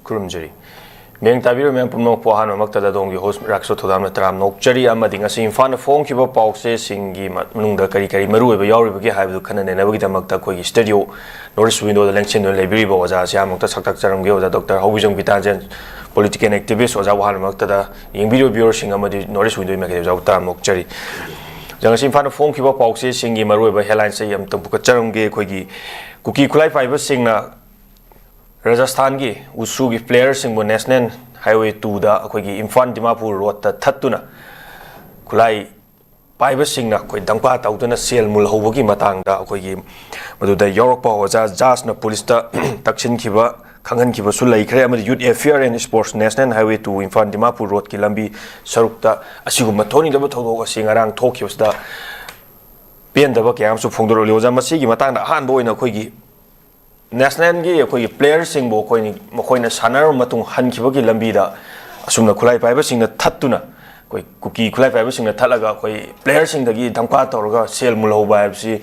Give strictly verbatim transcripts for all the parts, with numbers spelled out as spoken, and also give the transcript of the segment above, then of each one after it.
ꯈꯨꯔꯨꯝꯖꯔꯤ꯫ ꯃꯤꯌꯦꯡ ꯇꯥꯕꯤꯔꯤꯕ ꯃꯌꯥꯝ ꯄꯨꯝꯅꯃꯛꯄꯨ ꯑꯍꯥꯟꯕꯃꯛꯇꯗ ꯑꯗꯣꯝꯒꯤ host ꯔꯥꯀꯦꯁꯣꯔ ꯊꯧꯗꯥꯝꯅ ꯇꯔꯥꯝꯅ ꯑꯣꯛꯆꯔꯤ, ꯑꯃꯗꯤ ꯉꯁꯤ ꯏꯝꯐꯥꯜꯅ ꯐꯣꯡꯈꯤꯕ ꯄꯥꯎꯆꯦꯁꯤꯡꯒꯤ ꯃ-, ꯃꯅꯨꯡꯗ ꯀꯔꯤ ꯀꯔꯤ ꯃꯔꯨꯑꯣꯏꯕ ꯌꯥꯎꯔꯤꯕꯒꯦ ꯍꯥꯏꯕꯗꯨ ꯈꯟꯅ ꯅꯩꯅꯕꯒꯤꯗꯃꯛꯇ ꯑꯩꯈꯣꯏꯒꯤ studio North East Window ꯗ ꯂꯦꯡꯁꯤꯟꯗꯨꯅ ꯂꯩꯕꯤꯔꯤꯕ ꯑꯣꯖꯥ ꯑꯁꯤ ꯑꯍꯥꯟꯕꯃꯛꯇ ꯁꯛꯇꯥꯛꯆꯔꯝꯒꯦ꯫ ꯑꯣꯖꯥ ꯗꯣꯛꯇꯔ ꯍꯧꯕꯤꯖꯝ ꯒꯤꯇꯥꯟꯖꯟ, political activist, ꯑꯣꯖꯥꯕꯨ ꯑꯍꯥꯟꯕꯃꯛꯇꯗ ꯌꯦꯡꯕꯤꯔꯤꯕ viewer ꯁꯤꯡ ꯑꯃꯗꯤ North East Window ꯒꯤ ꯃꯥꯏꯀꯩꯗꯒꯤ ꯑꯣꯖꯥꯕꯨ ꯇꯔꯥꯝꯅ ꯑꯣꯛꯆꯔꯤ꯫ ꯑꯣꯖꯥ, ꯉꯁꯤ ꯏꯝꯐꯥꯜꯗ ꯐꯣꯡꯈꯤꯕ ꯄꯥꯎꯆꯦꯁꯤꯡꯒꯤ ꯃꯔꯨꯑꯣꯏꯕ headlines ꯑꯩ ꯑꯃꯇꯪ ꯄꯨꯈꯠꯆꯔꯝꯒꯦ꯫ ꯑꯩꯈꯣꯏꯒꯤ ꯀꯨꯀꯤ ꯈꯨꯠꯂꯥꯏ ꯄꯥꯏꯕꯁꯤꯡꯅ ꯔꯥꯖꯁꯊꯥꯟꯒꯤ ꯋꯨꯁꯨꯒꯤ player ꯁꯤꯡꯕꯨ National Highway two ꯗ ꯑꯩꯈꯣꯏꯒꯤ ꯏꯝꯐꯥꯜ ꯗꯤꯃꯥꯄꯨꯔ road ꯇ ꯊꯠꯇꯨꯅ ꯈꯨꯠꯂꯥꯏ ꯄꯥꯏꯕꯁꯤꯡꯅ ꯑꯩꯈꯣꯏ ꯗꯪꯄꯥ ꯇꯧꯗꯨꯅ ꯁꯦꯜ ꯃꯨꯜꯍꯧꯕꯒꯤ ꯃꯇꯥꯡꯗ ꯑꯩꯈꯣꯏꯒꯤ ꯃꯗꯨꯗ ꯌꯥꯎꯔꯛꯄ ꯑꯣꯖꯥ ꯖꯥꯁꯅ ꯄꯨꯂꯤꯁꯇ ꯇꯛꯁꯤꯟꯈꯤꯕ, ꯈꯪꯍꯟꯈꯤꯕꯁꯨ ꯂꯩꯈ꯭ꯔꯦ꯫ ꯑꯃꯗꯤ Youth Affair and Sports, National Highway two Imphal Dimapur road ꯀꯤ ꯂꯝꯕꯤ ꯁꯔꯨꯛꯇ ꯑꯁꯤꯒꯨꯝꯕ ꯊꯣꯛꯅꯤꯡꯗꯕ ꯊꯧꯗꯣꯛ ꯑꯁꯤ ꯉꯔꯥꯡ ꯊꯣꯛꯈꯤꯕꯁꯤꯗ ꯄꯦꯟꯗꯕ ꯀꯌꯥ ꯑꯃꯁꯨ ꯐꯣꯡꯗꯣꯔꯛꯂꯤ꯫ ꯑꯣꯖꯥ, ꯃꯁꯤꯒꯤ ꯃꯇꯥꯡꯗ ꯑꯍꯥꯟꯕ ꯑꯣꯏꯅ ꯑꯩꯈꯣꯏꯒꯤ National ꯒꯤ ꯑꯩꯈꯣꯏꯒꯤ player ꯁꯤꯡꯕꯨ ꯑꯩꯈꯣꯏꯅ, ꯃꯈꯣꯏꯅ ꯁꯥꯟꯅꯔꯕ ꯃꯇꯨꯡ ꯍꯟꯈꯤꯕꯒꯤ ꯂꯝꯕꯤꯗ ꯑꯁꯨꯝꯅ ꯈꯨꯠꯂꯥꯏ ꯄꯥꯏꯕꯁꯤꯡꯅ ꯊꯠꯇꯨꯅ, ꯑꯩꯈꯣꯏ ꯀꯨꯀꯤ ꯈꯨꯠꯂꯥꯏ ꯄꯥꯏꯕꯁꯤꯡꯅ ꯊꯠꯂꯒ ꯑꯩꯈꯣꯏ player ꯁꯤꯡꯗꯒꯤ ꯗꯪꯄꯥ ꯇꯧꯔꯒ ꯁꯦꯜ ꯃꯨꯜꯍꯧꯕ ꯍꯥꯏꯕꯁꯤ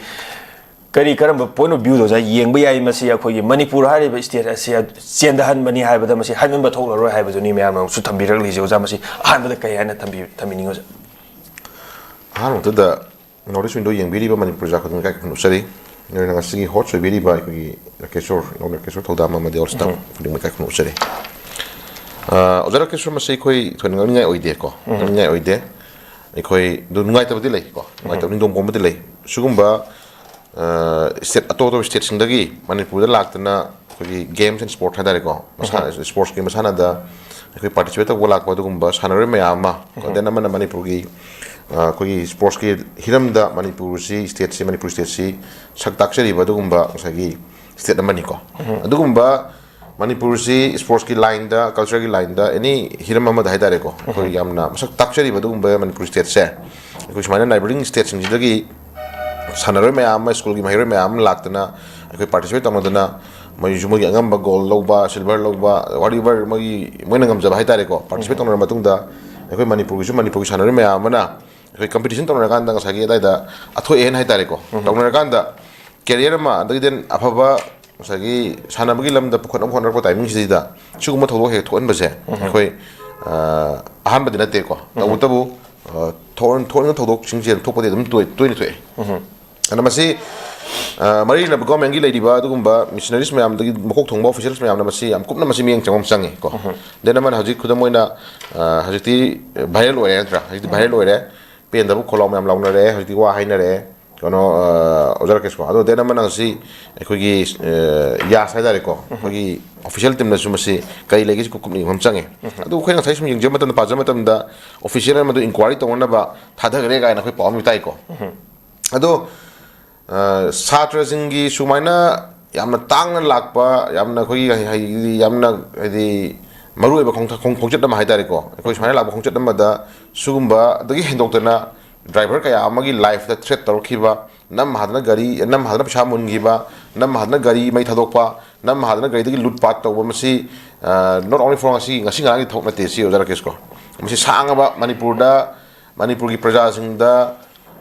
ꯀꯔꯤ, ꯀꯔꯝꯕ point of view ꯗ ꯑꯣꯖꯥ ꯌꯦꯡꯕ ꯌꯥꯏ? ꯃꯁꯤ ꯑꯩꯈꯣꯏꯒꯤ ꯃꯅꯤꯄꯨꯔ ꯍꯥꯏꯔꯤꯕ state ꯑꯁꯤ ꯆꯦꯟꯊꯍꯟꯕꯅꯤ ꯍꯥꯏꯕꯗ ꯃꯁꯤ ꯍꯥꯏꯃꯟꯕ ꯊꯣꯛꯂꯔꯣꯏ ꯍꯥꯏꯕꯗꯨꯅꯤ ꯃꯌꯥꯝꯅꯁꯨ ꯊꯝꯕꯤꯔꯛꯂꯤꯁꯦ꯫ ꯑꯣꯖꯥ, ꯃꯁꯤ ꯑꯍꯥꯟꯕꯗ ꯀꯔꯤ ꯍꯥꯏꯅ ꯊꯝꯕꯤ-, ꯊꯝꯕꯤꯅꯤꯡꯉꯤ ꯑꯣꯖꯥ? ꯑꯍꯥꯟꯕꯗꯨꯗ North East Window ꯌꯦꯡꯕꯤꯔꯤꯕ ꯃꯅꯤꯄꯨꯔ ꯄ꯭ꯔꯖꯥ ꯈꯨꯗꯤꯡꯃꯛ ꯏꯀꯥꯏ ꯈꯨꯝꯅꯖꯔꯤ꯫ ꯅꯣꯏꯅ ꯉꯁꯤꯒꯤ host ꯑꯣꯏꯕꯤꯔꯤꯕ ꯑꯩꯈꯣꯏꯒꯤ ꯔꯥꯀꯦꯁꯣꯔ, ꯏꯅꯥꯎ ꯔꯥꯀꯦꯁꯣꯔ ꯊꯧꯗꯥꯝ ꯑꯃꯗꯤ ꯑꯣꯜ staff ꯈꯨꯗꯤꯡꯃꯛ ꯏꯀꯥꯏ ꯈꯨꯝꯅꯖꯔꯤ꯫ ꯑꯥ, ꯑꯣꯖꯥ ꯔꯥꯀꯦꯁꯣꯔ, ꯃꯁꯤ ꯑꯩꯈꯣꯏ ꯊꯣꯏꯅ ꯉꯥꯡꯅꯤꯡꯉꯥꯏ ꯑꯣꯏꯗꯦꯀꯣ, ꯉꯥꯡꯅꯤꯡꯉꯥꯏ ꯑꯣꯏꯗꯦ꯫ ꯑꯩꯈꯣꯏ ꯑꯗꯨ ꯅꯨꯡꯉꯥꯏꯇꯕꯗꯤ ꯂꯩꯀꯣ, ꯅꯨꯡꯉꯥꯏꯇꯕ ꯅꯤꯡꯗꯣꯡ ꯄꯣꯝꯕꯗꯤ ꯂꯩ꯫ ꯁꯤꯒꯨꯝꯕ state, ꯑꯇꯣꯞ ꯑꯇꯣꯞꯄ state ꯁꯤꯡꯗꯒꯤ ꯃꯅꯤꯄꯨꯔꯗ ꯂꯥꯛꯇꯅ ꯑꯩꯈꯣꯏꯒꯤ games and sport ꯍꯥꯏꯇꯥꯔꯦꯀꯣ, ꯃꯁꯥ-, sports ꯀꯤ ꯃꯁꯥꯟꯅꯗ ꯑꯩꯈꯣꯏ participate ꯇꯧꯕ ꯂꯥꯛꯄ ꯑꯗꯨꯒꯨꯝꯕ ꯁꯥꯟꯅꯔꯣꯏ ꯃꯌꯥꯝ ꯑꯃ, then ꯑꯃꯅ ꯃꯅꯤꯄꯨꯔꯒꯤ, ꯑ, ꯑꯩꯈꯣꯏꯒꯤ sports ꯀꯤ ꯍꯤꯔꯝꯗ ꯃꯅꯤꯄꯨꯔꯁꯤ, state ꯁꯤ, ꯃꯅꯤꯄꯨꯔ state ꯁꯤ ꯁꯛ ꯇꯥꯛꯆꯔꯤꯕ ꯑꯗꯨꯒꯨꯝꯕ ꯉꯁꯥꯏꯒꯤ state ꯑꯃꯅꯤꯀꯣ꯫ ꯑꯗꯨꯒꯨꯝꯕ ꯃꯅꯤꯄꯨꯔꯁꯤ sports ꯀꯤ line ꯗ, culture ꯒꯤ line ꯗ, any ꯍꯤꯔꯝ ꯑꯃꯗ ꯍꯥꯏꯇꯥꯔꯦꯀꯣ, ꯑꯩꯈꯣꯏ ꯌꯥꯝꯅ ꯃꯁꯛ ꯇꯥꯛꯆꯔꯤꯕ ꯑꯗꯨꯒꯨꯝꯕ ꯃꯅꯤꯄꯨꯔ state ꯁꯦ, ꯑꯩꯈꯣꯏ ꯁꯨꯃꯥꯏꯅ neighbouring state ꯁꯤꯡꯁꯤꯗꯒꯤ ꯁꯥꯟꯅꯔꯣꯏ ꯃꯌꯥꯝ ꯑꯃ, school ꯒꯤ ꯃꯍꯩꯔꯣꯏ ꯃꯌꯥꯝ ꯑꯃ ꯂꯥꯛꯇꯅ ꯑꯩꯈꯣꯏ participate ꯇꯧꯅꯗꯅ, ꯃꯣꯏꯁꯨ ꯃꯣꯏꯒꯤ ꯑꯉꯝꯕ gold ꯂꯧꯕ, silver ꯂꯧꯕ, whatever ꯃꯣꯏꯒꯤ, ꯃꯣꯏꯅ ꯉꯝꯖꯕ ꯍꯥꯏꯇꯥꯔꯦꯀꯣ, participate ꯇꯧꯅꯔꯕ ꯃꯇꯨꯡꯗ ꯑꯩꯈꯣꯏ ꯃꯅꯤꯄꯨꯔꯒꯤꯁꯨ, ꯃꯅꯤꯄꯨꯔꯒꯤ ꯁꯥꯟꯅꯔꯣꯏ ꯃꯌꯥꯝ ꯑꯃꯅ ꯑꯩꯈꯣꯏ competition ꯇꯧꯅꯔꯀꯥꯟꯗ ꯉꯁꯥꯏꯒꯤ ꯑꯗꯥꯏꯗ ꯑꯊꯣꯏ ꯑꯍꯦꯟ ꯍꯥꯏꯇꯥꯔꯦꯀꯣ, ꯇꯧꯅꯔꯀꯥꯟꯗ career ꯑꯃ, ꯑꯗꯒꯤ then ꯑꯐꯕ ꯉꯁꯥꯏꯒꯤ ꯁꯥꯟꯅꯕꯒꯤ ꯂꯝꯗ ꯄꯨꯈꯠꯅꯕ ꯍꯣꯠꯅꯔꯛꯄ ꯇꯥꯏꯃꯤꯡꯁꯤꯗ ꯁꯤꯒꯨꯝꯕ ꯊꯧꯗꯣꯛ ꯍꯦꯛ ꯊꯣꯛꯍꯟꯕꯁꯦ ꯑꯩꯈꯣꯏ ꯑꯍꯥꯟꯕꯗꯤ ꯅꯠꯇꯦꯀꯣ꯫ ꯇꯧꯕꯇꯕꯨ ꯊꯣꯛꯍꯟꯕ ꯊꯧꯗꯣꯛꯁꯤꯡꯁꯦ ꯑꯗꯨꯝ ꯊꯣꯛꯄꯗꯤ ꯑꯗꯨꯝ ꯇꯣꯏ ꯇꯣꯏꯅ ꯊꯣꯛꯑꯦ꯫ ꯑꯗꯨꯅ ꯃꯁꯤ ꯃꯔꯤ ꯂꯩꯅꯕ ꯒꯣꯔꯃꯦꯟꯒꯤ ꯂꯩꯔꯤꯕ ꯑꯗꯨꯒꯨꯝꯕ ꯃꯤꯁꯅꯔꯤꯁ ꯃꯌꯥꯝꯗꯒꯤ ꯃꯀꯣꯛ ꯊꯣꯡꯕ ꯑꯣꯐꯤꯁꯤꯌꯦꯜꯁ ꯃꯌꯥꯝꯅ ꯃꯁꯤ ꯌꯥꯝ ꯀꯨꯞꯅ ꯃꯁꯤ ꯃꯤꯠꯌꯦꯡ ꯆꯪꯕ ꯑꯃ ꯆꯪꯉꯤ ꯀꯣ꯫ ꯗꯦꯟ ꯑꯃꯅ ꯍꯧꯖꯤꯛ ꯈꯨꯗꯝ ꯑꯣꯏꯅ ꯍꯧꯖꯤꯛꯇꯤ ꯚꯥꯏꯔꯦꯜ ꯑꯣꯏꯔꯦ ꯅꯠꯇ꯭ꯔꯥ? ꯍꯧꯖꯤꯛꯇꯤ ꯚꯥꯏꯔꯦꯜ ꯑꯣꯏꯔꯦ꯫ ꯄꯦꯟꯗꯕ ꯈꯣꯜꯂꯥꯎ ꯃꯌꯥꯝ ꯂꯥꯎꯅꯔꯦ꯫ ꯍꯧꯖꯤꯛꯇꯤ ꯋꯥ ꯍꯥꯏꯅꯔꯦ꯫ ꯀꯩꯅꯣ ꯑꯣꯖꯥ ꯔꯥꯀꯦꯁꯀꯣ, ꯑꯗꯣ ꯗꯦꯟ ꯑꯃꯅ ꯉꯁꯤ ꯑꯩꯈꯣꯏꯒꯤ ꯌꯥꯁ ꯍꯥꯏꯇꯥꯔꯦꯀꯣ, ꯑꯩꯈꯣꯏꯒꯤ ꯑꯣꯐꯤꯁꯤꯌꯦꯜ ꯇꯤꯝꯅꯁꯨ ꯃꯁꯤ ꯀꯔꯤ ꯂꯩꯒꯦꯁꯤ ꯀꯨꯞ ꯀꯨꯞꯅ ꯌꯦꯡꯕ ꯑꯃ ꯆꯪꯉꯦ꯫ ꯑꯗꯨ ꯑꯩꯈꯣꯏꯅ ꯉꯁꯥꯏ ꯁꯨꯝ ꯌꯦꯡꯖꯕ ꯃꯇꯝꯗ, ꯄꯥꯖꯕ ꯃꯇꯝꯗ ꯑꯣꯐꯤꯁꯤꯌꯦꯜ ꯑꯃꯗ ꯏꯟꯀ꯭ꯋꯥꯏꯔꯤ ꯇꯧꯅꯅꯕ ꯊꯥꯗꯈ꯭ꯔꯦ ꯀꯥꯏꯅ ꯑꯩꯈꯣꯏ ꯄꯥꯎ ꯑꯃ ꯇꯥꯏꯀꯣ꯫ ꯑꯗꯣ ꯁꯥꯇ꯭ꯔꯁꯤꯡꯒꯤ ꯁꯨꯃꯥꯏꯅ ꯌꯥꯝꯅ ꯇꯥꯡꯅ ꯂꯥꯛꯄ, ꯌꯥꯝꯅ ꯑꯩꯈꯣꯏꯒꯤ ꯍꯥꯏꯗꯤ ꯌꯥꯝꯅ ꯍꯥꯏꯗꯤ ꯃꯔꯨꯑꯣꯏꯕ ꯈꯣꯡꯊ- ꯈꯣꯡ- ꯈꯣꯡꯆꯠ ꯑꯃ ꯍꯥꯏꯇꯥꯔꯦꯀꯣ, ꯑꯩꯈꯣꯏ ꯁꯨꯃꯥꯏꯅ ꯂꯥꯛꯄ ꯈꯣꯡꯆꯠ ꯑꯃꯗ ꯁꯤꯒꯨꯝꯕ ꯑꯗꯒꯤ ꯍꯦꯟꯗꯣꯛꯇꯅ ꯗ꯭ꯔꯥꯏꯚꯔ ꯀꯌꯥ ꯑꯃꯒꯤ ꯂꯥꯏꯐꯇ ꯊ꯭ꯔꯦꯠ ꯇꯧꯔꯛꯈꯤꯕ, ꯅꯝ ꯍꯥꯗꯅ ꯒꯥꯔꯤ ꯅꯝ ꯍꯥꯗꯅ ꯄꯩꯁꯥ ꯃꯨꯟꯈꯤꯕ, ꯅꯝ ꯍꯥꯗꯅ ꯒꯥꯔꯤ ꯃꯩ ꯊꯥꯗꯣꯛꯄ, ꯅꯝ ꯍꯥꯗꯅ ꯒꯥꯔꯤꯗꯒꯤ ꯂꯨꯠ ꯄꯥꯠ ꯇꯧꯕ, ꯃꯁꯤ ꯅꯣꯠ ꯑꯣꯟꯂꯤ ꯐꯣꯔ ꯉꯁꯤ ꯉꯁꯤ ꯉꯔꯥꯡꯒꯤ ꯊꯕꯛ ꯅꯠꯇꯦ ꯁꯤ ꯑꯣꯖꯥ ꯔꯥꯀꯦꯁꯀꯣ꯫ ꯃꯁꯤ ꯁꯥꯡꯉꯕ ꯃꯅꯤꯄꯨꯔꯗ ꯃꯅꯤꯄꯨꯔꯒꯤ ꯄ꯭ꯔꯖꯥꯁꯤꯡꯗ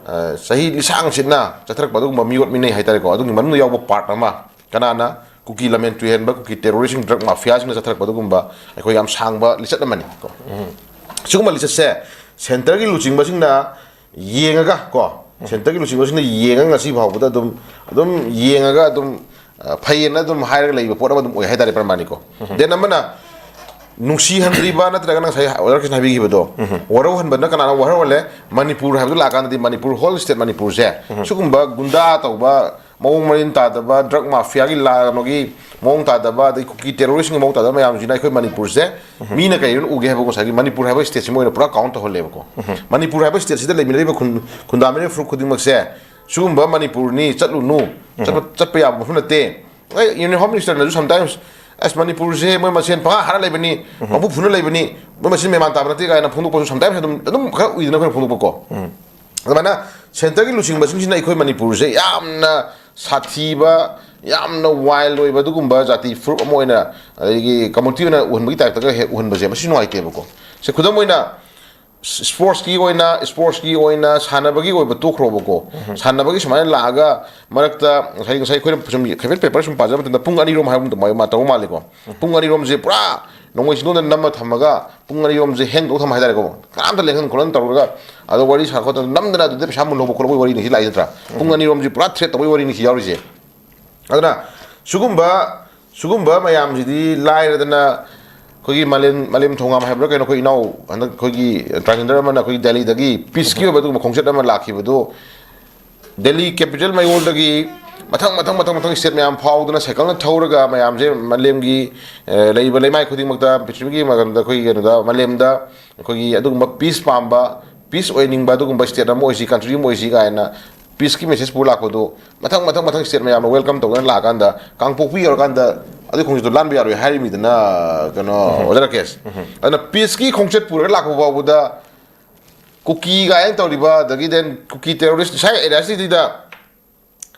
ꯆꯍꯤ ꯂꯤꯁꯥꯡ ꯁꯤꯠꯅ ꯆꯠꯊꯔꯛꯄ ꯑꯗꯨꯒꯨꯝꯕ ꯃꯤꯑꯣꯠ ꯃꯤꯅꯩ ꯍꯥꯏꯇꯥꯔꯦꯀꯣ꯫ ꯑꯗꯨꯒꯤ ꯃꯅꯨꯡꯗ ꯌꯥꯎꯕ ꯄꯥꯔꯠ ꯑꯃ ꯀꯅꯥꯅ? ꯀꯨꯀꯤ ꯂꯝꯍꯦꯟ ꯇꯨꯍꯦꯟꯕ, ꯀꯨꯀꯤ ꯇꯦꯔꯣꯔꯤꯁꯁꯤꯡ, ꯗ꯭ꯔꯒ ꯃꯥꯐꯤꯌꯥꯁꯤꯡꯅ ꯆꯠꯊꯔꯛꯄ ꯑꯗꯨꯒꯨꯝꯕ ꯑꯩꯈꯣꯏ ꯌꯥꯝ ꯁꯥꯡꯕ ꯂꯤꯆꯠ ꯑꯃꯅꯤ ꯀꯣ꯫ ꯁꯤꯒꯨꯝꯕ ꯂꯤꯆꯠꯁꯦ ꯁꯦꯟꯇꯔꯒꯤ ꯂꯨꯆꯤꯡꯕꯁꯤꯡꯅ ꯌꯦꯡꯉꯒ ꯀꯣ, ꯁꯦꯟꯇꯔꯒꯤ ꯂꯨꯆꯤꯡꯕꯁꯤꯡꯅ ꯌꯦꯡꯉꯒ ꯉꯁꯤ ꯐꯥꯎꯕꯗ ꯑꯗꯨꯝ ꯑꯗꯨꯝ ꯌꯦꯡꯉꯒ ꯑꯗꯨꯝ ꯐꯩꯌꯦꯅ ꯑꯗꯨꯝ ꯍꯥꯏꯔꯒ ꯂꯩꯕ ꯄꯣꯠ ꯑꯃ ꯑꯗꯨꯝ ꯑꯣꯏ ꯍꯥꯏꯇꯥꯔꯦ ꯄ꯭ꯔꯃꯥꯅꯤꯀꯣ꯫ ꯗꯦꯟ ꯑꯃꯅ ꯅꯨꯡꯁꯤꯍꯟꯗ꯭ꯔꯤꯕ ꯅꯠꯇ꯭ꯔꯒꯅ ꯉꯁꯥꯏ ꯑꯣꯖꯥ ꯀ꯭ꯔꯤꯁꯅ ꯍꯥꯏꯕꯤꯈꯤꯕꯗꯣ, ꯋꯥꯔꯧꯍꯟꯕꯅ ꯀꯅꯥꯅ ꯋꯥꯔꯧꯍꯜꯂꯦ? ꯃꯅꯤꯄꯨꯔ ꯍꯥꯏꯕꯗꯨ ꯂꯥꯛꯀꯥꯟꯗꯗꯤ ꯃꯅꯤꯄꯨꯔ, ꯍꯣꯜ ꯁ꯭ꯇꯦꯠ ꯃꯅꯤꯄꯨꯔꯁꯦ ꯁꯤꯒꯨꯝꯕ ꯒꯨꯟꯗꯥ ꯇꯧꯕ, ꯃꯑꯣꯡ ꯃꯔꯤꯟ ꯇꯥꯗꯕ, ꯗ꯭ꯔꯒ ꯃꯥꯐꯤꯌꯥꯒꯤ ꯂꯥ- ꯀꯩꯅꯣꯒꯤ ꯃꯑꯣꯡ ꯇꯥꯗꯕ, ꯑꯗꯩ ꯀꯨꯀꯤ ꯇꯦꯔꯣꯔꯤꯁꯁꯤꯡꯒꯤ ꯃꯑꯣꯡ ꯇꯥꯗꯕ ꯃꯌꯥꯝꯁꯤꯅ ꯑꯩꯈꯣꯏ ꯃꯅꯤꯄꯨꯔꯁꯦ ꯃꯤꯅ ꯀꯩꯅꯣꯅ ꯎꯒꯦ ꯍꯥꯏꯕ ꯉꯁꯥꯏꯒꯤ ꯃꯅꯤꯄꯨꯔ ꯍꯥꯏꯕ ꯁ꯭ꯇꯦꯠꯁꯤꯃ ꯑꯣꯏꯅ ꯄꯨꯔꯥ ꯀꯥꯎꯟ ꯇꯧꯍꯜꯂꯦꯕꯀꯣ꯫ ꯃꯅꯤꯄꯨꯔ ꯍꯥꯏꯕ ꯁ꯭ꯇꯦꯠꯁꯤꯗ ꯂꯩꯃꯤꯟꯅꯔꯤꯕ ꯈꯨꯟ- ꯈꯨꯟꯗꯥꯃꯤꯟꯅꯔꯤꯕ ꯐꯨꯔꯨꯞ ꯈꯨꯗꯤꯡꯃꯛꯁꯦ ꯁꯤꯒꯨꯝꯕ ꯃꯅꯤꯄꯨꯔꯅꯤ, ꯆꯠꯂꯨꯅꯨ, ꯆꯠꯄ ꯆꯠꯄ ꯌꯥꯕ ꯃꯐꯝ ꯅꯠꯇꯦ꯫ ꯌꯨꯅꯤꯌꯟ ꯍꯣꯝ ꯃꯤꯅꯤꯁꯇꯔꯅꯁꯨ ꯁꯝꯇꯥꯏꯝꯁ ꯑꯁ ꯃꯅꯤꯄꯨꯔꯁꯦ ꯃꯣꯏ ꯃꯁꯦꯟ ꯄꯪꯍꯥ ꯍꯥꯔ ꯂꯩꯕꯅꯤ, ꯃꯄꯨ ꯐꯨꯅ ꯂꯩꯕꯅꯤ, ꯃꯣꯏ ꯃꯁꯦꯟ ꯃꯦꯃꯥꯟ ꯇꯥꯕ ꯅꯠꯇꯦ ꯀꯥꯏꯅ ꯐꯣꯡꯗꯣꯛꯄꯁꯨ ꯁꯝꯇꯥꯏꯝꯁ ꯑꯗꯨꯝ ꯑꯗꯨꯝ ꯈꯔ ꯎꯏꯗꯅ ꯑꯩꯈꯣꯏꯅ ꯐꯣꯡꯗꯣꯛꯄꯀꯣ꯫ ꯑꯗꯨꯃꯥꯏꯅ ꯁꯦꯟꯇꯔꯒꯤ ꯂꯨꯆꯤꯡꯕꯁꯤꯡꯁꯤꯅ ꯑꯩꯈꯣꯏ ꯃꯅꯤꯄꯨꯔꯁꯦ ꯌꯥꯝꯅ ꯁꯥꯊꯤꯕ, ꯌꯥꯝꯅ ꯋꯥꯏꯜ ꯑꯣꯏꯕ ꯑꯗꯨꯒꯨꯝꯕ ꯖꯥꯇꯤ ꯐꯨꯔꯨꯞ ꯑꯃ ꯑꯣꯏꯅ, ꯑꯗꯒꯤ ꯀꯝꯃꯨꯅꯤꯇꯤ ꯑꯣꯏꯅ ꯎꯍꯟꯕꯒꯤ ꯇꯥꯏꯞꯇꯒ ꯍꯦꯛ ꯎꯍꯟꯕꯁꯦ ꯃꯁꯤ ꯅꯨꯡꯉꯥꯏꯇꯦꯕꯀꯣ꯫ ꯁꯦ ꯈꯨꯗꯝ ꯑꯣꯏꯅ ꯁ꯭ꯄꯣꯔꯠꯁꯀꯤ ꯑꯣꯏꯅ ꯁ꯭ꯄꯣꯔꯠꯁꯀꯤ ꯑꯣꯏꯅ ꯁꯥꯟꯅꯕꯒꯤ ꯑꯣꯏꯕ ꯇꯣꯛꯈ꯭ꯔꯣꯕꯀꯣ꯫ ꯁꯥꯟꯅꯕꯒꯤ ꯁꯨꯃꯥꯏꯅ ꯂꯥꯛꯑꯒ ꯃꯔꯛꯇ ꯉꯁꯥꯏ ꯉꯁꯥꯏ ꯑꯩꯈꯣꯏꯅ ꯁꯨꯝ ꯍꯥꯏꯐꯦꯠ ꯄꯦꯄꯔ ꯁꯨꯝ ꯄꯥꯖꯕ ꯃꯇꯝꯗ ꯄꯨꯡ ꯑꯅꯤꯔꯣꯝ ꯍꯥꯏꯕ ꯑꯗꯨꯃꯥꯏꯅ ꯇꯧꯕ ꯃꯥꯜꯂꯤꯀꯣ꯫ ꯄꯨꯡ ꯑꯅꯤꯔꯣꯝꯁꯦ ꯄꯨꯔꯥ ꯅꯣꯡꯃꯩ ꯆꯤꯡꯗꯣꯟꯗ ꯅꯝꯃ ꯊꯝꯃꯒ ꯄꯨꯡ ꯑꯅꯤꯔꯣꯝꯁꯦ ꯍꯦꯡ ꯇꯧ ꯊꯝꯕ ꯍꯥꯏꯇꯥꯔꯦꯀꯣ꯫ ꯀꯅꯥꯝꯇ ꯂꯦꯡꯍꯟ ꯈꯣꯠꯍꯟ ꯇꯧꯔꯒ ꯑꯗꯣ ꯋꯥꯔꯤ ꯁꯥ ꯈꯣꯠꯇꯅ ꯅꯝꯗꯅ ꯑꯗꯨꯗ ꯄꯩꯁꯥ ꯃꯨꯟꯍꯧꯕ ꯈꯣꯠꯍꯧꯕꯒꯤ ꯋꯥꯔꯤꯅꯤ ꯁꯤ ꯂꯥꯛꯏ ꯅꯠꯇ꯭ꯔꯥ? ꯄꯨꯡ ꯑꯅꯤꯔꯣꯝꯁꯦ ꯄꯨꯔꯥ ꯊ꯭ꯔꯦꯠ ꯇꯧꯕꯒꯤ ꯋꯥꯔꯤꯅꯤ ꯁꯤ ꯌꯥꯎꯔꯤꯁꯦ꯫ ꯑꯗꯨꯅ ꯁꯤꯒꯨꯝꯕ ꯁꯤꯒꯨꯝꯕ ꯃꯌꯥꯝꯁꯤꯗꯤ ꯂꯥꯏꯔꯗꯅ ꯑꯩꯈꯣꯏꯒꯤ ꯃꯥꯂꯦꯝ ꯃꯥꯂꯦꯝ ꯊꯣꯉꯥꯝ ꯍꯥꯏꯕ꯭ꯔꯥ ꯀꯩꯅꯣ, ꯑꯩꯈꯣꯏ ꯏꯅꯥꯎ ꯍꯟꯗꯛ ꯑꯩꯈꯣꯏꯒꯤ ꯇ꯭ꯔꯥꯟꯁꯖꯦꯟꯗꯔ ꯑꯃꯅ ꯑꯩꯈꯣꯏꯒꯤ ꯗꯦꯜꯂꯤꯗꯒꯤ ꯄꯤꯁꯀꯤ ꯑꯣꯏꯕ ꯑꯗꯨꯒꯨꯝꯕ ꯈꯣꯡꯆꯠ ꯑꯃ ꯂꯥꯛꯈꯤꯕꯗꯣ, ꯗꯦꯜꯂꯤ ꯀꯦꯄꯤꯇꯦꯜ ꯃꯌꯣꯜꯗꯒꯤ ꯃꯊꯪ ꯃꯊꯪ ꯃꯊꯪ ꯃꯊꯪ ꯁ꯭ꯇꯦꯠ ꯃꯌꯥꯝ ꯐꯥꯎꯗꯅ ꯁꯥꯏꯀꯜꯅ ꯊꯧꯔꯒ ꯃꯌꯥꯝꯁꯦ ꯃꯥꯂꯦꯝꯒꯤ, ꯑꯦ, ꯂꯩꯔꯤꯕ ꯂꯩꯃꯥꯏ ꯈꯨꯗꯤꯡꯃꯛꯇ, ꯄ꯭ꯔꯤꯊꯤꯕꯤꯒꯤ ꯃꯔꯝꯗ ꯑꯩꯈꯣꯏꯒꯤ ꯀꯩꯅꯣꯗ, ꯃꯥꯂꯦꯝꯗ ꯑꯩꯈꯣꯏꯒꯤ ꯑꯗꯨꯒꯨꯝꯕ ꯄꯤꯁ ꯄꯥꯝꯕ, ꯄꯤꯁ ꯑꯣꯏꯅꯤꯡꯕ ꯑꯗꯨꯒꯨꯝꯕ ꯁ꯭ꯇꯦꯠ ꯑꯃ ꯑꯣꯏꯁꯤ, ꯀꯟꯇ꯭ꯔꯤ ꯑꯃ ꯑꯣꯏꯁꯤ ꯀꯥꯏꯅ ꯄꯤꯁꯀꯤ ꯃꯦꯁꯦꯖ ꯄꯨꯔ ꯂꯥꯛꯄꯗꯣ ꯃꯊꯪ ꯃꯊꯪ ꯃꯊꯪ ꯁ꯭ꯇꯦꯠ ꯃꯌꯥꯝꯅ ꯋꯦꯜꯀꯝ ꯇꯧꯗꯅ ꯂꯥꯛꯑꯀꯥꯟꯗ ꯀꯥꯡꯄꯣꯛꯄꯤ ꯌꯧꯔꯀꯥꯟꯗ ꯑꯗꯨꯒꯤ ꯈꯣꯡꯆꯠꯇꯣ ꯂꯥꯟꯕ ꯌꯥꯔꯣꯏ ꯍꯥꯏꯔꯤꯃꯤꯗꯅ, ꯀꯩꯅꯣ, ꯑꯣꯖꯥ ꯔꯥꯀꯦꯁ꯫ ꯑꯗꯨꯅ ꯄꯤꯁꯀꯤ ꯈꯣꯡꯆꯠ ꯄꯨꯔꯒ ꯂꯥꯛꯄ ꯐꯥꯎꯕꯗ ꯀꯨꯀꯤ ꯀꯥꯏꯅ ꯇꯧꯔꯤꯕ, ꯑꯗꯒꯤ then ꯀꯨꯀꯤ ꯇꯦꯔꯣꯔꯤꯁ ꯁ꯭ꯋꯥꯏ ꯑꯦꯔꯤꯌꯥꯁꯤꯗ,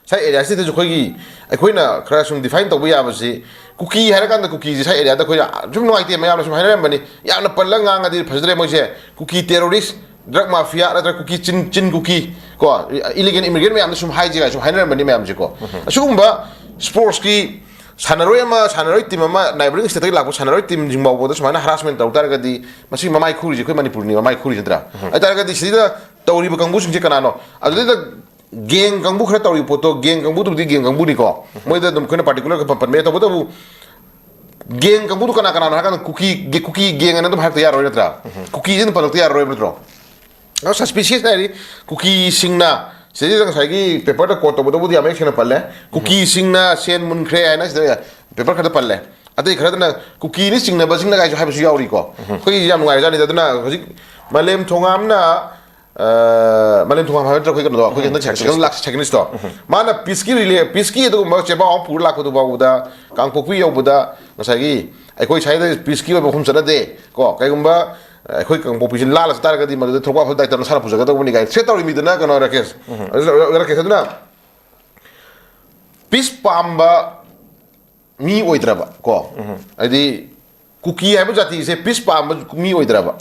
ꯁ꯭ꯋꯥꯏ ꯑꯦꯔꯤꯌꯥꯁꯤꯗꯁꯨ ꯑꯩꯈꯣꯏꯒꯤ, ꯑꯩꯈꯣꯏꯅ ꯈꯔ ꯁꯨꯝ ꯗꯤꯐꯥꯏꯟ ꯇꯧꯕ ꯌꯥꯕꯁꯤ, ꯀꯨꯀꯤ ꯍꯥꯏꯔꯀꯥꯟꯗ ꯀꯨꯀꯤꯁꯦ ꯁ꯭ꯋꯥꯏ ꯑꯦꯔꯤꯌꯥꯗ ꯑꯩꯈꯣꯏꯅ ꯁꯨꯝ ꯅꯨꯡꯉꯥꯏꯇꯦ, ꯃꯌꯥꯝꯅ ꯁꯨꯝ ꯍꯥꯏꯅꯔꯝꯕꯅꯤ, ꯌꯥꯝꯅ ꯄꯜꯂꯒ ꯉꯥꯡꯉꯗꯤ ꯐꯖꯗ꯭ꯔꯦ ꯃꯣꯏꯁꯦ, ꯀꯨꯀꯤ ꯇꯦꯔꯣꯔꯤꯁ, ꯗ꯭ꯔꯒ ꯃꯥꯐꯤꯌꯥ ꯅꯠꯇ꯭ꯔꯒ ꯀꯨꯀꯤ ꯆꯤꯟ, ꯆꯤꯟ ꯀꯨꯀꯤ ꯀꯣ, ꯏꯂꯤꯒꯦꯜ ꯏꯃꯤꯒ꯭ꯔꯦꯟ ꯃꯌꯥꯝꯗ ꯁꯨꯝ ꯍꯥꯏꯁꯦ ꯀꯥꯏꯅ ꯁꯨꯝ ꯍꯥꯏꯅꯔꯝꯕꯅꯤ ꯃꯌꯥꯝꯁꯦꯀꯣ꯫ ꯑꯁꯤꯒꯨꯝꯕ ꯁ꯭ꯄꯣꯔꯠꯁꯀꯤ ꯁꯥꯟꯅꯔꯣꯏ ꯑꯃ, ꯁꯥꯟꯅꯔꯣꯏ ꯇꯤꯝ ꯑꯃ, ꯅꯥꯏꯕꯔꯤꯡ ꯁ꯭ꯇꯦꯠꯇꯒꯤ ꯂꯥꯛꯄ ꯁꯥꯟꯅꯔꯣꯏ ꯇꯤꯝꯁꯤꯡ ꯐꯥꯎꯕꯗ ꯁꯨꯃꯥꯏꯅ ꯍꯔꯥꯁꯃꯦꯟ ꯇꯧ ꯇꯥꯔꯒꯗꯤ ꯃꯁꯤ ꯃꯃꯥꯏ ꯈꯨꯔꯤꯁꯦ ꯑꯩꯈꯣꯏ ꯃꯅꯤꯄꯨꯔꯅꯤ ꯃꯃꯥꯏ ꯈꯨꯔꯤꯁꯦ ꯅꯠꯇ꯭ꯔꯥ? ꯍꯥꯏ ꯇꯥꯔꯒꯗꯤ ꯁꯤꯗ ꯇꯧꯔꯤꯕ ꯀꯥꯡꯕꯨꯁꯤꯡꯁꯦ ꯀꯅꯥꯅꯣ? ꯑꯗꯨꯗꯩꯗ ꯒꯦꯡ ꯀꯥꯡꯕꯨ ꯈꯔ ꯇꯧꯔꯤꯕ ꯄꯣꯠꯇꯣ, ꯒꯦꯡ ꯀꯥꯡꯕꯨꯗꯨꯕꯨꯗꯤ ꯒꯦꯡ ꯀꯥꯡꯕꯨꯅꯤꯀꯣ, ꯃꯣꯏꯗ ꯑꯗꯨꯝ ꯑꯩꯈꯣꯏꯅ ꯄꯥꯔꯇꯤꯀꯨꯂꯔ ꯈꯔ ꯄꯟꯕ ꯌꯥꯏ꯫ ꯇꯧꯕꯇꯕꯨ ꯒꯦꯡ ꯀꯥꯡꯕꯨꯗꯨ ꯀꯅꯥ ꯀꯅꯥꯅꯣ ꯍꯥꯏꯔꯀꯥꯟꯗ ꯀꯨꯀꯤ, ꯀꯨꯀꯤ ꯒꯦꯡ ꯑꯅ ꯑꯗꯨꯝ ꯍꯥꯏꯔꯛꯇ ꯌꯥꯔꯣꯏ ꯅꯠꯇ꯭ꯔꯥ? ꯀꯨꯀꯤꯁꯦ ꯑꯗꯨꯝ ꯄꯜꯂꯛꯇ ꯌꯥꯔꯔꯣꯏꯕ ꯅꯠꯇ꯭ꯔꯣ? ꯑꯗꯣ ꯁꯁꯄꯤꯁꯤꯌꯁ ꯍꯥꯏꯔꯤ ꯀꯨꯀꯤꯁꯤꯡꯅ, ꯁꯤꯗꯩꯁꯤꯗ ꯉꯁꯥꯏꯒꯤ ꯄꯦꯄꯔꯗ ꯀꯣꯠ ꯇꯧꯕꯗꯕꯨꯗꯤ ꯌꯥꯝ ꯃꯌꯦꯛ ꯁꯦꯡꯅ ꯄꯜꯂꯦ, ꯀꯨꯀꯤꯁꯤꯡꯅ ꯁꯦꯟ ꯃꯨꯟꯈ꯭ꯔꯦ ꯍꯥꯏꯅ ꯁꯤꯗ ꯄꯦꯄꯔ ꯈꯔꯗ ꯄꯜꯂꯦ꯫ ꯑꯇꯩ ꯈꯔꯗꯅ ꯀꯨꯀꯤꯅꯤ ꯆꯤꯡꯅꯕꯁꯤꯡꯅ ꯀꯥꯏꯁꯨ ꯍꯥꯏꯕꯁꯨ ꯌꯥꯎꯔꯤꯀꯣ꯫ ꯑꯩꯈꯣꯏꯒꯤ ꯌꯥꯝ ꯅꯨꯡꯉꯥꯏꯔꯖꯥꯠꯅꯤꯗ꯫ ꯑꯗꯨꯅ ꯍꯧꯖꯤꯛ ꯃꯥꯂꯦꯝ ꯊꯣꯉꯥꯝꯅ, ꯑ, ꯃꯥꯂꯦꯝ ꯊꯣꯉꯥꯝ ꯍꯥꯏꯕ ꯅꯠꯇ꯭ꯔꯥ ꯑꯩꯈꯣꯏ ꯀꯩꯅꯣꯗꯣ, ꯑꯩꯈꯣꯏꯒꯤ ꯍꯟꯗꯛ ꯁꯥꯏꯀꯜ ꯂꯥꯛ-, ꯁꯥꯏꯀꯜꯅꯤꯁꯇꯣ, ꯃꯥꯅ ꯄꯤꯁꯀꯤ ꯔꯤꯂꯦ, ꯄꯤꯁꯀꯤ ꯑꯗꯨꯒꯨꯝꯕ ꯆꯦꯕꯥꯎ ꯑꯃ ꯄꯨꯔ ꯂꯥꯛꯄꯗꯨ ꯐꯥꯎꯕꯗ ꯀꯥꯡꯄꯣꯛꯄꯤ ꯌꯧꯕꯗ ꯉꯁꯥꯏꯒꯤ ꯑꯩꯈꯣꯏ ꯁ꯭ꯋꯥꯏꯗ ꯄꯤꯁꯀꯤ ꯑꯣꯏꯕ ꯃꯐꯝ ꯆꯠꯅꯗꯦ ꯀꯣ, ꯀꯩꯒꯨꯝꯕ ꯑꯩꯈꯣꯏ ꯀꯥꯡꯄꯣꯛꯄꯤꯁꯤ ꯂꯥꯜꯂ ꯆꯠ ꯇꯥꯔꯒꯗꯤ ꯃꯗꯨꯗ ꯊꯧꯕꯥꯜ ꯗꯥꯏꯇ ꯅꯁꯥꯅ ꯄꯨꯖꯒꯗꯧꯕꯅꯤ ꯀꯥꯏꯅ ꯊ꯭ꯔꯦꯠ ꯇꯧꯔꯤꯃꯤꯗꯅ ꯀꯩꯅꯣ ꯔꯥꯀꯦꯁ꯫ ꯑꯗꯨ ꯔꯥꯀꯦꯁ, ꯑꯗꯨꯅ ꯄꯤꯁ ꯄꯥꯝꯕ ꯃꯤ ꯑꯣꯏꯗ꯭ꯔꯕ ꯀꯣ, ꯍꯥꯏꯗꯤ ꯀꯨꯀꯤ ꯍꯥꯏꯕ ꯖꯥꯇꯤꯁꯦ ꯄꯤꯁ ꯄꯥꯝꯕ ꯃꯤ ꯑꯣꯏꯗ꯭ꯔꯕ,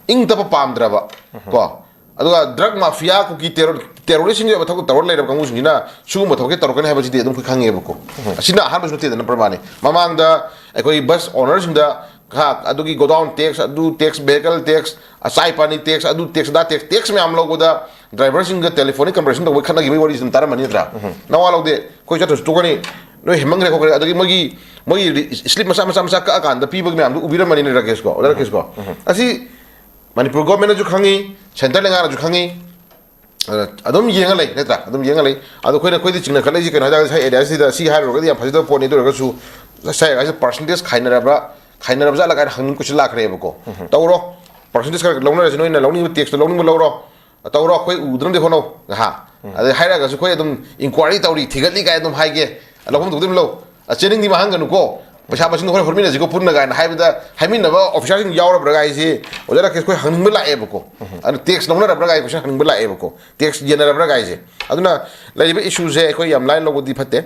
ꯏꯪ ꯇꯞꯄ ꯄꯥꯝꯗ꯭ꯔꯕ, ꯀꯣ, ꯑꯗꯨꯒ ꯗ꯭ꯔꯒ ꯃꯥꯐꯤꯌꯥ, ꯀꯨꯀꯤ ꯇꯦꯔꯣꯔꯤꯁꯁꯤꯡꯒꯤ ꯑꯣꯏꯕ ꯊꯕꯛ ꯇꯧꯔ ꯂꯩꯔꯕ ꯀꯥꯡꯕꯨꯁꯤꯡꯁꯤꯅ ꯁꯤꯒꯨꯝꯕ ꯊꯕꯛꯁꯦ ꯇꯧꯔꯛꯀꯅꯤ ꯍꯥꯏꯕꯁꯤꯗꯤ ꯑꯗꯨꯝ ꯑꯩꯈꯣꯏ ꯈꯪꯉꯦꯕꯀꯣ꯫ ꯑꯁꯤꯅ ꯑꯍꯥꯟꯕꯁꯨ ꯅꯠꯇꯦꯗꯅ, ꯄ꯭ꯔꯃꯥꯟꯅꯤ꯫ ꯃꯃꯥꯡꯗ ꯑꯩꯈꯣꯏ ꯕꯁ ꯑꯣꯅꯔꯁꯤꯡꯗ ꯈꯥ-, ꯑꯗꯨꯒꯤ ꯒꯣꯗꯥꯎꯟ ꯇꯦꯛꯁ, ꯑꯗꯨ ꯇꯦꯛꯁ, ꯚꯦꯍꯤꯀꯜ ꯇꯦꯛꯁ, ꯑꯆꯥꯏ ꯄꯥꯅꯤ ꯇꯦꯛꯁ, ꯑꯗꯨ ꯇꯦꯛꯁ, ꯑꯗꯥ ꯇꯦꯛꯁ, ꯇꯦꯛꯁ ꯃꯌꯥꯝ ꯂꯧꯕꯗ ꯗ꯭ꯔꯥꯏꯚꯔꯁꯤꯡꯒ ꯇꯦꯂꯤꯐꯣꯟꯒꯤ ꯀꯟꯚꯔꯁꯦꯁꯟ ꯇꯧꯕꯒꯤ ꯈꯠꯅꯈꯤꯕꯒꯤ ꯋꯥꯔꯤꯁꯤ ꯑꯗꯨꯝ ꯇꯥꯔꯝꯃꯅꯤ ꯅꯠꯇ꯭ꯔꯥ? ꯅꯋꯥ ꯂꯧꯗꯦ, ꯑꯩꯈꯣꯏ ꯆꯠꯇ꯭ꯔꯁꯨ ꯇꯣꯛꯀꯅꯤ, ꯅꯣꯏ ꯍꯦꯟꯃꯟꯈ꯭ꯔꯦ ꯈꯣꯠꯈ꯭ꯔꯦ, ꯑꯗꯒꯤ ꯃꯣꯏꯒꯤ, ꯃꯣꯏꯒꯤ ꯔꯤ-, ꯁ꯭ꯂꯤꯞ ꯃꯆꯥ ꯃꯆꯥ ꯃꯆꯥ ꯀꯛꯑꯀꯥꯟꯗ ꯄꯤꯕꯒꯤ ꯃꯌꯥꯝꯗꯣ ꯎꯕꯤꯔꯝꯃꯅꯤꯅꯦ ꯔꯥꯀꯦꯁꯀꯣ, ꯑꯣꯖꯥ ꯔꯥꯀꯦꯁꯀꯣ꯫ ꯑꯁꯤ ꯃꯅꯤꯄꯨꯔ ꯒꯣꯔꯃꯦꯟꯅꯁꯨ ꯈꯪꯉꯤ, ꯁꯦꯟꯇꯔ ꯂꯩꯉꯥꯛꯅꯁꯨ ꯈꯪꯉꯤ꯫ ꯑꯗꯨꯅ ꯑꯗꯨꯝ ꯌꯦꯡꯉ ꯂꯩ ꯅꯠꯇ꯭ꯔꯥ? ꯑꯗꯨꯝ ꯌꯦꯡꯉ ꯂꯩ꯫ ꯑꯗꯣ ꯑꯩꯈꯣꯏꯅ, ꯑꯩꯈꯣꯏꯗꯤ ꯆꯤꯡꯅꯈꯠꯂꯛꯏꯁꯦ ꯀꯩꯅꯣ ꯍꯥꯏ ꯇꯥꯔꯒꯗꯤ, ꯁꯤ ꯑꯦꯔꯤꯌꯥꯁꯤꯗ, ꯁꯤ ꯍꯥꯏꯔꯨꯔꯒꯗꯤ ꯌꯥꯝ ꯐꯖꯗꯕ ꯄꯣꯠꯅꯤ, ꯑꯗꯨ ꯑꯣꯏꯔꯒꯁꯨ ꯉꯁꯥꯏ ꯍꯥꯏꯁꯦ ꯄꯥꯔꯁꯦꯟꯇꯦꯖ ꯈꯥꯏꯅꯔꯕ꯭ꯔꯥ, ꯈꯥꯏꯅꯔꯕ ꯖꯥꯠꯂ ꯀꯥꯏꯅ ꯍꯪꯅꯤꯡꯕ ꯀꯣꯏꯁꯟ ꯂꯥꯛꯈ꯭ꯔꯦꯕꯀꯣ꯫ ꯇꯧꯔꯣ, ꯄꯥꯔꯁꯦꯟꯇꯦꯖ ꯈꯔ ꯂꯧꯅꯔꯁꯤ, ꯅꯣꯏꯅ ꯂꯧꯅꯤꯡꯕ ꯇꯦꯛꯁꯇꯣ ꯂꯧꯅꯤꯡꯕ ꯂꯧꯔꯣ, ꯇꯧꯔꯣ, ꯑꯩꯈꯣꯏ ꯎꯗꯅꯕꯗꯤ ꯍꯣꯠꯅꯧ ꯉꯥꯏꯍꯥꯛ꯫ ꯑꯗꯩ ꯍꯥꯏꯔꯛꯑꯒꯁꯨ ꯑꯩꯈꯣꯏ ꯑꯗꯨꯝ ꯏꯟꯀ꯭ꯋꯥꯏꯔꯤ ꯇꯧꯔꯤ, ꯊꯤꯒꯠꯂꯤ ꯀꯥꯏꯅ ꯑꯗꯨꯝ ꯍꯥꯏꯒꯦ, ꯂꯧꯐꯝ ꯊꯣꯛꯄ ꯑꯗꯨꯝ ꯂꯧ꯫ ꯑ, ꯆꯦꯅꯤꯡꯗꯤ ꯃꯥꯡꯍꯟꯒꯅꯨꯀꯣ, ꯄꯩꯁꯥ ꯃꯁꯤꯡꯗꯣ ꯍꯣꯔꯦꯟ ꯍꯨꯠꯃꯤꯟꯅꯁꯤꯀꯣ ꯄꯨꯟꯅ ꯀꯥꯏꯅ ꯍꯥꯏꯕꯗ ꯍꯥꯏꯃꯤꯟꯅꯕ ꯑꯣꯐꯤꯁꯥꯔꯁꯤꯡ ꯌꯥꯎꯔꯕ꯭ꯔꯥ ꯀꯥꯏꯁꯤ ꯑꯣꯖꯥ ꯔꯥꯀꯦꯁ ꯑꯩꯈꯣꯏ ꯍꯪꯅꯤꯡꯕ ꯂꯥꯛꯑꯦꯕꯀꯣ꯫ ꯑꯗꯨ ꯇꯦꯛꯁ ꯂꯧꯅꯔꯕ꯭ꯔꯥ ꯀꯥꯏ ꯀꯣꯏꯁꯟ ꯍꯪꯅꯤꯡꯕ ꯂꯥꯛꯑꯦꯕꯀꯣ, ꯇꯦꯛꯁ ꯌꯦꯟꯅꯔꯕ꯭ꯔꯥ ꯀꯥꯏꯁꯦ꯫ ꯑꯗꯨꯅ ꯂꯩꯔꯤꯕ ꯏꯁꯨꯁꯦ ꯑꯩꯈꯣꯏ ꯌꯥꯝ ꯂꯥꯏꯅ ꯂꯧꯕꯗꯤ ꯐꯠꯇꯦ꯫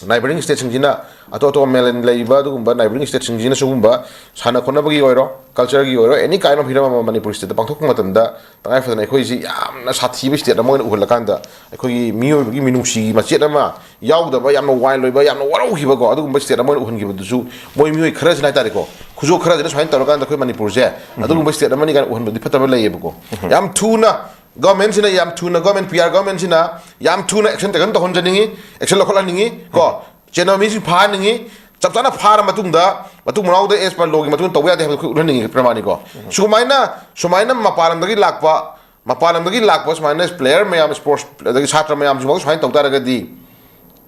ꯅꯥꯏꯕꯔꯤꯡ ꯁ꯭ꯇꯦꯠꯁꯤꯡꯁꯤꯅ, ꯑꯇꯣꯞ ꯑꯇꯣꯞꯄ ꯃꯥꯂꯦꯝ ꯂꯩꯔꯤꯕ ꯑꯗꯨꯒꯨꯝꯕ ꯅꯥꯏꯕꯔꯤꯡ ꯁ꯭ꯇꯦꯠꯁꯤꯡꯁꯤꯅ ꯁꯤꯒꯨꯝꯕ ꯁꯥꯟꯅ ꯈꯣꯠꯅꯕꯒꯤ ꯑꯣꯏꯔꯣ, ꯀꯜꯆꯔꯒꯤ ꯑꯣꯏꯔꯣ, ꯑꯦꯅꯤ ꯀꯥꯏꯟ ꯑꯣꯐ ꯍꯤꯔꯝ ꯑꯃ ꯃꯅꯤꯄꯨꯔ ꯁ꯭ꯇꯦꯠꯇ ꯄꯥꯡꯊꯣꯛꯄ ꯃꯇꯝꯗ ꯇꯉꯥꯏ ꯐꯗꯅ ꯑꯩꯈꯣꯏꯁꯤ ꯌꯥꯝꯅ ꯁꯥꯊꯤꯕ ꯁ꯭ꯇꯦꯠ ꯑꯃ ꯑꯣꯏꯅ ꯎꯍꯜꯂꯀꯥꯟꯗ, ꯑꯩꯈꯣꯏꯒꯤ ꯃꯤꯑꯣꯏꯕꯒꯤ ꯃꯤꯅꯨꯡꯁꯤꯒꯤ ꯃꯆꯦꯠ ꯑꯃ ꯌꯥꯎꯗꯕ, ꯌꯥꯝꯅ ꯋꯥꯏꯜ ꯑꯣꯏꯕ, ꯌꯥꯝꯅ ꯋꯥꯔꯧꯈꯤꯕꯀꯣ, ꯑꯗꯨꯒꯨꯝꯕ ꯁ꯭ꯇꯦꯠ ꯑꯃ ꯑꯣꯏꯅ ꯎꯍꯟꯈꯤꯕꯗꯨꯁꯨ ꯃꯣꯏ ꯃꯤꯑꯣꯏ ꯈꯔꯁꯤꯅ ꯍꯥꯏꯇꯥꯔꯦꯀꯣ, ꯈꯨꯖꯣꯛ ꯈꯔꯁꯤꯅ ꯁꯨꯃꯥꯏꯅ ꯇꯧꯔꯀꯥꯟꯗ ꯑꯩꯈꯣꯏ ꯃꯅꯤꯄꯨꯔꯁꯦ ꯑꯗꯨꯒꯨꯝꯕ ꯁ꯭ꯇꯦꯠ ꯑꯃꯅꯤ ꯀꯥꯏꯅ ꯎꯍꯟꯕꯗꯤ ꯐꯠꯇꯕ ꯂꯩꯌꯦꯕꯀꯣ꯫ ꯌꯥꯝ ꯊꯨꯅ ꯒꯚꯔꯟꯃꯦꯟꯠꯁꯤꯅ ꯌꯥꯝ ꯊꯨꯅ, ꯒꯚꯔꯟꯃꯦꯟꯠ, ꯄꯤ ꯑꯥꯔ ꯒꯚꯔꯟꯃꯦꯟꯠꯁꯤꯅ ꯌꯥꯝ ꯊꯨꯅ ꯑꯦꯛꯁꯟ ꯇꯦꯀꯟ ꯇꯧꯍꯟꯖꯅꯤꯡꯉꯤ, ꯑꯦꯛꯁꯟ ꯂꯧꯈꯠꯍꯟꯅꯤꯡꯉꯤ ꯀꯣ, ꯆꯦꯟꯅꯕ ꯃꯤꯁꯤꯡ ꯐꯥꯍꯟꯅꯤꯡꯉꯤ, ꯆꯞ ꯆꯥꯅ ꯐꯥꯔ ꯃꯇꯨꯡꯗ, ꯃꯇꯨꯡ ꯃꯅꯥꯎꯗ ꯑꯦꯁ ꯄꯔ ꯂꯣꯒꯤ ꯃꯇꯨꯡ ꯇꯧꯕ ꯌꯥꯗꯦ ꯍꯥꯏꯕꯗꯨ ꯑꯩꯈꯣꯏ ꯎꯠꯍꯟꯅꯤꯡꯉꯤ ꯄ꯭ꯔꯃꯥꯅꯤꯀꯣ꯫ ꯁꯨꯃꯥꯏꯅ, ꯁꯨꯃꯥꯏꯅ ꯃꯄꯥꯟ ꯂꯝꯗꯒꯤ ꯂꯥꯛꯄ, ꯃꯄꯥꯟ ꯂꯝꯗꯒꯤ ꯂꯥꯛꯄ ꯁꯨꯃꯥꯏꯅ ꯄ꯭ꯂꯦꯌꯔ ꯃꯌꯥꯝ, ꯁ꯭ꯄꯣꯔꯠꯁ ꯑꯗꯒꯤ ꯁꯥꯇ꯭ꯔ ꯃꯌꯥꯝꯁꯤꯐꯥꯎ ꯁꯨꯃꯥꯏꯅ ꯇꯧ ꯇꯥꯔꯒꯗꯤ,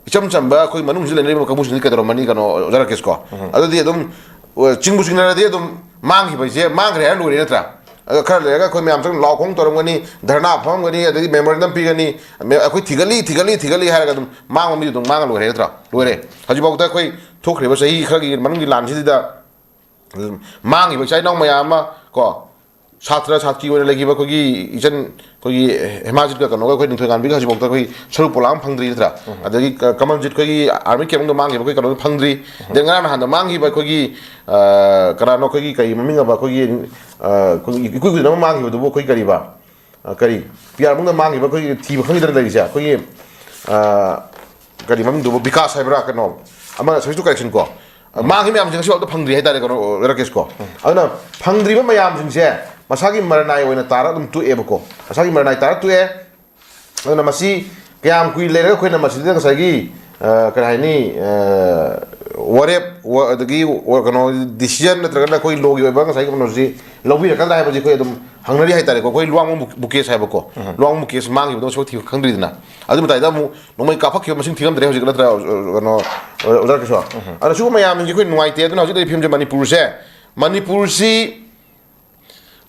ꯏꯆꯝ ꯆꯝꯕ ꯑꯩꯈꯣꯏ ꯃꯅꯨꯡꯁꯤꯗ ꯂꯩꯅꯔꯤꯕ ꯀꯥꯡꯕꯨꯁꯤꯡꯗꯤ ꯀꯩꯗꯧꯔꯝꯃꯅꯤ, ꯀꯩꯅꯣ, ꯑꯣꯖꯥ ꯔꯥꯀꯦꯁꯀꯣ? ꯑꯗꯨꯗꯤ ꯑꯗꯨꯝ, ꯑ, ꯆꯤꯡꯕꯨ ꯆꯤꯡꯅꯔꯗꯤ ꯑꯗꯨꯝ ꯃꯥꯡꯈꯤꯕ ꯍꯥꯏꯁꯦ ꯃꯥꯡꯈ꯭ꯔꯦ ꯍꯥꯏꯔ ꯂꯣꯏꯔꯦ ꯅꯠꯇ꯭ꯔꯥ? ꯑꯗꯣ ꯈꯔ ꯂꯩꯔꯒ ꯑꯩꯈꯣꯏ ꯃꯌꯥꯝ ꯆꯪ ꯂꯥꯎ ꯈꯣꯡ ꯇꯧꯔꯝꯒꯅꯤ, ꯙꯔꯅꯥ ꯐꯝꯃꯝꯒꯅꯤ, ꯑꯗꯒꯤ ꯃꯦꯃꯣꯔꯦꯟꯗꯝ ꯄꯤꯒꯅꯤ, ꯃꯦ-, ꯑꯩꯈꯣꯏ ꯊꯤꯒꯠꯂꯤ, ꯊꯤꯒꯠꯂꯤ, ꯊꯤꯒꯠꯂꯤ ꯍꯥꯏꯔꯒ ꯑꯗꯨꯝ ꯃꯥꯡꯕ ꯃꯤꯗꯨ ꯑꯗꯨꯝ ꯃꯥꯡꯉ ꯂꯣꯏꯔꯦ ꯅꯠꯇ꯭ꯔꯥ? ꯂꯣꯏꯔꯦ꯫ ꯍꯧꯖꯤꯛꯐꯥꯎꯗ ꯑꯩꯈꯣꯏ ꯊꯣꯛꯈ꯭ꯔꯤꯕ ꯆꯍꯤ ꯈꯔꯒꯤ ꯃꯅꯨꯡꯒꯤ ꯂꯥꯟꯁꯤꯗ ꯃꯥꯡꯉꯤꯕ ꯏꯆꯥ ꯏꯅꯥꯎ ꯃꯌꯥꯝ ꯑꯃ ꯀꯣ, ꯁꯥꯇ꯭ꯔ ꯁꯥꯇ꯭ꯔꯤ ꯑꯣꯏꯅ ꯂꯩꯈꯤꯕ ꯑꯩꯈꯣꯏꯒꯤ ꯏꯆꯟ, ꯑꯩꯈꯣꯏꯒꯤ ꯍꯦꯃꯥꯖꯤꯠꯀ ꯀꯩꯅꯣꯒ ꯑꯩꯈꯣꯏ ꯅꯤꯡꯊꯣꯏꯉꯥꯟꯕꯤꯒ ꯍꯧꯖꯤꯛꯐꯥꯎꯗ ꯑꯩꯈꯣꯏ ꯁꯔꯨꯛ ꯄꯣꯂꯥꯡ ꯑꯃ ꯐꯪꯗ꯭ꯔꯤ ꯅꯠꯇ꯭ꯔꯥ? ꯑꯗꯒꯤ ꯀ-, ꯀꯃꯜꯖꯤꯠ ꯑꯩꯈꯣꯏꯒꯤ ꯑꯥꯔꯃꯤ ꯀꯦꯝꯞ ꯃꯅꯨꯡꯗ ꯃꯥꯡꯈꯤꯕ ꯑꯩꯈꯣꯏ ꯀꯩꯅꯣꯗꯣ ꯐꯪꯗ꯭ꯔꯤ꯫ ꯑꯗꯩ ꯉꯔꯥꯡ ꯅꯍꯥꯟꯗ ꯃꯥꯡꯈꯤꯕ ꯑꯩꯈꯣꯏꯒꯤ, ꯑ, ꯀꯅꯥꯅꯣ ꯑꯩꯈꯣꯏꯒꯤ ꯀꯩ ꯃꯃꯤꯡ ꯑꯃ ꯑꯩꯈꯣꯏꯒꯤ, ꯑ, ꯑꯩꯈꯣꯏꯒꯤ ꯏꯀꯨꯏ ꯀꯨꯏꯗꯅ ꯑꯃ ꯃꯥꯡꯈꯤꯕꯗꯨꯕꯨ ꯑꯩꯈꯣꯏ ꯀꯔꯤꯕ? ꯑ, ꯀꯔꯤ? ꯄꯤ ꯑꯥꯔ ꯃꯅꯨꯡꯗ ꯃꯥꯡꯈꯤꯕ ꯑꯩꯈꯣꯏꯒꯤ ꯊꯤꯕ ꯈꯪꯈꯤꯗꯅ ꯂꯩꯔꯤꯁꯦ ꯑꯩꯈꯣꯏꯒꯤ, ꯑ, ꯀꯔꯤ ꯃꯃꯤꯡꯗꯨꯕꯨ? ꯕꯤꯀꯥꯁ ꯍꯥꯏꯕ꯭ꯔꯥ ꯀꯩꯅꯣ? ꯑꯃ ꯁꯕꯖꯦꯛꯇꯨ ꯀꯔꯦꯛꯁꯟ ꯀꯣ꯫ ꯃꯥꯡꯈꯤꯕ ꯃꯌꯥꯝꯁꯦ ꯉꯁꯤ ꯐꯥꯎꯗ ꯐꯪꯗ꯭ꯔꯤ ꯍꯥꯏꯇꯥꯔꯦ ꯀꯩꯅꯣ, ꯔꯥꯀꯦꯁ ꯀꯣ꯫ ꯑꯗꯨꯅ ꯐꯪꯗ꯭ꯔꯤꯕ ꯃꯌꯥꯝꯁꯤꯡꯁꯦ ꯃꯁꯥꯒꯤ ꯃꯔꯅꯥꯏ ꯑꯣꯏꯅ ꯇꯥꯔ ꯑꯗꯨꯝ ꯇꯣꯛꯑꯦꯕꯀꯣ꯫ ꯃꯁꯥꯒꯤ ꯃꯔꯅꯥꯏ ꯇꯥꯔ ꯇꯣꯛꯑꯦ꯫ ꯑꯗꯨꯅ ꯃꯁꯤ ꯀꯌꯥꯝ ꯀꯨꯏ ꯂꯩꯔꯒ ꯑꯩꯈꯣꯏꯅ ꯃꯁꯤꯗ ꯉꯁꯥꯏꯒꯤ, ꯑ, ꯀꯔꯤ ꯍꯥꯏꯅꯤ, ꯑ, ꯋꯥꯔꯦꯞ, ꯋꯥ-, ꯑꯗꯒꯤ ꯋꯥ-, ꯀꯩꯅꯣ, ꯗꯤꯁꯤꯖꯟ ꯅꯠꯇ꯭ꯔꯒꯅ ꯑꯩꯈꯣꯏ ꯂꯣꯒꯤ ꯑꯣꯏꯕ ꯉꯁꯥꯏꯒꯤ ꯀꯩꯅꯣꯁꯤ ꯂꯧꯕꯤꯔꯛꯀꯗ꯭ꯔꯥ ꯍꯥꯏꯕꯁꯤ ꯑꯩꯈꯣꯏ ꯑꯗꯨꯝ ꯍꯪꯅꯔꯤ ꯍꯥꯏꯇꯥꯔꯦꯀꯣ꯫ ꯑꯩꯈꯣꯏ ꯂꯨꯋꯥꯡꯕꯝ ꯕꯨ-, ꯕꯨꯀꯦꯁ ꯍꯥꯏꯕꯀꯣ꯫ ꯂꯨꯋꯥꯡꯕꯝ ꯕꯨꯀꯦꯁ ꯃꯥꯡꯈꯤꯕꯗꯣ ꯁꯣꯛ ꯊꯤꯕ ꯈꯪꯗ꯭ꯔꯤꯗꯅ꯫ ꯑꯗꯨ ꯃꯇꯥꯏꯗ ꯑꯃꯨꯛ ꯅꯣꯡꯃꯩ ꯀꯥꯞꯄꯛꯈꯤꯕ ꯃꯁꯤꯡ ꯊꯤꯔꯝꯗ꯭ꯔꯦ ꯍꯧꯖꯤꯛ ꯅꯠꯇ꯭ꯔꯥ, ꯑ, ꯀꯩꯅꯣ, ꯑ, ꯑꯣꯖꯥ ꯀꯩꯁꯨ? ꯑꯗꯣ ꯁꯤꯒꯨꯝꯕ ꯃꯌꯥꯝꯁꯤꯡꯁꯦ ꯑꯩꯈꯣꯏ ꯅꯨꯡꯉꯥꯏꯇꯦ꯫ ꯑꯗꯨꯅ ꯍꯧꯖꯤꯛ ꯂꯩꯔꯤꯕ ꯐꯤꯕꯝꯁꯦ ꯃꯅꯤꯄꯨꯔꯁꯦ, ꯃꯅꯤꯄꯨꯔꯁꯤ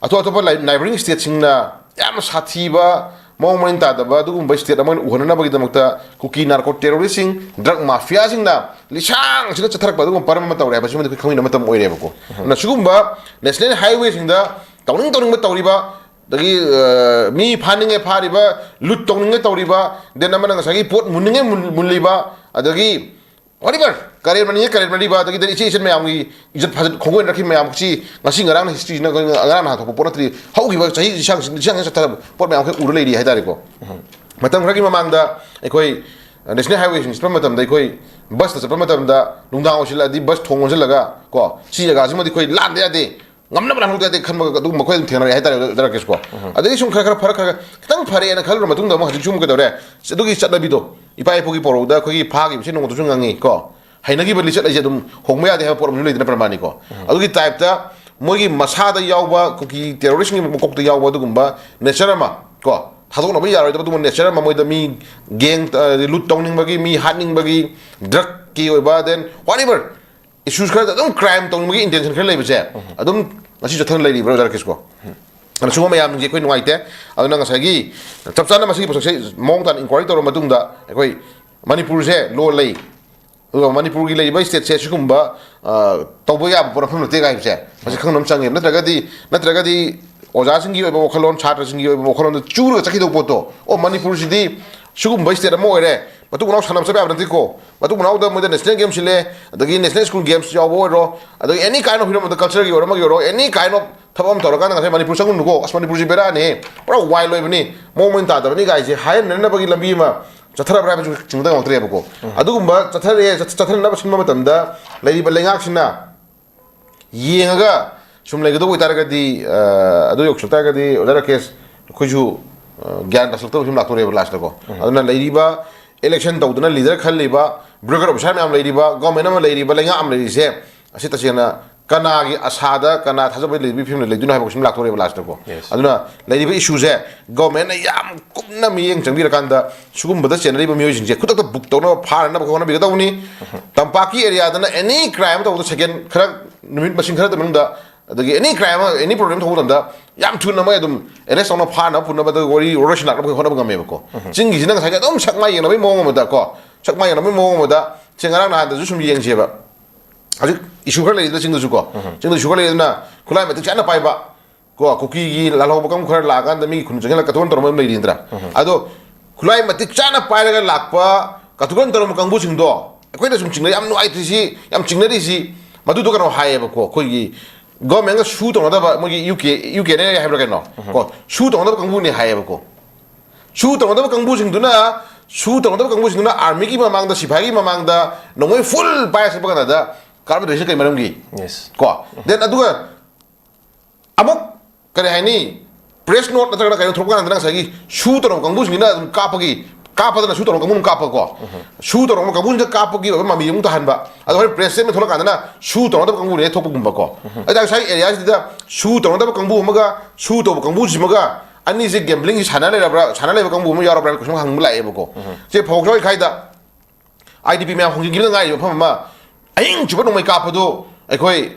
ꯑꯇꯣꯞ ꯑꯇꯣꯞꯄ ꯂꯥꯏ-, ꯅꯥꯏꯕꯔꯤꯡ ꯁ꯭ꯇꯦꯠꯁꯤꯡꯅ ꯌꯥꯝꯅ ꯁꯥꯊꯤꯕ, ꯃꯑꯣꯡ ꯃꯔꯤꯟ ꯇꯥꯗꯕ ꯑꯗꯨꯒꯨꯝꯕ ꯁ꯭ꯇꯦꯠ ꯑꯃ ꯑꯣꯏꯅ ꯎꯍꯟꯅꯅꯕꯒꯤꯗꯃꯛꯇ ꯀꯨꯀꯤ ꯅꯥꯔꯀꯣ ꯇꯦꯔꯣꯔꯤꯁꯁꯤꯡ, ꯗ꯭ꯔꯒ ꯃꯥꯐꯤꯌꯥꯁꯤꯡꯅ ꯂꯤꯁꯥꯡ ꯁꯤꯗ ꯆꯠꯊꯔꯛꯄ ꯑꯗꯨꯒꯨꯝꯕ ꯄꯔꯝ ꯑꯃ ꯇꯧꯔꯦ ꯍꯥꯏꯕꯁꯤꯃꯗꯤ ꯑꯩꯈꯣꯏ ꯈꯪꯃꯤꯟꯅꯕ ꯃꯇꯝ ꯑꯣꯏꯔꯦꯕꯀꯣ꯫ ꯑꯗꯨꯅ ꯁꯤꯒꯨꯝꯕ ꯅꯦꯁꯅꯦꯜ ꯍꯥꯏꯋꯦꯁꯤꯡꯗ ꯇꯧꯅꯤꯡ ꯇꯧꯅꯤꯡꯕ ꯇꯧꯔꯤꯕ, ꯑꯗꯒꯤ, ꯑ, ꯃꯤ ꯐꯥꯅꯤꯡꯉꯦ ꯐꯥꯔꯤꯕ, ꯂꯨꯠ ꯇꯧꯅꯤꯡꯉꯦ ꯇꯧꯔꯤꯕ, then ꯑꯃꯅ ꯉꯁꯥꯏꯒꯤ ꯄꯣꯠ ꯃꯨꯟꯅꯤꯡꯉꯦ ꯃꯨꯟ-, ꯃꯨꯜꯂꯤꯕ, ꯑꯗꯒꯤ whatever, ꯀꯔꯦꯟ ꯃꯅꯤꯡꯉꯦ ꯀꯔꯦꯟ ꯃꯔꯤꯕ, ꯑꯗꯒꯤꯗꯤ ꯏꯆꯦ ꯏꯆꯟ ꯃꯌꯥꯝꯒꯤ ꯏꯖꯠ ꯐꯖꯠ ꯈꯣꯡꯒꯣꯏꯅꯔꯛꯈꯤꯕ ꯃꯌꯥꯝꯁꯤ ꯉꯁꯤ ꯉꯔꯥꯡꯅ ꯍꯤꯁꯇ꯭ꯔꯤꯁꯤꯅ ꯑꯩꯈꯣꯏ ꯉꯔꯥꯡ ꯅꯍꯥꯟ ꯊꯣꯛꯄ ꯄꯣꯠ ꯅꯠꯇ꯭ꯔꯤ, ꯍꯧꯈꯤꯕ ꯆꯍꯤ ꯂꯤꯁꯥꯡ ꯂꯤꯁꯥꯡ ꯆꯠꯊꯔꯕ ꯄꯣꯠ ꯃꯌꯥꯝ ꯑꯩꯈꯣꯏ ꯎꯔ ꯂꯩꯔꯤ ꯍꯥꯏꯇꯥꯔꯦꯀꯣ꯫ ꯃꯇꯝ ꯈꯔꯒꯤ ꯃꯃꯥꯡꯗ ꯑꯩꯈꯣꯏ ꯅꯦꯁꯅꯦꯜ ꯍꯥꯏꯋꯦꯁꯤꯡ ꯆꯠꯄ ꯃꯇꯝꯗ, ꯑꯩꯈꯣꯏ ꯕꯁꯇ ꯆꯠꯄ ꯃꯇꯝꯗ ꯅꯨꯡꯗꯥꯡ ꯑꯣꯏꯁꯤꯜꯂꯛꯑꯗꯤ ꯕꯁ ꯊꯣꯡ ꯂꯣꯟꯁꯤꯜꯂꯒ ꯀꯣ, ꯁꯤ ꯖꯒꯥꯁꯤꯃꯗꯤ ꯑꯩꯈꯣꯏ ꯂꯥꯟꯗ ꯌꯥꯗꯦ, ꯉꯝꯅꯕ ꯂꯥꯟꯍꯧꯗ ꯌꯥꯗꯦ ꯈꯟꯕ ꯑꯗꯨꯒꯨꯝꯕ ꯑꯩꯈꯣꯏ ꯑꯗꯨꯝ ꯊꯦꯡꯅꯔꯛꯑꯦ ꯍꯥꯏꯇꯥꯔꯦ, ꯑꯣꯖꯥ ꯔꯥꯀꯦꯁ ꯀꯣ꯫ ꯑꯗꯒꯤ ꯁꯨꯝ ꯈꯔ ꯈꯔ ꯐꯔ ꯈꯔ ꯈꯔ ꯈꯤꯇꯪ ꯐꯔꯦꯅ ꯈꯜꯂꯨꯔ ꯃꯇꯨꯡꯗ ꯑꯃꯨꯛ ꯍꯧꯖꯤꯛꯁꯨ ꯑꯃꯨꯛ ꯀꯩꯗꯧꯔꯦ? ꯑꯗꯨꯒꯤ ꯆꯠꯅꯕꯤꯗꯣ ꯏꯄꯥ ꯏꯄꯨꯒꯤ ꯄꯧꯔꯧꯗ ꯑꯩꯈꯣꯏꯒꯤ ꯐꯥꯈꯤꯕꯁꯦ ꯅꯣꯡꯃꯇꯁꯨ ꯉꯪꯉꯤ ꯀꯣ, ꯍꯩꯅꯈꯤꯕ ꯂꯤꯆꯠ ꯍꯥꯏꯁꯦ ꯑꯗꯨꯝ ꯍꯣꯡꯕ ꯌꯥꯗꯦ ꯍꯥꯏꯕ ꯄꯣꯠ ꯑꯃꯁꯨ ꯂꯩꯗꯅ, ꯄ꯭ꯔꯃꯥꯅꯤꯀꯣ꯫ ꯑꯗꯨꯒꯤ ꯇꯥꯏꯞꯇ ꯃꯣꯏꯒꯤ ꯃꯁꯥꯗ ꯌꯥꯎꯕ ꯀꯨꯀꯤ ꯇꯦꯔꯣꯔꯤꯁꯀꯤ ꯃꯀꯣꯛꯇ ꯌꯥꯎꯕ ꯑꯗꯨꯒꯨꯝꯕ ꯅꯦꯆꯔ ꯑꯃ ꯀꯣ, ꯊꯥꯗꯣꯛꯅꯕ ꯌꯥꯔꯣꯏꯗꯕ ꯑꯗꯨꯒꯨꯝꯕ ꯅꯦꯆꯔ ꯑꯃ ꯃꯣꯏꯗ, ꯃꯤ ꯒꯦꯡ, ꯑ, ꯂꯨꯠ ꯇꯧꯅꯤꯡꯕꯒꯤ, ꯃꯤ ꯍꯥꯠꯅꯤꯡꯕꯒꯤ, ꯗ꯭ꯔꯒꯀꯤ ꯑꯣꯏꯕ, then whatever, ꯏꯁꯨꯁ ꯈꯔꯗ ꯑꯗꯨꯝ ꯀ꯭ꯔꯥꯏꯝ ꯇꯧꯅꯤꯡꯕꯒꯤ ꯏꯟꯇꯦꯟꯁꯟ ꯈꯔ ꯂꯩꯕꯁꯦ ꯑꯗꯨꯝ ꯉꯁꯤ ꯆꯠꯊꯅ ꯂꯩꯔꯤꯕ꯭ꯔꯥ, ꯑꯣꯖꯥ ꯔꯥꯀꯦꯁ ꯀꯣ? ꯑꯗꯨꯅ ꯁꯤꯒꯨꯝꯕ ꯃꯌꯥꯝꯁꯤꯡꯁꯦ ꯑꯩꯈꯣꯏ ꯅꯨꯡꯉꯥꯏꯇꯦ꯫ ꯑꯗꯨꯅ ꯉꯁꯥꯏꯒꯤ ꯆꯞ ꯆꯥꯅ ꯃꯁꯤꯒꯤ ꯄꯣꯠꯁꯛꯁꯦ ꯃꯑꯣꯡ ꯇꯥꯅ ꯏꯟꯀ꯭ꯋꯥꯏꯔꯤ ꯇꯧꯔꯕ ꯃꯇꯨꯡꯗ ꯑꯩꯈꯣꯏ ꯃꯅꯤꯄꯨꯔꯁꯦ ꯂꯣ ꯂꯩ, ꯑꯗꯨꯒ ꯃꯅꯤꯄꯨꯔꯒꯤ ꯂꯩꯔꯤꯕ ꯁ꯭ꯇꯦꯠꯁꯦ ꯁꯤꯒꯨꯝꯕ, ꯑ, ꯇꯧꯕ ꯌꯥꯕ ꯄꯣꯠ ꯃꯐꯝ ꯅꯠꯇꯦ ꯍꯥꯏꯕꯁꯦ ꯃꯁꯤ ꯈꯪꯕ ꯑꯃ ꯆꯪꯉꯦꯕ꯫ ꯅꯠꯇ꯭ꯔꯒꯗꯤ, ꯅꯠꯇ꯭ꯔꯒꯗꯤ ꯑꯣꯖꯥꯁꯤꯡꯒꯤ ꯑꯣꯏꯕ ꯋꯥꯈꯜꯂꯣꯟ, ꯁꯥꯇ꯭ꯔꯁꯤꯡꯒꯤ ꯑꯣꯏꯕ ꯋꯥꯈꯜꯂꯣꯟꯗ ꯆꯨꯔꯒ ꯆꯠꯈꯤꯗꯧꯕ ꯄꯣꯠꯇꯣ, ꯑꯣ, ꯃꯅꯤꯄꯨꯔꯁꯤꯗꯤ ꯁꯤꯒꯨꯝꯕ state ꯑꯃ ꯑꯣꯏꯔꯦ, ꯃꯇꯨꯡ ꯃꯅꯥꯎ ꯁꯥꯟꯅꯕ ꯆꯠꯄ ꯌꯥꯕ ꯅꯠꯇꯦꯀꯣ, ꯃꯇꯨꯡ ꯃꯅꯥꯎꯗ ꯃꯣꯏꯗ national game ꯁꯤꯜꯂꯦ, ꯑꯗꯒꯤ national school games ꯌꯥꯎꯕ ꯑꯣꯏꯔꯣ, ꯑꯗꯒꯤ any kind of ꯍꯤꯔꯝ ꯑꯃꯗ, culture ꯒꯤ ꯑꯣꯏꯔꯣ, ꯑꯃꯒꯤ ꯑꯣꯏꯔꯣ, any kind of ꯊꯕꯛ ꯑꯃ ꯇꯧꯔꯀꯥꯟꯗ ꯉꯁꯥꯏ ꯃꯅꯤꯄꯨꯔ ꯆꯪꯉꯨꯅꯨꯀꯣ, ꯑꯁ, ꯃꯅꯤꯄꯨꯔꯁꯤ ꯕꯦꯔꯥꯅꯤ, ꯄꯨꯔꯥ ꯋꯥꯏ ꯂꯣꯏꯕꯅꯤ, ꯃꯑꯣꯡ ꯃꯔꯤꯟ ꯇꯥꯗꯕꯅꯤ ꯀꯥꯏꯁꯦ ꯍꯥꯏꯍꯟꯅꯅꯕꯒꯤ ꯂꯝꯕꯤ ꯑꯃ ꯆꯠꯊꯔꯕ꯭ꯔꯥ ꯍꯥꯏꯕꯁꯨ ꯆꯤꯡꯅꯕ ꯉꯝꯃꯛꯇ꯭ꯔꯦꯕꯀꯣ꯫ ꯑꯗꯨꯒꯨꯝꯕ ꯆꯠꯊꯔꯛꯑꯦ, ꯆꯠ-, ꯆꯠꯊꯅꯅꯕ ꯁꯤꯟꯕ ꯃꯇꯝꯗ ꯂꯩꯔꯤꯕ ꯂꯩꯉꯥꯛꯁꯤꯅ ꯌꯦꯡꯉꯒ ꯁꯨꯝ ꯂꯩꯒꯗꯧꯕ ꯑꯣꯏꯇꯥꯔꯒꯗꯤ, ꯑ, ꯑꯗꯨ ꯌꯧꯁꯤꯜꯂꯛ ꯇꯥꯔꯒꯗꯤ, ꯑꯣꯖꯥ ꯔꯥꯀꯦꯁ, ꯑꯩꯈꯣꯏꯁꯨ, ꯑ, ꯒ꯭ꯌꯥꯟ ꯇꯥꯁꯤꯜꯂꯛꯇꯕ ꯐꯤꯕꯝ ꯂꯥꯛꯇꯣꯔꯦꯕ ꯂꯥꯁꯇꯀꯣ꯫ ꯑꯗꯨꯅ ꯂꯩꯔꯤꯕ election ꯇꯧꯗꯅ leader ꯈꯜꯂꯤꯕ bureaucrat officer ꯃꯌꯥꯝ ꯂꯩꯔꯤꯕ, government ꯑꯃ ꯂꯩꯔꯤꯕ, ꯂꯩꯉꯥꯛ ꯑꯃ ꯂꯩꯔꯤꯁꯦ, ꯑꯁꯤ ꯇꯁꯦꯡꯅ ꯀꯅꯥꯒꯤ ꯑꯁꯥꯗ, ꯀꯅꯥ ꯊꯥꯖꯕ ꯂꯩꯕꯒꯤ ꯐꯤꯕꯝꯗ ꯂꯩꯗꯣꯏꯅꯣ ꯍꯥꯏꯕ ꯀꯣꯏꯁꯟ ꯂꯥꯛꯇꯣꯔꯦꯕ ꯂꯥꯁꯇꯀꯣ꯫ Yes. ꯑꯗꯨꯅ ꯂꯩꯔꯤꯕ issue ꯁꯦ government ꯅ ꯌꯥꯝ ꯀꯨꯞꯅ ꯃꯤꯠꯌꯦꯡ ꯆꯪꯕꯤꯔꯀꯥꯟꯗ ꯁꯤꯒꯨꯝꯕꯗ ꯆꯦꯟꯅꯔꯤꯕ ꯃꯤꯑꯣꯏꯁꯤꯡꯁꯦ ꯈꯨꯗꯛꯇ book ꯇꯧꯅꯕ ꯐꯥꯅꯅꯕ ꯍꯣꯠꯅꯕꯤꯒꯗꯧꯕꯅꯤ꯫ ꯇꯝꯄꯥꯛꯀꯤ area ꯗꯅ any crime ꯇꯧꯕꯗ second ꯈꯔ, ꯅꯨꯃꯤꯠ ꯃꯁꯤꯡ ꯈꯔ ꯃꯅꯨꯡꯗ, ꯑꯗꯒꯤ any crime ꯑꯃ, any problem ꯊꯣꯛꯄ ꯃꯇꯝꯗ ꯌꯥꯝ ꯊꯨꯅ ꯃꯣꯏ ꯑꯗꯨꯝ arrest ꯇꯧꯅꯕ, ꯐꯥꯅꯕ ꯄꯨꯅꯕ, ꯑꯗꯨꯒ ꯋꯥꯔꯤ ꯋꯥꯔꯣꯏꯁꯤꯟ ꯂꯥꯛꯅꯕ ꯍꯣꯠꯅꯕ ꯉꯝꯃꯦꯕꯀꯣ꯫ ꯆꯤꯡꯒꯤꯁꯤꯅ ꯉꯁꯥꯏꯒꯤ ꯑꯗꯨꯝ ꯁꯛ ꯃꯥꯏ ꯌꯦꯡꯅꯕꯒꯤ ꯃꯑꯣꯡ ꯑꯃꯗ ꯀꯣ, ꯁꯛ ꯃꯥꯏ ꯌꯦꯡꯅꯕꯒꯤ ꯃꯑꯣꯡ ꯑꯃꯗ, ꯁꯦ ꯉꯔꯥꯡ ꯅꯍꯥꯟꯗꯁꯨ ꯁꯨꯝ ꯌꯦꯡꯁꯦꯕ, ꯍꯧꯖꯤꯛ issue ꯈꯔ ꯂꯩꯔꯤꯗꯅ ꯆꯤꯡꯗꯁꯨ ꯀꯣ, ꯆꯤꯡꯗ issue ꯈꯔ ꯂꯩꯔꯤꯗꯅ, ꯈꯨꯠꯂꯥꯏ ꯃꯇꯤꯛ ꯆꯥꯅ ꯄꯥꯏꯕ ꯀꯣ, ꯀꯨꯀꯤꯒꯤ ꯂꯥꯜꯍꯧꯕ ꯀꯥꯡꯕꯨ ꯈꯔ ꯂꯥꯛꯑꯀꯥꯟꯗ ꯃꯤꯒꯤ ꯈꯨꯟ ꯆꯪꯁꯤꯜꯂꯒ ꯀꯠꯊꯣꯛ ꯀꯔꯟ ꯇꯧꯔꯝꯕ ꯑꯃ ꯂꯩꯔꯤꯗ꯭ꯔꯥ? ꯑꯗꯣ ꯈꯨꯠꯂꯥꯏ ꯃꯇꯤꯛ ꯆꯥꯅ ꯄꯥꯏꯔꯒ ꯂꯥꯛꯄ ꯀꯠꯊꯣꯛ ꯀꯔꯟ ꯇꯧꯔꯝꯕ ꯀꯥꯡꯕꯨꯁꯤꯡꯗꯣ ꯑꯩꯈꯣꯏꯅ ꯁꯨꯝ ꯆꯤꯡꯅ ꯌꯥꯝ ꯅꯨꯡꯉꯥꯏꯇ꯭ꯔꯤꯁꯤ, ꯌꯥꯝ ꯆꯤꯡꯅꯔꯤꯁꯤ, ꯃꯗꯨꯗꯣ ꯀꯩꯅꯣ ꯍꯥꯏꯌꯦꯕꯀꯣ, ꯑꯩꯈꯣꯏꯒꯤ government ꯒ ꯁꯨ ꯇꯧꯅꯗꯕ, ꯃꯣꯏꯒꯤ ꯌꯨ ꯀꯦ, ꯌꯨ ꯀꯦ ꯅꯦ ꯍꯥꯏꯕ꯭ꯔꯥ ꯀꯩꯅꯣ, ꯀꯣ, ꯁꯨ ꯇꯧꯅꯗꯕ ꯀꯥꯡꯕꯨꯅꯦ ꯍꯥꯏꯌꯦꯕꯀꯣ꯫ ꯁꯨ ꯇꯧꯅꯗꯕ ꯀꯥꯡꯕꯨꯁꯤꯡꯗꯨꯅ, ꯁꯨ ꯇꯧꯅꯗꯕ ꯀꯥꯡꯕꯨꯁꯤꯡꯗꯨꯅ army ꯒꯤ ꯃꯃꯥꯡꯗ, ꯁꯤꯐꯥꯏꯒꯤ ꯃꯃꯥꯡꯗ ꯅꯣꯡꯃꯩ full ꯄꯥꯏꯔ ꯆꯠꯄ ꯀꯥꯟꯗ ꯀꯥꯔꯝꯗꯣꯏꯁꯤꯅ ꯀꯩ ꯃꯔꯝꯒꯤ? Yes. ꯀꯣ? Then ꯑꯗꯨꯒ ꯑꯃꯨꯛ ꯀꯔꯤ ꯍꯥꯏꯅꯤ, press note ꯅꯠꯇ꯭ꯔꯒꯅ ꯀꯩꯅꯣ ꯊꯣꯛꯄ ꯀꯥꯟꯗ ꯉꯁꯥꯏꯒꯤ ꯁꯨ ꯇꯧꯔꯝꯕ ꯀꯥꯡꯕꯨꯁꯤꯡꯁꯤꯅ ꯑꯗꯨꯝ ꯀꯥꯞꯄꯒꯤ, ꯀꯥꯞꯄꯗꯅ ꯁꯨ ꯇꯧꯔꯝꯕ ꯀꯥꯡꯕꯨ ꯑꯃꯨꯛ ꯀꯥꯞꯄꯀꯣ, ꯁꯨ ꯇꯧꯔꯝꯕ ꯀꯥꯡꯕꯨꯁꯤꯡꯗ ꯀꯥꯞꯄꯒꯤ ꯑꯣꯏꯕ ꯃꯃꯤ ꯑꯃꯨꯛ ꯇꯥꯍꯟꯕ꯫ ꯑꯗꯣ ꯍꯣꯔꯦꯟ press statement ꯊꯣꯛꯂꯛꯀꯥꯟꯗꯅ ꯁꯨ ꯇꯧꯔꯝꯗꯕ ꯀꯥꯡꯕꯨꯅꯦ ꯊꯣꯛꯄꯒꯨꯝꯕꯀꯣ꯫ ꯑꯗ ꯉꯁꯥꯏ area ꯁꯤꯗ ꯁꯨ ꯇꯧꯔꯝꯗꯕ ꯀꯥꯡꯕꯨ ꯑꯃꯒ ꯁꯨ ꯇꯧꯕ ꯀꯥꯡꯕꯨꯁꯤꯃꯒ ꯑꯅꯤꯁꯦ gambling ꯁꯤ ꯁꯥꯟꯅ ꯂꯩꯔꯕ꯭ꯔꯥ, ꯁꯥꯟꯅ ꯂꯩꯕ ꯀꯥꯡꯕꯨ ꯑꯃ ꯌꯥꯎꯔꯕ꯭ꯔꯥ ꯍꯥꯏꯅ question ꯍꯪꯕ ꯂꯥꯛꯑꯦꯕꯀꯣ꯫ ꯁꯦ ꯐꯧ ꯁꯣꯏ ꯈꯥꯏꯗ I D P ꯃꯌꯥꯝ ꯍꯣꯡꯖꯤꯟꯈꯤꯕꯗ ꯉꯥꯏꯔꯤꯕ ꯃꯐꯝ ꯑꯃ, ꯑꯍꯤꯡ ꯆꯨꯞꯄ ꯅꯣꯡꯃꯩ ꯀꯥꯞꯄꯗꯣ ꯑꯩꯈꯣꯏ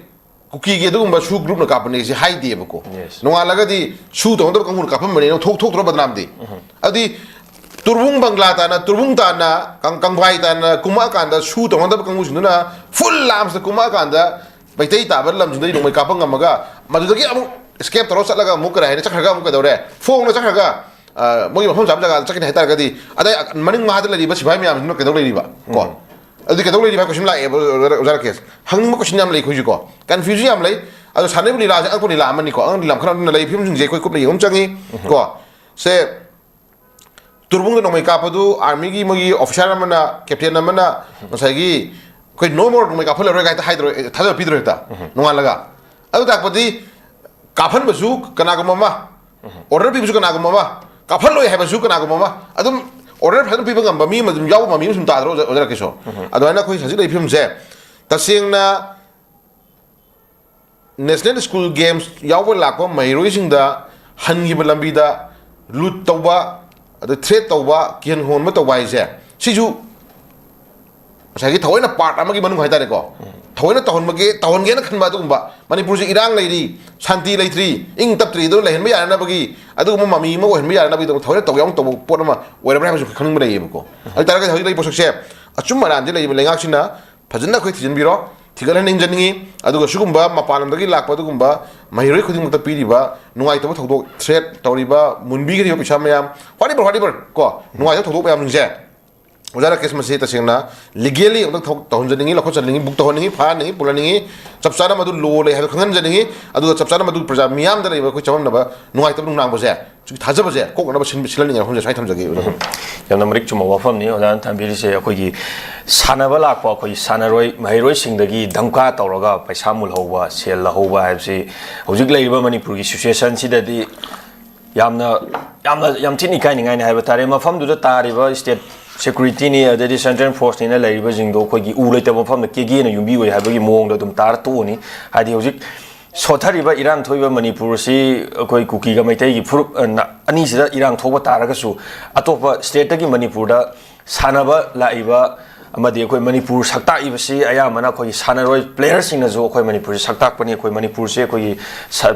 ꯀꯨꯀꯤꯒꯤ ꯑꯗꯨꯒꯨꯝꯕ ꯁꯨ group ꯅ ꯀꯥꯞꯄꯅꯦ ꯁꯤ ꯍꯥꯏꯗꯦꯕꯀꯣ꯫ Yes. ꯅꯣꯡꯉꯥꯜꯂꯒꯗꯤ ꯁꯨ ꯇꯧꯅꯗꯕ ꯀꯥꯡꯕꯨꯅ ꯀꯥꯞꯄꯝꯕꯅꯦꯅ ꯊꯣꯛ-, ꯊꯣꯛꯇ꯭ꯔꯣ ꯕꯗꯅꯥꯝꯗꯤ? ꯑꯗꯨꯗꯤ ꯇꯨꯔꯕꯨꯡ ꯕꯪꯒ꯭ꯂꯥ ꯇꯥꯅ, ꯇꯨꯔꯕꯨꯡ ꯇꯥꯅ, ꯀꯪ-, ꯀꯪꯐꯥꯏ ꯇꯥꯅ ꯀꯨꯝꯃꯛꯑꯀꯥꯟꯗ ꯁꯨ ꯇꯧꯅꯗꯕ ꯀꯥꯡꯕꯨꯁꯤꯡꯗꯨꯅ full arms ꯇ ꯀꯨꯝꯃꯛꯑꯀꯥꯟꯗ ꯃꯩꯇꯩ ꯇꯥꯕ ꯂꯝꯁꯤꯡꯗꯒꯤ ꯅꯣꯡꯃꯩ ꯀꯥꯞꯄ ꯉꯝꯃꯒ ꯃꯗꯨꯗꯒꯤ ꯑꯃꯨꯛ ꯏꯁꯀꯦꯞ ꯇꯧꯔ ꯆꯠꯂꯒ ꯑꯃꯨꯛ ꯀꯔꯤ ꯍꯥꯏꯅꯤ, ꯆꯠꯈ꯭ꯔꯒ ꯑꯃꯨꯛ ꯀꯩꯗꯧꯔꯦ, ꯐꯣꯡꯅ ꯆꯠꯈ꯭ꯔꯒ, ꯑ, ꯃꯣꯏꯒꯤ ꯃꯐꯝ ꯆꯥꯕ ꯖꯒꯥꯗ ꯆꯠꯈꯤꯅꯤ ꯍꯥꯏꯇꯥꯔꯒꯗꯤ, ꯑꯗꯩ ꯃꯅꯤꯡ ꯃꯍꯥꯗ ꯂꯩꯔꯤꯕ ꯁꯤꯐꯥꯏ ꯃꯌꯥꯝꯁꯤꯅ ꯀꯩꯗꯧ ꯂꯩꯔꯤꯕ ꯀꯣ? ꯑꯗꯨꯗꯤ ꯀꯩꯗꯧ ꯂꯩꯔꯤꯕ ꯍꯥꯏꯕ ꯀꯣꯏꯁꯟ ꯂꯥꯛꯑꯦꯕ, ꯑꯣꯖꯥ, ꯑꯣꯖꯥ ꯔꯥꯀꯦꯁ꯫ ꯍꯪꯅꯤꯡꯕ ꯀꯣꯏꯁꯟ ꯌꯥꯝ ꯂꯩ ꯑꯩꯈꯣꯏꯁꯨ ꯀꯣ꯫ ꯀꯟꯐ꯭ꯌꯨꯖꯟ ꯌꯥꯝ ꯂꯩ꯫ ꯑꯗꯣ ꯁꯥꯟꯅꯔꯤꯕ ꯂꯤꯂꯥꯁꯦ ꯑꯉꯛꯄ ꯂꯤꯂꯥ ꯑꯃꯅꯤꯀꯣ꯫ ꯑꯉꯛꯄ ꯂꯤꯂꯥ ꯃꯈꯜ ꯑꯃꯅ ꯂꯩ꯫ ꯐꯤꯕꯝꯁꯤꯡꯁꯦ ꯑꯩꯈꯣꯏ ꯀꯨꯞꯅ ꯌꯦꯡꯕ ꯑꯃ ꯆꯪꯉꯤ ꯀꯣ꯫ ꯁꯦ, ꯇꯨꯔꯕꯨꯡꯗ ꯅꯣꯡꯃꯩ ꯀꯥꯞꯄꯗꯨ ꯑꯥꯔꯃꯤꯒꯤ ꯃꯣꯏꯒꯤ ꯑꯣꯐꯤꯁꯥꯔ ꯑꯃꯅ, ꯀꯦꯞꯇꯦꯟ ꯑꯃꯅ ꯉꯁꯥꯏꯒꯤ, "ꯑꯩꯈꯣꯏ no more, ꯅꯣꯡꯃꯩ ꯀꯥꯞꯍꯜꯂꯔꯣꯏ" ꯀꯥꯏꯗ ꯍꯥꯏꯗ꯭ꯔꯣ, ꯑꯦ, ꯊꯥꯖꯕ ꯄꯤꯗ꯭ꯔꯣ ꯍꯦꯛꯇ? ꯅꯣꯡꯉꯥꯜꯂꯒ꯫ ꯑꯗꯨ ꯇꯥꯛꯄꯗꯤ ꯀꯥꯞꯍꯟꯕꯁꯨ ꯀꯅꯥꯒꯨꯝꯕ ꯑꯃ, ꯑꯣꯔꯗꯔ ꯄꯤꯕꯁꯨ ꯀꯅꯥꯒꯨꯝꯕ ꯑꯃ, ꯀꯥꯞꯍꯜꯂꯣꯏ ꯍꯥꯏꯕꯁꯨ ꯀꯅꯥꯒꯨꯝꯕ ꯑꯃ, ꯑꯗꯨꯝ ꯑꯣꯔꯗꯔ ꯐꯖꯅ ꯄꯤꯕ ꯉꯝꯕ ꯃꯤ ꯑꯃ ꯑꯗꯨꯝ ꯌꯥꯎꯕ ꯃꯃꯤ ꯑꯃ ꯁꯨꯝ ꯇꯥꯗ꯭ꯔꯣ, ꯑꯣꯖꯥ, ꯑꯣꯖꯥ ꯔꯥꯀꯦꯁꯣ? ꯑꯗꯨꯃꯥꯏꯅ ꯑꯩꯈꯣꯏ ꯍꯧꯖꯤꯛ ꯂꯩꯔꯤꯕ ꯐꯤꯕꯝꯁꯦ ꯇꯁꯦꯡꯅ National School Games ꯌꯥꯎꯕ ꯂꯥꯛꯄ ꯃꯍꯩꯔꯣꯏꯁꯤꯡꯗ ꯍꯟꯈꯤꯕ ꯂꯝꯕꯤꯗ ꯂꯨꯠ ꯇꯧꯕ, ꯑꯗ ꯊ꯭ꯔꯦꯠ ꯇꯧꯕ, ꯀꯤꯍꯟ ꯈꯪꯍꯟꯕ ꯇꯧꯕ ꯍꯥꯏꯁꯦ, ꯁꯤꯁꯨ ꯉꯁꯥꯏꯒꯤ ꯊꯑꯣꯏꯅ ꯄꯥꯔꯠ ꯑꯃꯒꯤ ꯃꯅꯨꯡ ꯍꯥꯏꯇꯥꯔꯦꯀꯣ, ꯊꯑꯣꯏꯅ ꯇꯧꯍꯟꯕꯒꯦ, ꯇꯧꯍꯟꯒꯦꯅ ꯈꯟꯕ ꯑꯗꯨꯒꯨꯝꯕ꯫ ꯃꯅꯤꯄꯨꯔꯁꯤ ꯏꯔꯥꯡ ꯂꯩꯔꯤ, ꯁꯥꯟꯇꯤ ꯂꯩꯇ꯭ꯔꯤ, ꯏꯪ ꯇꯞꯇ꯭ꯔꯤ, ꯑꯗꯨ ꯂꯩꯍꯟꯕ ꯌꯥꯅꯅꯕꯒꯤ ꯑꯗꯨꯒꯨꯝꯕ ꯃꯃꯤ ꯑꯃ ꯑꯣꯏꯍꯟꯕ ꯌꯥꯅꯅꯕꯒꯤꯗꯃꯛ ꯊꯑꯣꯏꯅ ꯇꯧꯕ ꯌꯥꯎꯅ ꯇꯧꯕ ꯄꯣꯠ ꯑꯃ ꯑꯣꯏꯔꯕ꯭ꯔꯥ ꯍꯥꯏꯕꯁꯨ ꯈꯪꯅꯤꯡꯕ ꯂꯩꯌꯦꯕꯀꯣ꯫ ꯑꯗꯨ ꯇꯥꯔꯒꯗꯤ ꯍꯧꯖꯤꯛ ꯂꯩꯔꯤꯕ ꯄꯣꯠꯁꯛꯁꯦ ꯑꯆꯨꯝ ꯑꯔꯥꯟꯗꯤ ꯂꯩꯔꯤꯕ ꯂꯩꯉꯥꯛꯁꯤꯅ ꯐꯖꯅ ꯑꯩꯈꯣꯏ ꯊꯤꯖꯤꯟꯕꯤꯔꯣ, ꯊꯤꯒꯠꯍꯟꯅꯤꯡꯖꯅꯤꯡꯉꯤ꯫ ꯑꯗꯨꯒ ꯁꯤꯒꯨꯝꯕ ꯃꯄꯥꯟ ꯂꯝꯗꯒꯤ ꯂꯥꯛꯄ ꯑꯗꯨꯒꯨꯝꯕ ꯃꯍꯩꯔꯣꯏ ꯈꯨꯗꯤꯡꯃꯛꯇ ꯄꯤꯔꯤꯕ ꯅꯨꯡꯉꯥꯏꯇꯕ ꯊꯧꯗꯣꯛ, ꯊ꯭ꯔꯦꯠ ꯇꯧꯔꯤꯕ, ꯃꯨꯟꯕꯤꯈ꯭ꯔꯤꯕ ꯄꯩꯁꯥ ꯃꯌꯥꯝ, whatever, whatever ꯀꯣ, ꯅꯨꯡꯉꯥꯏꯇꯕ ꯊꯧꯗꯣꯛ ꯃꯌꯥꯝꯁꯤꯡꯁꯦ ꯑꯣꯖꯥ ꯔꯥꯀꯦꯁ ꯃꯁꯤ ꯇꯁꯦꯡꯅ ꯂꯤꯒꯦꯜꯂꯤ ꯑꯃꯨꯛꯇꯪ ꯊꯧ-, ꯇꯧꯍꯟꯖꯅꯤꯡꯉꯤ, ꯂꯧꯈꯠꯆꯅꯤꯡꯉꯤ, ꯕꯨꯛ ꯇꯧꯍꯟꯅꯤꯡꯉꯤ, ꯐꯥꯍꯟꯅꯤꯡꯉꯤ, ꯄꯨꯜꯍꯟꯅꯤꯡꯉꯤ, ꯆꯞ ꯆꯥꯅ ꯃꯗꯨ ꯂꯣ ꯂꯩ ꯍꯥꯏꯕ ꯈꯪꯍꯟꯖꯅꯤꯡꯉꯤ꯫ ꯑꯗꯨꯒ ꯆꯞ ꯆꯥꯅ ꯃꯗꯨ ꯄ꯭ꯔꯖꯥ ꯃꯤꯌꯥꯝꯗ ꯂꯩꯕ ꯑꯩꯈꯣꯏ ꯆꯃꯝꯅꯕ, ꯅꯨꯡꯉꯥꯏꯇꯕ ꯅꯨꯡꯅꯥꯡꯕꯁꯦ, ꯁꯤꯒꯤ ꯊꯥꯖꯕꯁꯦ ꯀꯣꯛꯅꯅꯕ ꯁꯤꯟ-, ꯁꯤꯜꯍꯟꯅꯤꯡꯉꯦ ꯋꯥꯐꯝꯁꯦ ꯁꯨꯃꯥꯏꯅ ꯊꯝꯖꯒꯦ, ꯑꯣꯖꯥ꯫ ꯌꯥꯝꯅ ꯃꯔꯤꯛ ꯆꯨꯝꯕ ꯋꯥꯐꯝꯅꯤ ꯑꯣꯖꯥꯅ ꯊꯝꯕꯤꯔꯤꯁꯦ꯫ ꯑꯩꯈꯣꯏꯒꯤ ꯁꯥꯟꯅꯕ ꯂꯥꯛꯄ ꯑꯩꯈꯣꯏꯒꯤ ꯁꯥꯟꯅꯔꯣꯏ ꯃꯍꯩꯔꯣꯏꯁꯤꯡꯗꯒꯤ ꯙꯝꯀꯥ ꯇꯧꯔꯒ ꯄꯩꯁꯥ ꯃꯨꯜꯍꯧꯕ, ꯁꯦꯜ ꯂꯧꯍꯧꯕ ꯍꯥꯏꯕꯁꯤ ꯍꯧꯖꯤꯛ ꯂꯩꯔꯤꯕ ꯃꯅꯤꯄꯨꯔꯒꯤ ꯁꯤꯆꯨꯋꯦꯁꯟꯁꯤꯗꯗꯤ ꯌꯥꯝꯅ, ꯌꯥꯝꯅ, ꯌꯥꯝ ꯊꯤꯅ ꯏꯀꯥꯏꯅꯤꯡꯉꯥꯏꯅꯤ ꯍꯥꯏꯕ ꯇꯥꯔꯦ꯫ ꯃꯐꯝꯗꯨꯗ ꯇꯥꯔꯤꯕ ꯁ꯭ꯇꯦꯠ ꯁꯦꯀ꯭ꯌꯨꯔꯤꯇꯤꯅꯤ, ꯑꯗꯩꯗꯤ ꯁꯦꯟꯇ꯭ꯔꯦꯜ ꯐꯣꯔꯁꯅꯤꯅ ꯂꯩꯔꯤꯕꯁꯤꯡꯗꯣ ꯑꯩꯈꯣꯏꯒꯤ ꯎ ꯂꯩꯇꯕ ꯃꯐꯝꯗ ꯀꯦꯒꯦꯅ ꯌꯨꯝꯕꯤ ꯑꯣꯏ ꯍꯥꯏꯕꯒꯤ ꯃꯑꯣꯡꯗ ꯑꯗꯨꯝ ꯇꯥꯔ ꯇꯣꯛꯑꯅꯤ꯫ ꯍꯥꯏꯗꯤ ꯍꯧꯖꯤꯛ ꯁꯣꯠꯊꯔꯤꯕ ꯏꯔꯥꯡ ꯊꯣꯛꯏꯕ ꯃꯅꯤꯄꯨꯔꯁꯤ ꯑꯩꯈꯣꯏ ꯀꯨꯀꯤꯒ ꯃꯩꯇꯩꯒꯤ ꯐꯨꯔꯨꯞ, ꯑ, ꯅ-, ꯑꯅꯤꯁꯤꯗ ꯏꯔꯥꯡ ꯊꯣꯛꯄ ꯇꯥꯔꯒꯁꯨ, ꯑꯇꯣꯞꯄ ꯁ꯭ꯇꯦꯠꯇꯒꯤ ꯃꯅꯤꯄꯨꯔꯗ ꯁꯥꯟꯅꯕ ꯂꯥꯛꯏꯕ ꯑꯃꯗꯤ ꯑꯩꯈꯣꯏ ꯃꯅꯤꯄꯨꯔ ꯁꯛꯇꯥꯛꯏꯕꯁꯤ ꯑꯌꯥꯝꯕꯅ ꯑꯩꯈꯣꯏꯒꯤ ꯁꯥꯟꯅꯔꯣꯏ ꯄ꯭ꯂꯦꯌꯔꯁꯤꯡꯅꯁꯨ ꯑꯩꯈꯣꯏ ꯃꯅꯤꯄꯨꯔꯁꯤ ꯁꯛꯇꯥꯛꯄꯅꯤ꯫ ꯑꯩꯈꯣꯏ ꯃꯅꯤꯄꯨꯔꯁꯤ ꯑꯩꯈꯣꯏꯒꯤ ꯁ-,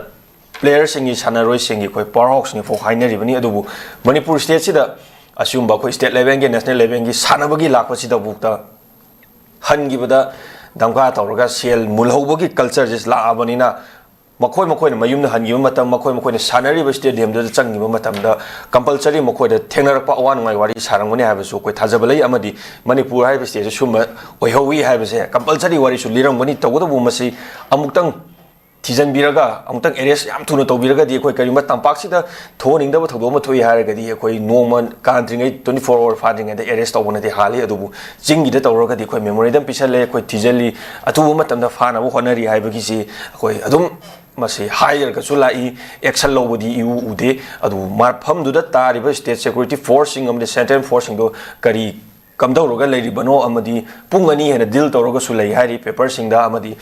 ꯄ꯭ꯂꯦꯌꯔꯁꯤꯡꯒꯤ, ꯁꯥꯟꯅꯔꯣꯏꯁꯤꯡꯒꯤ ꯑꯩꯈꯣꯏ ꯄꯋꯥꯔ ꯍꯥꯎꯁꯅꯤ ꯐꯥꯎ ꯍꯥꯏꯅꯔꯤꯕꯅꯤ꯫ ꯑꯗꯨꯕꯨ ꯃꯅꯤꯄꯨꯔ ꯁ꯭ꯇꯦꯠꯁꯤꯗ ꯑꯁꯤꯒꯨꯝꯕ ꯑꯩꯈꯣꯏ ꯁ꯭ꯇꯦꯠ ꯂꯦꯚꯦꯜꯒꯤ, ꯅꯦꯁꯅꯦꯜ ꯂꯦꯚꯦꯜꯒꯤ ꯁꯥꯟꯅꯕꯒꯤ ꯂꯥꯛꯄꯁꯤꯗꯐꯥꯎꯗ ꯍꯟꯈꯤꯕꯗ ꯙꯝꯀꯥ ꯇꯧꯔꯒ ꯁꯦꯜ ꯃꯨꯜꯍꯧꯕꯒꯤ ꯀꯜꯆꯔꯁꯤ ꯂꯥꯛꯑꯕꯅꯤꯅ, ꯃꯈꯣꯏ ꯃꯈꯣꯏꯅ ꯃꯌꯨꯝꯗ ꯍꯟꯈꯤꯕ ꯃꯇꯝ, ꯃꯈꯣꯏ ꯃꯈꯣꯏꯅ ꯁꯥꯟꯅꯔꯤꯕ stadiumꯗꯨꯗ ꯆꯪꯈꯤꯕ ꯃꯇꯝꯗ compulsory ꯃꯈꯣꯏꯗ ꯊꯦꯡꯅꯔꯛꯄ ꯑꯋꯥ ꯅꯨꯡꯉꯥꯏ ꯋꯥꯔꯤ ꯁꯥꯔꯝꯒꯅꯤ ꯍꯥꯏꯕꯁꯨ ꯑꯩꯈꯣꯏ ꯊꯥꯖꯕ ꯂꯩ꯫ ꯑꯃꯗꯤ ꯃꯅꯤꯄꯨꯔ ꯍꯥꯏꯕ stateꯁꯦ ꯁꯨꯝꯕ ꯑꯣꯏꯍꯧꯋꯤ ꯍꯥꯏꯕꯁꯦ compulsory ꯋꯥꯔꯤꯁꯨ ꯂꯤꯔꯝꯒꯅꯤ꯫ ꯇꯧꯕꯇꯕꯨ ꯃꯁꯤ ꯑꯃꯨꯛꯇꯪ ꯊꯤꯖꯤꯟꯕꯤꯔꯒ, ꯑꯃꯨꯛꯇꯪ arrest ꯌꯥꯝ ꯊꯨꯅ ꯇꯧꯕꯤꯔꯒꯗꯤ, ꯑꯩꯈꯣꯏ ꯀꯔꯤꯒꯨꯝꯕ ꯇꯝꯄꯥꯛꯁꯤꯗ ꯊꯣꯛꯍꯟꯅꯤꯡꯗꯕ ꯊꯧꯗꯣꯛ ꯑꯃ ꯊꯣꯛꯏ ꯍꯥꯏꯔꯒꯗꯤ, ꯑꯩꯈꯣꯏ ꯅꯣꯡꯃ ꯀꯥꯟꯗ꯭ꯔꯤꯉꯩ, twenty four hour ꯐꯥꯗ꯭ꯔꯤꯉꯩꯗ arrest ꯇꯧꯕꯅꯗꯤ ꯍꯥꯜꯂꯤ꯫ ꯑꯗꯨꯕꯨ ꯆꯤꯡꯒꯤꯗ ꯇꯧꯔꯒꯗꯤ ꯑꯩꯈꯣꯏ memorandum ꯄꯤꯁꯜꯂꯦ, ꯑꯩꯈꯣꯏ ꯊꯤꯖꯤꯜꯂꯤ, ꯑꯊꯨꯕ ꯃꯇꯝꯗ ꯐꯥꯅꯕ ꯍꯣꯠꯅꯔꯤ ꯍꯥꯏꯕꯒꯤꯁꯤ ꯑꯩꯈꯣꯏ ꯑꯗꯨꯝ ꯃꯁꯤ ꯍꯥꯏꯔꯒꯁꯨ ꯂꯥꯛꯏ, action ꯂꯧꯕꯗꯤ ꯏꯎ ꯎꯗꯦ꯫ ꯑꯗꯨꯕꯨ ꯃꯐꯝꯗꯨꯗ ꯇꯥꯔꯤꯕ state security forceꯁꯤꯡ ꯑꯃꯗꯤ central forceꯁꯤꯡꯗꯣ ꯀꯔꯤ ꯀꯝꯗꯧꯔꯒ ꯂꯩꯔꯤꯕꯅꯣ ꯑꯃꯗꯤ ꯄꯨꯡ ꯑꯅꯤ ꯍꯦꯟꯅ deal ꯇꯧꯔꯒꯁꯨ ꯂꯩ ꯍꯥꯏꯔꯤ paperꯁꯤꯡꯗ, ꯑꯃꯗꯤ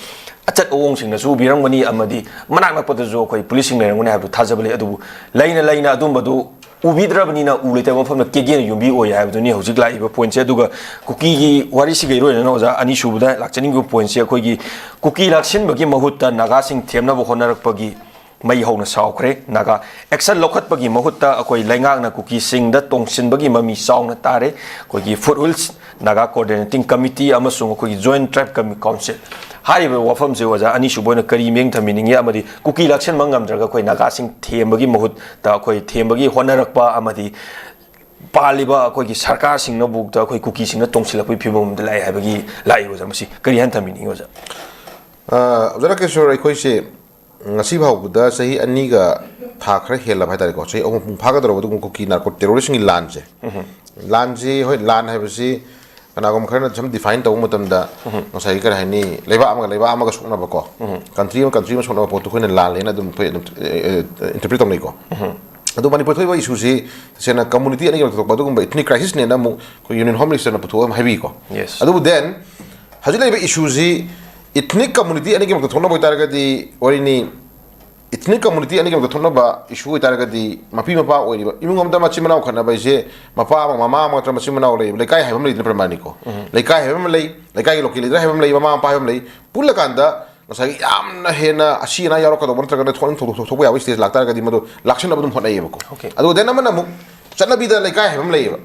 ꯑꯆꯠ ꯑꯑꯣꯡꯁꯤꯡꯅꯁꯨ ꯎꯕꯤꯔꯝꯒꯅꯤ, ꯑꯃꯗꯤ ꯃꯅꯥꯛ ꯅꯛꯄꯗꯁꯨ ꯑꯩꯈꯣꯏ policeꯁꯤꯡ ꯂꯩꯔꯝꯒꯅꯤ ꯍꯥꯏꯕꯗꯨ ꯊꯥꯖꯕ ꯂꯩ꯫ ꯑꯗꯨꯕꯨ ꯂꯩꯅ ꯂꯩꯅ ꯑꯗꯨꯝꯕꯗꯨ ꯎꯕꯤꯗ꯭ꯔꯕꯅꯤꯅ ꯎ ꯂꯩꯇꯕ ꯃꯐꯝꯗ ꯀꯦꯒꯦꯅ ꯌꯨꯝꯕꯤ ꯑꯣꯏ ꯍꯥꯏꯕꯗꯨꯅꯤ ꯍꯧꯖꯤꯛ ꯂꯥꯛꯏꯕ pointꯁꯦ꯫ ꯑꯗꯨꯒ ꯀꯨꯀꯤꯒꯤ ꯋꯥꯔꯤꯁꯤꯒ ꯏꯔꯣꯏꯅꯅ ꯑꯣꯖꯥ, ꯑꯅꯤꯁꯨꯕꯗ ꯂꯥꯛꯆꯅꯤꯡꯉꯤꯕ pointꯁꯦ ꯑꯩꯈꯣꯏꯒꯤ ꯀꯨꯀꯤ ꯂꯥꯛꯁꯤꯟꯕꯒꯤ ꯃꯍꯨꯠꯇ ꯅꯥꯒꯥꯁꯤꯡ ꯊꯦꯝꯅꯕ ꯍꯣꯠꯅꯔꯛꯄꯒꯤ ꯃꯩ ꯍꯧꯅ ꯁꯥꯎꯈ꯭ꯔꯦ꯫ ꯅꯥꯒꯥ action ꯂꯧꯈꯠꯄꯒꯤ ꯃꯍꯨꯠꯇ ꯑꯩꯈꯣꯏ ꯂꯩꯉꯥꯛꯅ ꯀꯨꯀꯤꯁꯤꯡꯗ ꯇꯣꯡꯁꯤꯟꯕꯒꯤ ꯃꯃꯤ ꯆꯥꯎꯅ ꯇꯥꯔꯦ꯫ ꯑꯩꯈꯣꯏꯒꯤ Foothills Naga Coordinating Committee ꯑꯃꯁꯨꯡ ꯑꯩꯈꯣꯏꯒꯤ Joint Tribe Commi-, Council ꯍꯥꯏꯔꯤꯕ ꯋꯥꯐꯝꯁꯦ ꯑꯣꯖꯥ, ꯑꯅꯤꯁꯨꯕ ꯑꯣꯏꯅ ꯀꯔꯤ ꯃꯤꯠꯌꯦꯡ ꯊꯝꯕꯤꯅꯤꯡꯉꯤ? ꯑꯃꯗꯤ ꯀꯨꯀꯤ ꯂꯥꯛꯁꯤꯟꯕ ꯉꯝꯗ꯭ꯔꯒ ꯑꯩꯈꯣꯏ ꯅꯥꯒꯥꯁꯤꯡ ꯊꯦꯝꯕꯒꯤ ꯃꯍꯨꯠꯇ ꯑꯩꯈꯣꯏ ꯊꯦꯝꯕꯒꯤ ꯍꯣꯠꯅꯔꯛꯄ ꯑꯃꯗꯤ ꯄꯥꯜꯂꯤꯕ ꯑꯩꯈꯣꯏꯒꯤ ꯁꯔꯀꯥꯔꯁꯤꯡꯅꯕꯨꯛꯇ ꯑꯩꯈꯣꯏ ꯀꯨꯀꯤꯁꯤꯡꯅ ꯇꯣꯡꯁꯤꯜꯂꯛꯄꯒꯤ ꯐꯤꯕꯝ ꯑꯃꯗ ꯂꯥꯛꯑꯦ ꯍꯥꯏꯕꯒꯤ ꯂꯥꯛꯏ ꯑꯣꯖꯥ, ꯃꯁꯤ ꯀꯔꯤ ꯍꯥꯏꯅ ꯊꯝꯕꯤꯅꯤꯡꯉꯤ ꯑꯣꯖꯥ? ꯑ, ꯑꯣꯖꯥ ꯔꯥꯀꯦꯁꯣꯔ, ꯑꯩꯈꯣꯏꯁꯦ ꯉꯁꯤ ꯐꯥꯎꯕꯗ ꯆꯍꯤ ꯑꯅꯤꯒ ꯊꯥ ꯈꯔ ꯍꯦꯜꯂꯕ ꯍꯥꯏꯇꯥꯔꯦꯀꯣ, ꯆꯍꯤ ꯑꯍꯨꯝ ꯃꯄꯨꯡ ꯐꯥꯒꯗꯧꯔꯕ ꯑꯗꯨꯒꯨꯝꯕ ꯀꯨꯀꯤ narco terroristꯁꯤꯡꯒꯤ ꯂꯥꯟꯁꯦ, ꯂꯥꯟꯁꯤ, ꯍꯣꯏ, ꯂꯥꯟ ꯍꯥꯏꯕꯁꯤ ꯀꯅꯥꯒꯨꯝꯕ ꯈꯔꯅ ꯁꯨꯝ define ꯇꯧꯕ ꯃꯇꯝꯗ, ꯉꯁꯥꯏꯒꯤ ꯀꯔꯤ ꯍꯥꯏꯅꯤ, ꯂꯩꯕꯥꯛ ꯑꯃꯒ ꯂꯩꯕꯥꯛ ꯑꯃꯒ ꯁꯣꯛꯅꯕꯀꯣ, country ꯑꯃ country ꯑꯃ ꯁꯣꯛꯅꯕ ꯄꯣꯠꯇꯨ ꯑꯩꯈꯣꯏꯅ ꯂꯥꯜꯂꯦꯅ ꯑꯗꯨꯝ ꯑꯩꯈꯣꯏ ꯑꯗꯨꯝ interpret ꯇꯧꯅꯩꯀꯣ꯫ ꯑꯗꯨ ꯃꯅꯤꯄꯨꯔ ꯊꯣꯛꯏꯕ issueꯁꯤ ꯇꯁꯦꯡꯅ community ꯑꯅꯤꯒꯤ ꯃꯔꯛꯇ ꯊꯣꯛꯄ ꯑꯗꯨꯒꯨꯝꯕ ethnic crisisꯅꯦꯅ ꯑꯃꯨꯛ ꯑꯩꯈꯣꯏ Union Home Ministerꯅ ꯄꯨꯊꯣꯛꯑꯒ ꯑꯃꯨꯛ ꯍꯥꯏꯕꯤꯀꯣ꯫ Yes. ꯑꯗꯨꯕꯨ then ꯍꯧꯖꯤꯛ ꯂꯩꯔꯤꯕ issueꯁꯤ ethnic community ꯑꯅꯤꯒꯤ ꯃꯔꯛꯇ ꯊꯣꯛꯅꯕ ꯑꯣꯏꯇꯥꯔꯒꯗꯤ, ꯋꯥꯔꯤꯅꯤ, ethnic community ꯑꯅꯤꯒꯤ ꯃꯔꯛꯇ ꯊꯣꯛꯅꯕ issue ꯑꯣꯏꯇꯥꯔꯒꯗꯤ, ꯃꯄꯤ ꯃꯄꯥ ꯑꯣꯏꯔꯤꯕ ꯏꯃꯨꯡ ꯑꯃꯗ ꯃꯆꯤꯟ ꯃꯅꯥꯎ ꯈꯠꯅꯕ ꯍꯥꯏꯁꯦ ꯃꯄꯥ ꯑꯃ, ꯃꯃꯥ ꯑꯃ ꯅꯠꯇ꯭ꯔꯒ ꯃꯆꯤꯟ ꯃꯅꯥꯎ ꯂꯩꯕ, ꯂꯩꯀꯥꯏ ꯍꯥꯏꯕ ꯑꯃ ꯂꯩꯗꯅ, ꯄ꯭ꯔꯃꯥꯅꯤꯀꯣ꯫ ꯂꯩꯀꯥꯏ ꯍꯥꯏꯕ ꯑꯃ ꯂꯩ, ꯂꯩꯀꯥꯏꯒꯤ local leader ꯍꯥꯏꯕ ꯑꯃ ꯂꯩ, ꯃꯃꯥ ꯃꯄꯥ ꯍꯥꯏꯕ ꯑꯃ ꯂꯩ, ꯄꯨꯜꯂꯀꯥꯟꯗ ꯉꯁꯥꯏꯒꯤ ꯌꯥꯝꯅ ꯍꯦꯟꯅ ꯑꯁꯤ ꯑꯅꯥ ꯌꯥꯎꯔꯛꯀꯗꯧꯕ ꯅꯠꯇ꯭ꯔꯒꯅ ꯊꯣꯛꯅꯤꯡ ꯊꯧꯗꯣꯛ ꯊꯣꯛꯄ ꯌꯥꯕ stage ꯂꯥꯛꯇꯥꯔꯒꯗꯤ ꯃꯗꯨ ꯂꯥꯛꯁꯟꯅꯕ ꯑꯗꯨꯝ ꯍꯣꯠꯅꯩꯌꯦꯕꯀꯣ꯫ Okay. ꯑꯗꯨꯒ then ꯑꯃꯅ ꯑꯃꯨꯛ ꯆꯠꯅꯕꯤꯗ ꯂꯩꯀꯥꯏ ꯍꯥꯏꯕ ꯑꯃ ꯂꯩꯌꯦꯕ꯫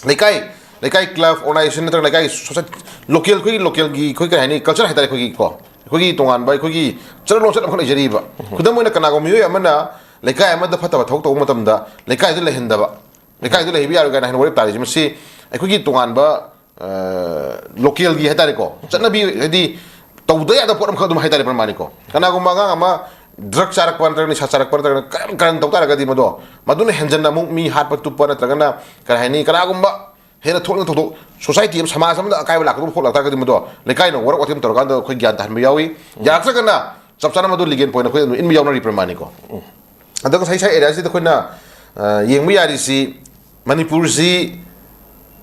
ꯂꯩꯀꯥꯏ, ꯂꯩꯀꯥꯏ club, organization ꯅꯠꯇ꯭ꯔꯒ ꯂꯩꯀꯥꯏꯒꯤ society, local, ꯑꯩꯈꯣꯏꯒꯤ localꯒꯤ ꯑꯩꯈꯣꯏ ꯀꯔꯤ ꯍꯥꯏꯅꯤ, culture ꯍꯥꯏꯇꯥꯔꯦ ꯑꯩꯈꯣꯏꯒꯤ ꯀꯣ, ꯑꯩꯈꯣꯏꯒꯤ ꯇꯣꯉꯥꯟꯕ ꯑꯩꯈꯣꯏꯒꯤ ꯆꯠꯅ ꯂꯣꯟꯆꯠ ꯑꯃꯈꯛ ꯂꯩꯖꯔꯤꯕ꯫ ꯈꯨꯗꯝ ꯑꯣꯏꯅ, ꯀꯅꯥꯒꯨꯝꯕ ꯃꯤꯑꯣꯏ ꯑꯃꯅ ꯂꯩꯀꯥꯏ ꯑꯃꯗ ꯐꯠꯇꯕ ꯊꯕꯛ ꯇꯧꯕ ꯃꯇꯝꯗ ꯂꯩꯀꯥꯏꯗꯨ ꯂꯩꯍꯟꯗꯕ, ꯂꯩꯀꯥꯏꯗꯨ ꯂꯩꯍꯟꯕ ꯌꯥꯔꯣꯏ ꯀꯥꯏꯅ ꯍꯥꯏꯅ ꯋꯥꯔꯦꯞ ꯇꯥꯔꯤꯁꯦ, ꯃꯁꯤ ꯑꯩꯈꯣꯏꯒꯤ ꯇꯣꯉꯥꯟꯕ, ꯑ, ꯂꯣꯀꯦꯜꯒꯤ ꯍꯥꯏꯇꯥꯔꯦꯀꯣ, ꯆꯠꯅꯕꯤ, ꯍꯥꯏꯗꯤ ꯇꯧꯗ ꯌꯥꯗꯕ ꯄꯣꯠ ꯑꯃꯈꯛ ꯑꯗꯨꯝ ꯍꯥꯏꯇꯥꯔꯦ, ꯄ꯭ꯔꯃꯥꯅꯤꯀꯣ꯫ ꯀꯅꯥꯒꯨꯝꯕ ꯑꯉꯥꯡ ꯑꯃ ꯗ꯭ꯔꯒ ꯆꯥꯔꯛꯄ ꯅꯠꯇ꯭ꯔꯒ ꯅꯤꯁꯥ ꯆꯥꯔꯛꯄ ꯅꯠꯇ꯭ꯔꯒ ꯀꯔꯝ ꯀꯔꯝ ꯇꯧ ꯇꯥꯔꯒꯗꯤ, ꯃꯗꯣ, ꯃꯗꯨꯅ ꯍꯦꯟꯖꯟꯅ ꯑꯃꯨꯛ ꯃꯤ ꯍꯥꯠꯄ ꯇꯨꯞꯄ ꯅꯠꯇ꯭ꯔꯒꯅ, ꯀꯔꯤ ꯍꯥꯏꯅꯤ, ꯀꯅꯥꯒꯨꯝꯕ ꯍꯦꯟꯅ ꯊꯣꯛꯅꯤꯡ ꯊꯧꯗꯣꯛ, ꯁꯣꯁꯥꯏꯇꯤ ꯑꯃ, ꯁꯃꯥꯖ ꯑꯃꯗ ꯑꯀꯥꯏꯕ ꯂꯥꯛꯀꯗꯕ ꯄꯣꯠ ꯂꯥꯛꯇꯥꯔꯒꯗꯤ, ꯃꯗꯣ ꯂꯩꯀꯥꯏꯅ ꯋꯥꯔꯛ ꯋꯥꯇꯦꯝ ꯇꯧꯔꯀꯥꯟꯗ ꯑꯩꯈꯣꯏ ꯒ꯭ꯌꯥꯟ ꯇꯥꯍꯟꯕ ꯌꯥꯎꯏ꯫ ꯌꯥꯔꯛꯇ꯭ꯔꯒꯅ ꯆꯞ ꯆꯥꯅ ꯃꯗꯨ ꯂꯤꯒꯦꯜ ꯄꯣꯏꯟ ꯑꯩꯈꯣꯏ ꯑꯗꯨꯝ ꯏꯟꯕ ꯌꯥꯎꯅꯔꯤ, ꯄ꯭ꯔꯃꯥꯅꯤꯀꯣ꯫ ꯑꯗꯣ ꯉꯁꯥꯏ ꯁꯥꯏ ꯑꯦꯔꯤꯌꯥꯁꯤꯗ ꯑꯩꯈꯣꯏꯅ, ꯑ, ꯌꯦꯡꯕ ꯌꯥꯔꯤꯁꯤ, ꯃꯅꯤꯄꯨꯔꯁꯤ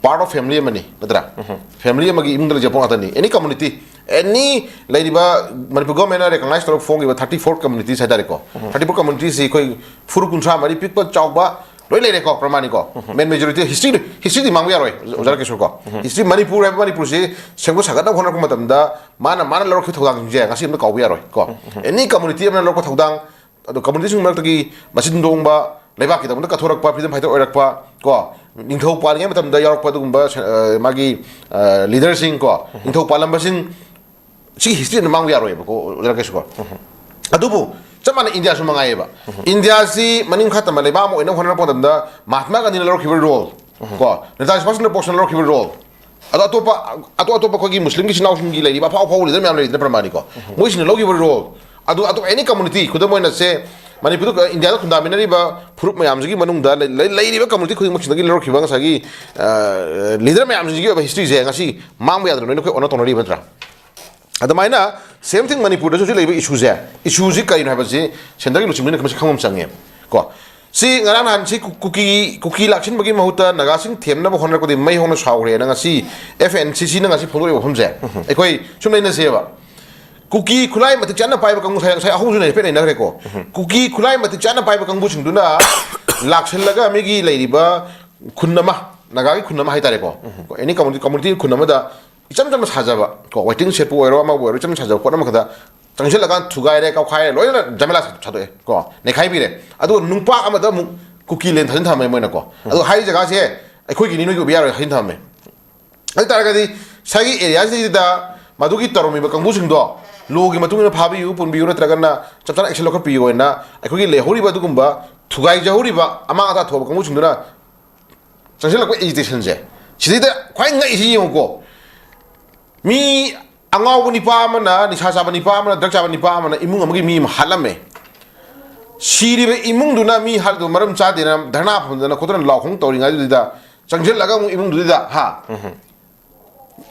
part of family ꯑꯃꯅꯤ, ꯅꯠꯇ꯭ꯔꯥ? ꯐꯦꯃꯤꯂꯤ ꯑꯃꯒꯤ ꯏꯃꯨꯡꯗ ꯂꯩꯖꯕ ꯄꯣꯠ ꯉꯥꯛꯇꯅꯤ꯫ Any community, any ꯂꯩꯔꯤꯕ ꯃꯅꯤꯄꯨꯔ ꯒꯣꯔꯃꯦꯟꯅ ꯔꯦꯀꯣꯒꯅꯥꯏꯁ ꯇꯧꯔꯒ ꯐꯣꯡꯈꯤꯕ thirty four communities ꯍꯥꯏꯇꯥꯔꯦꯀꯣ꯫ Thirty four communities ꯁꯤ ꯑꯩꯈꯣꯏ ꯐꯨꯔꯨꯞ ꯀꯨꯟꯊ꯭ꯔꯥ ꯃꯔꯤ ꯄꯤꯛꯄ ꯆꯥꯎꯕ ꯂꯣꯏ ꯂꯩꯔꯦꯀꯣ, ꯄ꯭ꯔꯃꯥꯅꯤꯀꯣ꯫ ꯃꯦꯟ ꯃꯦꯖꯣꯔꯤꯇꯤ ꯍꯤꯁꯇ꯭ꯔꯤ, ꯍꯤꯁꯇ꯭ꯔꯤꯗꯤ ꯃꯥꯡꯕ ꯌꯥꯔꯣꯏ, ꯑꯣꯖꯥ ꯔꯥꯀꯦꯁꯣꯔ ꯀꯣ꯫ ꯍꯤꯁꯇ꯭ꯔꯤ, ꯃꯅꯤꯄꯨꯔ ꯍꯥꯏꯕ ꯃꯅꯤꯄꯨꯔꯁꯤ ꯁꯦꯝꯒꯠ ꯁꯥꯒꯠꯅꯕ ꯍꯣꯠꯅꯔꯛꯄ ꯃꯇꯝꯗ ꯃꯥꯅ, ꯃꯥꯅ ꯂꯧꯔꯛꯈꯤꯕ ꯊꯧꯗꯥꯡꯁꯤꯡꯁꯦ ꯉꯁꯤ ꯑꯝꯇ ꯀꯥꯎꯕ ꯌꯥꯔꯣꯏ ꯀꯣ꯫ ꯑꯦꯅꯤ ꯀꯝꯃꯨꯅꯤꯇꯤ ꯑꯃꯅ ꯂꯧꯔꯛꯄ ꯊꯧꯗꯥꯡ, ꯑꯗꯣ ꯀꯝꯃꯨꯅꯤꯇꯤꯁꯤꯡ ꯃꯔꯛꯇꯒꯤ ꯃꯆꯤꯟ ꯇꯣꯡꯕ, ꯂꯩꯕꯥꯛꯀꯤꯗꯃꯛꯇ ꯀꯠꯊꯣꯔꯛꯄ, ꯐ꯭ꯔꯤꯗꯝ ꯐꯥꯏꯇꯔ ꯑꯣꯏꯔꯛꯄ ꯀꯣ, ꯅꯤꯡꯊꯧ ꯄꯥꯜꯂꯤꯉꯩ ꯃꯇꯝꯗ ꯌꯥꯎꯔꯛꯄ ꯑꯗꯨꯒꯨꯝꯕ ꯁꯦ-, ꯑ, ꯃꯥꯒꯤ, ꯑ, ꯂꯤꯗꯔꯁꯤꯡ ꯀꯣ, ꯅꯤꯡꯊꯧ ꯄꯥꯜꯂꯝꯕꯁꯤꯡ, ꯁꯤꯒꯤ ꯍꯤꯁꯇ꯭ꯔꯤꯗ ꯃꯥꯡꯕ ꯌꯥꯔꯣꯏꯕꯀꯣ, ꯑꯣꯖꯥ ꯔꯥꯀꯦꯁ ꯀꯣ꯫ ꯑꯗꯨꯕꯨ ꯆꯞ ꯃꯥꯟꯅꯩ, ꯏꯟꯗꯤꯌꯥꯁꯨ ꯃꯉꯥꯏꯌꯦꯕ꯫ ꯏꯟꯗꯤꯌꯥꯁꯤ ꯃꯅꯤꯡ ꯃꯈꯥ ꯇꯝꯕ ꯂꯩꯕꯥꯛ ꯑꯃ ꯑꯣꯏꯅꯕ ꯍꯣꯠꯅꯔꯛꯄ ꯃꯇꯝꯗ ꯃꯍꯥꯇꯃꯥ ꯒꯥꯟꯙꯤꯅ ꯂꯧꯔꯛꯈꯤꯕ ꯔꯣꯜ ꯀꯣ, ꯅꯦꯇꯥꯖꯤ ꯁꯨꯚꯥꯁ ꯆꯟꯗ꯭ꯔ ꯕꯣꯁꯅ ꯂꯧꯔꯛꯈꯤꯕ ꯔꯣꯜ, ꯑꯗꯣ ꯑꯇꯣꯞꯄ, ꯑꯇꯣꯞ ꯑꯇꯣꯞꯄ ꯑꯩꯈꯣꯏꯒꯤ ꯃꯨꯁꯂꯤꯝꯒꯤ ꯏꯆꯤꯟ ꯏꯅꯥꯎꯁꯤꯡꯒꯤ ꯂꯩꯔꯤꯕ ꯑꯐꯥꯎ ꯑꯐꯥꯎꯕ ꯂꯤꯗꯔ ꯃꯌꯥꯝ ꯂꯩꯔꯤꯗꯅ, ꯄ꯭ꯔꯃꯥꯅꯤꯀꯣ, ꯃꯣꯏꯁꯤꯡꯅ ꯂꯧꯈꯤꯕ ꯔꯣꯜ ꯑꯗꯨ, ꯑꯇꯣꯞꯄ ꯑꯦꯅꯤ ꯀꯝꯃꯨꯅꯤꯇꯤ, ꯈꯨꯗꯝ ꯑꯣꯏꯅ ꯁꯦ, ꯃꯅꯤꯄꯨꯔꯗ, ꯏꯟꯗꯤꯌꯥꯗ ꯈꯨꯟꯗꯥꯃꯤꯟꯅꯔꯤꯕ ꯐꯨꯔꯨꯞ ꯃꯌꯥꯝꯁꯤꯒꯤ ꯃꯅꯨꯡꯗ ꯂꯩ-, ꯂꯩ-, ꯂꯩꯔꯤꯕ ꯀꯝꯃꯨꯅꯤꯇꯤ ꯈꯨꯗꯤꯡꯃꯛꯁꯤꯗꯒꯤ ꯂꯧꯔꯛꯈꯤꯕ ꯉꯁꯥꯏꯒꯤ, ꯑ, ꯂꯤꯗꯔ ꯃꯌꯥꯝꯁꯤꯡꯁꯤꯒꯤ ꯑꯣꯏꯕ ꯍꯤꯁꯇ꯭ꯔꯤꯁꯦ ꯉꯁꯤ ꯃꯥꯡꯕ ꯌꯥꯗꯅ ꯂꯣꯏꯅ ꯑꯩꯈꯣꯏ ꯑꯣꯟꯅ ꯇꯧꯅꯔꯤꯕ ꯅꯠꯇ꯭ꯔꯥ? ꯑꯗꯨꯃꯥꯏꯅ ꯁꯦꯝ ꯊꯤꯡ ꯃꯅꯤꯄꯨꯔꯗꯁꯨ ꯍꯧꯖꯤꯛ ꯂꯩꯔꯤꯕ ꯏꯁꯨꯁꯦ, ꯏꯁꯨꯁꯤ ꯀꯔꯤꯅꯣ ꯍꯥꯏꯕꯁꯤ ꯁꯦꯟꯇꯔꯒꯤ ꯂꯨꯆꯤꯡꯕꯅ ꯃꯁꯤ ꯈꯪꯕ ꯑꯃ ꯆꯪꯉꯦ ꯀꯣ꯫ ꯁꯤ ꯉꯔꯥꯡ ꯅꯍꯥꯟ ꯁꯤ ꯀꯨ-, ꯀꯨꯀꯤ, ꯀꯨꯀꯤ ꯂꯥꯛꯁꯤꯟꯕꯒꯤ ꯃꯍꯨꯠꯇ ꯅꯥꯒꯥꯁꯤꯡ ꯊꯦꯝꯅꯕ ꯍꯣꯠꯅꯔꯛꯄꯗꯤ ꯃꯩ ꯍꯧꯅ ꯁꯥꯎꯈ꯭ꯔꯦꯅ ꯉꯁꯤ F N C C ꯅ ꯉꯁꯤ ꯐꯣꯡꯗꯣꯔꯛꯏꯕ ꯋꯥꯐꯝꯁꯦ, ꯑꯩꯈꯣꯏ ꯁꯨꯝ ꯂꯩꯅꯁꯦꯕ꯫ ꯀꯨꯀꯤ ꯈꯨꯠꯂꯥꯏ ꯃꯇꯤꯛ ꯆꯥꯅ ꯄꯥꯏꯕ ꯀꯥꯡꯕꯨ, ꯉꯁꯥꯏ, ꯉꯁꯥꯏ ꯑꯍꯨꯝꯁꯨ ꯍꯥꯏꯐꯦꯠ ꯅꯩꯅꯈ꯭ꯔꯦꯀꯣ꯫ ꯀꯨꯀꯤ ꯈꯨꯠꯂꯥꯏ ꯃꯇꯤꯛ ꯆꯥꯅ ꯄꯥꯏꯕ ꯀꯥꯡꯕꯨꯁꯤꯡꯗꯨꯅ ꯂꯥꯛꯁꯤꯜꯂꯒ ꯃꯤꯒꯤ ꯂꯩꯔꯤꯕ ꯈꯨꯟ ꯑꯃ, ꯅꯥꯒꯥꯒꯤ ꯈꯨꯟ ꯑꯃ ꯍꯥꯏꯇꯥꯔꯦꯀꯣ, ꯑꯦꯅꯤ ꯀꯝꯃꯨꯅꯤꯇꯤ, ꯀꯝꯃꯨꯅꯤꯇꯤ ꯈꯨꯟ ꯑꯃꯗ ꯏꯆꯝ ꯆꯝꯅ ꯁꯥꯖꯕ ꯀꯣ, ꯋꯦꯇꯤꯡ ꯁꯦꯠꯄꯨ ꯑꯣꯏꯔꯣ, ꯑꯃꯕꯨ ꯑꯣꯏꯔꯣ, ꯏꯆꯝ ꯆꯝꯅ ꯁꯥꯖꯕ ꯄꯣꯠ ꯑꯃꯈꯛꯇ ꯆꯪꯁꯤꯜꯂꯀꯥꯟꯗ ꯊꯨꯒꯥꯏꯔꯦ, ꯀꯥꯎꯈꯥꯏꯔꯦ, ꯂꯣꯏꯅ ꯖꯃꯦꯂꯥ ꯁꯥꯗꯣꯛꯑꯦ ꯀꯣ, ꯅꯩꯈꯥꯏꯕꯤꯔꯦ꯫ ꯑꯗꯨꯒ ꯅꯨꯡꯄꯥꯛ ꯑꯃꯗ ꯑꯃꯨꯛ ꯀꯨꯀꯤ ꯂꯦꯟ ꯊꯥꯖꯤꯟ ꯊꯝꯃꯦ ꯃꯣꯏꯅ ꯀꯣ꯫ ꯑꯗꯣ ꯍꯥꯏꯔꯤ ꯖꯒꯥꯁꯦ ꯑꯩꯈꯣꯏꯒꯤꯅꯤ, ꯅꯣꯏꯒꯤ ꯑꯣꯏꯕ ꯌꯥꯔꯣꯏ ꯍꯥꯏꯖꯤꯟ ꯊꯝꯃꯦ꯫ ꯑꯗꯨ ꯇꯥꯔꯒꯗꯤ ꯉꯁꯥꯏꯒꯤ ꯑꯦꯔꯤꯌꯥꯁꯤꯗ ꯃꯗꯨꯒꯤ ꯇꯧꯔꯝꯃꯤꯕ ꯀꯥꯡꯕꯨꯁꯤꯡꯗꯣ ꯂꯣꯒꯤ ꯃꯇꯨꯡ ꯏꯟꯅ ꯐꯥꯕꯤꯌꯨ, ꯄꯨꯟꯕꯤꯌꯨ, ꯅꯠꯇ꯭ꯔꯒꯅ ꯆꯞ ꯆꯥꯅ ꯑꯦꯛꯁꯟ ꯂꯧꯈꯠꯄꯤꯌꯨ ꯍꯥꯏꯅ ꯑꯩꯈꯣꯏꯒꯤ ꯂꯩꯍꯧꯔꯤꯕ ꯑꯗꯨꯒꯨꯝꯕ ꯊꯨꯒꯥꯏꯖꯍꯧꯔꯤꯕ ꯑꯃꯥꯡ ꯑꯇꯥ ꯊꯣꯛꯑꯕ ꯀꯥꯡꯕꯨꯁꯤꯡꯗꯨꯅ ꯆꯪꯁꯤꯜꯂꯛꯄ ꯑꯦꯖꯤꯇꯦꯁꯟꯁꯦ, ꯁꯤꯗꯩꯗ ꯈ꯭ꯋꯥꯏ ꯉꯛꯏꯁꯤ ꯌꯦꯡꯉꯨꯀꯣ꯫ ꯃꯤ ꯑꯉꯥꯎꯕ ꯅꯤꯄꯥ ꯑꯃꯅ, ꯅꯤꯁꯥ ꯆꯥꯕ ꯅꯤꯄꯥ ꯑꯃꯅ, ꯗ꯭ꯔꯛ ꯆꯥꯕ ꯅꯤꯄꯥ ꯑꯃꯅ ꯏꯃꯨꯡ ꯑꯃꯒꯤ ꯃꯤ ꯑꯃ ꯍꯥꯠꯂꯝꯃꯦ꯫ ꯁꯤꯔꯤꯕ ꯏꯃꯨꯡꯗꯨꯅ ꯃꯤ ꯍꯥꯠꯂꯤꯗꯨ ꯃꯔꯝ ꯆꯥꯗꯦꯅ ꯙꯔꯅꯥ ꯐꯝꯗꯅ ꯈꯣꯠꯇꯅ ꯂꯥꯎ ꯈꯣꯡ ꯇꯧꯔꯤꯉꯩꯗꯨꯗ ꯆꯪꯁꯤꯜꯂꯒ ꯑꯃꯨꯛ ꯏꯃꯨꯡꯗꯨꯗ, ꯍꯥ,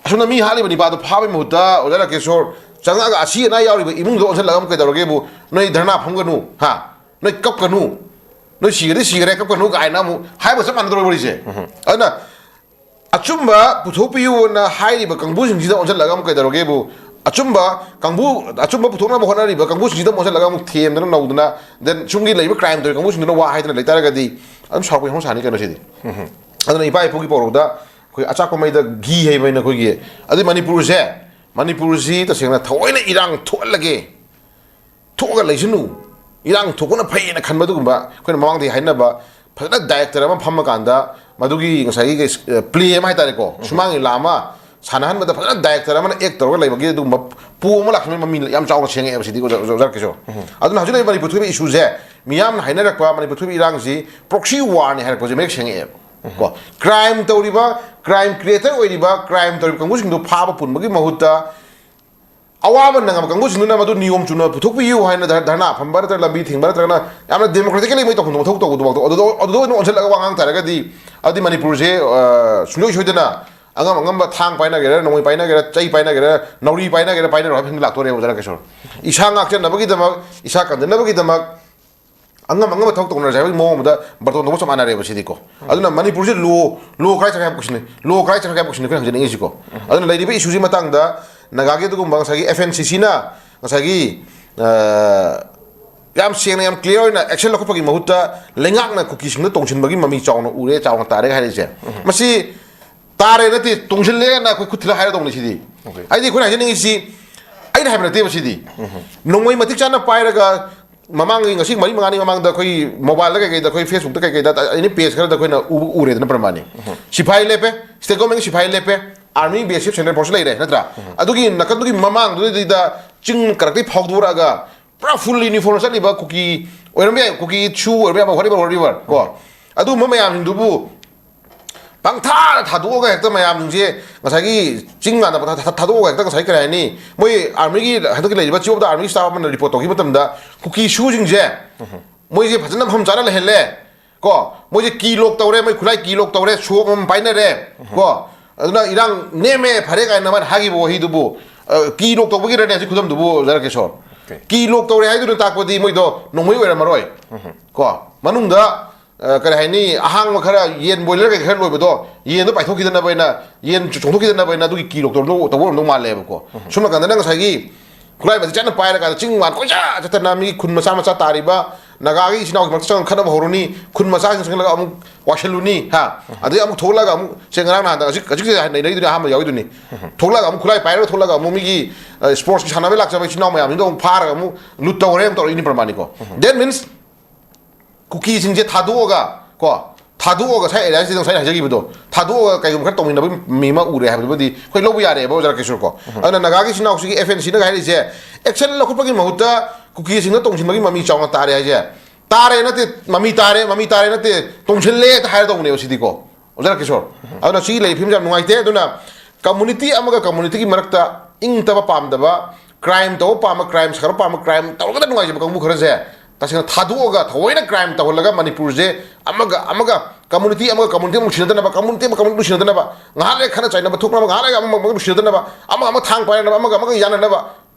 ꯑꯁꯨꯝꯅ ꯃꯤ ꯍꯥꯠꯂꯤꯕ ꯅꯤꯄꯥꯗꯣ ꯐꯥꯕꯒꯤ ꯃꯍꯨꯠꯇ ꯑꯣꯖꯥ ꯔꯥꯀꯦꯁꯣꯔ ꯆꯪꯉꯛꯑꯒ ꯑꯁꯤ ꯑꯅꯥ ꯌꯥꯎꯔꯤꯕ ꯏꯃꯨꯡꯗꯣ ꯑꯣꯟꯁꯤꯜꯂꯒ ꯑꯃꯨꯛ ꯀꯩꯗꯧꯔꯒꯦꯕꯨ, "ꯅꯣꯏ ꯙꯔꯅꯥ ꯐꯝꯒꯅꯨ, ꯍꯥ, ꯅꯣꯏ ꯀꯞꯀꯅꯨ, ꯅꯣꯏ ꯁꯤꯒꯗꯤ ꯁꯤꯒꯔꯦ, ꯀꯞꯀꯅꯨ" ꯀꯥꯏꯅ ꯑꯃꯨꯛ ꯍꯥꯏꯕ ꯆꯞ ꯃꯥꯟꯅꯗ꯭ꯔꯣ ꯋꯥꯔꯤꯁꯦ? ꯑꯗꯨꯅ ꯑꯆꯨꯝꯕ ꯄꯨꯊꯣꯛꯄꯤꯌꯨꯅ ꯍꯥꯏꯔꯤꯕ ꯀꯥꯡꯕꯨꯁꯤꯡꯁꯤꯗ ꯑꯣꯟꯁꯤꯜꯂꯒ ꯑꯃꯨꯛ ꯀꯩꯗꯧꯔꯒꯦꯕꯨ, ꯑꯆꯨꯝꯕ ꯀꯥꯡꯕꯨ, ꯑꯆꯨꯝꯕ ꯄꯨꯊꯣꯛꯅꯕ ꯍꯣꯠꯅꯔꯤꯕ ꯀꯥꯡꯕꯨꯁꯤꯡꯁꯤꯗ ꯑꯃꯨꯛ ꯑꯣꯟꯁꯤꯜꯂꯒ ꯑꯃꯨꯛ ꯊꯦꯝꯗꯅ ꯅꯧꯗꯅ, then ꯁꯨꯝꯒꯤ ꯂꯩꯔꯤꯕ ꯀ꯭ꯔꯥꯏꯝ ꯇꯧꯔꯤ ꯀꯥꯡꯕꯨꯁꯤꯡꯗꯨꯅ ꯋꯥ ꯍꯥꯏꯗꯅ ꯂꯩꯇꯥꯔꯒꯗꯤ ꯑꯗꯨꯝ ꯁꯥꯎꯄꯩ ꯍꯧꯅ ꯁꯥꯅꯤ ꯀꯩꯅꯣ ꯁꯤꯗꯤ꯫ ꯑꯗꯨꯅ ꯏꯄꯥ ꯏꯄꯨꯒꯤ ꯄꯧꯔꯧꯗ ꯑꯩꯈꯣꯏ "ꯑꯆꯥꯛꯄ ꯃꯩꯗ ꯘꯤ ꯍꯩꯕ" ꯍꯥꯏꯅ ꯑꯩꯈꯣꯏꯒꯤ, ꯑꯗꯩ ꯃꯅꯤꯄꯨꯔꯁꯦ, ꯃꯅꯤꯄꯨꯔꯁꯤ ꯇꯁꯦꯡꯅ ꯊꯑꯣꯏꯅ ꯏꯔꯥꯡ ꯊꯣꯛꯍꯜꯂꯒꯦ, ꯊꯣꯛꯑꯒ ꯂꯩꯁꯅꯨ, ꯏꯔꯥꯡ ꯊꯣꯛꯄꯅ ꯐꯩꯌꯦꯅ ꯈꯟꯕ ꯑꯗꯨꯒꯨꯝꯕ ꯑꯩꯈꯣꯏꯅ ꯃꯃꯥꯡꯗꯒꯤ ꯍꯥꯏꯅꯕ ꯐꯖꯅ ꯗꯥꯏꯔꯦꯛꯇꯔ ꯑꯃ ꯐꯝꯃꯀꯥꯟꯗ ꯃꯗꯨꯒꯤ ꯉꯁꯥꯏꯒꯤ ꯄ꯭ꯂꯦ ꯑꯃ ꯍꯥꯏꯇꯥꯔꯦꯀꯣ, ꯁꯨꯃꯥꯡ ꯂꯤꯂꯥ ꯑꯃ ꯁꯥꯟꯅꯍꯟꯕꯗ ꯐꯖꯅ ꯗꯥꯏꯔꯦꯛꯇꯔ ꯑꯃꯅ ꯑꯦꯛ ꯇꯧꯔꯒ ꯂꯩꯕꯒꯤ ꯑꯗꯨꯒꯨꯝꯕ ꯄꯣ ꯑꯃ ꯂꯥꯛꯈꯤꯕꯒꯤ ꯃꯃꯤ ꯌꯥꯝ ꯆꯥꯎꯅ ꯁꯦꯡꯉꯛꯑꯦꯕ ꯁꯤꯗꯤ ꯑꯣꯖꯥ, ꯑꯣꯖꯥ ꯀꯤꯁꯣꯔ꯫ ꯑꯗꯨꯅ ꯍꯧꯖꯤꯛ ꯂꯩꯔꯤꯕ ꯃꯅꯤꯄꯨꯔ ꯊꯣꯛꯏꯕ ꯏꯁꯨꯁꯦ, ꯃꯤꯌꯥꯝꯅ ꯍꯥꯏꯅꯔꯛꯄ ꯃꯅꯤꯄꯨꯔ ꯊꯣꯛꯏꯕ ꯏꯔꯥꯡꯁꯤ ꯄ꯭ꯔꯣꯛꯁꯤ ꯋꯥꯔꯅꯤ ꯍꯥꯏꯔꯛꯄꯁꯦ ꯃꯌꯦꯛ ꯁꯦꯡꯉꯛꯑꯦꯕ꯫ ꯀꯣ, ꯀ꯭ꯔꯥꯏꯝ ꯇꯧꯔꯤꯕ, ꯀ꯭ꯔꯥꯏꯝ ꯀ꯭ꯔꯤꯌꯦꯇꯔ ꯑꯣꯏꯔꯤꯕ, ꯀ꯭ꯔꯥꯏꯝ ꯇꯧꯔꯤꯕ ꯀꯥꯡꯕꯨꯁꯤꯡꯗꯨ ꯐꯥꯕ ꯄꯨꯟꯕꯒꯤ ꯃꯍꯨꯠꯇ ꯑꯋꯥꯕ ꯅꯪꯉꯕ ꯀꯥꯡꯕꯨꯁꯤꯡꯗꯨꯅ ꯃꯗꯨ ꯅꯤꯌꯣꯝ ꯆꯨꯝꯅ ꯄꯨꯊꯣꯛꯄꯤꯌꯨ ꯍꯥꯏꯅ ꯙꯔ-, ꯙꯔꯅꯥ ꯐꯝꯕ ꯅꯠꯇ꯭ꯔꯒ ꯂꯝꯕꯤ ꯊꯤꯡꯕ ꯅꯠꯇ꯭ꯔꯒꯅ ꯌꯥꯝꯅ ꯗꯦꯃꯣꯀ꯭ꯔꯦꯇꯤꯀꯦꯂꯤ ꯃꯣꯏ ꯇꯧꯐꯝ ꯊꯣꯛꯄ ꯃꯊꯧ ꯇꯧꯕꯗꯨꯐꯥꯎꯗ ꯑꯗꯨꯗ, ꯑꯗꯨꯗ ꯑꯣꯏꯅ ꯑꯣꯟꯁꯤꯜꯂꯒ ꯋꯥ ꯉꯥꯡ ꯇꯥꯔꯒꯗꯤ ꯑꯗꯨꯗꯤ ꯃꯅꯤꯄꯨꯔꯁꯦ, ꯑ, ꯁꯨꯡꯁꯣꯏ ꯁꯣꯏꯗꯅ ꯑꯉꯝ ꯑꯉꯝꯕ ꯊꯥꯡ ꯄꯥꯏꯅꯒꯦꯔꯥ, ꯅꯣꯡꯃꯩ ꯄꯥꯏꯅꯒꯦꯔꯥ, ꯆꯩ ꯄꯥꯏꯅꯒꯦꯔꯥ, ꯅꯥꯎꯔꯤ ꯄꯥꯏꯅꯒꯦꯔꯥ ꯄꯥꯏꯅꯔꯣ ꯍꯥꯏꯕ ꯐꯤꯕꯝꯗ ꯂꯥꯛꯇꯣꯔꯦꯕ ꯑꯣꯖꯥ ꯀꯤꯁꯣꯔ꯫ ꯏꯁꯥ ꯉꯥꯛꯆꯅꯕꯒꯤꯗꯃꯛ, ꯏꯁꯥ ꯀꯟꯖꯅꯕꯒꯤꯗꯃꯛ ꯑꯉꯝ ꯑꯉꯝꯕ ꯊꯕꯛ ꯇꯧꯅꯔꯁꯦ ꯍꯥꯏꯕꯒꯤ ꯃꯑꯣꯡ ꯑꯃꯗ ꯕꯥꯔꯇꯣꯟ ꯇꯧꯕ ꯆꯞ ꯃꯥꯟꯅꯔꯦꯕ ꯁꯤꯗꯤꯀꯣ꯫ ꯑꯗꯨꯅ ꯃꯅꯤꯄꯨꯔꯁꯦ ꯂꯣ, ꯂꯣ ꯀꯗꯥꯏ ꯆꯠꯈ꯭ꯔꯦ ꯍꯥꯏꯕ ꯀꯣꯏꯁꯟꯅꯤ, ꯂꯣ ꯀꯗꯥꯏ ꯆꯠꯈ꯭ꯔꯦ ꯍꯥꯏꯕ ꯀꯣꯏꯁꯟꯅꯤ ꯑꯩꯈꯣꯏꯅ ꯍꯪꯖꯅꯤꯡꯉꯤꯁꯤꯀꯣ꯫ ꯑꯗꯨꯅ ꯂꯩꯔꯤꯕ ꯏꯁꯨꯁꯤ ꯃꯇꯥꯡꯗ ꯅꯥꯒꯥꯒꯤ ꯑꯗꯨꯒꯨꯝꯕ ꯉꯁꯥꯏꯒꯤ ꯑꯦꯐ ꯑꯦꯟ ꯁꯤ ꯁꯤꯅ ꯉꯁꯥꯏꯒꯤ, ꯑ, ꯌꯥꯝ ꯁꯦꯡꯅ, ꯌꯥꯝ ꯀ꯭ꯂꯤꯌꯥꯔ ꯑꯣꯏꯅ ꯑꯦꯛꯁꯟ ꯂꯧꯈꯠꯄꯒꯤ ꯃꯍꯨꯠꯇ ꯂꯩꯉꯥꯛꯅ ꯀꯨꯀꯤꯁꯤꯡꯗ ꯇꯣꯡꯁꯤꯟꯕꯒꯤ ꯃꯃꯤ ꯆꯥꯎꯅ ꯎꯔꯦ, ꯆꯥꯎꯅ ꯇꯥꯔꯦ ꯍꯥꯏꯔꯤꯁꯦ꯫ ꯃꯁꯤ ꯇꯥꯔꯦ ꯅꯠꯇꯦ, ꯇꯣꯡꯁꯤꯜꯂꯦꯅ ꯑꯩꯈꯣꯏ ꯈꯨꯠ ꯊꯤꯜꯂ ꯍꯥꯏꯔꯗꯧꯅꯤ ꯁꯤꯗꯤ꯫ ꯑꯣꯀꯦ꯫ ꯑꯩꯗꯤ ꯑꯩꯈꯣꯏꯅ ꯍꯥꯏꯖꯅꯤꯡꯉꯤꯁꯤ, ꯑꯩꯅ ꯍꯥꯏꯕ ꯅꯠꯇꯦꯕ ꯁꯤꯗꯤ꯫ ꯅꯣꯡꯃꯩ ꯃꯇꯤꯛ ꯆꯥꯅ ꯄꯥꯏꯔꯒ ꯃꯃꯥꯡꯒꯤ, ꯉꯁꯤ ꯃꯔꯤ ꯃꯉꯥꯅꯤ ꯃꯃꯥꯡꯗ ꯑꯩꯈꯣꯏ ꯃꯣꯕꯥꯏꯜꯗ ꯀꯩꯀꯩꯗ, ꯑꯩꯈꯣꯏ ꯐꯦꯁꯕꯨꯛꯇ ꯀꯩꯀꯩꯗ, ꯑꯦꯅꯤ ꯄꯦꯖ ꯈꯔꯗ ꯑꯩꯈꯣꯏꯅ ꯎꯕ, ꯎꯔꯦꯗꯅ ꯄ꯭ꯔꯃꯥꯟꯅꯤ꯫ ꯁꯤꯐꯥꯏ ꯂꯦꯞꯄꯦ, ꯁ꯭ꯇꯦꯠ ꯒꯣꯔꯃꯦꯟꯒꯤ ꯁꯤꯐꯥꯏ ꯂꯦꯞꯄꯦ, ꯑꯥꯔꯃꯤ, ꯕꯤ ꯑꯦꯁ ꯑꯦꯐ, ꯁꯦꯟꯇ꯭ꯔꯦꯜ ꯐꯣꯔꯁ ꯂꯩꯔꯦ ꯅꯠꯇ꯭ꯔꯥ? ꯑꯗꯨꯒꯤ ꯅꯥꯀꯟꯗꯨꯒꯤ ꯃꯃꯥꯡꯗꯨꯗꯩꯗ ꯆꯤꯡ ꯀꯔꯛꯇꯒꯤ ꯐꯥꯎꯗꯣꯔꯛꯑꯒ ꯄꯨꯔꯥ full uniform ꯆꯠꯂꯤꯕ ꯀꯨꯀꯤ ꯑꯣꯏꯔꯝꯕ ꯌꯥꯏ, ꯀꯨꯀꯤ ꯁꯨ ꯑꯣꯏꯔꯝꯕ ꯌꯥꯏ, whatever, whatever, ꯀꯣ꯫ ꯑꯗꯨꯒꯨꯝꯕ ꯃꯌꯥꯝꯁꯤꯡꯗꯨꯕꯨ ꯄꯪꯊꯥꯗ ꯊꯥꯗꯣꯛꯑꯒ ꯍꯦꯛꯇ ꯃꯌꯥꯝꯁꯤꯡꯁꯦ ꯉꯁꯥꯏꯒꯤ ꯆꯤꯡ ꯃꯥꯟꯗ ꯄꯪꯊꯥ ꯊꯥ-, ꯊꯥꯗꯣꯛꯑꯒ ꯍꯦꯛꯇ ꯉꯁꯥꯏ ꯀꯔꯤ ꯍꯥꯏꯅꯤ, ꯃꯣꯏ armyꯒꯤ ꯍꯟꯗꯛꯀꯤ ꯂꯩꯔꯤꯕ chief of the army staff ꯑꯃꯅ report ꯇꯧꯈꯤꯕ ꯃꯇꯝꯗ ꯀꯨꯀꯤ ꯁꯨꯁꯤꯡꯁꯦ ꯃꯣꯏꯁꯦ ꯐꯖꯅ ꯃꯐꯝ ꯆꯥꯅ ꯂꯩꯍꯜꯂꯦ꯫ ꯀꯣ, ꯃꯣꯏꯁꯦ key lock ꯇꯧꯔꯦ, ꯃꯣꯏ ꯈꯨꯠꯂꯥꯏ key lock ꯇꯧꯔꯦ, ꯁꯣꯛ ꯑꯃ ꯄꯥꯏꯅꯔꯦ꯫ ꯀꯣ, ꯑꯗꯨꯅ ꯏꯔꯥꯡ ꯅꯦꯝꯃꯦ, ꯐꯔꯦ ꯀꯥꯏꯅ ꯃꯥꯅ ꯍꯥꯏꯈꯤꯕ ꯋꯥꯍꯩꯗꯨꯕꯨ, ꯑ, key lock ꯇꯧꯕꯒꯤꯔꯅꯦ ꯍꯧꯖꯤꯛ ꯈꯨꯗꯝꯗꯨꯕꯨ, ꯖꯔꯀꯦꯁꯣꯔ? Okay. Key lock ꯇꯧꯔꯦ ꯍꯥꯏꯗꯨꯅ ꯇꯥꯛꯄꯗꯤ ꯃꯣꯏꯗꯣ ꯅꯣꯡꯃꯩ ꯑꯣꯏꯔꯝꯃꯔꯣꯏ꯫ ꯀꯣ, ꯃꯅꯨꯡꯗ, ꯑ, ꯀꯔꯤ ꯍꯥꯏꯅꯤ, ꯑꯍꯥꯡꯕ ꯈꯔ, ꯌꯦꯟ ꯕꯣꯏꯂꯔ ꯀꯩ ꯈꯔ ꯂꯣꯏꯕꯗꯣ, ꯌꯦꯟꯗꯣ ꯄꯥꯏꯊꯣꯛꯈꯤꯗꯅꯕ ꯍꯥꯏꯅ, ꯌꯦꯟ ꯆꯣꯡꯊꯣꯛꯈꯤꯗꯅꯕ ꯍꯥꯏꯅ ꯑꯗꯨꯒꯤ key lock ꯇꯧꯔꯝꯗꯧ, ꯇꯧꯕ ꯑꯣꯏꯔꯝꯗꯧ ꯃꯥꯜꯂꯦꯕꯀꯣ꯫ ꯁꯣꯝ ꯅꯥꯀꯟꯗꯅ ꯉꯁꯥꯏꯒꯤ ꯈꯨꯠꯂꯥꯏ ꯃꯇꯤꯛ ꯆꯥꯅ ꯄꯥꯏꯔꯀꯥꯟꯗ ꯆꯤꯡ ꯃꯥꯟ ꯀꯣꯏꯆꯠ ꯆꯠꯇꯅ ꯃꯤꯒꯤ ꯈꯨꯟ ꯃꯆꯥ ꯃꯆꯥ ꯇꯥꯔꯤꯕ ꯅꯥꯒꯥꯒꯤ ꯏꯆꯤꯟ ꯏꯅꯥꯎꯒꯤ ꯃꯔꯛꯇ ꯆꯪꯉꯒ ꯈꯠꯅꯕ ꯍꯧꯔꯨꯅꯤ, ꯈꯨꯟ ꯃꯆꯥꯁꯤꯡ ꯆꯪꯁꯤꯜꯂꯒ ꯑꯃꯨꯛ ꯋꯥꯏꯁꯤꯜꯂꯨꯅꯤ, ꯍꯥ? ꯑꯗꯩ ꯑꯃꯨꯛ ꯊꯣꯛꯂꯛꯑꯒ ꯑꯃꯨꯛ ꯁꯦ ꯉꯔꯥꯡ ꯅꯍꯥꯟꯗ ꯍꯧꯖꯤꯛ, ꯍꯧꯖꯤꯛꯁꯦ ꯅꯩꯅꯔꯤꯗꯨꯅꯤ, ꯑꯍꯥꯟꯕ ꯌꯥꯎꯔꯤꯗꯨꯅꯤ꯫ ꯊꯣꯛꯂꯛꯑꯒ ꯑꯃꯨꯛ ꯈꯨꯠꯂꯥꯏ ꯄꯥꯏꯔꯒ ꯊꯣꯛꯂꯛꯑꯒ ꯑꯃꯨꯛ ꯃꯤꯒꯤ, ꯑ, sportsꯀꯤ ꯁꯥꯟꯅꯕ ꯂꯥꯛꯆꯕ ꯏꯆꯤꯟ ꯏꯅꯥꯎ ꯃꯌꯥꯝꯁꯤꯡꯗꯣ ꯑꯃꯨꯛ ꯐꯥꯔꯒ ꯑꯃꯨꯛ loot ꯇꯧꯔꯦ ꯑꯃꯨꯛ ꯇꯧꯔꯛꯏꯅꯤ ꯄ꯭ꯔꯃꯥꯅꯤꯀꯣ꯫ That means ꯀꯨꯀꯤꯁꯤꯡꯁꯦ ꯊꯥꯗꯣꯛꯑꯒ, ꯀꯣ, ꯊꯥꯗꯣꯛꯑꯒ ꯉꯁꯥꯏ ꯑꯦꯔꯤꯌꯥꯁꯤꯗ ꯉꯁꯥꯏ ꯍꯥꯏꯖꯈꯤꯕꯗꯣ, ꯊꯥꯗꯣꯛꯑꯒ ꯀꯩꯒꯨꯝꯕ ꯈꯔ ꯇꯧꯃꯤꯟꯅꯕꯒꯤ ꯃꯤ ꯑꯃ ꯎꯔꯦ ꯍꯥꯏꯕꯗꯨꯃꯗꯤ ꯑꯩꯈꯣꯏ ꯂꯧꯕ ꯌꯥꯔꯦꯕ, ꯑꯣꯖꯥ ꯔꯥꯀꯦꯁꯣꯔ ꯀꯣ꯫ ꯑꯗꯨꯅ ꯅꯥꯒꯥꯒꯤ ꯏꯆꯤꯟ ꯏꯅꯥꯎꯁꯤꯒꯤ FNCꯅꯒ ꯍꯥꯏꯔꯤꯁꯦ, action ꯂꯧꯈꯠꯄꯒꯤ ꯃꯍꯨꯠꯇ ꯀꯨꯀꯤꯁꯤꯡꯅ ꯇꯣꯡꯁꯤꯟꯕꯒꯤ ꯃꯃꯤ ꯆꯥꯎꯅ ꯇꯥꯔꯦ ꯍꯥꯏꯁꯦ꯫ ꯇꯥꯔꯦ ꯅꯠꯇꯦ, ꯃꯃꯤ ꯇꯥꯔꯦ, ꯃꯃꯤ ꯇꯥꯔꯦ ꯅꯠꯇꯦ, ꯇꯣꯡꯁꯤꯜꯂꯦ ꯍꯦꯛꯇ ꯍꯥꯏꯔ ꯇꯧꯕꯅꯦꯕ ꯁꯤꯗꯤꯀꯣ꯫ ꯑꯣꯖꯥ ꯔꯥꯀꯦꯁꯣꯔ꯫ ꯑꯗꯨꯅ ꯁꯤ ꯂꯩꯔꯤ ꯐꯤꯕꯝꯁꯦ ꯌꯥꯝ ꯅꯨꯡꯉꯥꯏꯇꯦ꯫ ꯑꯗꯨꯅ community ꯑꯃꯒ communityꯒꯤ ꯃꯔꯛꯇ ꯏꯪ ꯇꯞꯄ ꯄꯥꯝꯗꯕ, crime ꯇꯧꯕ ꯄꯥꯝꯕ, crime ꯁꯥꯒꯠꯄ ꯄꯥꯝꯕ, crime ꯇꯧꯔꯒꯗ ꯅꯨꯡꯉꯥꯏꯖꯕ ꯀꯥꯡꯕꯨ ꯈꯔꯁꯦ ꯇꯁꯦꯡꯅ ꯊꯥꯗꯣꯛꯑꯒ ꯊꯑꯣꯏꯅ crime ꯇꯧꯍꯜꯂꯒ ꯃꯅꯤꯄꯨꯔꯁꯦ ꯑꯃꯒ ꯑꯃꯒ, community ꯑꯃꯒ community ꯑꯃ ꯅꯨꯡꯁꯤꯅꯗꯅꯕ, community ꯑꯃꯒ community ꯅꯨꯡꯁꯤꯅꯗꯅꯕ, ꯉꯥꯏꯍꯥꯛ ꯂꯩꯔꯒ ꯈꯠꯅ ꯆꯩꯅꯕ ꯊꯣꯛꯅꯕ, ꯉꯥꯏꯍꯥꯛ ꯂꯩꯔꯒ ꯑꯃꯒ ꯑꯃꯒ ꯅꯨꯡꯁꯤꯅꯗꯅꯕ, ꯑꯃꯒ ꯑꯃ ꯊꯥꯡ ꯄꯥꯏꯅꯅꯕ, ꯑꯃꯒ ꯑꯃꯒ ꯌꯥꯅꯅꯕ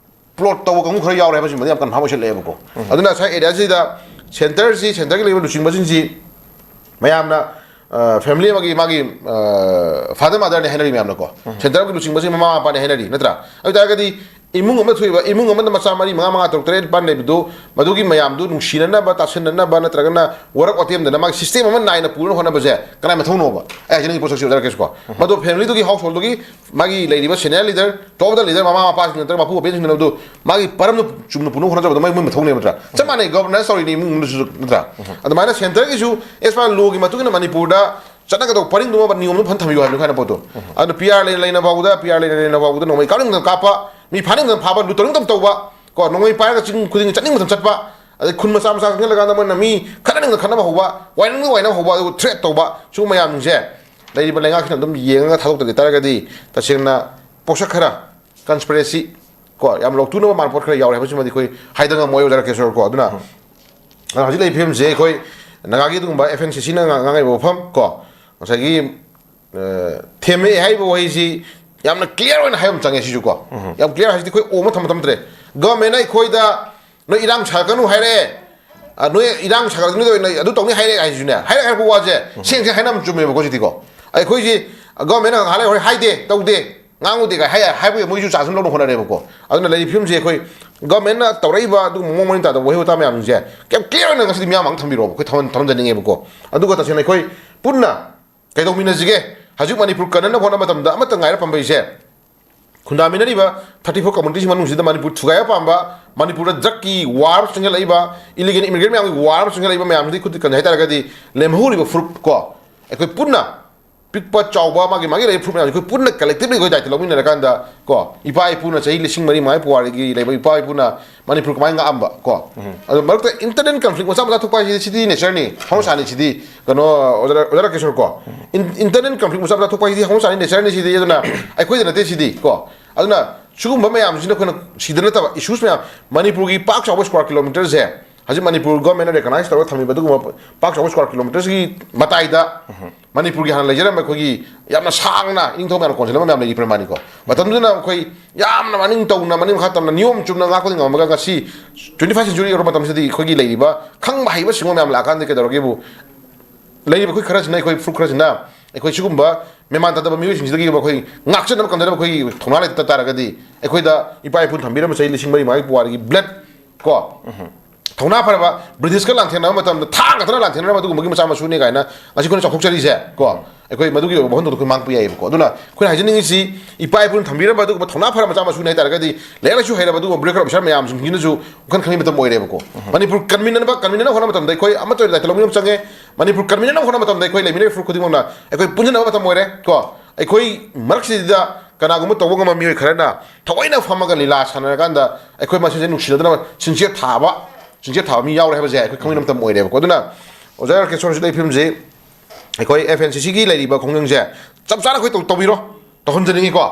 plot ꯇꯧꯕ ꯀꯥꯡꯕꯨ ꯈꯔ ꯌꯥꯎꯔꯦ ꯍꯥꯏꯕꯁꯤꯃꯗꯤ ꯌꯥꯝ confirm ꯑꯣꯏꯁꯜꯂꯛꯑꯦꯕꯀꯣ꯫ ꯑꯗꯨꯅ ꯉꯁꯥꯏ areaꯁꯤꯗ centreꯁꯤ, centreꯒꯤ ꯂꯩꯔꯤꯕ ꯂꯨꯆꯤꯡꯕꯁꯤꯡꯁꯤ ꯃꯌꯥꯝꯅ, ꯑ, family ꯑꯃꯒꯤ ꯃꯥꯒꯤ, ꯑ, father motherꯅꯦ ꯍꯥꯏꯅꯔꯤ ꯃꯌꯥꯝꯅꯀꯣ꯫ Centreꯒꯤ ꯂꯨꯆꯤꯡꯕꯁꯤ ꯃꯃꯥ ꯃꯄꯥꯅꯦ ꯍꯥꯏꯅꯔꯤ, ꯅꯠꯇ꯭ꯔꯥ? ꯑꯗꯨ ꯑꯣꯏꯇꯥꯔꯒꯗꯤ ꯏꯃꯨꯡ ꯑꯃ ꯊꯣꯛꯏꯕ ꯏꯃꯨꯡ ꯑꯃꯗ ꯃꯆꯥ ꯃꯔꯤ, ꯃꯉꯥ, ꯃꯉꯥ, ꯇꯔꯨꯛ, ꯇꯔꯦꯠ, ꯅꯤꯄꯥꯟ ꯂꯩꯕꯗꯨ, ꯃꯗꯨꯒꯤ ꯃꯌꯥꯝꯗꯨ ꯅꯨꯡꯁꯤꯅꯅꯕ, ꯇꯥꯁꯤꯟꯅꯅꯕ, ꯅꯠꯇ꯭ꯔꯒꯅ ꯋꯥꯔꯛ ꯋꯥꯇꯦꯝꯗꯅ ꯃꯥꯒꯤ system ꯑꯃ ꯅꯥꯏꯅ ꯄꯨꯅꯕ ꯍꯣꯠꯅꯕꯁꯦ ꯀꯅꯥꯏ ꯃꯊꯧꯅꯣꯕ? ꯑꯩ ꯍꯥꯏꯖꯅꯤꯡꯉꯤ ꯄꯣꯠꯁꯛꯁꯤ ꯑꯣꯖꯥ ꯔꯥꯀꯦꯁꯀꯣ꯫ ꯃꯗꯨ familyꯗꯨꯒꯤ, householdꯗꯨꯒꯤ ꯃꯥꯒꯤ ꯂꯩꯔꯤꯕ senior leader, top of the leader, ꯃꯃꯥ ꯃꯄꯥꯁꯤꯡ ꯅꯠꯇ꯭ꯔꯒ ꯃꯄꯨ ꯃꯄꯦꯟꯁꯤꯡꯅ ꯃꯗꯨ ꯃꯥꯒꯤ ꯄꯔꯝꯗ ꯆꯨꯝꯅ ꯄꯨꯅꯕ ꯍꯣꯠꯅꯖꯕꯗꯣ ꯃꯣꯏ, ꯃꯣꯏ ꯃꯊꯧꯅꯦꯕ, ꯅꯠꯇ꯭ꯔꯥ? ꯆꯞ ꯃꯥꯟꯅꯩ, governance ꯇꯧꯔꯤꯅꯤ ꯏꯃꯨꯡ ꯃꯅꯨꯡꯗꯁꯨ, ꯅꯠꯇ꯭ꯔꯥ? ꯑꯗꯨꯃꯥꯏꯅ centreꯒꯤꯁꯨ as per lawꯒꯤ ꯃꯇꯨꯡ ꯏꯟꯅ ꯃꯅꯤꯄꯨꯔꯗ ꯆꯠꯅꯒꯗꯧꯕ ꯄꯔꯤꯡꯗꯨꯃ, ꯅꯤꯌꯣꯝꯗꯨ ꯐꯖꯅ ꯊꯝꯕꯤꯌꯨ ꯍꯥꯏꯕꯅꯤ ꯈ꯭ꯋꯥꯏ ꯄꯣꯠꯇꯣ꯫ ꯑꯗꯨ PR ꯂꯩꯅ, ꯂꯩꯅ ꯐꯥꯎꯕꯗ, PR ꯂꯩꯅ, ꯂꯩꯅ ꯐꯥꯎꯕꯗ ꯅꯣꯡꯃꯩ ꯀꯥꯞꯅꯤꯡꯗꯅ ꯀꯥꯞꯄ, ꯃꯤ ꯐꯥꯅꯤꯡꯕꯗ ꯐꯥꯕ, ꯂꯨꯠ ꯇꯧꯅꯤꯡꯕ ꯇꯧꯕ, ꯀꯣ, ꯅꯣꯡꯃꯩ ꯄꯥꯏꯔꯒ ꯆꯤꯡ ꯈꯨꯗꯤꯡ ꯆꯠꯅꯤꯡꯕ ꯃꯇꯝ ꯆꯠꯄ, ꯑꯗꯩ ꯈꯨꯟ ꯃꯆꯥ ꯃꯆꯥ ꯆꯪꯁꯤꯜꯂꯀꯥꯟꯗ ꯃꯣꯏꯅ ꯃꯤ ꯈꯠꯅꯅꯤꯡꯕꯗ ꯈꯠꯅꯕ ꯍꯧꯕ, ꯋꯥꯏꯅꯤꯡꯕꯗ ꯋꯥꯏꯅꯕ ꯍꯧꯕ, ꯑꯗꯨꯒ ꯊ꯭ꯔꯦꯠ ꯇꯧꯕ, ꯁꯤꯒꯨꯝꯕ ꯃꯌꯥꯝꯁꯤꯡꯁꯦ ꯂꯩꯔꯤꯕ ꯂꯩꯉꯥꯛꯁꯤꯅ ꯑꯗꯨꯝ ꯌꯦꯡꯉꯒ ꯊꯥꯗꯣꯛꯇ꯭ꯔꯗꯤ ꯇꯥꯔꯒꯗꯤ ꯇꯁꯦꯡꯅ ꯄꯣꯠꯁꯛ ꯈꯔ, ꯀꯟꯁꯄꯤꯔꯦꯁꯤ, ꯀꯣ, ꯌꯥꯝ ꯂꯧꯇꯨꯅꯕ ꯃꯥꯟꯕ ꯄꯣꯠ ꯈꯔ ꯌꯥꯎꯔꯦ ꯍꯥꯏꯕꯁꯤꯃꯗꯤ ꯑꯩꯈꯣꯏ ꯍꯥꯏꯗ ꯉꯝꯃꯣꯏ, ꯑꯣꯖꯥ ꯔꯥꯀꯦꯁꯣꯔ, ꯀꯣ꯫ ꯑꯗꯨꯅ ꯑꯗꯨꯅ ꯍꯧꯖꯤꯛ ꯂꯩꯔꯤꯕ ꯐꯤꯕꯝꯁꯦ ꯑꯩꯈꯣꯏ ꯅꯥꯒꯥꯒꯤ ꯑꯗꯨꯒꯨꯝꯕ ꯑꯦꯐ ꯑꯦꯟ ꯁꯤ ꯁꯤꯅ ꯉꯥꯡꯉꯛꯏꯕ ꯋꯥꯐꯝ, ꯀꯣ, ꯉꯁꯥꯏꯒꯤ, ꯑ, ꯊꯦꯝꯃꯦ ꯍꯥꯏꯔꯤꯕ ꯋꯥꯍꯩꯁꯤ ꯌꯥꯝꯅ ꯀ꯭ꯂꯤꯌꯥꯔ ꯑꯣꯏꯅ ꯍꯥꯏꯕ ꯑꯃ ꯆꯪꯉꯦ ꯁꯤꯁꯨ, ꯀꯣ꯫ ꯌꯥꯝ ꯀ꯭ꯂꯤꯌꯥꯔ ꯍꯥꯏꯁꯤꯗꯤ ꯑꯩꯈꯣꯏ ꯑꯣ ꯑꯃ ꯊꯝꯕ ꯊꯝꯗ꯭ꯔꯦ꯫ ꯒꯚꯔꯟꯃꯦꯟꯅ ꯑꯩꯈꯣꯏꯗ ꯅꯣꯏ ꯏꯔꯥꯡ ꯁꯥꯒꯠꯀꯅꯨ ꯍꯥꯏꯔꯛꯑꯦ, ꯑ, ꯅꯣꯏ ꯏꯔꯥꯡ ꯁꯥꯒꯠꯀꯅꯨ ꯑꯣꯏꯅ ꯑꯗꯨ ꯇꯧꯅꯤ ꯍꯥꯏꯔꯛꯑꯦ ꯍꯥꯏꯁꯤꯁꯨꯅꯦ, ꯍꯥꯏꯔꯛꯑꯦ ꯍꯥꯏꯔꯛꯄ ꯋꯥꯁꯦ ꯁꯦꯡ ꯁꯦꯡ ꯍꯥꯏꯅꯕ ꯆꯨꯝꯃꯦꯕꯀꯣ ꯁꯤꯗꯤꯀꯣ꯫ ꯑꯩꯈꯣꯏꯁꯤ ꯒꯚꯔꯟꯃꯦꯟꯅ ꯉꯥꯏꯍꯥꯛ ꯂꯩ ꯍꯣꯔꯦꯟ ꯍꯥꯏꯗꯦ, ꯇꯧꯗꯦ, ꯉꯥꯡꯉꯨꯗꯦ ꯀꯥꯏ ꯍꯥꯏ-, ꯍꯥꯏꯕꯒꯤ ꯃꯣꯏꯁꯨ ꯆꯥꯟꯁ ꯑꯃ ꯂꯧꯅ ꯍꯣꯠꯅꯔꯦꯕꯀꯣ꯫ ꯑꯗꯨꯅ ꯂꯩꯔꯤꯕ ꯐꯤꯕꯝꯁꯦ ꯑꯩꯈꯣꯏ ꯒꯚꯔꯟꯃꯦꯟꯅ ꯇꯧꯔꯛꯏꯕ ꯑꯗꯨꯒꯨꯝꯕ ꯃꯑꯣꯡ ꯃꯔꯤꯟ ꯇꯥꯗꯕ ꯋꯥꯍꯩ ꯋꯥꯇꯥ ꯃꯌꯥꯝꯁꯦ ꯀꯌꯥꯝ ꯀ꯭ꯂꯤꯌꯥꯔ ꯑꯣꯏꯅ ꯉꯁꯤꯗꯤ ꯃꯤꯌꯥꯝ ꯃꯥꯡꯗ ꯊꯝꯕꯤꯔꯛꯑꯣꯕ, ꯑꯩꯈꯣꯏ ꯊꯝꯍꯟ-, ꯊꯝꯍꯟꯖꯅꯤꯡꯉꯦꯕꯀꯣ꯫ ꯑꯗꯨꯒ ꯇꯁꯦꯡꯅ ꯑꯩꯈꯣꯏ ꯄꯨꯟꯅ ꯀꯩꯗꯧꯃꯤꯟꯅꯁꯤꯒꯦ? ꯍꯧꯖꯤꯛ ꯃꯅꯤꯄꯨꯔ ꯀꯟꯅꯅꯕ ꯍꯣꯠꯅꯕ ꯃꯇꯝꯗ ꯑꯃꯠꯇ ꯉꯥꯏꯔ ꯄꯥꯝꯕꯩꯁꯦ ꯈꯨꯟꯗꯥꯃꯤꯟꯅꯔꯤꯕ thirty four communityꯁꯤ ꯃꯅꯨꯡꯁꯤꯗ ꯃꯅꯤꯄꯨꯔ ꯊꯨꯒꯥꯏꯕ ꯄꯥꯝꯕ, ꯃꯅꯤꯄꯨꯔꯗ ꯗ꯭ꯔꯒꯀꯤ ꯋꯥꯔ ꯑꯃ ꯆꯪꯁꯤꯜꯂꯛꯏꯕ, ꯏꯂꯤꯒꯦꯜ ꯏꯃꯤꯒ꯭ꯔꯦꯟ ꯃꯌꯥꯝꯒꯤ ꯋꯥꯔ ꯑꯃ ꯆꯪꯁꯤꯜꯂꯛꯏꯕ ꯃꯌꯥꯝꯁꯤꯗꯤ ꯈꯨꯠꯇ ꯀꯟꯖꯩ ꯍꯥꯏꯇꯥꯔꯒꯗꯤ ꯂꯦꯝꯍꯧꯔꯤꯕ ꯐꯨꯔꯨꯞ ꯀꯣ, ꯑꯩꯈꯣꯏ ꯄꯨꯟꯅ ꯄꯤꯛꯄ ꯆꯥꯎꯕ ꯃꯥꯒꯤ ꯃꯥꯒꯤ ꯂꯩꯔꯤꯕ ꯐꯨꯔꯨꯞ ꯃꯌꯥꯝꯁꯤ ꯑꯩꯈꯣꯏ ꯄꯨꯟꯅ ꯀꯂꯦꯛꯇꯤꯚꯂꯤ ꯑꯩꯈꯣꯏ ꯗꯥꯏꯇ ꯂꯧꯃꯤꯟꯅꯔꯀꯥꯟꯗ ꯀꯣ, ꯏꯄꯥ ꯏꯄꯨꯅ ꯆꯍꯤ ꯂꯤꯁꯤꯡ ꯃꯔꯤ ꯃꯉꯥꯒꯤ ꯄꯨꯋꯥꯔꯤꯒꯤ ꯂꯩꯕ ꯏꯄꯥ ꯏꯄꯨꯅ ꯃꯅꯤꯄꯨꯔ ꯀꯃꯥꯏꯅ ꯉꯥꯛꯑꯝꯕ ꯀꯣ, ꯑꯗꯨ ꯃꯔꯛꯇ ꯏꯟꯇꯔꯅꯦꯜ ꯀꯟꯐ꯭ꯂꯤꯛ ꯃꯆꯥ ꯃꯆꯥ ꯊꯣꯛꯄ ꯍꯥꯏꯁꯤꯗꯤ ꯁꯤꯗꯤ ꯅꯦꯆꯔꯅꯤ, ꯍꯧꯅꯁꯥꯅꯤ ꯁꯤꯗꯤ, ꯀꯩꯅꯣ, ꯑꯣꯖꯥ, ꯑꯣꯖꯥ ꯔꯥꯀꯦꯁꯣꯔ ꯀꯣ, ꯏꯟ-, ꯏꯟꯇꯔꯅꯦꯜ ꯀꯟꯐ꯭ꯂꯤꯛ ꯃꯆꯥ ꯃꯆꯥ ꯊꯣꯛꯄ ꯍꯥꯏꯁꯤꯗꯤ ꯍꯧꯅꯁꯥꯅꯤ, ꯅꯦꯆꯔꯅꯤ ꯁꯤꯗꯤ꯫ ꯑꯗꯨꯅ ꯑꯩꯈꯣꯏꯗ ꯅꯠꯇꯦ ꯁꯤꯗꯤ ꯀꯣ꯫ ꯑꯗꯨꯅ ꯁꯤꯒꯨꯝꯕ ꯃꯌꯥꯝꯁꯤꯅ ꯑꯩꯈꯣꯏꯅ ꯁꯤꯗ ꯅꯠꯇꯕ ꯏꯁꯨꯁ ꯃꯌꯥꯝ, ꯃꯅꯤꯄꯨꯔꯒꯤ ꯄꯥꯛ ꯆꯥꯎꯕ ꯁ꯭ꯀ꯭ꯋꯥꯔ ꯀꯤꯂꯣꯃꯤꯇꯔꯁꯦ ꯍꯧꯖꯤꯛ ꯃꯅꯤꯄꯨꯔ ꯒꯣꯔꯃꯦꯟꯅ ꯔꯦꯀꯒꯅꯥꯏꯁ ꯇꯧꯔꯒ ꯊꯝꯃꯤꯕ ꯑꯗꯨꯒꯨꯝꯕ ꯄꯥꯛ ꯆꯥꯎꯕ ꯁ꯭ꯀ꯭ꯋꯥꯔ ꯀꯤꯂꯣꯃꯤꯇꯔꯁꯤꯒꯤ ꯃꯇꯥꯏꯗ ꯃꯅꯤꯄꯨꯔꯒꯤ ꯍꯥꯟꯅ ꯂꯩꯖꯔꯝꯕ ꯑꯩꯈꯣꯏꯒꯤ ꯌꯥꯝꯅ ꯁꯥꯡꯅ ꯏꯅꯤꯡꯊꯧ ꯃꯌꯥꯝꯅ ꯀꯣꯟꯁꯤꯜꯂꯝꯕ ꯃꯌꯥꯝ ꯂꯩꯔꯤ ꯄ꯭ꯔꯃꯥꯅꯤꯀꯣ꯫ ꯃꯇꯝꯗꯨꯗ ꯑꯩꯈꯣꯏ ꯌꯥꯝꯅ ꯃꯅꯤꯡ ꯇꯧꯅ, ꯃꯅꯤꯡ ꯃꯈꯥ ꯇꯝꯅ, ꯅꯤꯌꯣꯝ ꯆꯨꯝꯅ ꯉꯥꯛꯄꯗꯤ ꯉꯝꯃꯒ ꯉꯁꯤ twenty first century ꯌꯧꯔꯛꯄ ꯃꯇꯝꯁꯤꯗꯗꯤ ꯑꯩꯈꯣꯏꯒꯤ ꯂꯩꯔꯤꯕ ꯈꯪꯕ ꯍꯩꯕ ꯁꯤꯡꯕ ꯃꯌꯥꯝ ꯂꯥꯛꯑꯀꯥꯟꯗ ꯀꯩꯗꯧꯔꯒꯦꯕꯨ, ꯂꯩꯔꯤꯕ ꯑꯩꯈꯣꯏ ꯈꯔꯁꯤꯅ, ꯑꯩꯈꯣꯏ ꯐꯨꯔꯨꯞ ꯈꯔꯁꯤꯅ ꯑꯩꯈꯣꯏ ꯁꯤꯒꯨꯝꯕ ꯃꯦꯃꯥꯟ ꯇꯥꯗꯕ ꯃꯤꯑꯣꯏꯁꯤꯡꯁꯤꯗꯒꯤ ꯑꯩꯈꯣꯏ ꯉꯥꯛꯆꯅꯕ ꯀꯟꯖꯅꯕ ꯑꯩꯈꯣꯏꯒꯤ ꯊꯧꯅꯥ ꯂꯩꯇ ꯇꯥꯔꯒꯗꯤ ꯑꯩꯈꯣꯏꯗ ꯏꯄꯥ ꯏꯄꯨꯅ ꯊꯝꯕꯤꯔꯝꯕ ꯆꯍꯤ ꯂꯤꯁꯤꯡ ꯃꯔꯤ ꯃꯉꯥꯒꯤ ꯄꯨꯋꯥꯔꯤꯒꯤ ꯕ꯭ꯂꯦꯠ ꯀꯣ, ꯊꯧꯅꯥ ꯐꯔꯕ ꯕ꯭ꯔꯤꯇꯤꯁꯀ ꯂꯥꯟꯊꯦꯡꯅꯕ ꯃꯇꯝꯗ ꯊꯥꯡ ꯈꯛꯇꯅ ꯂꯥꯟꯊꯦꯡꯅꯔꯝꯕ ꯑꯗꯨꯒꯨꯝꯕꯒꯤ ꯃꯆꯥ ꯃꯁꯨꯅꯤ ꯀꯥꯏꯅ ꯉꯁꯤ ꯑꯩꯈꯣꯏꯅ ꯆꯥꯎꯊꯣꯛꯆꯔꯤꯁꯦ ꯀꯣ꯫ ꯑꯩꯈꯣꯏ ꯃꯗꯨꯒꯤ ꯑꯣꯏꯕ ꯋꯥꯍꯟꯊꯣꯛꯇꯣ ꯑꯩꯈꯣꯏ ꯃꯥꯡꯄ ꯌꯥꯏꯌꯦꯕꯀꯣ꯫ ꯑꯗꯨꯅ ꯑꯩꯈꯣꯏꯅ ꯍꯥꯏꯖꯅꯤꯡꯉꯤꯁꯤ ꯏꯄꯥ ꯏꯄꯨꯅ ꯊꯝꯕꯤꯔꯝꯕ ꯑꯗꯨꯒꯨꯝꯕ ꯊꯧꯅꯥ ꯐꯔꯕ ꯃꯆꯥ ꯃꯁꯨꯅꯤ ꯍꯥꯏ ꯇꯥꯔꯒꯗꯤ ꯂꯥꯏꯔꯤꯛ ꯂꯥꯏꯁꯨ ꯍꯩꯔꯕ ꯑꯗꯨꯒꯨꯝꯕ ꯕ꯭ꯌꯨꯔꯣꯀ꯭ꯔꯦꯠ ꯑꯣꯐꯤꯁꯥꯔ ꯃꯌꯥꯝꯁꯤꯡꯁꯤꯅꯁꯨ ꯋꯥꯈꯜ ꯈꯟꯕꯒꯤ ꯃꯇꯝ ꯑꯣꯏꯔꯦꯕꯀꯣ꯫ ꯃꯅꯤꯄꯨꯔ ꯀꯟꯃꯤꯟꯅꯅꯕ, ꯀꯟꯃꯤꯟꯅꯅꯕ ꯍꯣꯠꯅꯕ ꯃꯇꯝꯗ ꯑꯩꯈꯣꯏ ꯑꯃꯠꯇ ꯑꯣꯏꯅ ꯗꯥꯏꯇ ꯂꯧꯃꯤꯟꯅꯕ ꯆꯪꯉꯦ꯫ ꯃꯅꯤꯄꯨꯔ ꯀꯟꯃꯤꯟꯅꯅꯕ ꯍꯣꯠꯅꯕ ꯃꯇꯝꯗ ꯑꯩꯈꯣꯏ ꯂꯩꯃꯤꯟꯅꯔꯤꯕ ꯐꯨꯔꯨꯞ ꯈꯨꯗꯤꯡꯃꯛꯅ ꯑꯩꯈꯣꯏ ꯄꯨꯟꯁꯤꯟꯅꯕ ꯃꯇꯝ ꯑꯣꯏꯔꯦ ꯀꯣ꯫ ꯑꯩꯈꯣꯏ ꯃꯔꯛꯁꯤꯗ ꯀꯅꯥꯒꯨꯝꯕ ꯇꯧꯕ ꯉꯝꯕ ꯃꯤꯑꯣꯏ ꯈꯔꯅ ꯊꯑꯣꯏꯅ ꯐꯝꯃꯒ ꯂꯤꯂꯥ ꯁꯥꯟꯅꯔꯀꯥꯟꯗ ꯑꯩꯈꯣꯏ ꯃꯁꯦꯟꯁꯦ ꯅꯨꯡꯁꯤꯅꯗꯅꯕ ꯁꯤꯟꯆꯦꯞ ꯊꯥꯕ, ꯁꯤꯟꯆꯦꯞ ꯊꯥꯕ ꯃꯤ ꯌꯥꯎꯔꯦ ꯍꯥꯏꯕꯁꯦ ꯑꯩꯈꯣꯏ ꯈꯪꯕ ꯃꯇꯝ ꯑꯣꯏꯔꯦꯕꯀꯣ꯫ ꯑꯗꯨꯅ ꯑꯣꯖꯥ ꯔꯥꯀꯦꯁꯣꯔꯁꯤꯗ ꯑꯩ ꯐꯤꯂꯝꯁꯤ ꯑꯩꯈꯣꯏ F N C Cꯒꯤ ꯂꯩꯔꯤꯕ ꯈꯣꯡꯖꯪꯁꯦ ꯆꯞ ꯆꯥꯅ ꯑꯩꯈꯣꯏ ꯇꯧ-, ꯇꯧꯕꯤꯔꯣ, ꯇꯧꯍꯟꯖꯅꯤꯡꯉꯤꯀꯣ꯫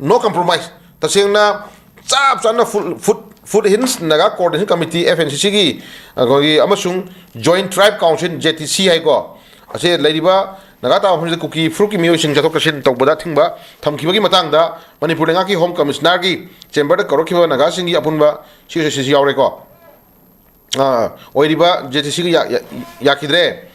No compromise꯫ ꯇꯁꯦꯡꯅ ꯆꯞ ꯆꯥꯅ ꯐꯨꯜ ꯐꯨꯠ ꯐꯨꯠ ꯍꯤꯟꯁ Naga coordination committee, F N C Cꯒꯤ ꯑꯩꯈꯣꯏꯒꯤ ꯑꯃꯁꯨꯡ Joint Tribe Council, J T C ꯍꯥꯏꯀꯣ, ꯑꯁꯤ ꯂꯩꯔꯤꯕ ꯅꯥꯒꯥ ꯇꯥꯕ ꯃꯐꯝꯁꯤꯗ ꯀꯨꯀꯤ ꯐꯨꯔꯨꯞꯀꯤ ꯃꯤꯑꯣꯏꯁꯤꯡ ꯆꯠꯊꯣꯛ ꯆꯠꯁꯤꯟ ꯇꯧꯕꯗ ꯑꯊꯤꯡꯕ ꯊꯝꯈꯤꯕꯒꯤ ꯃꯇꯥꯡꯗ ꯃꯅꯤꯄꯨꯔ ꯂꯩꯉꯥꯛꯀꯤ ꯍꯣꯝ ꯀꯃꯤꯁꯅꯔꯒꯤ ꯆꯦꯝꯕꯔꯗ ꯀꯧꯔꯛꯈꯤꯕ ꯅꯥꯒꯥꯁꯤꯡꯒꯤ ꯑꯄꯨꯟꯕ ꯁꯤ ꯑꯣꯏꯔꯤꯀꯣ꯫ ꯑ, ꯑꯣꯏꯔꯤꯕ J T Cꯒ ꯌꯥ-, ꯌꯥ-, ꯌꯥꯈꯤꯗ꯭ꯔꯦ꯫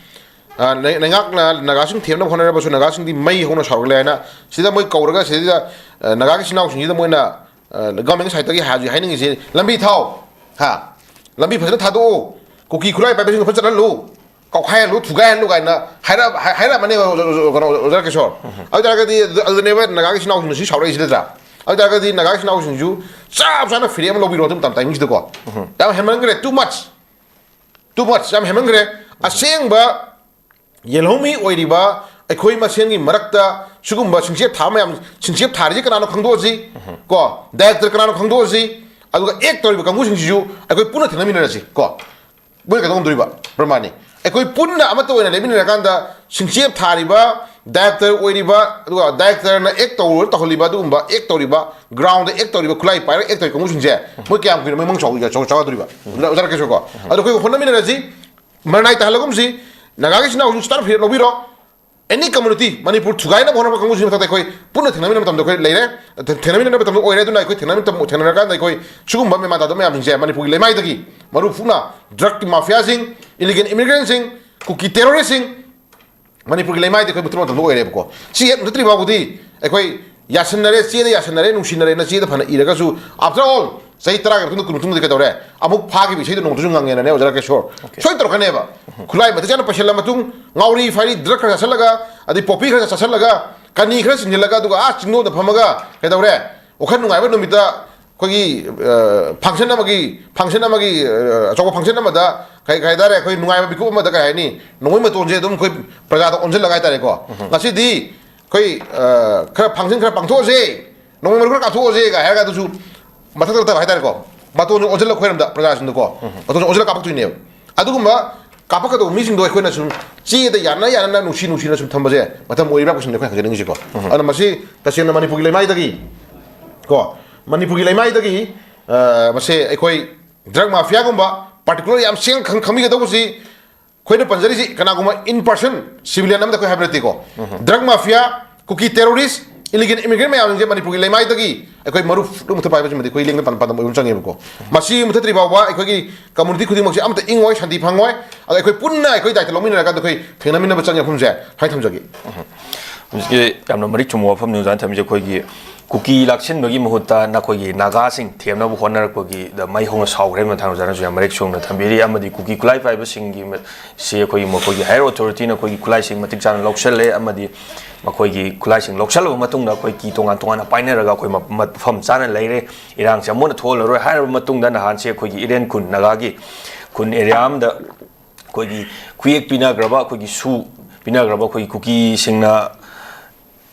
ꯑ, ꯂꯩ-, ꯂꯩꯉꯥꯛꯅ ꯅꯥꯒꯥꯁꯤꯡ ꯊꯦꯝꯅꯕ ꯍꯣꯠꯅꯔꯕꯁꯨ ꯅꯥꯒꯥꯁꯤꯡꯗꯤ ꯃꯩ ꯍꯧꯅ ꯁꯥꯎꯔꯛꯂꯦ ꯍꯥꯏꯅ ꯁꯤꯗ ꯃꯣꯏ ꯀꯧꯔꯒ ꯁꯤꯗ, ꯑ, ꯅꯥꯒꯥꯒꯤ ꯏꯆꯤꯟ ꯏꯅꯥꯎꯁꯤꯡꯁꯤꯗ ꯃꯣꯏꯅ, ꯑ, ꯒꯚꯔꯟꯃꯦꯟꯠ ꯁꯥꯏꯠꯇꯒꯤ ꯍꯥꯏ-, ꯍꯥꯏꯅꯤꯡꯉꯤꯁꯤ ꯂꯝꯕꯤ ꯊꯥꯎ, ꯍꯥ? ꯂꯝꯕꯤ ꯐꯖꯅ ꯊꯥꯗꯣꯛꯎ, ꯀꯨꯀꯤ ꯈꯨꯠꯂꯥꯏ ꯄꯥꯏꯕꯁꯤꯡꯗꯣ ꯐꯖꯅ ꯆꯠꯍꯜꯂꯨ, ꯀꯥꯎꯈꯥꯏꯍꯜꯂꯨ, ꯊꯨꯒꯥꯏꯍꯜꯂꯨ ꯀꯥꯏꯅ ꯍꯥꯏꯔ-, ꯍꯥꯏ-, ꯍꯥꯏꯔꯛꯑꯃꯅꯦꯕ ꯑꯣꯖꯥ, ꯑꯣꯖꯥ, ꯀꯩꯅꯣ, ꯑꯣꯖꯥ ꯀꯤꯁꯣꯔ꯫ ꯑꯗꯨ ꯇꯥꯔꯒꯗꯤ ꯑꯗꯨ-, ꯑꯗꯨꯅꯦꯕ ꯅꯥꯒꯥꯒꯤ ꯏꯆꯤꯟ ꯏꯅꯥꯎꯁꯤꯡꯅ ꯁꯤ ꯁꯥꯎꯔꯛꯏꯁꯤ ꯅꯠꯇ꯭ꯔꯥ? ꯑꯗꯨ ꯇꯥꯔꯒꯗꯤ ꯅꯥꯒꯥꯒꯤ ꯏꯆꯤꯟ ꯏꯅꯥꯎꯁꯤꯡꯁꯨ ꯆꯞ ꯆꯥꯅ ꯐ꯭ꯔꯤꯗꯝ ꯑꯃ ꯂꯧꯕꯤꯔꯣ ꯑꯗꯨ ꯃꯇꯝ ꯇꯥꯏꯃꯤꯡꯁꯤꯗꯀꯣ꯫ ꯌꯥꯝ ꯍꯦꯟꯃꯟꯈ꯭ꯔꯦ, too much, too much, ꯌꯥꯝ ꯍꯦꯟꯃꯟꯈ꯭ꯔꯦ꯫ ꯑꯁꯦꯡꯕ ꯌꯦꯜꯍꯧꯃꯤ ꯑꯣꯏꯔꯤꯕ ꯑꯩꯈꯣꯏ ꯃꯁꯦꯟꯒꯤ ꯃꯔꯛꯇ ꯁꯤꯒꯨꯝꯕ ꯁꯤꯡꯆꯦꯞ ꯊꯥꯕ ꯃꯌꯥꯝ, ꯁꯤꯡꯆꯦꯞ ꯊꯥꯔꯤꯁꯦ ꯀꯅꯥꯅꯣ ꯈꯪꯗꯣꯛꯑꯁꯤ, ꯀꯣ, ꯗꯥꯏꯔꯦꯛꯇꯔ ꯀꯅꯥꯅꯣ ꯈꯪꯗꯣꯛꯑꯁꯤ, ꯑꯗꯨꯒ ꯑꯦꯛ ꯇꯧꯔꯤꯕ ꯀꯥꯡꯕꯨꯁꯤꯡꯁꯤꯁꯨ ꯑꯩꯈꯣꯏ ꯄꯨꯟꯅ ꯊꯦꯡꯅꯃꯤꯟꯅꯔꯁꯤ ꯀꯣ꯫ ꯃꯣꯏꯅ ꯀꯩꯗꯧ ꯉꯝꯗꯣꯔꯤꯕ ꯕ꯭ꯔꯍ꯭ꯃꯅꯤ? ꯑꯩꯈꯣꯏ ꯄꯨꯟꯅ ꯑꯃꯠꯇ ꯑꯣꯏꯅ ꯂꯩꯃꯤꯟꯅꯔꯀꯥꯟꯗ ꯁꯤꯡꯆꯦꯞ ꯊꯥꯔꯤꯕ, ꯗꯥꯏꯔꯦꯛꯇꯔ ꯑꯣꯏꯔꯤꯕ, ꯑꯗꯨꯒ ꯗꯥꯏꯔꯦꯛꯇꯔꯅ ꯑꯦꯛ ꯇꯧꯔ ꯇꯧꯍꯜꯂꯤꯕ, ꯑꯗꯨꯒꯨꯝꯕ ꯑꯦꯛ ꯇꯧꯔꯤꯕ, ꯒ꯭ꯔꯥꯎꯟꯗ ꯑꯦꯛ ꯇꯧꯔꯤꯕ, ꯈꯨꯠꯂꯥꯏ ꯄꯥꯏꯔꯒ ꯑꯦꯛ ꯇꯧꯔꯤꯕ ꯀꯥꯡꯕꯨꯁꯤꯡꯁꯦ ꯃꯣꯏ ꯀꯌꯥꯝ ꯀꯨꯏꯅ ꯃꯣꯏ ꯃꯪ ꯆꯥꯎ-, ꯆꯥꯎ-, ꯆꯥꯎꯒꯗꯣꯔꯤꯕ? ꯑꯣꯖꯥ ꯀꯦꯁꯣꯔꯀꯣ, ꯑꯗꯣ ꯑꯩꯈꯣꯏ ꯍꯣꯠꯅꯃꯤꯟꯅꯔꯁꯤ, ꯃꯔꯅꯥꯏ ꯇꯥꯍꯜꯂꯒꯨꯝꯁꯤ, ꯅꯥꯒꯥꯒꯤ ꯏꯆꯤꯟ ꯏꯅꯥꯎꯁꯤꯡ ꯁꯨꯇꯥꯟ ꯐ꯭ꯔꯤꯗꯝ ꯂꯧꯕꯤꯔꯣ꯫ ꯑꯦꯅꯤ ꯀꯝꯃ꯭ꯌꯨꯅꯤꯇꯤ, ꯃꯅꯤꯄꯨꯔ ꯊꯨꯒꯥꯏꯅꯕ ꯍꯣꯠꯅꯕ ꯀꯥꯡꯕꯨꯁꯤꯒꯤ ꯃꯊꯛꯇ ꯑꯩꯈꯣꯏ ꯄꯨꯟꯅ ꯊꯦꯡꯅꯃꯤꯟꯅꯕ ꯃꯇꯝꯗ ꯑꯩꯈꯣꯏ ꯂꯩꯔꯦ꯫ ꯊꯦꯡ-, ꯊꯦꯡꯅꯃꯤꯟꯅꯕ ꯃꯇꯝꯗ ꯑꯣꯏꯔꯦ꯫ ꯑꯗꯨꯅ ꯑꯩꯈꯣꯏ ꯊꯦꯡꯅꯃꯤꯟꯅ-, ꯊꯦꯡꯅꯔꯀꯥꯟꯗ ꯑꯩꯈꯣꯏ ꯁꯤꯒꯨꯝꯕ ꯃꯦꯟꯃꯥꯟ ꯇꯥꯗꯕ ꯃꯌꯥꯝꯁꯤꯡꯁꯦ ꯃꯅꯤꯄꯨꯔꯒꯤ ꯂꯩꯃꯥꯏꯗꯒꯤ, ꯃꯔꯨ ꯐꯨꯛꯅ ꯗ꯭ꯔꯒꯀꯤ ꯃꯥꯐꯤꯌꯥꯁꯤꯡ, ꯏꯂꯤꯒꯦꯜ ꯏꯃꯤꯒ꯭ꯔꯦꯟꯁꯤꯡ, ꯀꯨꯀꯤ ꯇꯦꯔꯣꯔꯤꯁꯁꯤꯡ, ꯃꯅꯤꯄꯨꯔꯒꯤ ꯂꯩꯃꯥꯏꯗ ꯑꯩꯈꯣꯏ ꯃꯨꯊꯠꯄ ꯃꯇꯝꯗ ꯑꯣꯏꯔꯦꯕꯀꯣ꯫ ꯁꯤ ꯍꯦꯛ ꯃꯨꯊꯠꯇ꯭ꯔꯤ ꯐꯥꯎꯕꯗꯤ ꯑꯩꯈꯣꯏ ꯌꯥꯁꯟꯅꯔꯦ, ꯆꯦꯗ ꯌꯥꯁꯟꯅꯔꯦ, ꯅꯨꯡꯁꯤꯅꯔꯦꯅ ꯆꯦꯗ ꯐꯅ ꯏꯔꯒꯁꯨ, after all, ꯆꯍꯤ ꯇꯔꯥꯒꯤ ꯃꯇꯨꯡꯗ, ꯀꯨꯟ ꯃꯇꯨꯡꯗꯗꯤ ꯀꯩꯗꯧꯔꯦ? ꯑꯃꯨꯛ ꯐꯥꯈꯤꯕ ꯏꯁꯩꯗꯣ ꯅꯣꯡꯃꯇꯁꯨ ꯉꯪꯉꯦꯅꯅꯦ, ꯑꯣꯖꯥ ꯔꯥꯀꯦꯁꯣꯔ꯫ Okay. ꯁꯣꯏ ꯇꯧꯔꯛꯀꯅꯦꯕ꯫ ꯈꯨꯠꯂꯥꯏ ꯃꯇꯤꯛ ꯆꯥꯅ ꯄꯩꯁꯤꯜꯂ ꯃꯇꯨꯡ, ꯉꯥꯎꯔꯤ ꯐꯥꯏꯔꯤ ꯗ꯭ꯔꯒ ꯈꯔ ꯆꯥꯁꯤꯜꯂꯒ, ꯑꯗꯩ ꯄꯣꯄꯤ ꯈꯔ ꯆꯥꯁꯤꯜꯂꯒ, ꯀꯅꯤ ꯈꯔ ꯆꯤꯡꯁꯤꯜꯂꯒ, ꯑꯗꯨꯒ ꯑꯥ ꯆꯤꯡꯗꯣꯟꯗ ꯐꯝꯃꯒ ꯀꯩꯗꯧꯔꯦ? ꯋꯥꯈꯜ ꯅꯨꯡꯉꯥꯏꯕ ꯅꯨꯃꯤꯠꯇ ꯑꯩꯈꯣꯏꯒꯤ, ꯑ, function ꯑꯃꯒꯤ, function ꯑꯃꯒꯤ, ꯑ, ꯑꯆꯧꯕ function ꯑꯃꯗ ꯀꯩ, ꯀꯩ ꯍꯥꯏꯇꯥꯔꯦ, ꯑꯩꯈꯣꯏ ꯅꯨꯡꯉꯥꯏꯕ ꯃꯤꯀꯨꯞ ꯑꯃꯗ, ꯀꯩ ꯍꯥꯏꯅꯤ, ꯅꯣꯡꯃꯩ ꯃꯇꯣꯟꯁꯦ ꯑꯗꯨꯝ ꯑꯩꯈꯣꯏ ꯄ꯭ꯔꯖꯥꯗ ꯑꯣꯟꯁꯤꯜꯂꯒ ꯍꯥꯏꯇꯥꯔꯦꯀꯣ꯫ ꯉꯁꯤꯗꯤ ꯑꯩꯈꯣꯏ ꯈꯔ ꯐꯪꯁꯟ ꯈꯔ ꯄꯥꯡꯊꯣꯛꯑꯁꯦ, ꯅꯣꯡꯃꯩ ꯃꯔꯨ ꯈꯔ ꯀꯥꯞꯊꯣꯛꯑꯁꯦ ꯀꯥꯏ ꯍꯥꯏꯔꯒ ꯑꯗꯨꯁꯨ ꯃꯊꯛꯇ ꯅꯠꯇꯕ ꯍꯥꯏꯇꯥꯔꯦꯀꯣ, ꯕꯥꯇꯣꯟꯁꯨ ꯑꯣꯟꯁꯤꯜꯂꯒ ꯑꯩꯈꯣꯏꯔꯣꯝꯗ ꯄ꯭ꯔꯖꯥꯁꯤꯡꯗꯀꯣ ꯕꯥꯇꯣꯟꯁꯨ ꯑꯣꯟꯁꯤꯜꯂꯒ ꯀꯥꯞꯄꯛꯇꯣꯏꯅꯦꯕ꯫ ꯑꯗꯨꯒꯨꯝꯕ ꯀꯥꯞꯄꯛꯀꯗꯧꯕ ꯃꯤꯁꯤꯡꯗꯣ ꯑꯩꯈꯣꯏꯅ ꯁꯨꯝ ꯆꯦꯗ ꯌꯥꯅ ꯌꯥꯅꯅ ꯅꯨꯡꯁꯤ ꯅꯨꯡꯁꯤꯅ ꯁꯨꯝ ꯊꯝꯕꯁꯦ ꯃꯇꯝ ꯑꯣꯏꯔꯤꯕ꯭ꯔꯥ ꯀꯣꯏꯁꯟꯗ ꯑꯩꯈꯣꯏ ꯍꯪꯖꯅꯤꯡꯉꯤꯁꯦꯀꯣ꯫ ꯑꯗꯨꯅ ꯃꯁꯤ ꯇꯁꯦꯡꯅ ꯃꯅꯤꯄꯨꯔꯒꯤ ꯂꯩꯃꯥꯏꯗꯒꯤ ꯀꯣ, ꯃꯅꯤꯄꯨꯔꯒꯤ ꯂꯩꯃꯥꯏꯗꯒꯤ ꯃꯁꯦ ꯑꯩꯈꯣꯏ ꯗ꯭ꯔꯒ ꯃꯥꯐꯤꯌꯥꯒꯨꯝꯕ ꯄꯥꯔꯇꯤꯀꯨꯂꯔ ꯌꯥꯝ ꯁꯦꯡꯅ ꯈꯪꯕꯤꯒꯗꯧꯕꯁꯤ, ꯑꯩꯈꯣꯏꯅ ꯄꯟꯖꯔꯤꯁꯤ ꯀꯅꯥꯒꯨꯝꯕ in person civilian ꯑꯃꯗ ꯑꯩꯈꯣꯏ ꯍꯥꯏꯕ ꯅꯠꯇꯦꯀꯣ꯫ ꯗ꯭ꯔꯒ ꯃꯥꯐꯤꯌꯥ, ꯀꯨꯀꯤ ꯇꯦꯔꯣꯔꯤꯁ, ꯏꯂꯤꯒꯦꯜ ꯏꯃꯤꯒ꯭ꯔꯦꯟ ꯃꯌꯥꯝꯁꯤꯡꯁꯦ ꯃꯅꯤꯄꯨꯔꯒꯤ ꯂꯩꯃꯥꯏꯗꯒꯤ ꯑꯩꯈꯣꯏ ꯃꯔꯨꯞ ꯃꯨꯊꯠꯄ ꯍꯥꯏꯕꯁꯤꯃꯗꯤ ꯑꯩꯈꯣꯏ ꯂꯦꯡꯗꯅ ꯄꯥꯟꯗꯝ ꯑꯣꯏꯕ ꯑꯃ ꯆꯪꯉꯦꯕꯀꯣ꯫ ꯃꯁꯤ ꯃꯨꯊꯠꯇ꯭ꯔꯤ ꯐꯥꯎꯕ ꯑꯩꯈꯣꯏꯒꯤ ꯀꯝꯃꯨꯅꯤꯇꯤ ꯈꯨꯗꯤꯡꯃꯛꯁꯦ ꯑꯃꯠꯇ ꯏꯪꯉꯣꯏ, ꯁꯥꯟꯇꯤ ꯐꯪꯉꯣꯏ꯫ ꯑꯗꯣ ꯑꯩꯈꯣꯏ ꯄꯨꯟꯅ ꯑꯩꯈꯣꯏ ꯗꯥꯏꯇ ꯂꯧꯃꯤꯟꯅꯔꯀꯥꯟꯗ ꯑꯩꯈꯣꯏ ꯊꯦꯡꯅꯃꯤꯟꯅꯕ ꯆꯪꯉꯦ ꯋꯥꯐꯝꯁꯦ ꯁꯨꯃꯥꯏꯅ ꯊꯝꯖꯒꯦ꯫ ꯍꯧꯖꯤꯛꯀꯤ ꯌꯥꯝꯅ ꯃꯔꯤꯛ ꯆꯨꯝꯕ ꯋꯥꯐꯝꯅꯤ ꯑꯣꯖꯥꯅ ꯊꯝꯃꯤꯁꯦ꯫ ꯑꯩꯈꯣꯏꯒꯤ ꯀꯨꯀꯤ ꯂꯥꯛꯁꯤꯟꯕꯒꯤ ꯃꯍꯨꯠꯇ ꯅꯈꯣꯏꯒꯤ ꯅꯥꯒꯥꯁꯤꯡ ꯊꯦꯝꯅꯕ ꯍꯣꯠꯅꯔꯛꯄꯒꯤꯗ ꯃꯩ ꯍꯧꯅ ꯁꯥꯎꯈ꯭ꯔꯦ ꯃꯇꯥꯡ ꯑꯣꯖꯥꯅꯁꯨ ꯌꯥꯝ ꯃꯔꯤꯛ ꯆꯨꯝꯅ ꯊꯝꯕꯤꯔꯤ꯫ ꯑꯃꯗꯤ ꯀꯨꯀꯤ ꯈꯨꯠꯂꯥꯏ ꯄꯥꯏꯕꯁꯤꯡꯒꯤ ꯁꯤ ꯑꯩꯈꯣꯏꯒꯤ ꯃꯈꯣꯏꯒꯤ higher authority ꯅ ꯑꯩꯈꯣꯏꯒꯤ ꯈꯨꯠꯂꯥꯏꯁꯤꯡ ꯃꯇꯤꯛ ꯆꯥꯅ ꯂꯧꯁꯜꯂꯦ ꯑꯃꯗꯤ ꯃꯈꯣꯏꯒꯤ ꯈꯨꯠꯂꯥꯏꯁꯤꯡ ꯂꯧꯁꯜꯂꯕ ꯃꯇꯨꯡꯗ ꯑꯩꯈꯣꯏ ꯀꯤ ꯇꯣꯉꯥꯟ ꯇꯣꯉꯥꯟꯅ ꯄꯥꯏꯅꯔꯒ ꯑꯩꯈꯣꯏ ꯃꯐꯝ ꯆꯥꯅ ꯂꯩꯔꯦ꯫ ꯏꯔꯥꯡꯁꯦ ꯑꯃꯨꯛ ꯍꯟꯅ ꯊꯣꯛꯍꯜꯂꯔꯣꯏ ꯍꯥꯏꯔꯕ ꯃꯇꯨꯡꯗ ꯅꯍꯥꯟꯁꯦ ꯑꯩꯈꯣꯏꯒꯤ ꯏꯔꯦꯟ ꯈꯨꯟ ꯅꯥꯒꯥꯒꯤ ꯈꯨꯟ ꯑꯦꯔꯤꯌꯥ ꯑꯃꯗ ꯑꯩꯈꯣꯏꯒꯤ ꯈꯨꯌꯦꯛ ꯄꯤꯅꯈ꯭ꯔꯕ ꯑꯩꯈꯣꯏꯒꯤ ꯁꯨ ꯄꯤꯅꯈ꯭ꯔꯕ ꯑꯩꯈꯣꯏꯒꯤ ꯀꯨꯀꯤꯁꯤꯡꯅ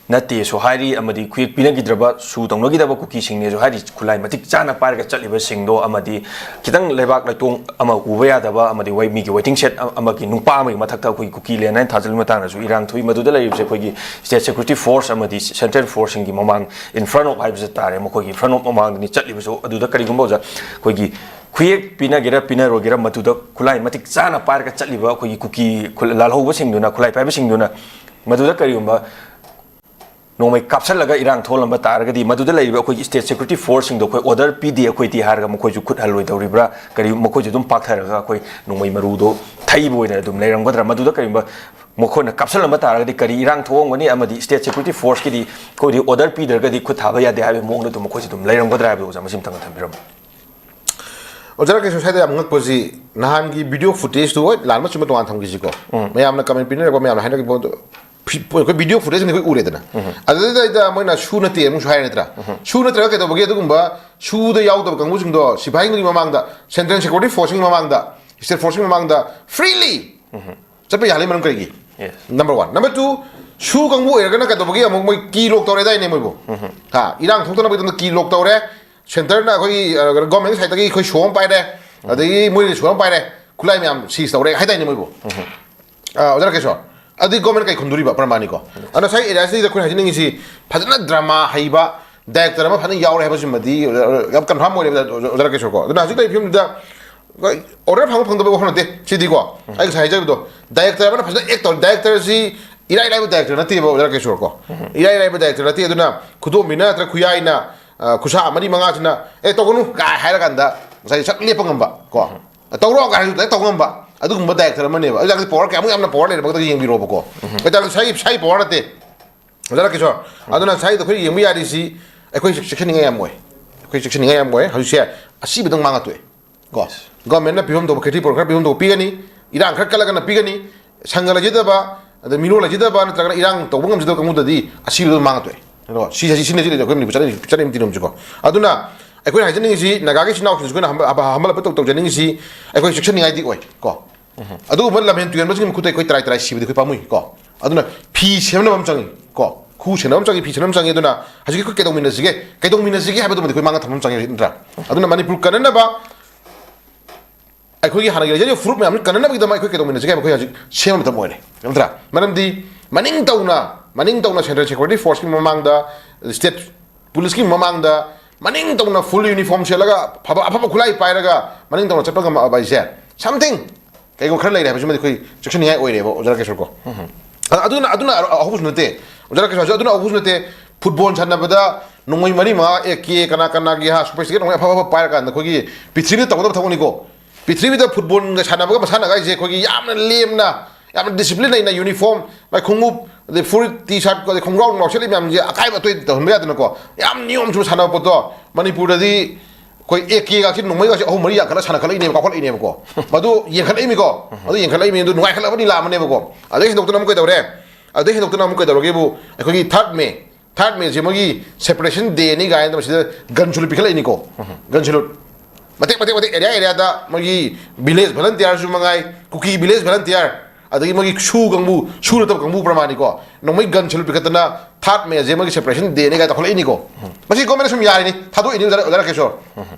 ꯅꯠꯇꯦꯁꯨ ꯍꯥꯏꯔꯤ ꯑꯃꯗꯤ ꯈꯨꯌꯦꯛ ꯄꯤꯅꯈꯤꯗ꯭ꯔꯕ ꯁꯨ ꯇꯧꯅꯈꯤꯗꯕ ꯀꯨꯀꯤꯁꯤꯡꯅꯦꯁꯨ ꯍꯥꯏꯔꯤ꯫ ꯈꯨꯠꯂꯥꯏ ꯃꯇꯤꯛ ꯆꯥꯅ ꯄꯥꯏꯔꯒ ꯆꯠꯂꯤꯕꯁꯤꯡꯗꯣ ꯑꯃꯗꯤ ꯈꯤꯇꯪ ꯂꯩꯕꯥꯛ ꯂꯩꯇꯣꯡ ꯑꯃ ꯎꯕ ꯌꯥꯗꯕ ꯑꯃꯗꯤ ꯋꯥꯏ ꯃꯤꯒꯤ ꯋꯦꯇꯤꯡ ꯁꯦꯠ ꯑꯃꯒꯤ ꯅꯨꯄꯥ ꯑꯃꯒꯤ ꯃꯊꯛꯇ ꯑꯩꯈꯣꯏꯒꯤ ꯀꯨꯀꯤ ꯂꯦꯟ ꯍꯥꯏꯅ ꯊꯥꯖꯤꯜꯂꯕ ꯃꯇꯥꯡꯗꯁꯨ ꯏꯔꯥꯡ ꯊꯣꯛꯏ꯫ ꯃꯗꯨꯗ ꯂꯩꯔꯤꯕꯁꯦ ꯑꯩꯈꯣꯏꯒꯤ state security force ꯑꯃꯗꯤ central force ꯁꯤꯡꯒꯤ ꯃꯃꯥꯡ in front of ꯍꯥꯏꯕꯁꯦ ꯇꯥꯔꯦ꯫ ꯃꯈꯣꯏꯒꯤ front of ꯃꯃꯥꯡꯗꯅꯤ ꯆꯠꯂꯤꯕꯁꯨ꯫ ꯑꯗꯨꯗ ꯀꯔꯤꯒꯨꯝꯕ ꯑꯣꯖꯥ ꯑꯩꯈꯣꯏꯒꯤ ꯈꯨꯌꯦꯛ ꯄꯤꯅꯒꯦꯔꯥ ꯄꯤꯅꯔꯣꯏꯒꯦꯔꯥ ꯃꯗꯨꯗ ꯈꯨꯠꯂꯥꯏ ꯃꯇꯤꯛ ꯆꯥꯅ ꯄꯥꯏꯔꯒ ꯆꯠꯂꯤꯕ ꯑꯩꯈꯣꯏꯒꯤ ꯀꯨꯀꯤ ꯂꯥꯜꯍꯧꯕꯁꯤꯡꯗꯨꯅ ꯈꯨꯠꯂꯥꯏ ꯄꯥꯏꯕꯁꯤꯡꯗꯨꯅ ꯃꯗꯨꯗ ꯀꯔꯤꯒꯨꯝꯕ ꯅꯣꯡꯃꯩ ꯀꯥꯞꯁꯤꯜꯂꯒ ꯏꯔꯥꯡ ꯊꯣꯛꯍꯜꯂꯝꯕ ꯇꯥꯔꯒꯗꯤ ꯃꯗꯨꯗ ꯂꯩꯔꯤꯕ ꯑꯩꯈꯣꯏꯒꯤ state security force ꯁꯤꯡꯗꯣ ꯑꯩꯈꯣꯏ order ꯄꯤꯗꯦ ꯑꯩꯈꯣꯏꯗꯤ ꯍꯥꯏꯔꯒ ꯃꯈꯣꯏꯁꯨ ꯈꯨꯠ ꯍꯜꯂꯣꯏꯗꯧꯔꯤꯕ꯭ꯔꯥ? ꯀꯔꯤ ꯃꯈꯣꯏꯁꯨ ꯑꯗꯨꯝ ꯄꯥꯛꯊꯔꯒ ꯑꯩꯈꯣꯏ ꯅꯣꯡꯃꯩ ꯃꯔꯨꯗꯣ ꯊꯩꯕ ꯑꯣꯏꯅ ꯑꯗꯨꯝ ꯂꯩꯔꯝꯒꯗ꯭ꯔꯥ? ꯃꯗꯨꯗ ꯀꯔꯤꯒꯨꯝꯕ ꯃꯈꯣꯏꯅ ꯀꯥꯞꯁꯤꯜꯂꯝꯕ ꯇꯥꯔꯒꯗꯤ ꯀꯔꯤ ꯏꯔꯥꯡ ꯊꯣꯛꯑꯝꯒꯅꯤ ꯑꯃꯗꯤ state security force ꯀꯤꯗꯤ ꯑꯩꯈꯣꯏꯗꯤ order ꯄꯤꯗ꯭ꯔꯒꯗꯤ ꯈꯨꯠ ꯊꯥꯕ ꯌꯥꯗꯦ ꯍꯥꯏꯕꯒꯤ ꯃꯑꯣꯡꯗ ꯑꯗꯨꯝ ꯃꯈꯣꯏꯁꯨ ꯑꯗꯨꯝ ꯂꯩꯔꯝꯒꯗ꯭ꯔꯥ ꯍꯥꯏꯕꯗꯣ ꯑꯣꯖꯥ ꯃꯁꯤꯝꯇꯪꯒ ꯊꯝꯕꯤꯔꯝꯃꯨ꯫ ꯑꯣꯖꯥ ꯔꯥꯀꯦꯁ, ꯁ꯭ꯋꯥꯏꯗ ꯌꯥꯝ ꯉꯛꯄꯁꯤ ꯅꯍꯥꯟꯒꯤ video footage ꯇꯨ, ꯍꯣꯏ, ꯂꯥꯟꯕ ꯆꯨꯝꯕ ꯇꯣꯉꯥꯟ ꯊꯝꯈꯤꯁꯤꯀꯣ꯫ ꯃꯌꯥꯝꯅ comment ꯄꯤꯅꯔꯛꯄ, ꯃꯌꯥꯝꯅ ꯍꯥꯏꯅꯔꯛꯄ ꯄꯣꯠꯇꯣ, ꯐꯤ-, ꯑꯩꯈꯣꯏ video footage ꯑꯃꯗꯤ ꯑꯩꯈꯣꯏ ꯎꯔꯦꯗꯅ꯫ ꯑꯗꯨꯗꯩꯗ ꯃꯣꯏꯅ ꯁꯨ ꯅꯠꯇꯦ ꯑꯃꯨꯛꯁꯨ ꯍꯥꯏꯔꯦ ꯅꯠꯇ꯭ꯔꯥ? ꯁꯨ ꯅꯠꯇ꯭ꯔꯒ ꯀꯩꯗꯧꯕꯒꯤ ꯑꯗꯨꯒꯨꯝꯕ ꯁꯨꯗ ꯌꯥꯎꯗꯕ ꯀꯥꯡꯕꯨꯁꯤꯡꯗꯣ ꯁꯤꯐꯥꯏꯁꯤꯡꯒꯤ ꯃꯃꯥꯡꯗ, central security force ꯁꯤꯡꯒꯤ ꯃꯃꯥꯡꯗ, state force ꯁꯤꯡꯒꯤ ꯃꯃꯥꯡꯗ freely ꯆꯠꯄ ꯌꯥꯍꯜꯂꯤ ꯃꯔꯝ ꯀꯔꯤꯒꯤ? Yes. Number one. Number two, ꯁꯨ ꯀꯥꯡꯕꯨ ꯑꯣꯏꯔꯒꯅ ꯀꯩꯗꯧꯕꯒꯤ ꯑꯃꯨꯛ ꯃꯣꯏ ꯀꯤ ꯂꯣꯛ ꯇꯧꯔꯦꯗꯥꯏꯅꯦ ꯃꯣꯏꯕꯨ? ꯍꯥ, ꯏꯔꯥꯡ ꯊꯣꯛꯇꯅꯕꯒꯤꯗꯃꯛꯇ ꯀꯤ ꯂꯣꯛ ꯇꯧꯔꯦ꯫ ꯁꯦꯟꯇꯔꯅ ꯑꯩꯈꯣꯏꯒꯤ ꯒꯣꯔꯃꯦꯟ ꯁꯥꯏꯠꯇꯒꯤ ꯑꯩꯈꯣꯏ ꯁꯣ ꯑꯃ ꯄꯥꯏꯔꯦ, ꯑꯗꯒꯤ ꯃꯣꯏꯅ ꯁꯣ ꯑꯃ ꯄꯥꯏꯔꯦ, ꯈꯨꯠꯂꯥꯏ ꯃꯌꯥꯝ ꯁꯤꯁ ꯇꯧꯔꯦ ꯍꯥꯏꯗꯥꯏꯅꯦ ꯃꯣꯏꯕꯨ? ꯑꯥ, ꯑꯣꯖꯥ ꯔꯥꯀꯦꯁꯣꯔ, ꯑꯗꯨꯗꯤ ꯒꯣꯔꯃꯦꯟ ꯀꯩ ꯈꯨꯝꯗꯣꯔꯤꯕ ꯄ꯭ꯔꯃꯥꯅꯤꯀꯣ? ꯑꯗꯨꯅ ꯉꯁꯥꯏ ꯑꯦꯔꯤꯌꯥꯁꯤꯗ ꯑꯩꯈꯣꯏꯅ ꯍꯥꯏꯖꯅꯤꯡꯉꯤꯁꯤ, ꯐꯖꯅ ꯗ꯭ꯔꯃꯥ ꯍꯩꯕ ꯗꯥꯏꯔꯦꯛꯇꯔ ꯑꯃ ꯐꯖꯅ ꯌꯥꯎꯔꯦ ꯍꯥꯏꯕꯁꯤꯃꯗꯤ ꯌꯥꯝ ꯀꯟꯐꯥꯔꯝ ꯑꯣꯏꯔꯦ ꯑꯣꯖꯥ ꯔꯥꯀꯦꯁꯣꯔꯀꯣ꯫ ꯑꯗꯨꯅ ꯍꯧꯖꯤꯛ ꯂꯩꯔꯤꯕ ꯐꯤꯕꯝꯗꯨꯗ ꯑꯣꯔꯗꯔ ꯐꯪꯕ ꯐꯪꯗꯕ ꯋꯥꯐꯝ ꯅꯠꯇꯦ ꯁꯤꯗꯤꯀꯣ꯫ ꯑꯩ ꯉꯁꯥꯏ ꯍꯥꯏꯖꯕꯗꯣ, ꯗꯥꯏꯔꯦꯛꯇꯔ ꯑꯃꯅ ꯐꯖꯅ ꯑꯦꯛ ꯇꯧꯔꯦ꯫ ꯗꯥꯏꯔꯦꯛꯇꯔꯁꯤ ꯏꯔꯥꯏ ꯂꯥꯏꯕ ꯗꯥꯏꯔꯦꯛꯇꯔ ꯅꯠꯇꯦꯕ ꯑꯣꯖꯥ ꯔꯥꯀꯦꯁꯣꯔꯀꯣ꯫ ꯏꯔꯥꯏ ꯂꯥꯏꯕ ꯗꯥꯏꯔꯦꯛꯇꯔ ꯅꯠꯇꯦ꯫ ꯑꯗꯨꯅ ꯈꯨꯗꯣꯝꯕꯤꯅ ꯅꯠꯇ꯭ꯔꯒ ꯈꯨꯌꯥꯏꯅ, ꯑ, ꯈꯨꯁꯥ ꯃꯔꯤ ꯃꯉꯥꯁꯤꯅ "ꯑꯦ, ꯇꯧꯒꯅꯨ" ꯀꯥꯏ ꯍꯥꯏꯔꯀꯥꯟꯗ ꯉꯁꯥꯏ ꯁꯠ ꯂꯦꯞꯄ ꯉꯝꯕ ꯀꯣ꯫ "ꯇꯧꯔꯣ" ꯀꯥꯏ ꯍꯥꯏꯔꯁꯨ ꯗꯥꯏꯔꯦꯛ ꯇꯧ ꯉꯝꯕ ꯑꯗꯨꯒꯨꯝꯕ ꯗꯥꯏꯔꯦꯛꯇꯔ ꯑꯃꯅꯦꯕ꯫ ꯑꯗꯨ ꯇꯥꯔꯗꯤ ꯄꯋꯥꯔ ꯀꯌꯥꯃꯨꯛ ꯌꯥꯝꯅ ꯄꯋꯥꯔ ꯂꯩꯔꯕꯒꯗ ꯌꯦꯡꯕꯤꯔꯣꯕꯀꯣ꯫ ꯀꯩꯇꯥꯔꯗꯤ ꯁꯥꯏ, ꯁꯥꯏ ꯄꯋꯥꯔ ꯅꯠꯇꯦ꯫ ꯑꯣꯖꯥ ꯔꯥꯀꯦꯁꯣꯔ, ꯑꯗꯨꯅ ꯉꯁꯥꯏꯗꯣ ꯑꯩꯈꯣꯏ ꯌꯦꯡꯕ ꯌꯥꯔꯤꯁꯤ, ꯑꯩꯈꯣꯏ ꯆꯦꯛꯁꯤꯟꯅꯤꯡꯉꯥꯏ ꯌꯥꯝ ꯑꯣꯏ꯫ ꯑꯩꯈꯣꯏ ꯆꯦꯛꯁꯤꯟꯅꯤꯡꯉꯥꯏ ꯌꯥꯝ ꯑꯣꯏ꯫ ꯍꯧꯖꯤꯛꯁꯦ ꯑꯁꯤꯕꯗꯪ ꯃꯥꯡꯉ ꯇꯣꯛꯑꯦ ꯀꯣ꯫ ꯒꯣꯔꯃꯦꯟꯅ ꯄꯤꯐꯝ ꯊꯣꯛꯄ ꯈꯦꯇ꯭ꯔꯤ ꯄꯣꯔꯣ ꯈꯔ ꯄꯤꯐꯝ ꯊꯣꯛꯄ ꯄꯤꯒꯅꯤ, ꯏꯔꯥꯡ ꯈꯔ ꯀꯜꯂꯒꯅ ꯄꯤꯒꯅꯤ, ꯁꯪꯒ ꯂꯩꯖꯗꯕ, ꯑꯗ ꯃꯤꯔꯣꯜ ꯂꯩꯖꯗꯕ ꯅꯠꯇ꯭ꯔꯒꯅ ꯏꯔꯥꯡ ꯇꯧꯕ ꯉꯝꯖꯗꯕ ꯀꯥꯡꯕꯨꯗꯗꯤ ꯑꯁꯤꯕꯗ ꯃꯥꯡꯉ ꯇꯣꯛꯑꯦ꯫ ꯑꯗꯣ ꯁꯤ, ꯁꯤ, ꯁꯤꯅ, ꯁꯤꯅ ꯑꯩꯈꯣꯏ ꯃꯅꯤꯄꯨꯔ ꯆꯠꯅꯔꯤ, ꯆꯠꯅꯔꯤꯕ ꯇꯤꯔꯝꯁꯤꯀꯣ꯫ ꯑꯗꯨꯅ ꯑꯩꯈꯣꯏꯅ ꯍꯥꯏꯖꯅꯤꯡꯉꯤꯁꯤ, ꯅꯥꯒꯥꯒꯤ ꯏꯆꯤꯟ ꯏꯅꯥꯎꯁꯤꯡꯁꯤ ꯑꯩꯈꯣꯏꯅ ꯍꯝꯕ-, ꯍꯝꯕ-, ꯍꯝꯕꯂꯞꯄ ꯇꯧ-, ꯇꯧꯖꯅꯤꯡꯉꯤꯁꯤ, ꯑꯩꯈꯣꯏ ꯆꯦꯛꯁꯤꯟꯅꯤꯡꯉꯥꯏꯗꯤ ꯑꯣꯏ ꯀꯣ꯫ ꯑꯗꯨꯒꯨꯝꯕ ꯂꯝꯍꯦꯟ ꯇꯨꯍꯦꯟꯕꯁꯤꯡꯒꯤ ꯃꯈꯨꯠꯇ ꯑꯩꯈꯣꯏ ꯇꯔꯥꯏ ꯇꯔꯥꯏ ꯁꯤꯕꯗꯤ ꯑꯩꯈꯣꯏ ꯄꯥꯝꯃꯨꯏ ꯀꯣ꯫ ꯑꯗꯨꯅ ꯐꯤ ꯁꯦꯝꯅꯕ ꯑꯃ ꯆꯪꯉꯤ ꯀꯣ, ꯈꯨ ꯁꯦꯝꯅꯕ ꯑꯃ ꯆꯪꯉꯤ, ꯐꯤ ꯁꯦꯝꯅꯕ ꯑꯃ ꯆꯪꯉꯤ꯫ ꯑꯗꯨꯅ ꯍꯧꯖꯤꯛꯀꯤ ꯑꯩꯈꯣꯏ ꯀꯩꯗꯧꯃꯤꯟꯅꯁꯤꯒꯦ, ꯀꯩꯗꯧꯃꯤꯟꯅꯁꯤꯒꯦ ꯍꯥꯏꯕꯗꯨꯃꯗꯤ ꯑꯩꯈꯣꯏ ꯃꯥꯡꯗ ꯊꯝꯕ ꯑꯃ ꯆꯪꯉꯤ ꯍꯧꯖꯤꯛ, ꯅꯠꯇ꯭ꯔꯥ? ꯑꯗꯨꯅ ꯃꯅꯤꯄꯨꯔ ꯀꯟꯅꯅꯕ, ꯑꯩꯈꯣꯏꯒꯤ ꯍꯥꯟꯅꯒꯤ ꯂꯩꯖꯔꯤꯕ ꯐꯨꯔꯨꯞ ꯃꯌꯥꯝꯁꯤ ꯀꯟꯅꯅꯕꯒꯤꯗꯃꯛ ꯑꯩꯈꯣꯏ ꯀꯩꯗꯧꯃꯤꯟꯅꯁꯤꯒꯦ ꯍꯥꯏꯕ ꯑꯩꯈꯣꯏ ꯍꯧꯖꯤꯛ ꯁꯦꯝꯕ ꯃꯇꯝ ꯑꯣꯏꯔꯦ, ꯅꯠꯇ꯭ꯔꯥ? ꯃꯔꯝꯗꯤ ꯃꯅꯤꯡ ꯇꯧꯅ, ꯃꯅꯤꯡ ꯇꯧꯅ ꯁꯦꯟꯇ꯭ꯔꯦꯜ ꯁꯦꯀ꯭ꯌꯨꯔꯤꯇꯤ ꯐꯣꯔꯁꯀꯤ ꯃꯃꯥꯡꯗ, ꯁ꯭ꯇꯦꯠ ꯄꯨꯂꯤꯁꯀꯤ ꯃꯃꯥꯡꯗ ꯃꯅꯤꯡ ꯇꯧꯅ ꯐꯨꯜ ꯌꯨꯅꯤꯐꯣꯔꯝ ꯁꯦꯠꯂꯒ ꯑꯐꯕ, ꯑꯐꯕ ꯈꯨꯠꯂꯥꯏ ꯄꯥꯏꯔꯒ ꯃꯅꯤꯡ ꯇꯧꯅ ꯆꯠꯄ ꯉꯝꯃꯛꯑꯕ ꯍꯥꯏꯁꯦ, something ꯀꯩꯒꯨꯝꯕ ꯈꯔ ꯂꯩꯔꯦ ꯍꯥꯏꯕꯁꯤꯃꯗꯤ ꯑꯩꯈꯣꯏ ꯆꯦꯛꯁꯤꯟꯅꯤꯡꯉꯥꯏ ꯑꯣꯏꯔꯦꯕ, ꯑꯣꯖꯥ ꯔꯥꯀꯦꯁꯣꯔꯀꯣ꯫ ꯑꯗꯨꯅ, ꯑꯗꯨꯅ ꯑꯍꯧꯕꯁꯨ ꯅꯠꯇꯦ, ꯑꯣꯖꯥ ꯔꯥꯀꯦꯁꯣꯔꯁꯨ ꯑꯗꯨꯅ ꯑꯍꯧꯕꯁꯨ ꯅꯠꯇꯦ꯫ ꯐꯨꯠꯕꯣꯜ ꯁꯥꯟꯅꯕꯗ ꯅꯣꯡꯃꯩ ꯃꯔꯤ ꯃꯉꯥ ꯑꯦ ꯀꯦ ꯀꯅꯥ ꯀꯅꯥꯒꯤ ꯍꯥ ꯁꯨꯄꯔ ꯁꯤꯀꯔꯦꯠ ꯅꯣꯡꯃꯩ ꯑꯐ ꯑꯐꯕ ꯄꯥꯏꯔꯀꯥꯟꯗ ꯑꯩꯈꯣꯏꯒꯤ ꯄ꯭ꯔꯤꯊꯤꯕꯤꯗ ꯇꯧꯒꯗꯕ ꯊꯕꯛꯅꯤꯀꯣ꯫ ꯄ꯭ꯔꯤꯊꯤꯕꯤꯗ ꯐꯨꯠꯕꯣꯜꯒ ꯁꯥꯟꯅꯕꯒ ꯃꯁꯥꯟꯅꯒ ꯍꯥꯏꯁꯦ ꯑꯩꯈꯣꯏꯒꯤ ꯌꯥꯝꯅ ꯂꯦꯝꯅ, ꯌꯥꯝꯅ ꯗꯤꯁꯤꯄ꯭ꯂꯤꯟ ꯂꯩꯅ ꯌꯨꯅꯤꯐꯣꯔꯝ, ꯃꯥꯏ ꯈꯣꯡꯎꯞ, ꯑꯗꯩ ꯐꯨꯔꯤꯠ, ꯇꯤ ꯁꯥꯔꯠ, ꯑꯗꯩ ꯈꯣꯡꯒ꯭ꯔꯥꯎ ꯅꯨꯡꯒ꯭ꯔꯥꯎ ꯁꯦꯠꯂꯤ ꯃꯌꯥꯝꯁꯦ ꯑꯀꯥꯏꯕ ꯑꯇꯣꯏ ꯇꯧꯍꯟꯕ ꯌꯥꯗꯅꯀꯣ, ꯌꯥꯝ ꯅꯤꯌꯣꯝ ꯆꯨꯝꯅ ꯁꯥꯟꯅꯕ ꯄꯣꯠꯇꯣ ꯃꯅꯤꯄꯨꯔꯗꯗꯤ ꯑꯩꯈꯣꯏ ꯑꯦ ꯀꯦꯒꯁꯤ ꯅꯣꯡꯃꯩꯒꯁꯤ ꯑꯍꯨꯝ ꯃꯔꯤ ꯌꯥꯟꯈꯠꯂ ꯁꯥꯟꯅꯈꯠꯂꯛꯏꯅꯦꯕ, ꯀꯥꯎꯈꯠꯂꯛꯏꯅꯦꯕꯀꯣ꯫ ꯃꯗꯨ ꯌꯦꯡꯈꯠꯂꯛꯏꯃꯤꯀꯣ, ꯃꯗꯨ ꯌꯦꯡꯈꯠꯂꯛꯏꯃꯤ, ꯑꯗꯨ ꯅꯨꯡꯉꯥꯏꯈꯠꯂꯛꯄꯅꯤ ꯂꯥꯛꯑꯃꯅꯦꯕꯀꯣ꯫ ꯑꯗꯩ ꯍꯦꯟꯗꯣꯛꯇꯅ ꯑꯃꯨꯛ ꯀꯩꯗꯧꯔꯦ? ꯑꯗꯩ ꯍꯦꯟꯗꯣꯛꯇꯅ ꯑꯃꯨꯛ ꯀꯩꯗꯧꯔꯒꯦꯕꯨ, ꯑꯩꯈꯣꯏꯒꯤ ꯊꯥꯔꯠ ꯃꯦ, ꯊꯥꯔꯠ ꯃꯦꯁꯦ ꯃꯣꯏꯒꯤ ꯁꯦꯄꯔꯦꯁꯟ ꯗꯦꯅꯤ ꯀꯥꯏꯅ ꯃꯁꯤꯗ ꯒꯟ ꯁꯨꯂꯨꯠ ꯄꯤꯈꯠꯂꯛꯏꯅꯤꯀꯣ꯫ ꯒꯟ ꯁꯨꯂꯨꯠ ꯃꯇꯦꯛ ꯃꯇꯦꯛ ꯃꯇꯦꯛ, ꯑꯦꯔꯤꯌꯥ ꯑꯦꯔꯤꯌꯥꯗ ꯃꯣꯏꯒꯤ ꯚꯤꯂꯦꯖ ꯚꯣꯂꯟꯇꯤꯌꯥꯔꯁꯨ ꯃꯉꯥꯏ, ꯀꯨꯀꯤ ꯚꯤꯂꯦꯖ ꯚꯣꯂꯟꯇꯤꯌꯥꯔ, ꯑꯗꯒꯤ ꯃꯣꯏꯒꯤ ꯁꯨ ꯀꯥꯡꯕꯨ, ꯁꯨ ꯅꯠꯇꯕ ꯀꯥꯡꯕꯨ ꯄ꯭ꯔꯃꯥꯅꯤꯀꯣ, ꯅꯣꯡꯃꯩ ꯒꯟ ꯁꯦꯂꯨꯠ ꯄꯤꯈꯠꯇꯅ ꯊꯥꯔꯠ ꯃꯦꯁꯦ ꯃꯣꯏꯒꯤ ꯁꯦꯄꯔꯦꯁꯟ ꯗꯦꯅꯤ ꯀꯥꯏ ꯇꯧꯈꯠꯂꯛꯏꯅꯤꯀꯣ꯫ ꯃꯁꯤ ꯒꯣꯔꯃꯦꯟꯅ ꯁꯨꯝ ꯌꯥꯔꯤꯅꯤ, ꯊꯥꯗꯣꯛꯏꯅꯤ ꯑꯣꯖꯥ, ꯑꯣꯖꯥ ꯔꯥꯀꯦꯁꯣꯔ꯫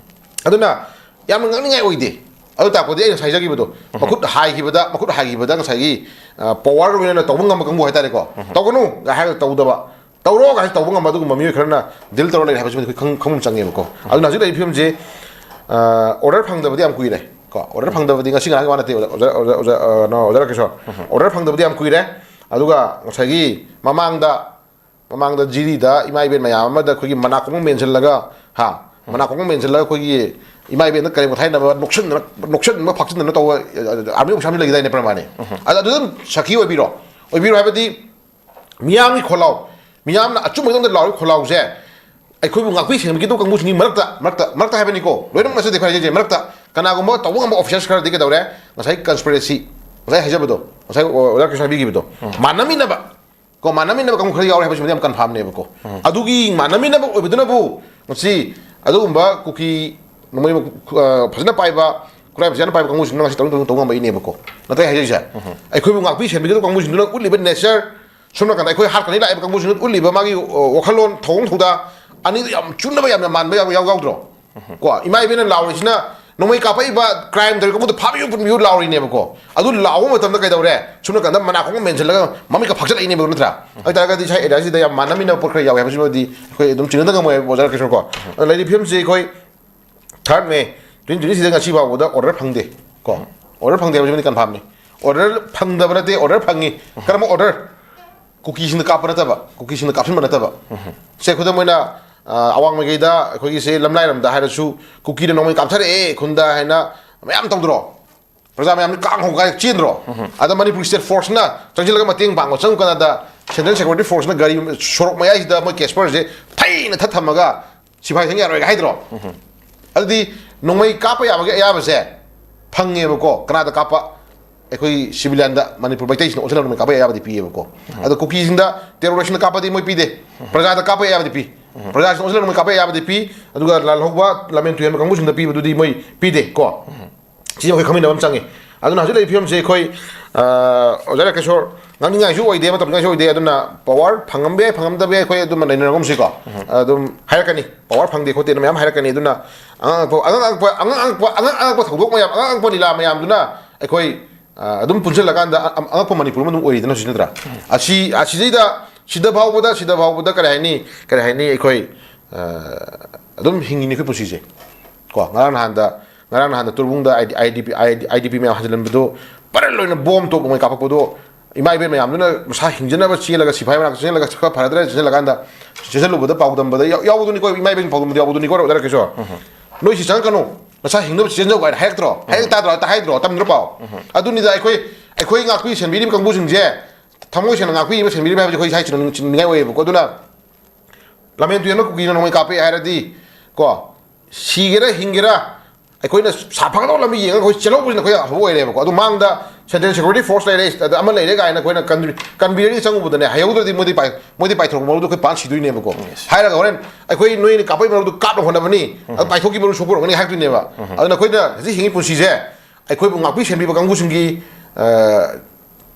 ꯑꯗꯨꯅ ꯌꯥꯝꯅ ꯉꯛꯅꯤꯡꯉꯥꯏ ꯑꯣꯏꯗꯦ꯫ ꯑꯗꯨ ꯇꯥꯛꯄꯗꯤ ꯑꯩꯅ ꯉꯁꯥꯏ ꯍꯥꯏꯖꯈꯤꯕꯗꯣ, ꯃꯈꯨꯠ ꯍꯥꯏꯈꯤꯕꯗ, ꯃꯈꯨꯠ ꯍꯥꯏꯈꯤꯕꯗ ꯉꯁꯥꯏꯒꯤ, ꯑ, ꯄꯋꯥꯔ ꯂꯣꯏꯅꯅ ꯇꯧꯕ ꯉꯝꯕ ꯀꯥꯡꯕꯨ ꯍꯥꯏꯇꯥꯔꯦꯀꯣ꯫ ꯇꯧꯒꯅꯨ ꯍꯥꯏꯔꯒ ꯇꯧꯗꯕ, ꯇꯧꯔꯣ ꯍꯥꯏꯔꯒ ꯇꯧꯕ ꯉꯝꯕ ꯑꯗꯨꯒꯨꯝꯕ ꯃꯤꯑꯣꯏ ꯈꯔꯅ ꯗꯤꯜ ꯇꯧꯔ ꯂꯩꯔꯦ ꯍꯥꯏꯕꯁꯤꯃꯗꯤ ꯑꯩꯈꯣꯏ ꯈꯪ-, ꯈꯪꯐꯝ ꯆꯪꯉꯦꯕꯀꯣ꯫ ꯑꯗꯨꯅ ꯍꯧꯖꯤꯛ ꯂꯩꯔꯤꯕ ꯐꯤꯕꯝꯁꯦ, ꯑ, ꯑꯣꯔꯗꯔ ꯐꯪꯗꯕꯗꯤ ꯌꯥꯝ ꯀꯨꯏꯔꯦ ꯀꯣ꯫ ꯑꯣꯔꯗꯔ ꯐꯪꯗꯕꯗꯤ ꯉꯁꯤ ꯉꯔꯥꯡꯒꯤ ꯋꯥ ꯅꯠꯇꯦ, ꯑꯣꯖꯥ, ꯑꯣꯖꯥ, ꯑꯣꯖꯥ, ꯑ, ꯅꯣ, ꯑꯣꯖꯥ ꯔꯥꯀꯦꯁꯣꯔ꯫ ꯑꯣꯔꯗꯔ ꯐꯪꯗꯕꯗꯤ ꯌꯥꯝ ꯀꯨꯏꯔꯦ꯫ ꯑꯗꯨꯒ ꯉꯁꯥꯏꯒꯤ ꯃꯃꯥꯡꯗ ꯃꯃꯥꯡꯗ ꯖꯤꯔꯤꯗ ꯏꯃꯥ ꯏꯕꯦꯟ ꯃꯌꯥꯝ ꯑꯃꯗ ꯑꯩꯈꯣꯏꯒꯤ ꯃꯅꯥꯀꯣꯡ ꯃꯦꯟꯁꯤꯜꯂꯒ, ꯍꯥ, ꯃꯅꯥꯀꯣꯡ ꯃꯦꯟꯁꯤꯜꯂꯒ ꯑꯩꯈꯣꯏꯒꯤ ꯏꯃꯥ ꯏꯕꯦꯟꯗ ꯀꯔꯦꯝ ꯀꯊꯥꯏꯅꯕ, ꯅꯣꯛꯁꯟꯗꯅ, ꯅꯣꯛꯁꯟꯕ ꯐꯥꯛꯆꯟꯗꯅ ꯇꯧꯕ, ꯑ, ꯑ, ꯑꯥꯔꯃꯤ ꯑꯣꯐꯤꯁꯥꯔ ꯑꯃ ꯂꯩꯈꯤꯗꯥꯏꯅꯦ ꯄ꯭ꯔꯃꯥꯅꯤ? ꯑꯗ ꯑꯗꯨ ꯑꯗꯨꯝ ꯁꯈꯤ ꯑꯣꯏꯕꯤꯔꯣ, ꯑꯣꯏꯕꯤꯔꯣ ꯍꯥꯏꯕꯗꯤ ꯃꯤꯌꯥꯝꯒꯤ ꯈꯣꯜꯂꯥꯎ, ꯃꯤꯌꯥꯝꯅ ꯑꯆꯨꯝꯕꯒꯤꯗꯃꯛꯇ ꯂꯥꯎꯔꯤꯕ ꯈꯣꯜꯂꯥꯎꯁꯦ ꯑꯩꯈꯣꯏꯕꯨ ꯉꯥꯛꯄꯤ ꯁꯦꯟꯕꯤꯒꯗꯕ ꯀꯥꯡꯕꯨꯁꯤꯡꯒꯤ ꯃꯔꯛꯇ, ꯃꯔꯛꯇ, ꯃꯔꯛꯇ ꯍꯥꯏꯕꯅꯤꯀꯣ, ꯂꯣꯏꯅꯃꯛ ꯅꯠꯆꯗꯦ ꯑꯩꯈꯣꯏ ꯍꯥꯏꯖꯩꯁꯦ, ꯃꯔꯛꯇ ꯀꯅꯥꯒꯨꯝꯕ ꯇꯧꯕ ꯉꯝꯕ ꯑꯣꯐꯤꯁꯥꯔ ꯈꯔꯗꯤ ꯀꯩꯗꯧꯔꯦ? ꯉꯁꯥꯏ ꯀꯟꯁꯄꯤꯔꯦꯁꯤ, ꯉꯁꯥꯏ ꯍꯥꯏꯖꯕꯗꯣ, ꯉꯁꯥꯏ ꯑꯣꯖꯥ ꯀ꯭ꯔꯤꯁꯅ ꯍꯥꯏꯕꯤꯈꯤꯕꯗꯣ, ꯃꯥꯟꯅꯃꯤꯟꯅꯕ ꯀꯣ, ꯃꯥꯟꯅꯃꯤꯟꯅꯕ ꯀꯥꯡꯕꯨ ꯈꯔ ꯌꯥꯎꯔꯦ ꯍꯥꯏꯕꯁꯤꯃꯗꯤ ꯌꯥꯝ ꯀꯟꯐꯥꯝꯅꯦꯕꯀꯣ꯫ ꯑꯗꯨꯒꯤ ꯃꯥꯟꯅꯃꯤꯟꯅꯕ ꯑꯣꯏꯕꯗꯨꯅꯕꯨ ꯉꯁꯤ ꯑꯗꯨꯒꯨꯝꯕ ꯀꯨꯀꯤ ꯅꯣꯡꯃꯩ ꯃꯀꯨ-, ꯑ, ꯐꯖꯅ ꯄꯥꯏꯕ, ꯈꯨꯠꯂꯥꯏ ꯐꯖꯅ ꯄꯥꯏꯕ ꯀꯥꯡꯕꯨꯁꯤꯡꯗꯨꯅ ꯉꯁꯤ ꯇꯧꯅꯤꯡ ꯇꯧꯅꯤꯡ ꯇꯧꯕ ꯉꯝꯕꯩꯅꯦꯕꯀꯣ꯫ ꯅꯠꯇ꯭ꯔꯥ ꯑꯩ ꯍꯥꯏꯖꯔꯤꯁꯦ? ꯑꯩꯈꯣꯏꯕꯨ ꯉꯥꯛꯄꯤ ꯁꯦꯟꯕꯤꯒꯗꯕ ꯀꯥꯡꯕꯨꯁꯤꯡꯗꯨꯅ ꯎꯠꯂꯤꯕ ꯅꯦꯆꯔ, ꯁꯣꯝ ꯅꯥꯀꯟꯗ ꯑꯩꯈꯣꯏ ꯍꯥꯠꯀꯅꯤ ꯂꯥꯛꯏꯕ ꯀꯥꯡꯕꯨꯁꯤꯡꯗꯨꯅ ꯎꯠꯂꯤꯕ ꯃꯥꯒꯤ, ꯑ, ꯋꯥꯈꯜꯂꯣꯟ, ꯊꯧꯑꯣꯡ ꯊꯧꯗꯥ ꯑꯅꯤꯗꯨ ꯌꯥꯝ ꯆꯨꯅꯕ, ꯌꯥꯝꯅ ꯃꯥꯟꯕ ꯌꯥꯎ-, ꯌꯥꯎ-, ꯌꯥꯎꯗ꯭ꯔꯣ? ꯀꯣ, ꯏꯃꯥ ꯏꯕꯦꯟꯅ ꯂꯥꯎꯔꯤꯁꯤꯅ ꯅꯣꯡꯃꯩ ꯀꯥꯞꯄꯛꯏꯕ ꯀ꯭ꯔꯥꯏꯝ ꯇꯧꯔꯤ ꯀꯥꯡꯕꯨꯗꯣ ꯐꯥꯕꯤꯌꯨ, ꯄꯨꯟꯕꯤꯌꯨ ꯂꯥꯎꯔꯤꯅꯦꯕꯀꯣ꯫ ꯑꯗꯨ ꯂꯥꯎꯕ ꯃꯇꯝꯗ ꯀꯩꯗꯧꯔꯦ? ꯁꯣꯝ ꯅꯥꯀꯟꯗ ꯃꯅꯥ ꯈꯣꯡꯕ ꯃꯦꯟꯁꯤꯜꯂꯒ ꯃꯃꯤꯠꯀ ꯐꯥꯛꯆꯜꯂꯛꯏꯅꯦꯕ, ꯅꯠꯇ꯭ꯔꯥ? ꯑꯗꯨ ꯇꯥꯔꯒꯗꯤ ꯉꯁꯥꯏ ꯑꯦꯔꯤꯌꯥꯁꯤꯗ ꯌꯥꯝ ꯃꯥꯟꯅꯃꯤꯟꯅꯕ ꯄꯣꯠ ꯈꯔ ꯌꯥꯎꯋꯦ ꯍꯥꯏꯕꯁꯤꯃꯗꯤ ꯑꯩꯈꯣꯏ ꯑꯗꯨꯝ ꯆꯤꯡꯅꯗ ꯉꯝꯃꯣꯏ, ꯑꯣꯖꯥ ꯔꯥꯀꯦꯁꯣꯔ ꯀꯣ꯫ ꯑꯗꯨꯅ ꯂꯩꯔꯤꯕ ꯐꯤꯕꯝꯁꯤ ꯑꯩꯈꯣꯏ ꯊꯥꯔꯠ ꯃꯦ ꯇ꯭ꯋꯦꯟꯇꯤ ꯇ꯭ꯋꯦꯟꯇꯤ ꯁꯤꯗ ꯉꯁꯤ ꯐꯥꯎꯕꯗ ꯑꯣꯔꯗꯔ ꯐꯪꯗꯦ ꯀꯣ꯫ ꯑꯣꯔꯗꯔ ꯐꯪꯗꯦ ꯍꯥꯏꯕꯁꯤꯃꯗꯤ ꯀꯟꯐꯥꯝꯅꯤ꯫ ꯑꯣꯔꯗꯔ ꯐꯪꯗꯕ ꯅꯠꯇꯦ, ꯑꯣꯔꯗꯔ ꯐꯪꯉꯤ꯫ ꯀꯔꯝꯕ ꯑꯣꯔꯗꯔ? ꯀꯨꯀꯤꯁꯤꯡꯗ ꯀꯥꯞꯄ ꯅꯠꯇꯕ, ꯀꯨꯀꯤꯁꯤꯡꯗ ꯀꯥꯞꯁꯤꯟꯕ ꯅꯠꯇꯕ꯫ ꯁꯦ, ꯈꯨꯗꯝ ꯑꯣꯏꯅ, ꯑ, ꯑꯋꯥꯡ ꯃꯥꯏꯀꯩꯗ ꯑꯩꯈꯣꯏꯒꯤꯁꯦ ꯂꯝꯂꯥꯏꯔꯝꯗ ꯍꯥꯏꯔꯁꯨ ꯀꯨꯀꯤꯅ ꯅꯣꯡꯃꯩ ꯀꯥꯞꯊꯔꯛꯑꯦ ꯈꯨꯟꯗ ꯍꯥꯏꯅ ꯃꯌꯥꯝ ꯇꯧꯗ꯭ꯔꯣ? ꯄ꯭ꯔꯖꯥ ꯃꯌꯥꯝꯅ ꯀꯥꯡ ꯍꯧ ꯀꯥꯏ ꯆꯦꯟꯗ꯭ꯔꯣ? ꯑꯗ ꯃꯅꯤꯄꯨꯔ ꯁ꯭ꯇꯦꯠ ꯐꯣꯔꯁꯅ ꯆꯪꯁꯤꯜꯂꯒ ꯃꯇꯦꯡ ꯄꯥꯡꯕ ꯆꯪꯉ ꯀꯥꯟꯗ ꯁꯦꯟꯇ꯭ꯔꯦꯜ ꯁꯦꯀ꯭ꯌꯨꯔꯤꯇꯤ ꯐꯣꯔꯁꯅ ꯒꯥꯔꯤ ꯁꯣꯔꯣꯛ ꯃꯌꯥꯏꯁꯤꯗ ꯃꯣꯏ ꯀꯦꯁꯄꯔꯁꯦ ꯐꯩꯅ ꯊꯠ ꯊꯝꯃꯒ ꯁꯤꯐꯥꯏ ꯆꯪ ꯌꯥꯔꯣꯏꯒ ꯍꯥꯏꯗ꯭ꯔꯣ? ꯑꯗꯨꯗꯤ ꯅꯣꯡꯃꯩ ꯀꯥꯞꯄ ꯌꯥꯕꯒꯤ ꯑꯌꯥꯕꯁꯦ ꯐꯪꯉꯦꯕꯀꯣ꯫ ꯀꯅꯥꯗ ꯀꯥꯞꯄ? ꯑꯩꯈꯣꯏ ꯁꯤꯚꯤꯂꯤꯌꯟꯗ, ꯃꯅꯤꯄꯨꯔ ꯃꯩꯇꯩꯁꯤꯡꯅ ꯑꯣꯟꯁꯤꯜꯂꯒ ꯅꯣꯡꯃꯩ ꯀꯥꯞꯄ ꯌꯥꯕꯗꯤ ꯄꯤꯌꯦꯕꯀꯣ꯫ ꯑꯗꯣ ꯀꯨꯀꯤꯁꯤꯡꯗ ꯇꯦꯔꯣꯔꯤꯁꯅ ꯀꯥꯞꯄꯗꯤ ꯃꯣꯏ ꯄꯤꯗꯦ, ꯄ꯭ꯔꯖꯥꯗ ꯀꯥꯞꯄ ꯌꯥꯕꯗꯤ ꯄꯤ꯫ ꯄ꯭ꯔꯖꯥꯁꯤꯡꯅ ꯑꯣꯟꯁꯤꯜꯂꯒ ꯅꯣꯡꯃꯩ ꯀꯥꯞꯄ ꯌꯥꯕꯗꯤ ꯄꯤ꯫ ꯑꯗꯨꯒ ꯂꯥꯜꯍꯧꯕ, ꯂꯝꯍꯦꯟ ꯇꯨꯍꯦꯟꯕ ꯀꯥꯡꯕꯨꯁꯤꯡꯗ ꯄꯤꯕꯗꯨꯗꯤ ꯃꯣꯏ ꯄꯤꯗꯦ ꯀꯣ꯫ ꯁꯤꯁꯦ ꯑꯩꯈꯣꯏ ꯈꯪꯃꯤꯟꯅꯕ ꯑꯃ ꯆꯪꯉꯤ꯫ ꯑꯗꯨꯅ ꯍꯧꯖꯤꯛ ꯂꯩꯔꯤꯕ ꯐꯤꯕꯝꯁꯦ ꯑꯩꯈꯣꯏ, ꯑ, ꯑꯣꯖꯥ ꯔꯥꯀꯦꯁꯣꯔ, ꯉꯥꯡꯅꯤꯡꯉꯥꯏꯁꯨ ꯑꯣꯏꯗꯦ, ꯃꯇꯝ ꯉꯥꯏꯁꯨ ꯑꯣꯏꯗꯦ, ꯑꯗꯨꯅ ꯄꯋꯥꯔ ꯐꯪꯉꯝꯕ ꯌꯥꯏ, ꯐꯪꯉꯝꯗꯕ ꯌꯥꯏ, ꯑꯩꯈꯣꯏ ꯑꯗꯨꯝ ꯂꯩꯅꯔꯒꯨꯝꯁꯤꯀꯣ꯫ ꯑꯗꯨꯝ ꯍꯥꯏꯔꯛꯀꯅꯤ, ꯄꯋꯥꯔ ꯐꯪꯗꯦ ꯈꯣꯠꯇꯦꯅ ꯃꯌꯥꯝ ꯍꯥꯏꯔꯛꯀꯅꯤ꯫ ꯑꯗꯨꯅ ꯑꯉꯥꯡ ꯑꯉꯛꯄ, ꯑꯉꯥꯡ ꯑꯉꯛꯄ, ꯑꯉꯥꯡ ꯑꯉꯛꯄ, ꯑꯉꯥꯡ ꯑꯉꯛꯄ ꯊꯧꯗꯣꯛ ꯃꯌꯥꯝ, ꯑꯉꯥꯡ ꯑꯉꯛꯄ ꯂꯤꯂꯥ ꯃꯌꯥꯝꯗꯨꯅ ꯑꯩꯈꯣꯏ, ꯑ, ꯑꯗꯨꯝ ꯄꯨꯟꯁꯤꯜꯂꯀꯥꯟꯗ ꯑ-, ꯑ-, ꯑꯉꯛꯄ ꯃꯅꯤꯄꯨꯔ ꯑꯃ ꯑꯗꯨꯝ ꯑꯣꯏꯔꯤꯗꯅ ꯍꯧꯖꯤꯛ, ꯅꯠꯇ꯭ꯔꯥ? ꯑꯁꯤ, ꯑꯁꯤꯗꯩꯗ, ꯁꯤꯗ ꯐꯥꯎꯕꯗ, ꯁꯤꯗ ꯐꯥꯎꯕꯗ ꯀꯔꯤ ꯍꯥꯏꯅꯤ, ꯀꯔꯤ ꯍꯥꯏꯅꯤ, ꯑꯩꯈꯣꯏ, ꯑ, ꯑꯗꯨꯝ ꯍꯤꯡꯉꯤꯅꯤ ꯑꯩꯈꯣꯏ ꯄꯨꯟꯁꯤꯁꯦ꯫ ꯀꯣ, ꯉꯔꯥꯡ ꯅꯍꯥꯟꯗ, ꯉꯔꯥꯡ ꯅꯍꯥꯟꯗ ꯇꯨꯔꯕꯨꯡꯗ I D-, I D P, I D-, I D ꯄꯤ ꯃꯌꯥꯝ ꯍꯟꯖꯤꯜꯂꯝꯕꯗꯣ ꯄꯔꯦꯜ ꯑꯣꯏꯅ ꯕꯣꯝ ꯇꯣꯞ ꯅꯣꯡꯃꯩ ꯀꯥꯞꯄꯛꯄꯗꯣ, ꯏꯃꯥ ꯏꯕꯦꯟ ꯃꯌꯥꯝꯗꯨꯅ ꯃꯁꯥ ꯍꯤꯡꯖꯅꯕ ꯆꯦꯜꯂꯒ, ꯁꯤꯐꯥꯏ ꯃꯅꯥꯛꯇ ꯆꯦꯜꯂꯒ, ꯈꯔ ꯐꯔꯗ꯭ꯔꯥ ꯆꯦꯜꯂꯀꯥꯟꯗ ꯆꯦꯜꯍꯜꯂꯨꯕꯗ ꯄꯥꯎꯗꯝꯕꯗ ꯌꯥꯎ-, ꯌꯥꯎꯕꯗꯨꯅꯤꯀꯣ, ꯏꯃꯥ ꯏꯕꯦꯟ ꯄꯥꯎꯗꯝꯕꯗ ꯌꯥꯎꯕꯗꯨꯅꯤꯀꯣ, ꯑꯣꯖꯥ ꯔꯥꯀꯦꯁꯣꯔ꯫ "ꯅꯣꯏ ꯁꯤ ꯆꯪꯉꯛꯀꯅꯨ, ꯅꯁꯥ ꯍꯤꯡꯅꯕ ꯆꯦꯟꯖꯧ" ꯀꯥꯏꯅ ꯍꯥꯏꯔꯛꯇ꯭ꯔꯣ? ꯍꯥꯏꯔꯛ ꯇꯥꯗ꯭ꯔꯣ? ꯍꯦꯛꯇ ꯍꯥꯏꯗ꯭ꯔꯣ? ꯇꯝꯗ꯭ꯔꯣ ꯄꯥꯎ? ꯑꯗꯨꯅꯤꯗ ꯑꯩꯈꯣꯏ, ꯑꯩꯈꯣꯏ ꯉꯥꯛꯄꯤ ꯁꯦꯟꯕꯤꯔꯤꯕ ꯀꯥꯡꯕꯨꯁꯤꯡꯁꯦ, ꯊꯃꯣꯏ ꯁꯦꯡꯅ ꯉꯥꯛꯄꯤꯔꯤꯕ ꯁꯦꯟꯕꯤꯔꯤꯕ ꯍꯥꯏꯕꯁꯦ ꯑꯩꯈꯣꯏ ꯏꯁꯥ ꯏꯊꯟꯇ ꯅꯤꯡ-, ꯅꯤꯡꯉꯥꯏ ꯑꯣꯏꯌꯦꯕꯀꯣ꯫ ꯑꯗꯨꯅ ꯂꯝꯐꯦꯟ ꯇꯨꯔꯦꯜꯗ ꯀꯨꯀꯤꯅ ꯅꯣꯡꯃꯩ ꯀꯥꯞꯄꯦ ꯍꯥꯏꯔꯗꯤ, ꯀꯣ, ꯁꯤꯒꯦꯔꯥ ꯍꯤꯡꯒꯦꯔꯥ, ꯑꯩꯈꯣꯏꯅ ꯁꯥꯐꯒꯗꯧꯕ ꯂꯝꯕꯤ ꯌꯦꯡꯉꯒ ꯑꯩꯈꯣꯏ ꯆꯦꯜꯍꯧꯕꯁꯤꯅ ꯑꯩꯈꯣꯏ ꯑꯐꯕ ꯑꯣꯏꯔꯦꯕꯀꯣ꯫ ꯑꯗꯨ ꯃꯥꯡꯗ Central Security Force ꯂꯩꯔꯦ, ꯑꯗ ꯑꯃ ꯂꯩꯔꯦ ꯀꯥꯏꯅ ꯑꯩꯈꯣꯏꯅ ꯀꯟ-, ꯀꯟꯕꯤꯔꯒ ꯆꯪꯉꯨꯕꯗꯅꯦ, ꯍꯩꯍꯧꯗ꯭ꯔꯗꯤ ꯃꯣꯏꯗꯤ ꯄꯥꯏ-, ꯃꯣꯏꯗꯤ ꯄꯥꯏꯊꯣꯔꯛꯄ ꯃꯔꯨꯗꯣ ꯑꯩꯈꯣꯏ ꯄꯥꯟ ꯁꯤꯗꯣꯏꯅꯦꯕꯀꯣ꯫ ꯍꯥꯏꯔꯒ ꯍꯣꯔꯦꯟ ꯑꯩꯈꯣꯏ ꯅꯣꯏꯅ ꯀꯥꯞꯄꯩ ꯃꯔꯨꯗꯣ ꯀꯥꯞꯅ ꯍꯣꯠꯅꯕꯅꯤ, ꯑꯗꯨ ꯄꯥꯏꯊꯣꯛꯈꯤ ꯃꯔꯨ ꯁꯣꯛꯄ ꯑꯣꯏꯔꯝꯒꯅꯤ ꯍꯥꯏꯔꯛꯇꯣꯏꯅꯦꯕ꯫ ꯑꯗꯨꯅ ꯑꯩꯈꯣꯏꯅ ꯍꯧꯖꯤꯛ ꯍꯤꯡꯉꯤ ꯄꯨꯟꯁꯤꯁꯦ ꯑꯩꯈꯣꯏꯕꯨ ꯉꯥꯛꯄꯤ ꯁꯦꯟꯕꯤꯕ ꯀꯥꯡꯕꯨꯁꯤꯡꯒꯤ, ꯑ,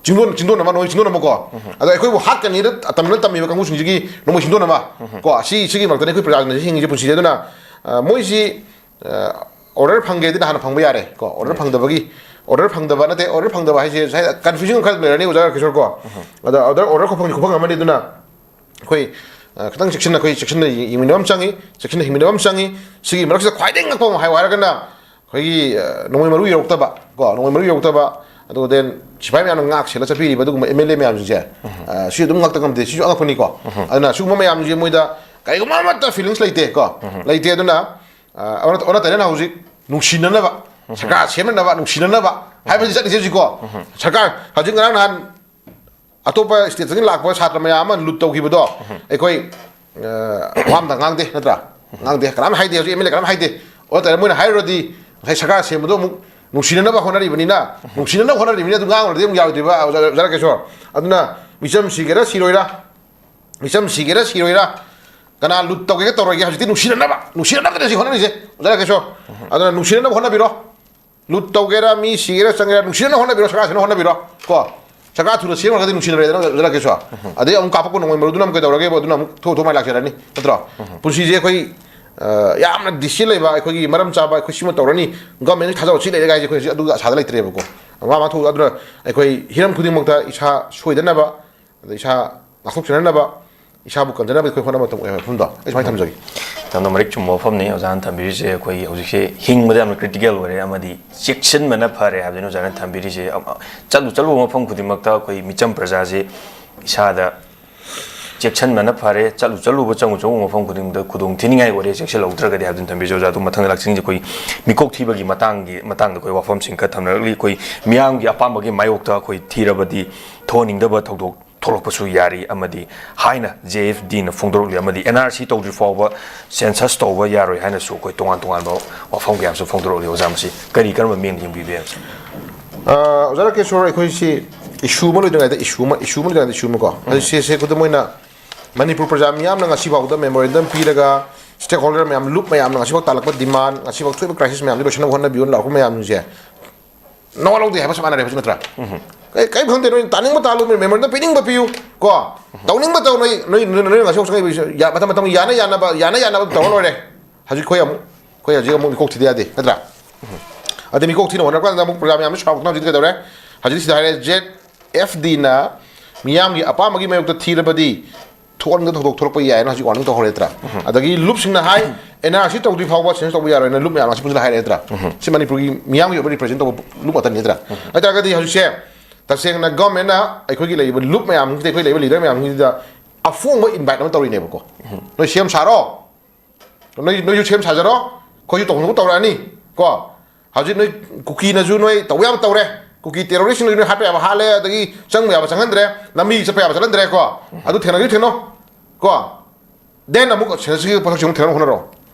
ꯆꯤꯡꯗꯣꯟ, ꯆꯤꯡꯗꯣꯟ ꯑꯃ, ꯅꯣꯡꯃꯩ ꯆꯤꯡꯗꯣꯟ ꯑꯃꯀꯣ꯫ ꯑꯗꯣ ꯑꯩꯈꯣꯏꯕꯨ ꯍꯥꯠꯀꯅꯤꯅ ꯇꯝꯅ ꯇꯝꯃꯤꯕ ꯀꯥꯡꯕꯨꯁꯤꯡꯁꯤꯒꯤ ꯅꯣꯡꯃꯩ ꯆꯤꯡꯗꯣꯟ ꯑꯃ ꯀꯣ, ꯑꯁꯤ, ꯁꯤꯒꯤ ꯃꯔꯛꯇꯅꯤ ꯑꯩꯈꯣꯏ ꯄ꯭ꯔꯖꯥꯁꯤꯡꯅ ꯍꯤꯡꯉꯤꯁꯦ ꯄꯨꯟꯁꯤꯁꯦ꯫ ꯑꯗꯨꯅ, ꯑ, ꯑꯣꯔꯗꯔ ꯐꯪꯒꯦꯗꯤ ꯅꯍꯥꯟꯅ ꯐꯪꯕ ꯌꯥꯔꯦ ꯀꯣ꯫ ꯑꯣꯔꯗꯔ ꯐꯪꯗꯕꯒꯤ, ꯑꯣꯔꯗꯔ ꯐꯪꯗꯕ ꯅꯠꯇꯦ, ꯑꯣꯔꯗꯔ ꯐꯪꯗꯕ ꯍꯥꯏꯁꯦ ꯉꯁꯥꯏ ꯀꯟꯐ꯭ꯌꯨꯖꯟ ꯈꯔ ꯂꯩꯔꯅꯤ ꯑꯣꯖꯥ ꯀꯤꯁꯣꯔ ꯀꯣ꯫ ꯑꯗꯣ ꯑꯣꯔꯗꯔ, ꯑꯣꯔꯗꯔ ꯈꯨꯐꯪ, ꯈꯨꯐꯪ ꯑꯃꯅꯤ꯫ ꯑꯗꯨꯅ ꯑꯩꯈꯣꯏ, ꯑ, ꯈꯤꯇꯪ ꯆꯦꯛꯁꯤꯟꯅ, ꯑꯩꯈꯣꯏ ꯆꯦꯛꯁꯤꯟꯅ ꯌꯦꯡꯃꯤꯟꯅꯕ ꯑꯃ ꯆꯪꯉꯤ, ꯆꯦꯛꯁꯤꯟꯅ ꯍꯤꯡꯃꯤꯟꯅꯕ ꯑꯃ ꯆꯪꯉꯤ꯫ ꯁꯤꯒꯤ ꯃꯔꯛꯁꯤꯗ ꯈ꯭ꯋꯥꯏꯗꯒꯤ ꯉꯛꯄ ꯑꯃ ꯍꯥꯏꯌꯨ ꯍꯥꯏꯔꯒꯅ, ꯑꯩꯈꯣꯏꯒꯤ, ꯑ, ꯅꯣꯡꯃꯩ ꯃꯔꯨ ꯌꯧꯔꯛꯇꯕ ꯀꯣ, ꯅꯣꯡꯃꯩ ꯃꯔꯨ ꯌꯧꯔꯛꯇꯕ, ꯑꯗꯨꯒ then ꯁꯤꯐꯥꯏ ꯃꯌꯥꯝꯅ ꯉꯥꯛ ꯁꯦꯜꯂ ꯆꯠꯄꯤꯔꯤꯕ ꯑꯗꯨꯒꯨꯝꯕ ꯑꯦꯝ ꯑꯦꯜ ꯑꯦ ꯃꯌꯥꯝꯁꯤꯡꯁꯦ, ꯑ, ꯁꯤ ꯑꯗꯨꯝ ꯉꯛꯇ ꯉꯝꯗꯦ, ꯁꯤꯁꯨ ꯑꯉꯛꯄꯅꯤꯀꯣ꯫ ꯑꯗꯨꯅ ꯁꯤꯒꯨꯝꯕ ꯃꯌꯥꯝꯁꯦ ꯃꯣꯏꯗ ꯀꯔꯤꯒꯨꯝꯕ ꯑꯃꯠꯇ ꯐꯤꯂꯤꯡꯁ ꯂꯩꯇꯦ ꯀꯣ, ꯂꯩꯇꯦ꯫ ꯑꯗꯨꯅ, ꯑ, ꯑꯣꯟꯅ, ꯑꯣꯟꯅ ꯇꯩꯅꯅ ꯍꯧꯖꯤꯛ ꯅꯨꯡꯁꯤꯅꯅꯕ, ꯁꯔꯀꯥꯔ ꯁꯦꯝꯅꯅꯕ, ꯅꯨꯡꯁꯤꯅꯅꯕ ꯍꯥꯏꯕꯁꯤ ꯆꯠꯂꯤꯁꯦ ꯍꯧꯖꯤꯛꯀꯣ꯫ ꯁꯔꯀꯥꯔ ꯍꯧꯖꯤꯛ ꯉꯔꯥꯡ ꯅꯍꯥꯟ ꯑꯇꯣꯞꯄ ꯁ꯭ꯇꯦꯠꯇꯒꯤ ꯂꯥꯛꯄ ꯁꯥꯇ꯭ꯔ ꯃꯌꯥꯝ ꯑꯃ ꯂꯨꯠ ꯇꯧꯈꯤꯕꯗꯣ, ꯑꯩꯈꯣꯏ, ꯑ, ꯋꯥ ꯑꯝꯇ ꯉꯥꯡꯗꯦ, ꯅꯠꯇ꯭ꯔꯥ? ꯉꯥꯡꯗꯦ, ꯀꯅꯥꯝ ꯍꯥꯏꯗꯦ, ꯍꯧꯖꯤꯛ ꯑꯦꯝ ꯑꯦꯜ ꯑꯦ ꯀꯅꯥꯝ ꯍꯥꯏꯗꯦ꯫ ꯑꯣꯟꯅ ꯇꯩꯅ ꯃꯣꯏꯅ ꯍꯥꯏꯔꯨꯔꯗꯤ ꯉꯁꯥꯏ ꯁꯔꯀꯥꯔ ꯁꯦꯝꯕꯗꯣ ꯑꯃꯨꯛ ꯅꯨꯡꯁꯤꯅꯅꯕ ꯍꯣꯠꯅꯔꯤꯕꯅꯤꯅ, ꯅꯨꯡꯁꯤꯅꯅꯕ ꯍꯣꯠꯅꯔꯤꯕꯅꯤꯅ ꯑꯗꯨ ꯉꯥꯡꯉꯨꯔꯗꯤ ꯑꯃꯨꯛ ꯌꯥꯔꯣꯏꯗꯣꯏꯕ, ꯑꯣꯖꯥ, ꯑꯣꯖꯥ ꯔꯥꯀꯦꯁꯣꯔ꯫ ꯑꯗꯨꯅ ꯃꯤꯆꯝ ꯁꯤꯒꯦꯔꯥ ꯁꯤꯔꯣꯏꯔꯥ, ꯃꯤꯆꯝ ꯁꯤꯒꯦꯔꯥ ꯁꯤꯔꯣꯏꯔꯥ, ꯀꯅꯥ ꯂꯨꯠ ꯇꯧꯒꯦꯒ ꯇꯧꯔꯣꯏꯒꯦ, ꯍꯧꯖꯤꯛꯇꯤ ꯅꯨꯡꯁꯤꯅꯅꯕ, ꯅꯨꯡꯁꯤꯅꯅꯕꯗꯅꯦ ꯁꯤ ꯍꯣꯠꯅꯔꯤꯁꯦ, ꯑꯣꯖꯥ ꯔꯥꯀꯦꯁꯣꯔ꯫ ꯑꯗꯨꯅ ꯅꯨꯡꯁꯤꯅꯅꯕ ꯍꯣꯠꯅꯕꯤꯔꯣ꯫ ꯂꯨꯠ ꯇꯧꯒꯦꯔꯥ, ꯃꯤ ꯁꯤꯒꯦꯔꯥ ꯆꯪꯒꯦꯔꯥ, ꯅꯨꯡꯁꯤꯅꯅ ꯍꯣꯠꯅꯕꯤꯔꯣ, ꯁꯔꯀꯥꯔꯁꯤꯅ ꯍꯣꯠꯅꯕꯤꯔꯣ꯫ ꯀꯣ, ꯁꯔꯀꯥꯔ ꯊꯨꯅ ꯁꯦꯝꯈ꯭ꯔꯒꯗꯤ ꯅꯨꯡꯁꯤꯅꯔꯦꯗꯅ, ꯑꯣꯖꯥ ꯔꯥꯀꯦꯁꯣꯔ꯫ ꯑꯗꯩ ꯑꯃꯨꯛ ꯀꯥꯞꯄꯛꯄ ꯅꯣꯡꯃꯩ ꯃꯔꯨꯗꯨꯅ ꯑꯃꯨꯛ ꯀꯩꯗꯧꯔꯒꯦꯕ? ꯑꯗꯨꯅ ꯑꯃꯨꯛ ꯊꯣꯛ ꯊꯣꯛ ꯃꯥꯏ ꯂꯥꯛꯆꯔꯅꯤ, ꯅꯠꯇ꯭ꯔꯣ? ꯄꯨꯟꯁꯤꯁꯦ ꯑꯩꯈꯣꯏ, ꯑ, ꯌꯥꯝꯅ ꯗꯤꯁꯤꯄ꯭ꯂꯤꯟ ꯂꯩꯕ, ꯑꯩꯈꯣꯏꯒꯤ ꯃꯔꯝ ꯆꯥꯕ, ꯑꯩꯈꯣꯏ ꯁꯤꯃ ꯇꯧꯔꯅꯤ, ꯒꯚꯔꯟꯃꯦꯟꯠ ꯊꯥꯖꯕ ꯁꯤ ꯂꯩꯔꯦ ꯍꯥꯏꯁꯦ ꯑꯩꯈꯣꯏ ꯍꯧꯖꯤꯛ ꯑꯗꯨꯒ ꯑꯁꯥꯗ ꯂꯩꯇ꯭ꯔꯦꯕꯀꯣ꯫ ꯃꯥ ꯃꯥ ꯊꯣꯛ ꯑꯗꯨꯅ ꯑꯩꯈꯣꯏ ꯍꯤꯔꯝ ꯈꯨꯗꯤꯡꯃꯛꯇ ꯏꯁꯥ ꯁꯣꯏꯗꯅꯕ, ꯑꯗ ꯏꯁꯥ ꯉꯥꯛꯊꯣꯛꯆꯅꯅꯕ, ꯏꯁꯥꯕꯨ ꯀꯟꯖꯅꯕ ꯑꯩꯈꯣꯏ ꯍꯣꯠꯅꯕ ꯃꯇꯝ ꯑꯣꯏ ꯍꯥꯏꯕ ꯃꯐꯝꯗꯣ ꯑꯩ ꯁꯨꯃꯥꯏꯅ ꯊꯝꯖꯒꯦ꯫ ꯌꯥꯝꯅ ꯃꯔꯤꯛ ꯆꯨꯝꯕ ꯋꯥꯐꯝꯅꯤ ꯑꯣꯖꯥꯅ ꯊꯝꯕꯤꯔꯤꯁꯦ꯫ ꯑꯩꯈꯣꯏ ꯍꯧꯖꯤꯛꯁꯦ ꯍꯤꯡꯕꯗ ꯌꯥꯝꯅ ꯀ꯭ꯔꯤꯇꯤꯀꯦꯜ ꯑꯣꯏꯔꯦ, ꯑꯃꯗꯤ ꯆꯦꯛꯁꯤꯟꯕꯅ ꯐꯔꯦ ꯍꯥꯏꯕꯗꯨꯅꯤ ꯑꯣꯖꯥꯅ ꯊꯝꯕꯤꯔꯤꯁꯦ꯫ ꯑꯃ, ꯆꯠꯂꯨ ꯆꯠꯂꯨꯕ ꯃꯐꯝ ꯈꯨꯗꯤꯡꯃꯛꯇ ꯑꯩꯈꯣꯏ ꯃꯤꯆꯝ ꯄ꯭ꯔꯖꯥꯁꯦ ꯏꯁꯥꯗ ꯆꯦꯛꯁꯤꯟꯕꯅ ꯐꯔꯦ, ꯆꯠꯂꯨ ꯆꯠꯂꯨꯕ, ꯆꯪꯉꯨ ꯆꯪꯉꯨ ꯃꯐꯝ ꯈꯨꯗꯤꯡꯃꯛꯇ ꯈꯨꯗꯣꯡ ꯊꯤꯅꯤꯡꯉꯥꯏ ꯑꯣꯏꯔꯦ, ꯆꯦꯛꯁꯤꯜꯍꯧꯗ꯭ꯔꯒꯗꯤ ꯍꯥꯏꯕꯗꯨꯅ ꯊꯝꯕꯤꯔꯤꯁꯦ꯫ ꯑꯣꯖꯥ, ꯑꯗꯨ ꯃꯊꯪꯗ ꯂꯥꯛꯆꯅꯤꯡꯁꯦ ꯑꯩꯈꯣꯏ ꯃꯤꯀꯣꯛ ꯊꯤꯕꯒꯤ ꯃꯇꯥꯡꯒꯤ ꯃꯇꯥꯡꯗ ꯑꯩꯈꯣꯏ ꯋꯥꯐꯝꯁꯤꯡ ꯈꯔ ꯊꯝꯅꯔꯛꯂꯤ꯫ ꯑꯩꯈꯣꯏ ꯃꯤꯌꯥꯝꯒꯤ ꯑꯄꯥꯝꯕꯒꯤ ꯃꯥꯌꯣꯛꯇ ꯑꯩꯈꯣꯏ ꯊꯤꯔꯕꯗꯤ ꯊꯣꯛꯍꯟꯅꯤꯡꯗꯕ ꯊꯧꯗꯣꯛ ꯊꯣꯛꯂꯛꯄꯁꯨ ꯌꯥꯔꯤ, ꯑꯃꯗꯤ ꯍꯥꯏꯅ ꯖꯦ ꯑꯦꯐ ꯗꯤꯅ ꯐꯣꯡꯗꯣꯔꯛꯂꯤ, ꯑꯃꯗꯤ ꯑꯦꯟ ꯑꯥꯔ ꯁꯤ ꯇꯧꯗ꯭ꯔꯤ ꯐꯥꯎꯕ ꯁꯦꯟꯁꯁ ꯇꯧꯕ ꯌꯥꯔꯣꯏ ꯍꯥꯏꯅꯁꯨ ꯑꯩꯈꯣꯏ ꯇꯣꯉꯥꯟ ꯇꯣꯉꯥꯟꯕ ꯋꯥꯐꯝ ꯀꯌꯥ ꯑꯃꯁꯨ ꯐꯣꯡꯗꯣꯔꯛꯂꯤ꯫ ꯑꯣꯖꯥ, ꯃꯁꯤ ꯀꯔꯤ, ꯀꯔꯝꯕ ꯃꯤꯠꯌꯦꯡ ꯌꯦꯡꯕꯤꯕ ꯌꯥꯏ? ꯑ, ꯑꯣꯖꯥ ꯔꯥꯀꯦꯁꯣꯔ, ꯑꯩꯈꯣꯏꯁꯤ ꯏꯁꯨ ꯑꯃ ꯂꯣꯏꯗ꯭ꯔꯤꯉꯩꯗ ꯏꯁꯨ ꯑꯃ, ꯏꯁꯨ ꯑꯃ ꯂꯣꯏꯗ꯭ꯔꯤꯉꯩꯗ ꯏꯁꯨ ꯑꯃꯀꯣ꯫ ꯎꯝ꯫ ꯑꯗꯨ ꯁꯤ, ꯁꯤ ꯈꯨꯗꯝ ꯑꯣꯏꯅ ꯃꯅꯤꯄꯨꯔ ꯄ꯭ꯔꯖꯥ ꯃꯤꯌꯥꯝꯅ ꯉꯁꯤꯐꯥꯎꯗ ꯃꯦꯃꯣꯔꯦꯟꯗꯝ ꯄꯤꯔꯒ, ꯁ꯭ꯇꯦꯛ ꯍꯣꯜꯗꯔ ꯃꯌꯥꯝ, ꯂꯨꯞ ꯃꯌꯥꯝꯅ ꯉꯁꯤꯐꯥꯎ ꯇꯥꯜꯂꯛꯄ ꯗꯤꯃꯥꯟ, ꯉꯁꯤꯐꯥꯎ ꯊꯣꯛꯏꯕ ꯀ꯭ꯔꯥꯏꯁꯤꯁ ꯃꯌꯥꯝꯁꯤ ꯂꯣꯏꯁꯤꯟꯅꯕ ꯍꯣꯠꯅꯕꯤꯌꯨꯅ ꯂꯥꯎꯔꯛꯄ ꯃꯌꯥꯝꯁꯦ ꯅꯋꯥ ꯂꯧꯗꯦ ꯍꯥꯏꯕ ꯆꯞ ꯃꯥꯟꯅꯔꯦ ꯍꯧꯖꯤꯛ, ꯅꯠꯇ꯭ꯔꯥ? ꯎꯝ꯫ ꯀꯩ, ꯀꯩꯝ ꯈꯪꯗꯦ, ꯅꯣꯏ ꯇꯥꯅꯤꯡꯕ ꯇꯥꯜꯂꯨ, ꯃꯦꯃꯣꯔꯦꯟꯗꯝ ꯄꯤꯅꯤꯡꯕ ꯄꯤꯌꯨ, ꯀꯣ? ꯇꯧꯅꯤꯡꯕ ꯇꯧ, ꯅꯣꯏ, ꯅꯣꯏ, ꯅꯣꯏ, ꯅꯣꯏ ꯉꯁꯤ ꯉꯁꯤ ꯌꯥ-, ꯃꯇꯝ, ꯃꯇꯝꯒꯤ ꯌꯥꯅ ꯌꯥꯅꯕ, ꯌꯥꯅ ꯌꯥꯅꯕ ꯇꯧꯔ ꯂꯣꯏꯔꯦ꯫ ꯍꯧꯖꯤꯛ ꯑꯩꯈꯣꯏ ꯑꯃꯨꯛ, ꯑꯩꯈꯣꯏ ꯍꯧꯖꯤꯛ ꯑꯃꯨꯛ ꯃꯤꯀꯣꯛ ꯊꯤꯗ ꯌꯥꯗꯦ, ꯅꯠꯇ꯭ꯔꯥ? ꯑꯗꯩ ꯃꯤꯀꯣꯛ ꯊꯤꯅ ꯍꯣꯠꯅꯔꯛꯄ ꯀꯥꯟꯗ ꯑꯃꯨꯛ ꯄ꯭ꯔꯖꯥ ꯃꯌꯥꯝꯁꯨ ꯁꯥꯎꯔꯛꯇꯅ ꯍꯧꯖꯤꯛꯇꯤ ꯀꯩꯗꯧꯔꯦ? ꯍꯧꯖꯤꯛꯇꯤ ꯁꯤꯗ ꯍꯥꯏꯔꯦ, ꯖꯦꯠ ꯑꯦꯐ ꯗꯤꯅ ꯃꯤꯌꯥꯝꯒꯤ ꯑꯄꯥꯝꯕꯒꯤ ꯃꯥꯌꯣꯛꯇ ꯊꯤꯔꯕꯗꯤ ꯊꯣꯛꯍꯟꯒꯗꯕ ꯊꯧꯗꯣꯛ ꯊꯣꯛꯂꯛꯄ ꯌꯥꯏꯅ ꯍꯧꯖꯤꯛ ꯋꯥꯔꯅꯤꯡ ꯇꯧꯍꯧꯔꯦ, ꯅꯠꯇ꯭ꯔꯥ? ꯎꯝ꯫ ꯑꯗꯒꯤ ꯂꯨꯞꯁꯤꯡꯅ ꯍꯥꯏ, ꯑꯦꯟ ꯑꯥꯔ ꯁꯤ ꯇꯧꯗ꯭ꯔꯤ ꯐꯥꯎꯕ ꯁꯦꯟꯁꯁ ꯇꯧꯕ ꯌꯥꯔꯣꯏꯅ ꯂꯨꯞ ꯃꯌꯥꯝ ꯑꯁꯤ ꯄꯨꯟꯁꯤꯜꯂ ꯍꯥꯏꯔꯦ, ꯅꯠꯇ꯭ꯔꯥ? ꯎꯝ꯫ ꯁꯤ ꯃꯅꯤꯄꯨꯔꯒꯤ ꯃꯤꯌꯥꯝꯒꯤ ꯑꯣꯏꯕ ꯔꯤꯄ꯭ꯔꯖꯦꯟ ꯇꯧꯕ ꯂꯨꯞ ꯉꯥꯛꯇꯅꯤ, ꯅꯠꯇ꯭ꯔꯥ? ꯎꯝ꯫ ꯑꯗꯨ ꯑꯣꯏꯇꯥꯔꯒꯗꯤ ꯍꯧꯖꯤꯛꯁꯦ ꯇꯁꯦꯡꯅ ꯒꯚꯔꯟꯃꯦꯟꯠꯅ ꯑꯩꯈꯣꯏꯒꯤ ꯂꯩꯔꯤꯕ ꯂꯨꯞ ꯃꯌꯥꯝꯁꯤꯗ, ꯑꯩꯈꯣꯏ ꯂꯩꯔꯤꯕ ꯂꯤꯗꯔ ꯃꯌꯥꯝꯁꯤꯡꯁꯤꯗ ꯑꯐꯣꯡꯕ ꯏꯟꯚꯥꯏꯠ ꯑꯃ ꯇꯧꯔꯤꯅꯦꯕꯀꯣ꯫ ꯎꯝ꯫ ꯅꯣꯏ ꯁꯦꯝ ꯁꯥꯔꯣ, ꯅꯣꯏ, ꯅꯣꯏꯁꯨ ꯁꯦꯝ ꯁꯥꯖꯔꯣ, ꯑꯩꯈꯣꯏꯁꯨ ꯇꯧꯅꯕ ꯇꯧꯔꯛꯑꯅꯤ, ꯀꯣ꯫ ꯍꯧꯖꯤꯛ ꯅꯣꯏ ꯀꯨꯀꯤꯅꯁꯨ ꯅꯣꯏ ꯇꯧꯕ ꯌꯥꯕ ꯇꯧꯔꯦ, ꯀꯨꯀꯤ ꯇꯦꯔꯣꯔꯤꯁ꯭ꯠꯅꯁꯨ ꯅꯣꯏ ꯍꯥꯠꯄ ꯌꯥꯕ ꯍꯥꯠꯂꯦ, ꯑꯗꯒꯤ ꯆꯪꯕ ꯌꯥꯕ ꯆꯪꯍꯟꯗ꯭ꯔꯦ, ꯂꯝꯕꯤ ꯆꯠꯄ ꯌꯥꯕ ꯆꯠꯍꯟꯗ꯭ꯔꯦ, ꯀꯣ꯫ ꯑꯗꯨ ꯊꯦꯡꯅꯒꯦꯁꯨ ꯊꯦꯡꯅꯧ, ꯀꯣ꯫ ꯗꯦꯟ ꯑꯃꯨꯛ ꯁꯦꯟꯁꯁꯀꯤ ꯄꯣꯠꯁꯛꯁꯤ ꯑꯃꯨꯛ ꯊꯦꯡꯅꯕ ꯍꯣꯠꯅꯔꯣ꯫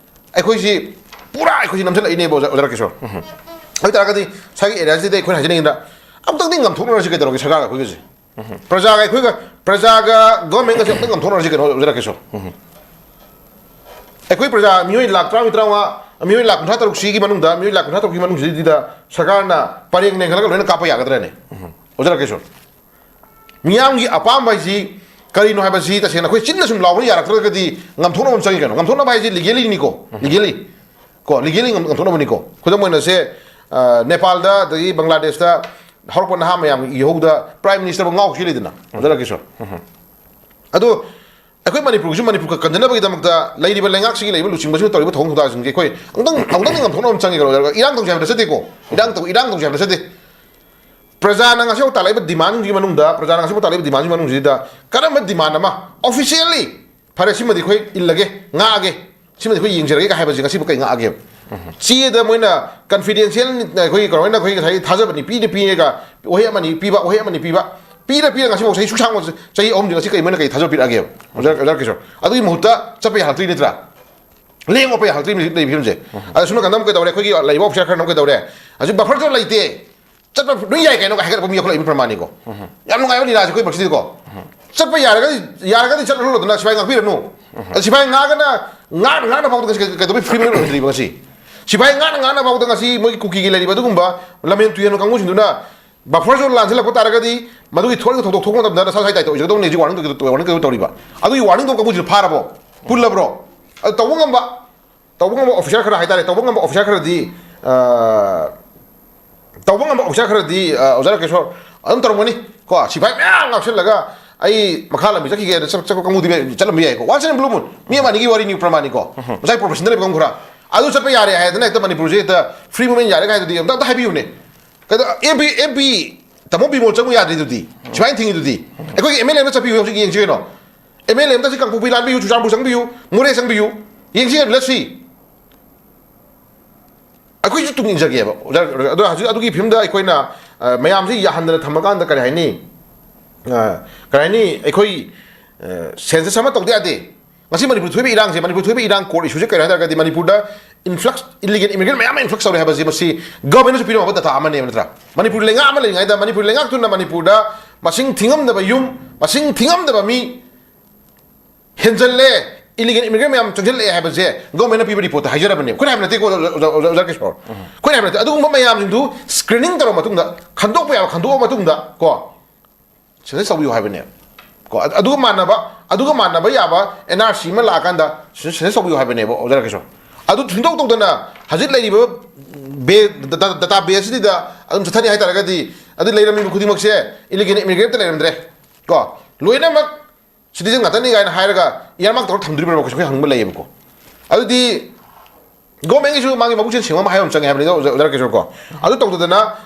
ꯑꯩꯈꯣꯏꯁꯤ ꯄꯨꯔꯥ ꯑꯩꯈꯣꯏꯁꯤ ꯅꯝꯁꯤꯜꯂꯛꯏꯅꯦꯕ, ꯑꯣꯖꯥ, ꯑꯣꯖꯥ ꯔꯥꯀꯦꯁꯣꯔ꯫ ꯎꯝ꯫ ꯑꯗꯨ ꯑꯣꯏ ꯇꯥꯔꯒꯗꯤ ꯉꯁꯥꯏꯒꯤ ꯑꯦꯔꯤꯌꯥꯁꯤꯗ ꯑꯩꯈꯣꯏꯅ ꯍꯥꯏꯖꯅꯤꯡꯉꯤꯗ, ꯑꯃꯨꯛꯇꯪꯗꯤ ꯉꯝꯊꯣꯛꯅꯔꯁꯤ ꯀꯩꯗꯧꯔꯒꯦ ꯁꯔꯀꯥꯔꯒ ꯑꯩꯈꯣꯏꯒꯁꯦ? ꯎꯝ꯫ ꯄ꯭ꯔꯖꯥꯒ ꯑꯩꯈꯣꯏꯒ, ꯄ꯭ꯔꯖꯥꯒ ꯒꯣꯔꯃꯦꯟꯒꯁꯦ ꯑꯃꯨꯛꯇꯪ ꯉꯝꯊꯣꯛꯅꯔꯁꯤ ꯀꯩꯅꯣ, ꯑꯣꯖꯥ ꯔꯥꯀꯦꯁꯣꯔ꯫ ꯎꯝ꯫ ꯑꯩꯈꯣꯏ ꯄ꯭ꯔꯖꯥ ꯃꯤꯑꯣꯏ ꯂꯥꯈ ꯇꯔꯥꯃꯔꯤ ꯇꯔꯥꯃꯉꯥ ꯃꯤꯑꯣꯏ ꯂꯥꯈ ꯀꯨꯟꯊ꯭ꯔꯥ ꯇꯔꯨꯛꯁꯤꯒꯤ ꯃꯅꯨꯡꯗ, ꯃꯤꯑꯣꯏ ꯂꯥꯈ ꯀꯨꯟꯊ꯭ꯔꯥ ꯇꯔꯨꯛꯀꯤ ꯃꯅꯨꯡꯁꯤꯗ ꯁꯔꯀꯥꯔꯅ ꯄꯔꯦꯡ ꯂꯦꯡꯍꯜꯂꯒ ꯂꯣꯏꯅ ꯀꯥꯞꯄ ꯌꯥꯒꯗ꯭ꯔꯅꯦ? ꯑꯣꯖꯥ ꯔꯥꯀꯦꯁꯣꯔ, ꯃꯤꯌꯥꯝꯒꯤ ꯑꯄꯥꯝꯕ ꯍꯥꯏꯁꯤ ꯀꯔꯤꯅꯣ ꯍꯥꯏꯕꯁꯤ ꯇꯁꯦꯡꯅ ꯑꯩꯈꯣꯏ ꯆꯤꯟꯅ ꯁꯨꯝ ꯂꯥꯎꯕꯅ ꯌꯥꯔꯛꯇ꯭ꯔꯒꯗꯤ ꯉꯝꯊꯣꯛꯅꯕ ꯑꯃ ꯆꯪꯉꯤ ꯀꯩꯅꯣ? ꯉꯝꯊꯣꯛꯅꯕ ꯍꯥꯏꯁꯤ ꯂꯤꯒꯦꯂꯤꯅꯤꯀꯣ, ꯂꯤꯒꯦꯂꯤ ꯀꯣ, ꯂꯤꯒꯦꯂꯤ ꯉꯝꯊꯣꯛꯅꯕꯅꯤꯀꯣ꯫ ꯈꯨꯗꯝ ꯑꯣꯏꯅ ꯁꯦ, ꯑ, ꯅꯦꯄꯥꯜꯗ ꯑꯗꯒꯤ ꯕꯪꯒ꯭ꯂꯥꯗꯦꯁꯇ ꯍꯧꯔꯛꯄ ꯅꯍꯥ ꯃꯌꯥꯝꯒꯤ ꯏꯍꯧꯗ ꯄ꯭ꯔꯥꯏꯝ ꯃꯤꯅꯤꯁꯇꯔꯕꯨ ꯉꯥꯎ ꯆꯦꯜꯂꯤꯗꯅ, ꯑꯣꯖꯥ ꯔꯥꯀꯦꯁꯣꯔ꯫ ꯑꯗꯣ ꯑꯩꯈꯣꯏ ꯃꯅꯤꯄꯨꯔꯒꯤꯁꯨ ꯃꯅꯤꯄꯨꯔ ꯈꯛ ꯀꯟꯖꯅꯕꯒꯤꯗꯃꯛꯇ ꯂꯩꯔꯤꯕ ꯂꯩꯉꯥꯛꯁꯤꯒꯤ ꯂꯩꯔꯤꯕ ꯂꯨꯆꯤꯡꯕꯁꯤꯡꯅ ꯇꯧꯔꯤꯕ ꯊꯧꯑꯣꯡ ꯊꯧꯗꯥꯡꯁꯤꯡꯁꯦ ꯑꯩꯈꯣꯏ ꯑꯃꯨꯛꯇꯪ, ꯑꯃꯨꯛꯇꯪꯗꯤ ꯉꯝꯊꯣꯛꯅꯕ ꯑꯃ ꯆꯪꯉꯦ ꯀꯩꯅꯣ? ꯏꯔꯥꯡ ꯇꯧꯁꯦ ꯍꯥꯏꯕ ꯅꯠꯆꯗꯦꯀꯣ, ꯏꯔꯥꯡ ꯇꯧ, ꯏꯔꯥꯡ ꯇꯧꯁꯦ ꯍꯥꯏꯕ ꯅꯠꯆꯗꯦ꯫ ꯄ꯭ꯔꯖꯥꯅ ꯉꯁꯤꯐꯥꯎ ꯇꯥꯜꯂꯛꯏꯕ ꯗꯤꯃꯥꯟꯁꯤꯡꯒꯤ ꯃꯅꯨꯡꯗ, ꯄ꯭ꯔꯖꯥꯅ ꯉꯁꯤꯐꯥꯎ ꯇꯥꯜꯂꯛꯏꯕ ꯗꯤꯃꯥꯟꯁꯤꯡꯒꯤ ꯃꯅꯨꯡꯁꯤꯗ ꯀꯔꯝꯕ ꯗꯤꯃꯥꯟ ꯑꯃ ꯑꯣꯐꯤꯁꯤꯌꯦꯜꯂꯤ, "ꯐꯔꯦ, ꯁꯤꯃꯗꯤ ꯑꯩꯈꯣꯏ ꯏꯜꯂꯒꯦ, ꯉꯥꯛꯑꯒꯦ, ꯁꯤꯃꯗꯤ ꯑꯩꯈꯣꯏ ꯌꯦꯡꯖꯔꯒꯦ" ꯀꯥꯏ ꯍꯥꯏꯕꯁꯦ ꯉꯁꯤꯐꯥꯎ ꯀꯩ ꯉꯥꯛꯑꯒꯦꯕ? ꯆꯦꯗ ꯃꯣꯏꯅ ꯀꯟꯐꯤꯗꯦꯟꯁꯤꯌꯦꯜ, ꯑꯩꯈꯣꯏꯒꯤ ꯀꯩꯅꯣꯅ ꯑꯩꯈꯣꯏꯒꯤ ꯉꯁꯥꯏꯒꯤ ꯊꯥꯖꯕꯅꯤ, ꯄꯤꯗ ꯄꯤꯔꯒ ꯋꯥꯍꯩ ꯑꯃꯅꯤ ꯄꯤꯕ, ꯋꯥꯍꯩ ꯑꯃꯅꯤ ꯄꯤꯕ, ꯄꯤꯔ ꯄꯤꯔ ꯉꯁꯤꯐꯥꯎ ꯆꯍꯤ ꯁꯨꯛꯁꯥꯡꯕ ꯆꯍꯤ ꯑꯍꯨꯝꯁꯦ ꯉꯁꯤ ꯀꯩ ꯃꯣꯏꯅ ꯀꯩ ꯊꯥꯖꯕ ꯄꯤꯔꯛꯑꯒꯦꯕ? ꯑꯣꯖꯥ, ꯑꯣꯖꯥ ꯀꯤꯁꯣꯔ, ꯑꯗꯨꯒꯤ ꯃꯍꯨꯠꯇ ꯆꯠꯄ ꯌꯥꯍꯜꯂꯛꯇ꯭ꯔꯤ ꯅꯠꯇ꯭ꯔꯥ? ꯂꯦꯡ ꯑꯣꯠꯄ ꯌꯥꯍꯜꯂꯛꯇ꯭ꯔꯤꯕꯅꯤ ꯍꯧꯖꯤꯛ ꯂꯩꯔꯤꯕ ꯐꯤꯕꯝꯁꯦ꯫ ꯑꯗ ꯁꯣꯝ ꯅꯥꯀꯟꯗ ꯑꯃꯨꯛ ꯀꯩꯗꯧꯔꯦ? ꯑꯩꯈꯣꯏꯒꯤ ꯂꯩꯕ ꯑꯣꯐꯤꯁꯥꯔ ꯈꯔꯅ ꯑꯃꯨꯛ ꯀꯩꯗꯧꯔꯦ? ꯍꯧꯖꯤꯛ ꯕꯐꯔ ꯖꯣꯟ ꯂꯩꯇꯦ, ꯆꯠꯄ ꯂꯣꯏ ꯌꯥꯏ ꯀꯩꯅꯣ ꯍꯥꯏꯒꯠꯂꯛꯄ ꯃꯤ ꯌꯥꯎꯈꯠꯂꯛꯏꯕ ꯄ꯭ꯔꯃꯥꯅꯤꯀꯣ꯫ ꯌꯥꯝ ꯅꯨꯡꯉꯥꯏꯕ ꯂꯤꯂꯥꯁꯦ ꯑꯩꯈꯣꯏ ꯃꯁꯤꯗꯤꯀꯣ꯫ ꯆꯠꯄ ꯌꯥꯔꯒꯗꯤ, ꯌꯥꯔꯒꯗꯤ ꯆꯠꯍꯜꯂꯣꯗꯅ, ꯁꯤꯐꯥꯏ ꯉꯥꯛꯄꯤꯔꯅꯨ꯫ ꯑꯗ ꯁꯤꯐꯥꯏ ꯉꯥꯛꯑꯒꯅ, ꯉꯥꯛꯅ ꯉꯥꯛꯅ ꯐꯥꯎꯗ ꯉꯁꯤ ꯀꯩꯗꯧꯕꯩ ꯐ꯭ꯔꯤ ꯑꯣꯏꯍꯟꯗ꯭ꯔꯤꯕ ꯉꯁꯤ? ꯁꯤꯐꯥꯏ ꯉꯥꯛꯅ ꯉꯥꯛꯅ ꯐꯥꯎꯗ ꯉꯁꯤ ꯃꯣꯏꯒꯤ ꯀꯨꯀꯤꯒꯤ ꯂꯩꯔꯤꯕ ꯑꯗꯨꯒꯨꯝꯕ ꯂꯝꯍꯦꯟ ꯇꯨꯍꯦꯟꯕ ꯀꯥꯡꯕꯨꯁꯤꯡꯗꯨꯅ ꯕꯐꯔ ꯖꯣꯟ ꯂꯥꯟꯁꯤꯜꯂꯛꯄ ꯇꯥꯔꯒꯗꯤ ꯃꯗꯨꯒꯤ ꯊꯣꯛꯂꯤꯕ ꯊꯧꯗꯣꯛ ꯊꯣꯛꯄ ꯃꯇꯝꯗ ꯅꯁꯥ ꯁꯥꯏ ꯇꯥꯏꯇ ꯑꯣꯏꯖꯒꯗꯧꯅꯦ꯫ ꯍꯧꯖꯤꯛ ꯋꯥꯔꯅꯤꯡ ꯇꯧ-, ꯋꯥꯔꯅꯤꯡ ꯇꯧ-, ꯇꯧꯔꯤꯕ ꯑꯗꯨꯒꯤ ꯋꯥꯔꯅꯤꯡ ꯇꯧꯕ ꯀꯥꯡꯕꯨꯁꯤꯗ ꯐꯥꯔꯕꯣ? ꯄꯨꯜꯂꯕ꯭ꯔꯣ? ꯑꯗꯨ ꯇꯧꯕ ꯉꯝꯕ, ꯇꯧꯕ ꯉꯝꯕ ꯑꯣꯐꯤꯁꯥꯔ ꯈꯔ ꯍꯥꯏꯇꯥꯔꯦ, ꯇꯧꯕ ꯉꯝꯕ ꯑꯣꯐꯤꯁꯥꯔ ꯈꯔꯗꯤ, ꯑ, ꯇꯧꯕ ꯉꯝꯕ ꯑꯣꯐꯤꯁꯥꯔ ꯈꯔꯗꯤ, ꯑ, ꯑꯣꯖꯥ ꯔꯥꯀꯦꯁꯣꯔ, ꯑꯗꯨꯝ ꯇꯧꯔꯝꯒꯅꯤ ꯀꯣ꯫ ꯁꯤꯐꯥꯏ ꯃꯌꯥꯝ ꯉꯥꯛꯁꯜꯂꯒ ꯑꯩ ꯃꯈꯥ ꯂꯝꯕꯤ ꯆꯠꯈꯤꯒꯦꯅ ꯆꯠ-, ꯆꯠꯄ ꯀꯥꯡꯕꯨꯗꯤ ꯆꯠꯂꯝꯕ ꯌꯥꯏꯀꯣ꯫ Once in a blue moon, ꯃꯤ ꯑꯃ ꯑꯅꯤꯒꯤ ꯋꯥꯔꯤꯅꯤ ꯄ꯭ꯔꯃꯥꯅꯤꯀꯣ꯫ ꯉꯁꯥꯏ ꯄ꯭ꯔꯣꯐꯦꯁꯟꯗ ꯂꯩꯕ ꯀꯥꯡꯕꯨ ꯈꯔ ꯑꯗꯨ ꯆꯠꯄ ꯌꯥꯔꯦ ꯍꯥꯏꯗꯅ ꯍꯦꯛꯇ ꯃꯅꯤꯄꯨꯔꯁꯦ ꯍꯦꯛꯇ ꯐ꯭ꯔꯤ ꯃꯨꯚꯃꯦꯟ ꯌꯥꯔꯦ ꯍꯥꯏꯗꯨꯗꯤ ꯑꯝꯇ, ꯑꯝꯇ ꯍꯥꯏꯕꯤꯌꯨꯅꯦ꯫ ꯀꯩꯗꯧ-, ꯑꯦꯝ ꯄꯤ, ꯑꯦꯝ ꯄꯤ ꯇꯥꯃꯣ ꯕꯤꯃꯣꯜ ꯆꯪꯉꯨ ꯌꯥꯗ꯭ꯔꯤꯗꯨꯗꯤ, ꯁꯤꯐꯥꯏꯅ ꯊꯤꯡꯉꯤꯗꯨꯗꯤ? ꯑꯩꯈꯣꯏꯒꯤ ꯑꯦꯝ ꯑꯦꯜ ꯑꯦ ꯑꯃ ꯆꯠꯄꯤꯌꯨ ꯍꯧꯖꯤꯛ ꯌꯦꯡꯁꯤ ꯀꯩꯅꯣ꯫ ꯑꯦꯝ ꯑꯦꯜ ꯑꯦ ꯑꯃꯗ ꯁꯤ ꯀꯥꯡꯄꯣꯛꯄꯤ ꯂꯥꯟꯕꯤꯌꯨ, ꯆꯨꯔꯆꯥꯟꯄꯨꯔ ꯆꯪꯕꯤꯌꯨ, ꯃꯣꯔꯦ ꯆꯪꯕꯤꯌꯨ, ꯌꯦꯡꯁꯤ ꯀꯩꯅꯣ, let's see꯫ ꯑꯩꯈꯣꯏꯁꯨ ꯇꯨꯡ ꯏꯟꯖꯒꯦꯕ꯫ ꯑꯣꯖꯥ, ꯑꯗꯣ ꯍꯧꯖꯤꯛ ꯑꯗꯨꯒꯤ ꯐꯤꯕꯝꯗ ꯑꯩꯈꯣꯏꯅ, ꯑ, ꯃꯌꯥꯝꯁꯤ ꯌꯥꯍꯟꯗꯅ ꯊꯝꯃꯀꯥꯟꯗ ꯀꯔꯤ ꯍꯥꯏꯅꯤ? ꯑ, ꯀꯔꯤ ꯍꯥꯏꯅꯤ? ꯑꯩꯈꯣꯏ, ꯑ, ꯁꯦꯟꯁꯁ ꯑꯃ ꯇꯧꯗ ꯌꯥꯗꯦ꯫ ꯉꯁꯤ ꯃꯅꯤꯄꯨꯔ ꯊꯣꯛꯏꯕ ꯏꯔꯥꯡꯁꯦ, ꯃꯅꯤꯄꯨꯔ ꯊꯣꯛꯏꯕ ꯏꯔꯥꯡ core issue ꯁꯦ ꯀꯔꯤ ꯍꯥꯏ ꯇꯥꯔꯒꯗꯤ ꯃꯅꯤꯄꯨꯔꯗ ꯏꯟꯐ꯭ꯂꯛꯁ, ꯏꯜꯂꯤꯒꯦꯜ ꯏꯃꯤꯒ꯭ꯔꯦꯟ ꯃꯌꯥꯝ ꯑꯃ ꯏꯟꯐ꯭ꯂꯛꯁ ꯇꯧꯔꯦ ꯍꯥꯏꯕꯁꯤ ꯃꯁꯤ ꯒꯚꯔꯟꯃꯦꯟꯠꯅꯁꯨ ꯄꯤꯔꯝꯕ ꯗꯇꯥ ꯑꯃꯅꯦꯕ, ꯅꯠꯇ꯭ꯔꯥ? ꯃꯅꯤꯄꯨꯔ ꯂꯩꯉꯥꯛ ꯑꯃ ꯂꯩꯔꯤꯉꯩꯗ ꯃꯅꯤꯄꯨꯔ ꯂꯩꯉꯥꯛꯇꯨꯅ ꯃꯅꯤꯄꯨꯔꯗ ꯃꯁꯤꯡ ꯊꯤꯉꯝꯗꯕ ꯌꯨꯝ, ꯃꯁꯤꯡ ꯊꯤꯉꯝꯗꯕ ꯃꯤ ꯍꯦꯟꯖꯜꯂꯦ, ꯏꯂꯤꯒꯦꯜ ꯏꯃꯤꯒ꯭ꯔꯦꯟ ꯃꯌꯥꯝ ꯆꯪꯁꯤꯜꯂꯛꯑꯦ ꯍꯥꯏꯕꯁꯦ ꯒꯣꯔꯃꯦꯟꯅ ꯄꯤꯕ ꯔꯤꯄꯣꯔꯠꯇ ꯍꯥꯏꯖꯔꯕꯅꯦ꯫ ꯑꯩꯈꯣꯏꯅ ꯍꯥꯏꯕ ꯅꯠꯇꯦꯀꯣ, ꯑꯣꯖꯥ, ꯑꯣꯖꯥ, ꯑꯣꯖꯥ, ꯑꯣꯖꯥ ꯀꯤꯁꯣꯔ꯫ ꯑꯩꯈꯣꯏꯅ ꯍꯥꯏꯕ ꯅꯠꯇꯦ꯫ ꯑꯗꯨꯒꯨꯝꯕ ꯃꯌꯥꯝꯁꯤꯡꯗꯨ ꯁ꯭ꯀ꯭ꯔꯤꯅꯤꯡ ꯇꯧꯔꯕ ꯃꯇꯨꯡꯗ, ꯈꯟꯗꯣꯛꯄ ꯌꯥꯕ ꯈꯟꯗꯣꯛꯑ ꯃꯇꯨꯡꯗ ꯀꯣ, ꯁꯦꯟꯁꯁ ꯇꯧꯕꯤꯌꯨ ꯍꯥꯏꯕꯅꯦ꯫ ꯀꯣ, ꯑꯗ-, ꯑꯗꯨꯒ ꯃꯥꯟꯅꯕ, ꯑꯗꯨꯒ ꯃꯥꯟꯅꯕ ꯌꯥꯕ ꯑꯦꯟ ꯑꯥꯔ ꯁꯤ ꯑꯃ ꯂꯥꯛꯑꯀꯥꯟꯗ ꯁꯦꯟꯁꯁ ꯇꯧꯕꯤꯌꯨ ꯍꯥꯏꯕꯅꯦꯕ, ꯑꯣꯖꯥ ꯔꯥꯀꯦꯁꯣꯔ꯫ ꯑꯗꯨ ꯁꯨꯡꯇꯧ ꯇꯧꯗꯅ ꯍꯧꯖꯤꯛ ꯂꯩꯔꯤꯕ ꯕꯦ-, ꯗ-, ꯗ-, ꯗꯇꯥ ꯕꯦꯁꯁꯤꯗ ꯑꯗꯨꯝ ꯆꯠꯊꯅꯤ ꯍꯥꯏ ꯇꯥꯔꯒꯗꯤ, ꯑꯗꯨ ꯂꯩꯔꯝꯃꯤꯕ ꯈꯨꯗꯤꯡꯃꯛꯁꯦ ꯏꯂꯤꯒꯦꯜ ꯏꯃꯤꯒ꯭ꯔꯦꯟꯇ ꯂꯩꯔꯝꯗ꯭ꯔꯦ꯫ ꯀꯣ, ꯂꯣꯏꯅꯃꯛ ꯁꯤꯇꯤꯖꯟ ꯉꯥꯛꯇꯅꯤ ꯀꯥꯏꯅ ꯍꯥꯏꯔꯒ ꯏꯌꯥꯔꯃꯥꯔꯛ ꯇꯧꯔ ꯊꯝꯗꯣꯔꯤꯕ꯭ꯔꯥ? ꯑꯩꯈꯣꯏ ꯍꯪꯕ ꯂꯩꯌꯦꯕꯀꯣ꯫ ꯑꯗꯨꯗꯤ ꯒꯣꯔꯃꯦꯟꯒꯤꯁꯨ ꯃꯥꯒꯤ ꯃꯕꯨꯛꯆꯦꯜ ꯁꯦꯡꯕ ꯑꯃ ꯍꯥꯏꯕ ꯑꯃ ꯆꯪꯉꯦ ꯍꯥꯏꯕꯅꯤꯗ, ꯑꯣꯖꯥ, ꯑꯣꯖꯥ ꯔꯥꯀꯦꯁꯣꯔ ꯀꯣ꯫ ꯑꯗꯨ ꯇꯧꯗꯗꯅ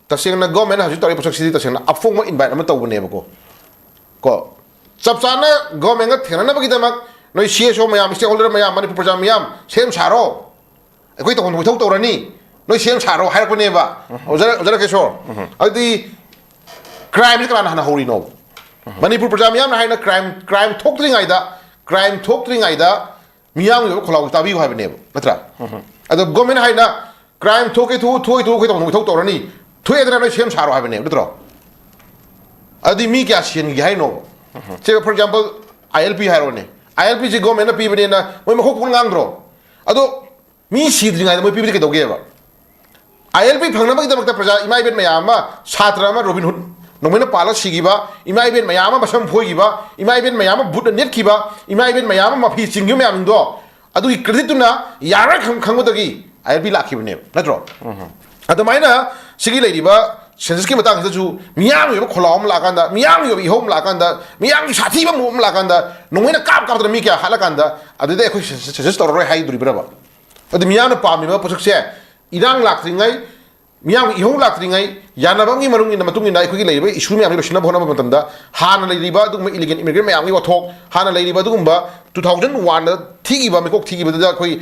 ꯇꯁꯦꯡꯅ ꯒꯣꯔꯃꯦꯟꯅ ꯍꯧꯖꯤꯛ ꯇꯧꯔꯤꯕ ꯄꯣꯠꯁꯛꯁꯤꯗꯤ ꯇꯁꯦꯡꯅ ꯑꯐꯣꯡꯕ ꯏꯟꯚꯥꯏꯠ ꯑꯃ ꯇꯧꯕꯅꯦꯕꯀꯣ꯫ ꯀꯣ, ꯆꯞ ꯆꯥꯅ ꯒꯣꯔꯃꯦꯟꯒ ꯊꯦꯡꯅꯅꯕꯒꯤꯗꯃꯛ ꯅꯣꯏ ꯁꯤ ꯑꯦꯁ ꯑꯣ ꯃꯌꯥꯝ, ꯁ꯭ꯇꯦꯛꯍꯣꯜꯗꯔ ꯃꯌꯥꯝ, ꯃꯅꯤꯄꯨꯔ ꯄ꯭ꯔꯖꯥ ꯃꯌꯥꯝ ꯁꯦꯝ ꯁꯥꯔꯣ, ꯑꯩꯈꯣꯏ ꯇꯧꯐꯝ ꯊꯣꯛꯄ ꯏꯊꯧ ꯇꯧꯔꯅꯤ, ꯅꯣꯏ ꯁꯦꯝ ꯁꯥꯔꯣ ꯍꯥꯏꯔꯛꯄꯅꯦꯕ꯫ ꯑꯣꯖꯥ, ꯑꯣꯖꯥ ꯔꯥꯀꯦꯁꯣꯔ, ꯑꯗꯨꯗꯤ ꯀ꯭ꯔꯥꯏꯝꯁꯦ ꯀꯅꯥꯅ ꯍꯥꯟꯅ ꯍꯧꯔꯤꯅꯣ? ꯃꯅꯤꯄꯨꯔ ꯄ꯭ꯔꯖꯥ ꯃꯌꯥꯝꯅ ꯍꯥꯏꯅ ꯀ꯭ꯔꯥꯏꯝ, ꯀ꯭ꯔꯥꯏꯝ ꯊꯣꯛꯇ꯭ꯔꯤꯉꯩꯗ, ꯀ꯭ꯔꯥꯏꯝ ꯊꯣꯛꯇ꯭ꯔꯤꯉꯩꯗ ꯃꯤꯌꯥꯝꯒꯤ ꯑꯣꯏꯕ ꯈꯣꯜꯂꯥꯎꯁꯦ ꯇꯥꯕꯤꯌꯨ ꯍꯥꯏꯕꯅꯦꯕ, ꯅꯠꯇ꯭ꯔꯥ? ꯑꯗꯣ ꯒꯣꯔꯃꯦꯟ ꯍꯥꯏꯅ ꯀ꯭ꯔꯥꯏꯝ ꯊꯣꯛꯀꯦ ꯊꯣꯛꯎ, ꯊꯣꯛꯑꯣꯏ ꯊꯣꯛꯎ, ꯑꯩꯈꯣꯏ ꯇꯧꯐꯝ ꯊꯣꯛꯄ ꯏꯊꯧ ꯇꯧꯔꯅꯤ, ꯊꯣꯛꯑꯦꯗꯅ ꯅꯣꯏ ꯁꯦꯝ ꯁꯥꯔꯣ ꯍꯥꯏꯕꯅꯦꯕ, ꯅꯠꯇ꯭ꯔꯣ? ꯑꯗꯨꯗꯤ ꯃꯤ ꯀꯌꯥ ꯁꯤꯍꯟꯈꯤꯒꯦ ꯍꯥꯏꯅꯣꯕ? ꯁꯦ, for example, I L P ꯍꯥꯏꯔꯣꯅꯦ꯫ ꯑꯥꯏ ꯑꯦꯜ ꯄꯤꯁꯤ ꯒꯣꯔꯃꯦꯟꯅ ꯄꯤꯕꯅꯦꯅ ꯃꯣꯏ ꯃꯈꯣꯛ ꯀꯣꯟ ꯉꯥꯡꯗ꯭ꯔꯣ? ꯑꯗꯣ ꯃꯤ ꯁꯤꯗ꯭ꯔꯤꯉꯩꯗ ꯃꯣꯏ ꯄꯤꯕꯗꯤ ꯀꯩꯗꯧꯒꯦꯕ? ꯑꯥꯏ ꯑꯦꯜ ꯄꯤ ꯐꯪꯅꯕꯒꯤꯗꯃꯛꯇ ꯄ꯭ꯔꯖꯥ, ꯏꯃꯥ ꯏꯕꯦꯟ ꯃꯌꯥꯝ ꯑꯃ, ꯁꯥꯇ꯭ꯔ ꯑꯃ ꯔꯣꯕꯤꯟ ꯍꯨꯗ ꯅꯣꯡꯃꯩꯅ ꯄꯥꯜꯂ ꯁꯤꯈꯤꯕ, ꯏꯃꯥ ꯏꯕꯦꯟ ꯃꯌꯥꯝ ꯑꯃ ꯃꯁꯝ ꯐꯣꯏꯈꯤꯕ, ꯏꯃꯥ ꯏꯕꯦꯟ ꯃꯌꯥꯝ ꯑꯃ ꯕꯨꯠꯅ ꯅꯦꯠꯈꯤꯕ, ꯏꯃꯥ ꯏꯕꯦꯟ ꯃꯌꯥꯝ ꯑꯃ ꯃꯐꯤ ꯆꯤꯡꯈꯤꯕ ꯃꯌꯥꯝꯗꯣ, ꯑꯗꯨꯒꯤ ꯀ꯭ꯔꯦꯗꯤꯠꯇꯨꯅ ꯌꯥꯔꯣꯏ ꯈꯪ-, ꯈꯪꯕꯗꯒꯤ ꯑꯥꯏ ꯑꯦꯜ ꯄꯤ ꯂꯥꯛꯈꯤꯕꯅꯦꯕ, ꯅꯠꯇ꯭ꯔꯣ? ꯑꯗꯨꯃꯥꯏꯅ ꯁꯤꯒꯤ ꯂꯩꯔꯤꯕ ꯁꯦꯟꯁꯁꯀꯤ ꯃꯇꯥꯡꯁꯤꯗꯁꯨ ꯃꯤꯌꯥꯝꯒꯤ ꯑꯣꯏꯕ ꯈꯣꯜꯂꯥꯎ ꯑꯃ ꯂꯥꯛꯑꯀꯥꯟꯗ, ꯃꯤꯌꯥꯝꯒꯤ ꯑꯣꯏꯕ ꯏꯍꯧ ꯑꯃ ꯂꯥꯛꯑꯀꯥꯟꯗ, ꯃꯤꯌꯥꯝꯒꯤ ꯁꯥꯊꯤꯕ ꯃꯑꯣꯡ ꯑꯃ ꯂꯥꯛꯑꯀꯥꯟꯗ, ꯅꯣꯡꯃꯩꯅ ꯀꯥꯞ ꯀꯥꯞꯇꯅ ꯃꯤ ꯀꯌꯥ ꯍꯥꯠꯂꯀꯥꯟꯗ, ꯑꯗꯨꯗ ꯑꯩꯈꯣꯏ ꯁꯦꯟꯁꯁ, ꯁꯦꯟꯁꯁ ꯇꯧꯔꯔꯣꯏ ꯍꯥꯏꯗꯣꯔꯤꯕ꯭ꯔꯕ? ꯑꯗꯨ ꯃꯤꯌꯥꯝꯅ ꯄꯥꯝꯃꯤꯕ ꯄꯣꯠꯁꯛꯁꯦ, ꯏꯔꯥꯡ ꯂꯥꯛꯇ꯭ꯔꯤꯉꯩ, ꯃꯤꯌꯥꯝꯒꯤ ꯏꯍꯧ ꯂꯥꯛꯇ꯭ꯔꯤꯉꯩ, ꯌꯥꯅꯕ ꯑꯃꯒꯤ ꯃꯅꯨꯡ ꯏꯟꯅ, ꯃꯇꯨꯡ ꯏꯟꯅ ꯑꯩꯈꯣꯏꯒꯤ ꯂꯩꯔꯤꯕ ꯏꯁꯨ ꯃꯌꯥꯝꯁꯤ ꯂꯣꯏꯁꯤꯟꯅꯕ ꯍꯣꯠꯅꯕ ꯃꯇꯝꯗ, ꯍꯥꯟꯅ ꯂꯩꯔꯤꯕ ꯑꯗꯨꯒꯨꯝꯕ ꯏꯂꯤꯒꯦꯜ ꯏꯃꯤꯒ꯭ꯔꯦꯟ ꯃꯌꯥꯝꯒꯤ ꯋꯥꯊꯣꯛ, ꯍꯥꯟꯅ ꯂꯩꯔꯤꯕ ꯑꯗꯨꯒꯨꯝꯕ two thousand one ꯗ ꯊꯤꯈꯤꯕ, ꯃꯤꯀꯣꯛ ꯊꯤꯈꯤꯕꯗꯨꯗ ꯑꯩꯈꯣꯏ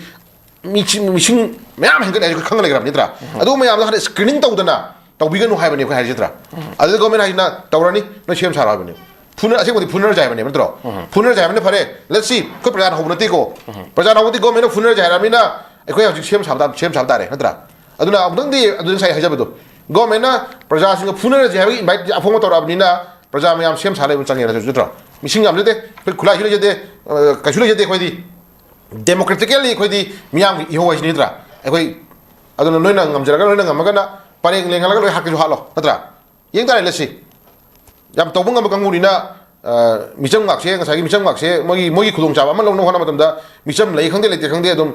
ꯃꯤꯁꯤꯡ, ꯃꯤꯁꯤꯡ ꯃꯌꯥꯝ ꯍꯦꯟꯒꯠꯂꯦ ꯍꯥꯏꯁꯦ ꯑꯩꯈꯣꯏ ꯈꯪꯉ ꯂꯩꯈ꯭ꯔꯕ ꯅꯠꯇ꯭ꯔꯥ? ꯑꯗꯨꯒꯨꯝꯕ ꯃꯌꯥꯝꯗꯣ ꯍꯥꯟꯅ ꯁ꯭ꯀ꯭ꯔꯤꯅꯤꯡ ꯇꯧꯗꯅ ꯇꯧꯕꯤꯒꯅꯨ ꯍꯥꯏꯕꯅꯦ ꯑꯩꯈꯣꯏ ꯍꯥꯏꯔꯤꯁꯦ ꯅꯠꯇ꯭ꯔꯥ? ꯑꯗꯨꯗ ꯒꯣꯔꯃꯦꯟ ꯍꯥꯏꯁꯤꯅ ꯇꯧꯔꯅꯤ, ꯅꯣꯏ ꯁꯦꯝ ꯁꯥꯔꯣ ꯍꯥꯏꯕꯅꯦ꯫ ꯐꯨꯅ-, ꯑꯁꯦꯡꯕꯗꯤ ꯐꯨꯅꯔꯁꯦ ꯍꯥꯏꯕꯅꯦꯕ ꯅꯠꯇ꯭ꯔꯣ? ꯐꯨꯅꯔꯁꯦ ꯍꯥꯏꯕꯅ ꯐꯔꯦ꯫ Let's see, ꯑꯩꯈꯣꯏ ꯄ꯭ꯔꯖꯥꯅ ꯍꯧꯕ ꯅꯠꯇꯦꯀꯣ꯫ ꯄ꯭ꯔꯖꯥꯅ ꯍꯧꯕꯗꯤ ꯒꯣꯔꯃꯦꯟꯅ ꯐꯨꯅꯔꯁꯦ ꯍꯥꯏꯔꯕꯅꯤꯅ ꯑꯩꯈꯣꯏ ꯍꯧꯖꯤꯛ ꯁꯦꯝ ꯁꯥꯕ ꯇꯥ-, ꯁꯦꯝ ꯁꯥꯕ ꯇꯥꯔꯦ ꯅꯠꯇ꯭ꯔꯥ? ꯑꯗꯨꯅ ꯑꯃꯨꯛꯇꯪꯗꯤ ꯑꯗꯨ ꯉꯁꯥꯏ ꯍꯥꯏꯖꯕꯗꯣ, ꯒꯣꯔꯃꯦꯟꯅ ꯄ꯭ꯔꯖꯥꯁꯤꯡꯒ ꯐꯨꯅꯔꯁꯦ ꯍꯥꯏꯕꯒꯤ ꯏꯟꯚꯥꯏꯠ ꯑꯐꯣꯡꯕ ꯇꯧꯔꯛꯑꯕꯅꯤꯅ ꯄ꯭ꯔꯖꯥ ꯃꯌꯥꯝ ꯁꯦꯝ ꯁꯥ ꯂꯩꯕ ꯆꯪꯉꯦꯅ ꯅꯠꯇ꯭ꯔꯣ? ꯃꯤꯁꯤꯡ ꯌꯥꯝꯖꯗꯦ, ꯑꯩꯈꯣꯏ ꯈꯨꯠꯂꯥꯏꯁꯨ ꯂꯩꯖꯗꯦ, ꯑ, ꯀꯩꯁꯨ ꯂꯩꯖꯗꯦ ꯑꯩꯈꯣꯏꯗꯤ꯫ Democratically ꯑꯩꯈꯣꯏꯗꯤ ꯃꯤꯌꯥꯝꯒꯤ ꯏꯍꯧ ꯍꯥꯏꯁꯤ ꯅꯠꯇ꯭ꯔꯥ? ꯑꯩꯈꯣꯏ ꯑꯗꯨꯅ ꯅꯣꯏꯅ ꯉꯝꯖꯔꯒ, ꯅꯣꯏꯅ ꯉꯝꯃꯒꯅ ꯄꯔꯦꯡ ꯂꯦꯡꯍꯜꯂꯒ ꯂꯣꯏ ꯍꯥꯠꯀꯦꯁꯨ ꯍꯥꯠꯂꯣ, ꯅꯠꯇ꯭ꯔꯥ? ꯌꯦꯡ ꯇꯥꯔꯦ, ꯂꯦꯠꯁꯤ꯫ ꯌꯥꯝ ꯇꯧꯕ ꯉꯝꯕ ꯀꯥꯡꯕꯨꯅꯤꯅ, ꯑ, ꯃꯤꯆꯝ ꯉꯥꯛꯁꯦ, ꯉꯁꯥꯏꯒꯤ ꯃꯤꯆꯝ ꯉꯥꯛꯁꯦ ꯃꯣꯏꯒꯤ, ꯃꯣꯏꯒꯤ ꯈꯨꯗꯣꯡꯆꯥꯕ ꯑꯃ ꯂꯧꯅꯕ ꯍꯣꯠꯅꯕ ꯃꯇꯝꯗ, ꯃꯤꯆꯝ ꯂꯩ ꯈꯪꯗꯦ ꯂꯩꯇꯦ ꯈꯪꯗꯦ, ꯑꯗꯨꯝ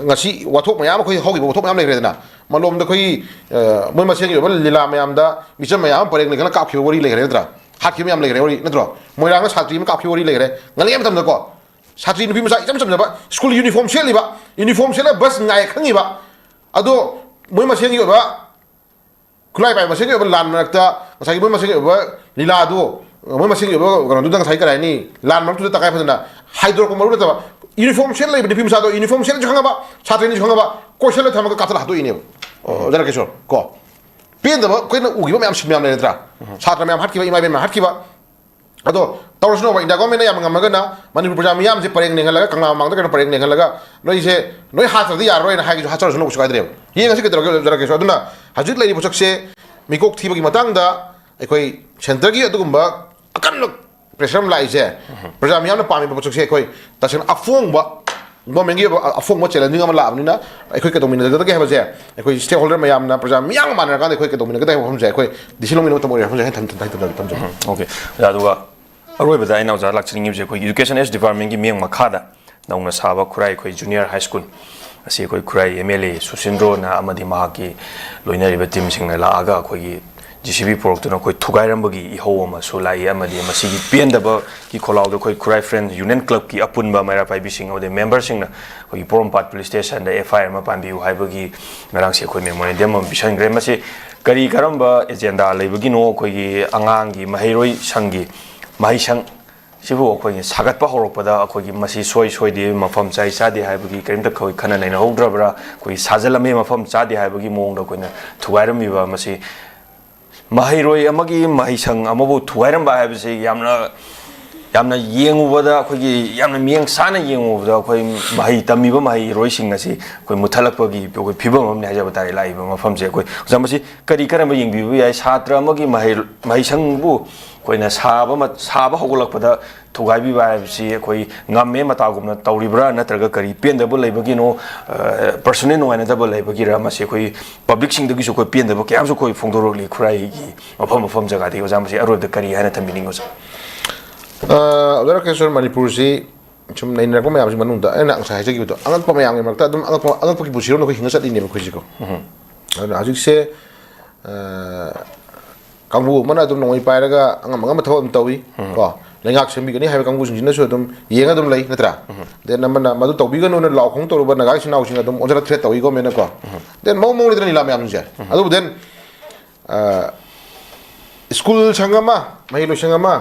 ꯉꯁꯤ ꯋꯥꯊꯣꯛ ꯃꯌꯥꯝ, ꯑꯩꯈꯣꯏ ꯍꯧꯈꯤꯕ ꯋꯥꯊꯣꯛ ꯃꯌꯥꯝ ꯂꯩꯈ꯭ꯔꯦꯗꯅ, ꯃꯂꯣꯝꯗ ꯑꯩꯈꯣꯏꯒꯤ, ꯑ, ꯃꯣꯏ ꯃꯁꯦꯟꯒꯤ ꯑꯣꯏꯕ ꯂꯤꯂꯥ ꯃꯌꯥꯝꯗ ꯃꯤꯆꯝ ꯃꯌꯥꯝ ꯑꯃ ꯄꯔꯦꯡ ꯂꯦꯡꯍꯜꯂꯒ ꯀꯥꯞꯈꯤꯕ ꯋꯥꯔꯤ ꯂꯩꯈ꯭ꯔꯦ ꯅꯠꯇ꯭ꯔꯥ? ꯍꯥꯠꯈꯤꯕ ꯃꯌꯥꯝ ꯂꯩꯈ꯭ꯔꯦ ꯋꯥꯔꯤ ꯅꯠꯇ꯭ꯔꯣ? ꯃꯣꯏꯔꯥꯡꯗ ꯁꯥꯇ꯭ꯔꯤ ꯑꯃ ꯀꯥꯞꯈꯤꯕ ꯋꯥꯔꯤ ꯂꯩꯈ꯭ꯔꯦ꯫ ꯉꯜꯂꯤꯉꯩ ꯃꯇꯝꯗꯀꯣ, ꯁꯥꯇ꯭ꯔꯤ ꯅꯨꯄꯤ ꯃꯆꯥ ꯏꯆꯝ ꯆꯝꯖꯕ, ꯁ꯭ꯀꯨꯜ ꯌꯨꯅꯤꯐꯣꯔꯝ ꯁꯦꯠꯂꯤꯕ, ꯌꯨꯅꯤꯐꯣꯔꯝ ꯁꯦꯠꯂꯒ ꯕꯁ ꯉꯥꯏ ꯈꯪꯉꯤꯕ, ꯑꯗꯣ ꯃꯣꯏ ꯃꯁꯦꯟꯒꯤ ꯑꯣꯏꯕ ꯈꯨꯠꯂꯥꯏ ꯄꯥꯏꯕ ꯃꯁꯦꯟꯒꯤ ꯑꯣꯏꯕ ꯂꯥꯟ ꯃꯔꯛꯇ, ꯉꯁꯥꯏꯒꯤ ꯃꯣꯏ ꯃꯁꯦꯟꯒꯤ ꯑꯣꯏꯕ ꯂꯤꯂꯥꯗꯨ, ꯃꯣꯏ ꯃꯁꯦꯟꯒꯤ ꯑꯣꯏꯕ ꯀꯩꯅꯣꯗꯨꯗ, ꯉꯁꯥꯏ ꯀꯔꯤ ꯍꯥꯏꯅꯤ, ꯂꯥꯟ ꯃꯔꯛꯇꯨꯗ ꯇꯉꯥꯏ ꯐꯗꯅ ꯍꯥꯏꯗꯣꯔꯛꯄ ꯃꯔꯨ ꯅꯠꯇꯕ, ꯌꯨꯅꯤꯐꯣꯔꯝ ꯁꯦꯠ ꯂꯩꯕ ꯅꯨꯄꯤ ꯃꯆꯥꯗꯣ, ꯌꯨꯅꯤꯐꯣꯔꯝ ꯁꯦꯠꯂꯁꯨ ꯈꯪꯉꯕ, ꯁꯥꯇ꯭ꯔꯅꯤꯁꯨ ꯈꯪꯉꯕ, ꯀꯣꯏꯁꯜꯂ ꯊꯝꯃꯒ ꯀꯥꯞꯊꯠꯂ ꯍꯥꯠꯇꯣꯛꯏꯅꯦꯕ꯫ ꯑꯣ, ꯖꯅꯀꯤꯁꯣꯔ ꯀꯣ, ꯄꯦꯟꯗꯕ ꯑꯩꯈꯣꯏꯅ ꯎꯈꯤꯕ ꯃꯌꯥꯝ, ꯁꯤꯟ ꯃꯌꯥꯝ ꯂꯩ ꯅꯠꯇ꯭ꯔꯥ? ꯁꯥꯇ꯭ꯔ ꯃꯌꯥꯝ ꯍꯥꯠꯈꯤꯕ, ꯏꯃꯥ ꯏꯕꯦꯟ ꯃꯌꯥꯝ ꯍꯥꯠꯈꯤꯕ꯫ ꯑꯗꯣ ꯇꯧꯔꯁꯅꯣꯕ, ꯏꯟꯗꯤꯌꯥ ꯒꯣꯔꯃꯦꯟꯅ ꯌꯥꯝ ꯉꯝꯃꯒꯅ ꯃꯅꯤꯄꯨꯔ ꯄ꯭ꯔꯖꯥ ꯃꯤꯌꯥꯝꯁꯦ ꯄꯔꯦꯡ ꯂꯦꯡꯍꯜꯂꯒ, ꯀꯪꯂꯥ ꯃꯃꯥꯡꯗ ꯀꯩꯅꯣ ꯄꯔꯦꯡ ꯂꯦꯡꯍꯜꯂꯒ, "ꯅꯣꯏꯁꯦ, ꯅꯣꯏ ꯍꯥꯠꯇ꯭ꯔꯗꯤ ꯌꯥꯔꯔꯣꯏꯅ" ꯍꯥꯏꯒꯦꯁꯨ, ꯍꯥꯠꯆꯔꯁꯅꯨ, ꯀꯩꯁꯨ ꯀꯥꯏꯗ꯭ꯔꯦꯕ꯫ ꯌꯦꯡꯉꯁꯤ ꯀꯩꯗꯧꯔꯒꯦ, ꯖꯅꯀꯤꯁꯣꯔ꯫ ꯑꯗꯨꯅ ꯍꯧꯖꯤꯛ ꯂꯩꯔꯤꯕ ꯄꯣꯠꯁꯛꯁꯦ, ꯃꯤꯀꯣꯛ ꯊꯤꯕꯒꯤ ꯃꯇꯥꯡꯗ ꯑꯩꯈꯣꯏ ꯁꯦꯟꯇꯔꯒꯤ ꯑꯗꯨꯒꯨꯝꯕ ꯑꯀꯟꯕ ꯄ꯭ꯔꯦꯁꯔ ꯑꯃ ꯂꯥꯛꯏꯁꯦ, ꯄ꯭ꯔꯖꯥ ꯃꯤꯌꯥꯝꯅ ꯄꯥꯝꯃꯤꯕ ꯄꯣꯠꯁꯛꯁꯦ ꯑꯩꯈꯣꯏ ꯇꯁꯦꯡꯅ ꯑꯐꯣꯡꯕ, ꯒꯣꯔꯃꯦꯟꯒꯤ ꯑꯣꯏꯕ ꯑꯐꯣꯡꯕ ꯆꯦꯂꯦꯟꯖꯤꯡ ꯑꯃ ꯂꯥꯛꯑꯕꯅꯤꯅ, ꯑꯩꯈꯣꯏ ꯀꯩꯗꯧꯃꯤꯟꯅꯒꯗꯒꯦ ꯍꯥꯏꯕꯁꯦ, ꯑꯩꯈꯣꯏ ꯁ꯭ꯇꯦꯛ ꯍꯣꯜꯗꯔ ꯃꯌꯥꯝꯅ, ꯄ꯭ꯔꯖꯥ ꯃꯤꯌꯥꯝꯒ ꯃꯥꯟꯅꯔꯀꯥꯟꯗ ꯑꯩꯈꯣꯏ ꯀꯩꯗꯧꯃꯤꯟꯅꯒꯗꯒꯦ ꯍꯥꯏꯕ ꯋꯥꯐꯝꯁꯦ ꯑꯩꯈꯣꯏ ꯗꯤ ꯁꯤ ꯂꯧꯃꯤꯟꯅꯕ ꯃꯇꯝ ꯑꯣꯏꯔꯦ ꯍꯥꯏꯕꯁꯦ ꯑꯩꯅ ꯊꯝ-, ꯊꯝ-, ꯊꯝ-, ꯊꯝꯖꯒꯦ꯫ ꯎꯝ, okay꯫ ꯑꯗꯨꯒ ꯑꯔꯣꯏꯕꯗ ꯑꯩꯅ ꯑꯣꯖꯥ ꯂꯥꯛꯆꯅꯤꯡꯉꯤꯕꯁꯦ, ꯑꯩꯈꯣꯏꯒꯤ Education H Department ꯀꯤ ꯃꯤꯠꯌꯦꯡ ꯃꯈꯥꯗ ꯅꯧꯅ ꯁꯥꯕ ꯈꯨꯔꯥꯏ ꯑꯩꯈꯣꯏ Junior High School ꯑꯁꯤ ꯑꯩꯈꯣꯏ ꯈꯨꯔꯥꯏ ꯑꯦꯝ ꯑꯦꯜ ꯑꯦ ꯁꯨꯁꯤꯟꯗ꯭ꯔꯣꯅ ꯑꯃꯗꯤ ꯃꯍꯥꯛꯀꯤ ꯂꯣꯏꯅꯔꯤꯕ ꯇꯤꯝꯁꯤꯡꯅ ꯂꯥꯛꯑꯒ ꯑꯩꯈꯣꯏꯒꯤ ꯖꯦ ꯁꯤ ꯕꯤ ꯄꯨꯔꯛꯇꯨꯅ ꯑꯩꯈꯣꯏ ꯊꯨꯒꯥꯏꯔꯝꯕꯒꯤ ꯏꯍꯧ ꯑꯃꯁꯨ ꯂꯥꯛꯏ꯫ ꯑꯃꯗꯤ ꯃꯁꯤꯒꯤ ꯄꯦꯟꯗꯕꯒꯤ ꯈꯣꯜꯂꯥꯎꯗꯣ ꯑꯩꯈꯣꯏ ꯈꯨꯔꯥꯏ Friends Union Club ꯀꯤ ꯑꯄꯨꯟꯕ ꯃꯩꯔꯥ ꯄꯥꯏꯕꯤꯁꯤꯡ ꯑꯃꯗꯤ ꯃꯦꯝꯕꯔꯁꯤꯡꯅ ꯑꯩꯈꯣꯏꯒꯤ ꯄꯣꯔꯣꯝꯄꯥꯠ ꯄꯨꯂꯤꯁ ꯁ꯭ꯇꯦꯁꯟꯗ ꯑꯦꯐ ꯑꯥꯏ ꯑꯥꯔ ꯑꯃ ꯄꯥꯟꯕꯤꯌꯨ ꯍꯥꯏꯕꯒꯤ ꯉꯔꯥꯡꯁꯦ ꯑꯩꯈꯣꯏ ꯃꯦꯃꯣꯔꯦꯟꯗꯝ ꯑꯃ ꯄꯤꯁꯟꯈ꯭ꯔꯦ꯫ ꯃꯁꯤ ꯀꯔꯤ ꯀꯔꯝꯕ ꯑꯦꯖꯦꯟꯗꯥ ꯂꯩꯕꯒꯤꯅꯣ? ꯑꯩꯈꯣꯏꯒꯤ ꯑꯉꯥꯡꯒꯤ ꯃꯍꯩꯔꯣꯏ ꯁꯪꯒꯤ ꯃꯍꯩꯁꯪ ꯁꯤꯕꯨ ꯑꯩꯈꯣꯏꯒꯤ ꯁꯥꯒꯠꯄ ꯍꯧꯔꯛꯄꯗ ꯑꯩꯈꯣꯏꯒꯤ ꯃꯁꯤ ꯁꯣꯏ ꯁꯣꯏꯗꯦ, ꯃꯐꯝ ꯆꯥꯏ ꯆꯥꯗꯦ ꯍꯥꯏꯕꯒꯤ ꯀꯔꯤꯝꯇ ꯑꯩꯈꯣꯏ ꯈꯟꯅ ꯅꯩꯅꯍꯧꯗ꯭ꯔꯕ꯭ꯔꯥ? ꯑꯩꯈꯣꯏꯒꯤ ꯁꯥꯖꯜꯂꯝꯃꯤ, ꯃꯐꯝ ꯆꯥꯗꯦ ꯍꯥꯏꯕꯒꯤ ꯃꯑꯣꯡꯗ ꯑꯩꯈꯣꯏꯅ ꯊꯨꯒꯥꯏꯔꯝꯃꯤꯕ ꯃꯁꯤ ꯃꯍꯩꯔꯣꯏ ꯑꯃꯒꯤ ꯃꯍꯩꯁꯪ ꯑꯃꯕꯨ ꯊꯨꯒꯥꯏꯔꯝꯕ ꯍꯥꯏꯕꯁꯤ ꯌꯥꯝꯅ ꯌꯥꯝꯅ ꯌꯦꯡꯉꯨꯕꯗ, ꯑꯩꯈꯣꯏꯒꯤ ꯌꯥꯝꯅ ꯃꯤꯠꯌꯦꯡ ꯆꯥꯅ ꯌꯦꯡꯉꯨꯕꯗ, ꯑꯩꯈꯣꯏ ꯃꯍꯩ ꯇꯝꯃꯤꯕ ꯃꯍꯩꯔꯣꯏꯁꯤꯡ ꯑꯁꯤ ꯑꯩꯈꯣꯏ ꯃꯨꯠꯊꯠꯂꯛꯄꯒꯤ ꯑꯩꯈꯣꯏ ꯐꯤꯕꯝ ꯑꯃꯅꯤ ꯍꯥꯏꯖꯕ ꯇꯥꯔꯦ꯫ ꯂꯥꯛꯏꯕ ꯃꯐꯝꯁꯦ ꯑꯩꯈꯣꯏ ꯑꯣꯖꯥ, ꯃꯁꯤ ꯀꯔꯤ ꯀꯔꯝꯕ ꯌꯦꯡꯕꯤꯕ ꯌꯥꯏ? ꯁꯥꯇ꯭ꯔ ꯑꯃꯒꯤ ꯃꯍꯩ, ꯃꯍꯩꯁꯪꯕꯨ ꯑꯩꯈꯣꯏꯅ ꯁꯥꯕ ꯃ-, ꯁꯥꯕ ꯍꯧꯒꯠꯂꯛꯄꯗ ꯊꯨꯒꯥꯏꯕꯤꯕ ꯍꯥꯏꯕꯁꯤ ꯑꯩꯈꯣꯏ ꯉꯝꯃꯦ ꯃꯇꯥꯒꯨꯝꯅ ꯇꯧꯔꯤꯕ꯭ꯔꯥ, ꯅꯠꯇ꯭ꯔꯒ ꯀꯔꯤ ꯄꯦꯟꯗꯕ ꯂꯩꯕꯒꯤꯅꯣ, ꯑ, personal ꯅꯨꯡꯉꯥꯏꯅꯗꯕ ꯂꯩꯕꯒꯤꯔꯥ? ꯃꯁꯤ ꯑꯩꯈꯣꯏ publicꯁꯤꯡꯗꯒꯤꯁꯨ ꯑꯩꯈꯣꯏ ꯄꯦꯟꯗꯕ ꯀꯌꯥ ꯑꯃꯁꯨ ꯑꯩꯈꯣꯏ ꯐꯣꯡꯗꯣꯔꯛꯂꯤ ꯈꯨꯔꯥꯏꯒꯤ ꯃꯐꯝ ꯃꯐꯝ ꯖꯒꯥꯗꯒꯤ꯫ ꯑꯣꯖꯥ, ꯃꯁꯤ ꯑꯔꯣꯏꯕꯗ ꯀꯔꯤ ꯍꯥꯏꯅ ꯊꯝꯕꯤꯅꯤꯡꯉꯤ, ꯑꯣꯖꯥ? ꯑ, ꯑꯣꯖꯥ ꯔꯥꯀꯦꯁꯣꯔ, ꯃꯅꯤꯄꯨꯔꯁꯤ ꯁꯨꯝ ꯅꯩꯅꯔꯛꯄ ꯃꯌꯥꯝꯁꯤ ꯃꯅꯨꯡꯗ ꯑꯩꯅ ꯉꯁꯥꯏ ꯍꯥꯏꯖꯈꯤꯕꯗꯣ, ꯑꯉꯛꯄ ꯃꯌꯥꯝꯒꯤ ꯃꯔꯛꯇ ꯑꯗꯨꯝ ꯑꯉꯛꯄ, ꯑꯉꯛꯄꯒꯤ ꯄꯨꯟꯁꯤꯔꯣꯜꯗ ꯑꯩꯈꯣꯏ ꯍꯤꯡꯉ ꯆꯠꯂꯤꯅꯦꯕ ꯑꯩꯈꯣꯏꯁꯤꯀꯣ꯫ ꯑꯗꯨꯅ ꯍꯧꯖꯤꯛꯁꯦ, ꯑ, ꯀꯥꯡꯕꯨ ꯑꯃꯅ ꯑꯗꯨꯝ ꯅꯣꯡꯃꯩ ꯄꯥꯏꯔꯒ ꯑꯉꯝ ꯑꯉꯝꯕ ꯊꯕꯛ ꯑꯗꯨꯝ ꯇꯧꯏ ꯀꯣ꯫ ꯂꯩꯉꯥꯛ ꯁꯦꯝꯕꯤꯒꯅꯤ ꯍꯥꯏꯕ ꯀꯥꯡꯕꯨꯁꯤꯡꯁꯤꯅꯁꯨ ꯑꯗꯨꯝ ꯌꯦꯡꯉ ꯑꯗꯨꯝ ꯂꯩ, ꯅꯠꯇ꯭ꯔꯥ? Then ꯑꯃꯅ ꯃꯗꯨ ꯇꯧꯕꯤꯒꯅꯨꯅ ꯂꯥꯎ ꯈꯣꯡ ꯇꯧꯔꯨꯕ ꯅꯥꯒꯥ ꯏꯆꯤꯟ ꯏꯅꯥꯎꯁꯤꯡ ꯑꯗꯨꯝ ꯑꯣꯟꯁꯤꯜꯂ threat ꯇꯧꯏ governmentꯅꯀꯣ꯫ Then ꯃꯑꯣꯡ ꯃꯑꯣꯡ ꯂꯩꯗꯅ ꯂꯤꯂꯥ ꯃꯌꯥꯝꯁꯦ꯫ ꯑꯗꯨꯕꯨ then, ꯑ, ꯁ꯭ꯀꯨꯜ ꯁꯪ ꯑꯃ, ꯃꯍꯩ ꯂꯣꯏꯁꯪ ꯑꯃ,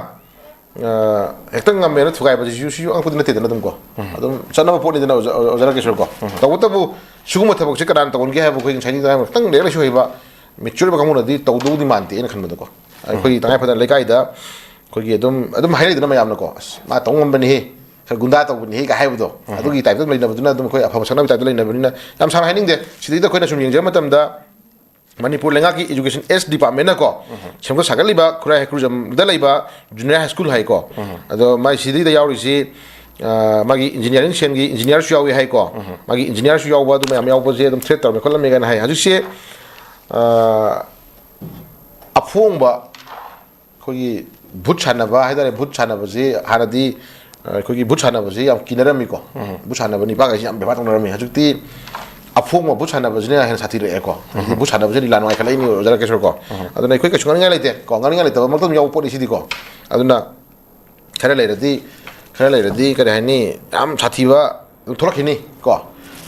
ꯑ, ꯍꯦꯛꯇ ꯉꯝꯃꯦꯅ ꯊꯨꯒꯥꯏꯕꯁꯤꯁꯨ, ꯁꯤꯁꯨ ꯑꯉꯛꯄꯗꯤ ꯅꯠꯇꯦꯗꯅ ꯑꯗꯨꯝ ꯀꯣ꯫ ꯑꯗꯨꯝ ꯆꯠꯅꯕ ꯄꯣꯠꯅꯤꯗꯅ ꯑꯣꯖꯥ, ꯑꯣꯖꯥ ꯔꯥꯀꯦꯁꯣꯔ ꯀꯣ꯫ ꯇꯧꯕꯇꯕꯨ ꯁꯤꯒꯨꯝꯕ ꯊꯕꯛꯁꯦ ꯀꯅꯥꯅ ꯇꯧꯍꯟꯒꯦ ꯍꯥꯏꯕ, ꯑꯩꯈꯣꯏ ꯉꯁꯥꯏꯒꯤ ꯈꯤꯇꯪ ꯂꯥꯏꯔꯤꯛ ꯂꯥꯏꯁꯨ ꯍꯩꯕ, mature ꯑꯣꯏꯕ ꯀꯥꯡꯕꯨꯅꯗꯤ ꯇꯧꯗꯧꯗꯤ ꯃꯥꯟꯗꯦ ꯑꯩꯅ ꯈꯟꯕꯗꯀꯣ꯫ ꯑꯩꯈꯣꯏꯒꯤ ꯇꯉꯥꯏ ꯐꯗꯅ ꯂꯩꯀꯥꯏꯗ ꯑꯩꯈꯣꯏꯒꯤ ꯑꯗꯨꯝ, ꯑꯗꯨꯝ ꯍꯥꯏꯅꯩꯗꯅ ꯃꯌꯥꯝꯅꯀꯣ, "ꯑꯁ, ꯃꯥ ꯇꯧ ꯉꯝꯕꯅꯤꯍꯦ, ꯈꯔ ꯒꯨꯟꯗꯥ ꯇꯧꯕꯅꯤꯍꯦ" ꯀꯥꯏ ꯍꯥꯏꯕꯗꯣ, ꯑꯗꯨꯒꯤ typeꯇ ꯑꯗꯨꯝ ꯂꯩꯅꯕꯗꯨꯅ ꯑꯗꯨꯝ ꯑꯩꯈꯣꯏ ꯑꯐꯕ ꯁꯛꯅꯕ typeꯇ ꯂꯩꯅꯕꯅꯤꯅ ꯌꯥꯝ ꯁꯥꯡꯅ ꯍꯥꯏꯅꯤꯡꯗꯦ꯫ ꯁꯤꯗꯩꯗ ꯑꯩꯈꯣꯏꯅ ꯁꯨꯝ ꯌꯦꯡꯖꯕ ꯃꯇꯝꯗ, ꯃꯅꯤꯄꯨꯔ ꯂꯩꯉꯥꯛꯀꯤ education S departmentꯅꯀꯣ, ꯁꯦꯝꯒꯠ ꯁꯥꯒꯠꯂꯤꯕ ꯈꯨꯔꯥꯏ ꯍꯩꯀ꯭ꯔꯨꯖꯝꯗ ꯂꯩꯕ junior high school ꯍꯥꯏꯀꯣ, ꯑꯗꯣ ꯃꯥꯏ ꯁꯤꯗꯩꯗ ꯌꯥꯎꯔꯤꯁꯤ, ꯑ, ꯃꯥꯒꯤ engineering ꯁꯦꯟꯒꯤ engineerꯁꯨ ꯌꯥꯎꯏ ꯍꯥꯏꯀꯣ꯫ ꯃꯥꯒꯤ engineerꯁꯨ ꯌꯥꯎꯕ, ꯑꯗꯨ ꯃꯌꯥꯝ ꯌꯥꯎꯕꯁꯦ ꯑꯗꯨꯝ threat ꯇꯧꯔꯝꯃꯦ ꯈꯣꯠꯂꯝꯃꯦ ꯀꯥꯏꯅ ꯍꯥꯏ꯫ ꯍꯧꯖꯤꯛꯁꯦ, ꯑ, ꯑꯐꯣꯡꯕ ꯑꯩꯈꯣꯏꯒꯤ ꯚꯨꯠ ꯁꯥꯟꯅꯕ ꯍꯥꯏꯇꯥꯔꯦ, ꯚꯨꯠ ꯁꯥꯟꯅꯕꯁꯤ ꯍꯥꯟꯅꯗꯤ, ꯑ, ꯑꯩꯈꯣꯏꯒꯤ ꯚꯨꯠ ꯁꯥꯟꯅꯕꯁꯤ ꯌꯥꯝ ꯀꯤꯅꯔꯝꯃꯤꯀꯣ꯫ ꯚꯨꯠ ꯁꯥꯟꯅꯕ ꯅꯤꯄꯥꯈꯩꯁꯤ ꯌꯥꯝ ꯕꯦꯕꯥꯔ ꯇꯧꯅꯔꯝꯃꯤ꯫ ꯍꯧꯖꯤꯛꯇꯤ ꯑꯐꯣꯡꯕ ꯚꯨꯠ ꯁꯥꯟꯅꯕꯁꯤꯅ ꯍꯦꯟꯅ ꯁꯥꯊꯤꯔꯛꯑꯦꯀꯣ꯫ ꯍꯧꯖꯤꯛꯇꯤ ꯚꯨꯠ ꯁꯥꯟꯅꯕꯁꯤꯅ ꯂꯤꯂꯥ ꯅꯨꯡꯉꯥꯏꯈꯠꯂꯛꯏꯅꯤ, ꯑꯣꯖꯥ ꯔꯥꯀꯦꯁꯣꯔ ꯀꯣ꯫ ꯑꯗꯨꯅ ꯑꯩꯈꯣꯏ ꯀꯩꯁꯨ ꯉꯥꯡꯅꯤꯡꯉꯥꯏ ꯂꯩꯇꯦ ꯀꯣ, ꯉꯥꯡꯅꯤꯡꯉꯥꯏ ꯂꯩꯇꯕ ꯃꯔꯛꯇ ꯑꯗꯨꯝ ꯌꯥꯎꯕ ꯄꯣꯠꯅꯤ ꯁꯤꯗꯤꯀꯣ꯫ ꯑꯗꯨꯅ ꯈꯔ ꯂꯩꯔꯗꯤ, ꯈꯔ ꯂꯩꯔꯗꯤ ꯀꯔꯤ ꯍꯥꯏꯅꯤ, ꯌꯥꯝ ꯁꯥꯊꯤꯕ ꯑꯗꯨꯝ ꯊꯣꯛꯂꯛꯈꯤꯅꯤ ꯀꯣ꯫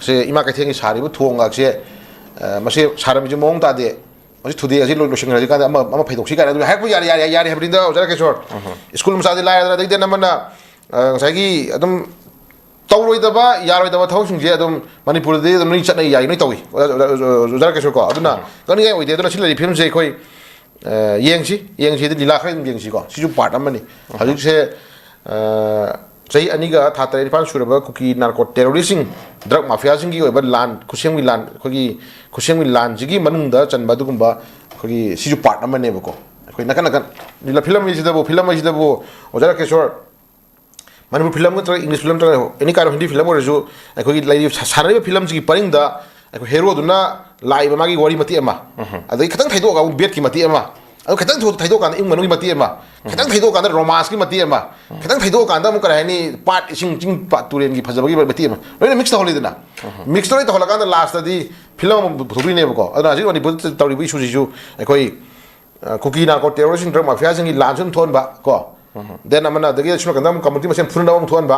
ꯁꯦ ꯏꯃꯥ ꯀꯩꯊꯦꯜꯒꯤ ꯁꯥꯔꯤꯕ ꯊꯣꯡꯒꯁꯦ, ꯑ, ꯃꯁꯤ ꯁꯥꯔꯝꯃꯤꯁꯦ ꯃꯑꯣꯡ ꯇꯥꯗꯦ, ꯃꯁꯤ ꯊꯨꯗꯦꯛ, ꯑꯁꯤ ꯂꯣꯏ-, ꯂꯣꯏꯁꯤꯟꯈ꯭ꯔꯁꯤ ꯀꯥꯟꯗ ꯑꯃ, ꯑꯃ ꯐꯩꯗꯣꯛꯁꯤ ꯀꯥꯏꯅ ꯑꯗꯨꯝ ꯍꯥꯏꯔꯛꯄ ꯌꯥꯔꯦ, ꯌꯥꯔꯦ, ꯌꯥꯔꯦ ꯍꯥꯏꯕꯅꯤꯗ, ꯑꯣꯖꯥ ꯔꯥꯀꯦꯁꯣꯔ꯫ ꯁ꯭ꯀꯨꯜ ꯃꯆꯥꯗꯤ ꯂꯥꯏꯔꯗꯅ, ꯑꯗꯩꯗꯤ ꯑꯃꯅ, ꯑ, ꯉꯁꯥꯏꯒꯤ ꯑꯗꯨꯝ ꯇꯧꯔꯣꯏꯗꯕ, ꯌꯥꯔꯣꯏꯗꯕ ꯊꯕꯛꯁꯤꯡꯁꯦ ꯑꯗꯨꯝ ꯃꯅꯤꯄꯨꯔꯗꯗꯤ ꯑꯗꯨꯝ ꯂꯣꯏ ꯆꯠꯅꯩ, ꯌꯥꯏ, ꯂꯣꯏ ꯇꯧꯏ, ꯑꯣꯖꯥ, ꯑꯣꯖꯥ, ꯑꯣꯖꯥ ꯔꯥꯀꯦꯁꯣꯔ ꯀꯣ꯫ ꯑꯗꯨꯅ ꯀꯥꯅꯤꯡꯉꯥꯏ ꯑꯣꯏꯗꯦ꯫ ꯑꯗꯨꯅ ꯁꯤ ꯂꯩꯔꯤꯕ ꯐꯤꯕꯝꯁꯦ ꯑꯩꯈꯣꯏ, ꯑ, ꯌꯦꯡꯁꯤ, ꯌꯦꯡꯁꯤ, ꯑꯗꯨ ꯂꯤꯂꯥ ꯈꯔ ꯑꯗꯨꯝ ꯌꯦꯡꯁꯤꯀꯣ꯫ ꯁꯤꯁꯨ part ꯑꯃꯅꯤ꯫ ꯍꯧꯖꯤꯛꯁꯦ ꯆꯍꯤ ꯑꯅꯤꯒ ꯊꯥ ꯇꯔꯦꯠ ꯅꯤꯄꯥꯜ ꯁꯨꯔꯕ ꯀꯨꯀꯤ ꯅꯥꯔꯀꯣ ꯇꯦꯔꯣꯔꯤꯁꯁꯤꯡ, ꯗ꯭ꯔꯒ ꯃꯥꯐꯤꯌꯥꯁꯤꯡꯒꯤ ꯑꯣꯏꯕ ꯂꯥꯟ, ꯈꯨꯠꯁꯦꯝꯒꯤ ꯂꯥꯟ, ꯑꯩꯈꯣꯏꯒꯤ ꯈꯨꯠꯁꯦꯝꯒꯤ ꯂꯥꯟꯁꯤꯒꯤ ꯃꯅꯨꯡꯗ ꯆꯟꯕ ꯑꯗꯨꯒꯨꯝꯕ ꯑꯩꯈꯣꯏꯒꯤ ꯁꯤꯁꯨ ꯄꯥꯔꯠ ꯑꯃꯅꯦꯕꯀꯣ꯫ ꯑꯩꯈꯣꯏ ꯅꯥꯀꯟ ꯅꯥꯀꯟ ꯐꯤꯂꯝ ꯍꯥꯏꯁꯤꯗꯕꯨ, ꯐꯤꯂꯝ ꯍꯥꯏꯁꯤꯗꯕꯨ ꯑꯣꯖꯥ ꯔꯥꯀꯦꯁꯣꯔ, ꯃꯅꯤꯄꯨꯔ ꯐꯤꯂꯝ ꯅꯠꯇ꯭ꯔꯒ ꯏꯪꯂꯤꯁ ꯐꯤꯂꯝ ꯅꯠꯇ꯭ꯔꯒ ꯑꯦꯅꯤ ꯀꯥꯏꯟ ꯑꯣꯐ ꯍꯤꯟꯗꯤ ꯐꯤꯂꯝ ꯑꯣꯏꯔꯁꯨ, ꯑꯩꯈꯣꯏꯒꯤ ꯂꯩꯔꯤꯕ ꯁꯥ-, ꯁꯥꯟꯅꯔꯤꯕ ꯐꯤꯂꯝꯁꯤꯒꯤ ꯄꯔꯤꯡꯗ ꯑꯩꯈꯣꯏ ꯍꯦꯔꯣꯗꯨꯅ ꯂꯥꯛꯏꯕ ꯃꯥꯒꯤ ꯋꯥꯔꯤ ꯃꯇꯦꯛ ꯑꯃ, ꯑꯗꯩ ꯈꯤꯇꯪ ꯊꯩꯗꯣꯛꯑꯒ ꯑꯃꯨꯛ ꯕꯦꯠꯀꯤ ꯃꯇꯦꯛ ꯑꯃ, ꯑꯗꯨ ꯈꯤꯇꯪ ꯊꯣ-, ꯊꯩꯗꯣꯛꯑꯀꯥꯟꯗ ꯏꯃꯨꯡ ꯃꯅꯨꯡꯒꯤ ꯃꯇꯦꯛ ꯑꯃ, ꯈꯤꯇꯪ ꯊꯩꯗꯣꯛꯑꯀꯥꯟꯗ ꯔꯣꯃꯥꯟꯁꯀꯤ ꯃꯇꯦꯛ ꯑꯃ, ꯈꯤꯇꯪ ꯊꯩꯗꯣꯛꯑꯀꯥꯟꯗ ꯑꯃꯨꯛ ꯀꯔꯤ ꯍꯥꯏꯅꯤ, ꯄꯥꯠ ꯏꯁꯤꯡ ꯆꯤꯡ ꯄꯥꯠ ꯇꯨꯔꯦꯟꯒꯤ ꯐꯖꯕꯒꯤ ꯃꯇꯦꯛ ꯑꯃ, ꯂꯣꯏꯅ ꯃꯤꯛꯁ ꯇꯧꯍꯜꯂꯤꯗꯅ꯫ ꯃꯤꯛꯁ ꯇꯧꯔ ꯇꯧꯍꯜꯂꯀꯥꯟꯗ ꯂꯥꯁꯇꯗꯤ ꯐꯤꯂꯝ ꯑꯃ ꯄꯨꯊꯣꯛꯇꯣꯏꯅꯦꯕꯀꯣ꯫ ꯑꯗꯨꯅ ꯍꯧꯖꯤꯛ ꯃꯅꯤꯄꯨꯔꯗ ꯇꯧꯔꯤꯕ ꯏꯁꯨꯁꯤꯁꯨ ꯑꯩꯈꯣꯏ, ꯑ, ꯀꯨꯀꯤ ꯅꯥꯔꯀꯣ ꯇꯦꯔꯣꯔꯤꯁꯁꯤꯡ, ꯗ꯭ꯔꯒ ꯃꯥꯐꯤꯌꯥꯁꯤꯡꯒꯤ ꯂꯥꯟꯁꯨ ꯑꯗꯨꯝ ꯊꯣꯛꯍꯟꯕ ꯀꯣ꯫ ꯗꯦꯟ ꯑꯃꯅ ꯑꯗꯒꯤ ꯁꯣꯝ ꯅꯥꯀꯟꯗ ꯑꯃꯨꯛ ꯀꯝꯃꯨꯅꯤꯇꯤ ꯃꯁꯦꯟ ꯐꯨꯅꯅꯕ ꯑꯃꯨꯛ ꯊꯣꯛꯍꯟꯕ,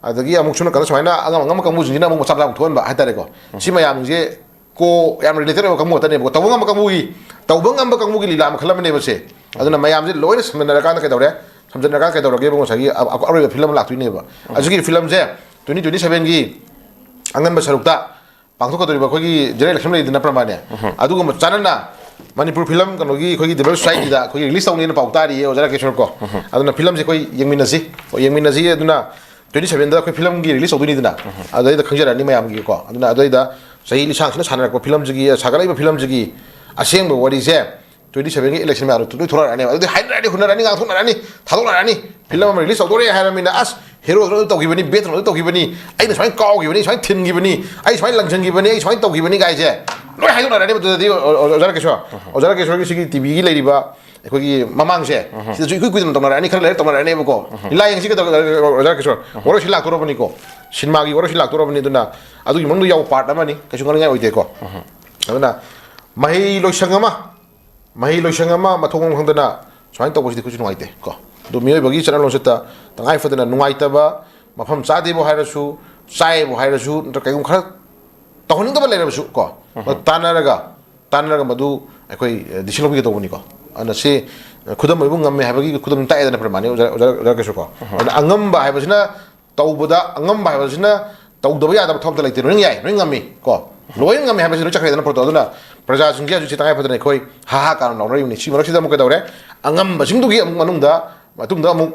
ꯑꯗꯒꯤ ꯑꯃꯨꯛ ꯁꯣꯝ ꯅꯥꯀꯟꯗ ꯁꯨꯃꯥꯏꯅ ꯑꯉꯝ ꯑꯉꯝꯕ ꯀꯥꯡꯕꯨꯁꯤꯡꯁꯤꯅ ꯑꯃꯨꯛ ꯃꯆꯥ ꯃꯆꯥ ꯑꯃꯨꯛ ꯊꯣꯛꯍꯟꯕ ꯍꯥꯏꯇꯥꯔꯦꯀꯣ꯫ ꯁꯤ ꯃꯌꯥꯝꯁꯦ ꯀꯣ ꯌꯥꯝ ꯔꯤꯂꯦꯇꯦꯠ ꯑꯣꯏꯕ ꯀꯥꯡꯕꯨ ꯉꯥꯛꯇꯅꯦꯕꯀꯣ꯫ ꯇꯧꯕ ꯉꯝꯕ ꯀꯥꯡꯕꯨꯒꯤ, ꯇꯧꯕ ꯉꯝꯕ ꯀꯥꯡꯕꯨꯒꯤ ꯂꯤꯂꯥ ꯃꯈꯜ ꯑꯃꯅꯦꯕ ꯁꯦ꯫ ꯑꯗꯨꯅ ꯃꯌꯥꯝꯁꯦ ꯂꯣꯏꯅ ꯁꯝꯖꯟꯅꯔꯀꯥꯟꯗ ꯀꯩꯗꯧꯔꯦ? ꯁꯝꯖꯟꯅꯔꯀꯥꯟꯗ ꯀꯩꯗꯧꯔꯒꯦꯕ? ꯉꯁꯥꯏꯒꯤ ꯑ-, ꯑ-, ꯑꯔꯣꯏꯕ ꯐꯤꯂꯝ ꯑꯃ ꯂꯥꯛꯇꯣꯏꯅꯦꯕ꯫ ꯑꯁꯤꯒꯤ ꯐꯤꯂꯝꯁꯦ ꯇ꯭ꯋꯦꯟꯇꯤ ꯇ꯭ꯋꯦꯟꯇꯤ ꯁꯚꯦꯟꯒꯤ ꯑꯉꯟꯕ ꯁꯔꯨꯛꯇ ꯄꯥꯡꯊꯣꯛꯀꯗꯧꯔꯤꯕ ꯑꯩꯈꯣꯏꯒꯤ ꯖꯦꯅꯔꯦꯜ ꯏꯂꯦꯛꯁꯟ ꯂꯩꯗꯅ, ꯄ꯭ꯔꯃꯥꯅꯦ, ꯑꯗꯨꯒꯨꯝꯕ ꯆꯥꯟꯅꯅ ꯃꯅꯤꯄꯨꯔ ꯐꯤꯂꯝ ꯀꯩꯅꯣꯒꯤ ꯑꯩꯈꯣꯏꯒꯤ ꯗꯤꯕꯦꯂꯞ ꯁꯣꯁꯥꯏꯇꯤꯗ ꯑꯩꯈꯣꯏꯒꯤ ꯔꯤꯂꯤꯁ ꯇꯧꯅꯤꯅ ꯄꯥꯎ ꯇꯥꯔꯤꯌꯦ, ꯑꯣꯖꯥ ꯔꯥꯀꯦꯁꯣꯔ ꯀꯣ꯫ ꯑꯗꯨꯅ ꯐꯤꯂꯝꯁꯦ ꯑꯩꯈꯣꯏ ꯌꯦꯡꯃꯤꯟꯅꯁꯤ꯫ ꯍꯣꯏ, ꯌꯦꯡꯃꯤꯟꯅꯁꯤ꯫ ꯑꯗꯨꯅ ꯇ꯭ꯋꯦꯟꯇꯤ ꯁꯚꯦꯟꯗ ꯑꯩꯈꯣꯏ ꯐꯤꯂꯝꯒꯤ ꯔꯤꯂꯤꯁ ꯇꯧꯗꯣꯏꯅꯤꯗꯅ, ꯑꯗꯩꯗ ꯈꯪꯖꯔꯛꯑꯅꯤ ꯃꯌꯥꯝꯒꯤꯀꯣ꯫ ꯑꯗꯨꯅ ꯑꯗꯩꯗ ꯆꯍꯤ ꯂꯤꯁꯥꯡꯁꯤꯅ ꯁꯥꯟꯅꯔꯛꯄ ꯐꯤꯂꯝꯁꯤꯒꯤ, ꯁꯥꯒꯠꯂꯛꯏꯕ ꯐꯤꯂꯝꯁꯤꯒꯤ ꯑꯁꯦꯡꯕ ꯋꯥꯔꯤꯁꯦ ꯇ꯭ꯋꯦꯟꯇꯤ ꯁꯚꯦꯟꯒꯤ ꯏꯂꯦꯛꯁꯟ ꯃꯌꯥꯝꯗꯣ ꯂꯣꯏ ꯊꯣꯛꯂꯛꯑꯅꯦꯕ꯫ ꯑꯗꯨꯗꯤ ꯍꯥꯏꯅꯔꯅꯤ, ꯍꯨꯟꯅꯔꯅꯤ, ꯉꯥꯡꯊꯣꯛꯅꯔꯅꯤ, ꯊꯥꯗꯣꯛꯅꯔꯅꯤ꯫ ꯐꯤꯂꯝ ꯑꯃ ꯔꯤꯂꯤꯁ ꯇꯧꯗꯣꯔꯦ ꯍꯥꯏꯔꯃꯤꯅ, "ꯑꯁ, ꯍꯦꯔꯣꯗꯨꯅ ꯑꯗꯨ ꯇꯧꯈꯤꯕꯅꯤ, ꯕꯦꯠꯇꯨꯅ ꯑꯗꯨ ꯇꯧꯈꯤꯕꯅꯤ, ꯑꯩꯅ ꯁꯨꯃꯥꯏꯅ ꯀꯥꯎꯈꯤꯕꯅꯤ, ꯁꯨꯃꯥꯏꯅ ꯊꯤꯟꯈꯤꯕꯅꯤ, ꯑꯩ ꯁꯨꯃꯥꯏꯅ ꯂꯪꯁꯤꯟꯈꯤꯕꯅꯤ, ꯑꯩ ꯁꯨꯃꯥꯏꯅ ꯇꯧꯈꯤꯕꯅꯤ" ꯀꯥꯏꯁꯦ ꯂꯣꯏ ꯍꯥꯏꯗꯣꯛꯅꯔꯅꯦꯕ꯫ ꯑꯗꯨꯗꯗꯤ ꯑꯣ-, ꯑꯣ-, ꯑꯣꯖꯥ ꯔꯥꯀꯦꯁꯣꯔ, ꯑꯣꯖꯥ ꯔꯥꯀꯦꯁꯣꯔꯒꯤ ꯁꯤꯒꯤ ꯇꯤꯚꯤꯒꯤ ꯂꯩꯔꯤꯕ ꯑꯩꯈꯣꯏꯒꯤ ꯃꯃꯥꯡꯁꯦ, ꯁꯤꯗꯁꯨ ꯏꯀꯨꯏ ꯀꯨꯏꯗꯅ ꯇꯧꯅꯔꯛꯑꯅꯤ, ꯈꯔ ꯂꯩꯔ ꯇꯧꯅꯔꯛꯑꯅꯦꯕꯀꯣ꯫ ꯂꯤꯂꯥ ꯌꯦꯡꯁꯤ ꯀꯩꯗꯧ-, ꯑꯣꯖꯥ ꯔꯥꯀꯦꯁꯣꯔ, ꯋꯥꯔꯣꯏꯁꯤ ꯂꯥꯛꯇꯣꯔꯕꯅꯤꯀꯣ, ꯁꯤꯅꯦꯃꯥꯒꯤ ꯋꯥꯔꯣꯏꯁꯤ ꯂꯥꯛꯇꯣꯔꯕꯅꯤ꯫ ꯑꯗꯨꯅ ꯑꯗꯨꯒꯤ ꯃꯅꯨꯡꯗ ꯌꯥꯎꯕ ꯄꯥꯔꯠ ꯑꯃꯅꯤ, ꯀꯩꯁꯨ ꯉꯥꯡꯅꯤꯡꯉꯥꯏ ꯑꯣꯏꯗꯦꯀꯣ꯫ ꯑꯗꯨꯅ ꯃꯍꯩ ꯂꯣꯏꯁꯪ ꯑꯃ, ꯃꯍꯩ ꯂꯣꯏꯁꯪ ꯑꯃ ꯃꯊꯣꯡ ꯃꯔꯝ ꯈꯪꯗꯅ ꯁꯨꯃꯥꯏꯅ ꯇꯧꯕꯁꯤꯗꯤ ꯑꯩꯈꯣꯏꯁꯨ ꯅꯨꯡꯉꯥꯏꯇꯦ ꯀꯣ꯫ ꯑꯗꯨ ꯃꯤꯑꯣꯏꯕꯒꯤ ꯆꯠꯅ ꯂꯣꯟꯆꯠꯇ ꯇꯉꯥꯏ ꯐꯗꯅ ꯅꯨꯡꯉꯥꯏꯇꯕ, ꯃꯐꯝ ꯆꯥꯗꯦꯕꯨ ꯍꯥꯏꯔꯁꯨ, ꯆꯥꯏꯕꯨ ꯍꯥꯏꯔꯁꯨ, ꯅꯠꯇ꯭ꯔꯒ ꯀꯩꯒꯨꯝꯕ ꯈꯔ ꯇꯧꯍꯟꯅꯤꯡꯗꯕ ꯂꯩꯔꯕꯁꯨ ꯀꯣ, ꯃꯗꯨ ꯇꯥꯟꯅꯔꯒ, ꯇꯥꯟꯅꯔꯒ ꯃꯗꯨ ꯑꯩꯈꯣꯏ, ꯑ, decision ꯂꯧꯕꯤꯒꯗꯧꯕꯅꯤꯀꯣ꯫ ꯑꯗꯨꯅ ꯁꯤ, ꯑ, ꯈꯨꯗꯝ ꯑꯣꯏꯕ ꯉꯝꯃꯦ ꯍꯥꯏꯕꯒꯤ ꯈꯨꯗꯝ ꯇꯥꯛꯑꯦꯗꯅ, ꯄ꯭ꯔꯃꯥꯅꯤ ꯑꯣꯖꯥ, ꯑꯣꯖꯥ, ꯑꯣꯖꯥ ꯀꯩꯁꯨ ꯀꯣ꯫ ꯑꯗꯨꯅ ꯑꯉꯝꯕ ꯍꯥꯏꯕꯁꯤꯅ ꯇꯧꯕꯗ, ꯑꯉꯝꯕ ꯍꯥꯏꯕꯁꯤꯅ ꯇꯧꯗꯕ ꯌꯥꯗꯕ ꯊꯕꯛꯇ ꯂꯩꯇꯦ꯫ ꯂꯣꯏꯅ ꯌꯥꯏ, ꯂꯣꯏꯅ ꯉꯝꯃꯤ ꯀꯣ꯫ ꯂꯣꯏꯅ ꯉꯝꯃꯤ ꯍꯥꯏꯕꯁꯤ ꯂꯣꯏ ꯆꯠꯈ꯭ꯔꯦꯗꯅ ꯄꯣꯠꯇꯣ꯫ ꯑꯗꯨꯅ ꯄ꯭ꯔꯖꯥꯁꯤꯡꯁꯦ ꯍꯧꯖꯤꯛꯁꯦ ꯇꯉꯥꯏ ꯐꯗꯅ ꯑꯩꯈꯣꯏ ꯍꯥ ꯍꯥ ꯀꯥꯅ ꯂꯥꯎꯅꯔꯤꯕꯅꯤ꯫ ꯁꯤ ꯃꯔꯛꯁꯤꯗ ꯑꯃꯨꯛ ꯀꯩꯗꯧꯔꯦ? ꯑꯉꯝꯕꯁꯤꯡꯗꯨꯒꯤ ꯑꯃꯨꯛ ꯃꯅꯨꯡꯗ ꯃꯇꯨꯡꯗ ꯑꯃꯨꯛ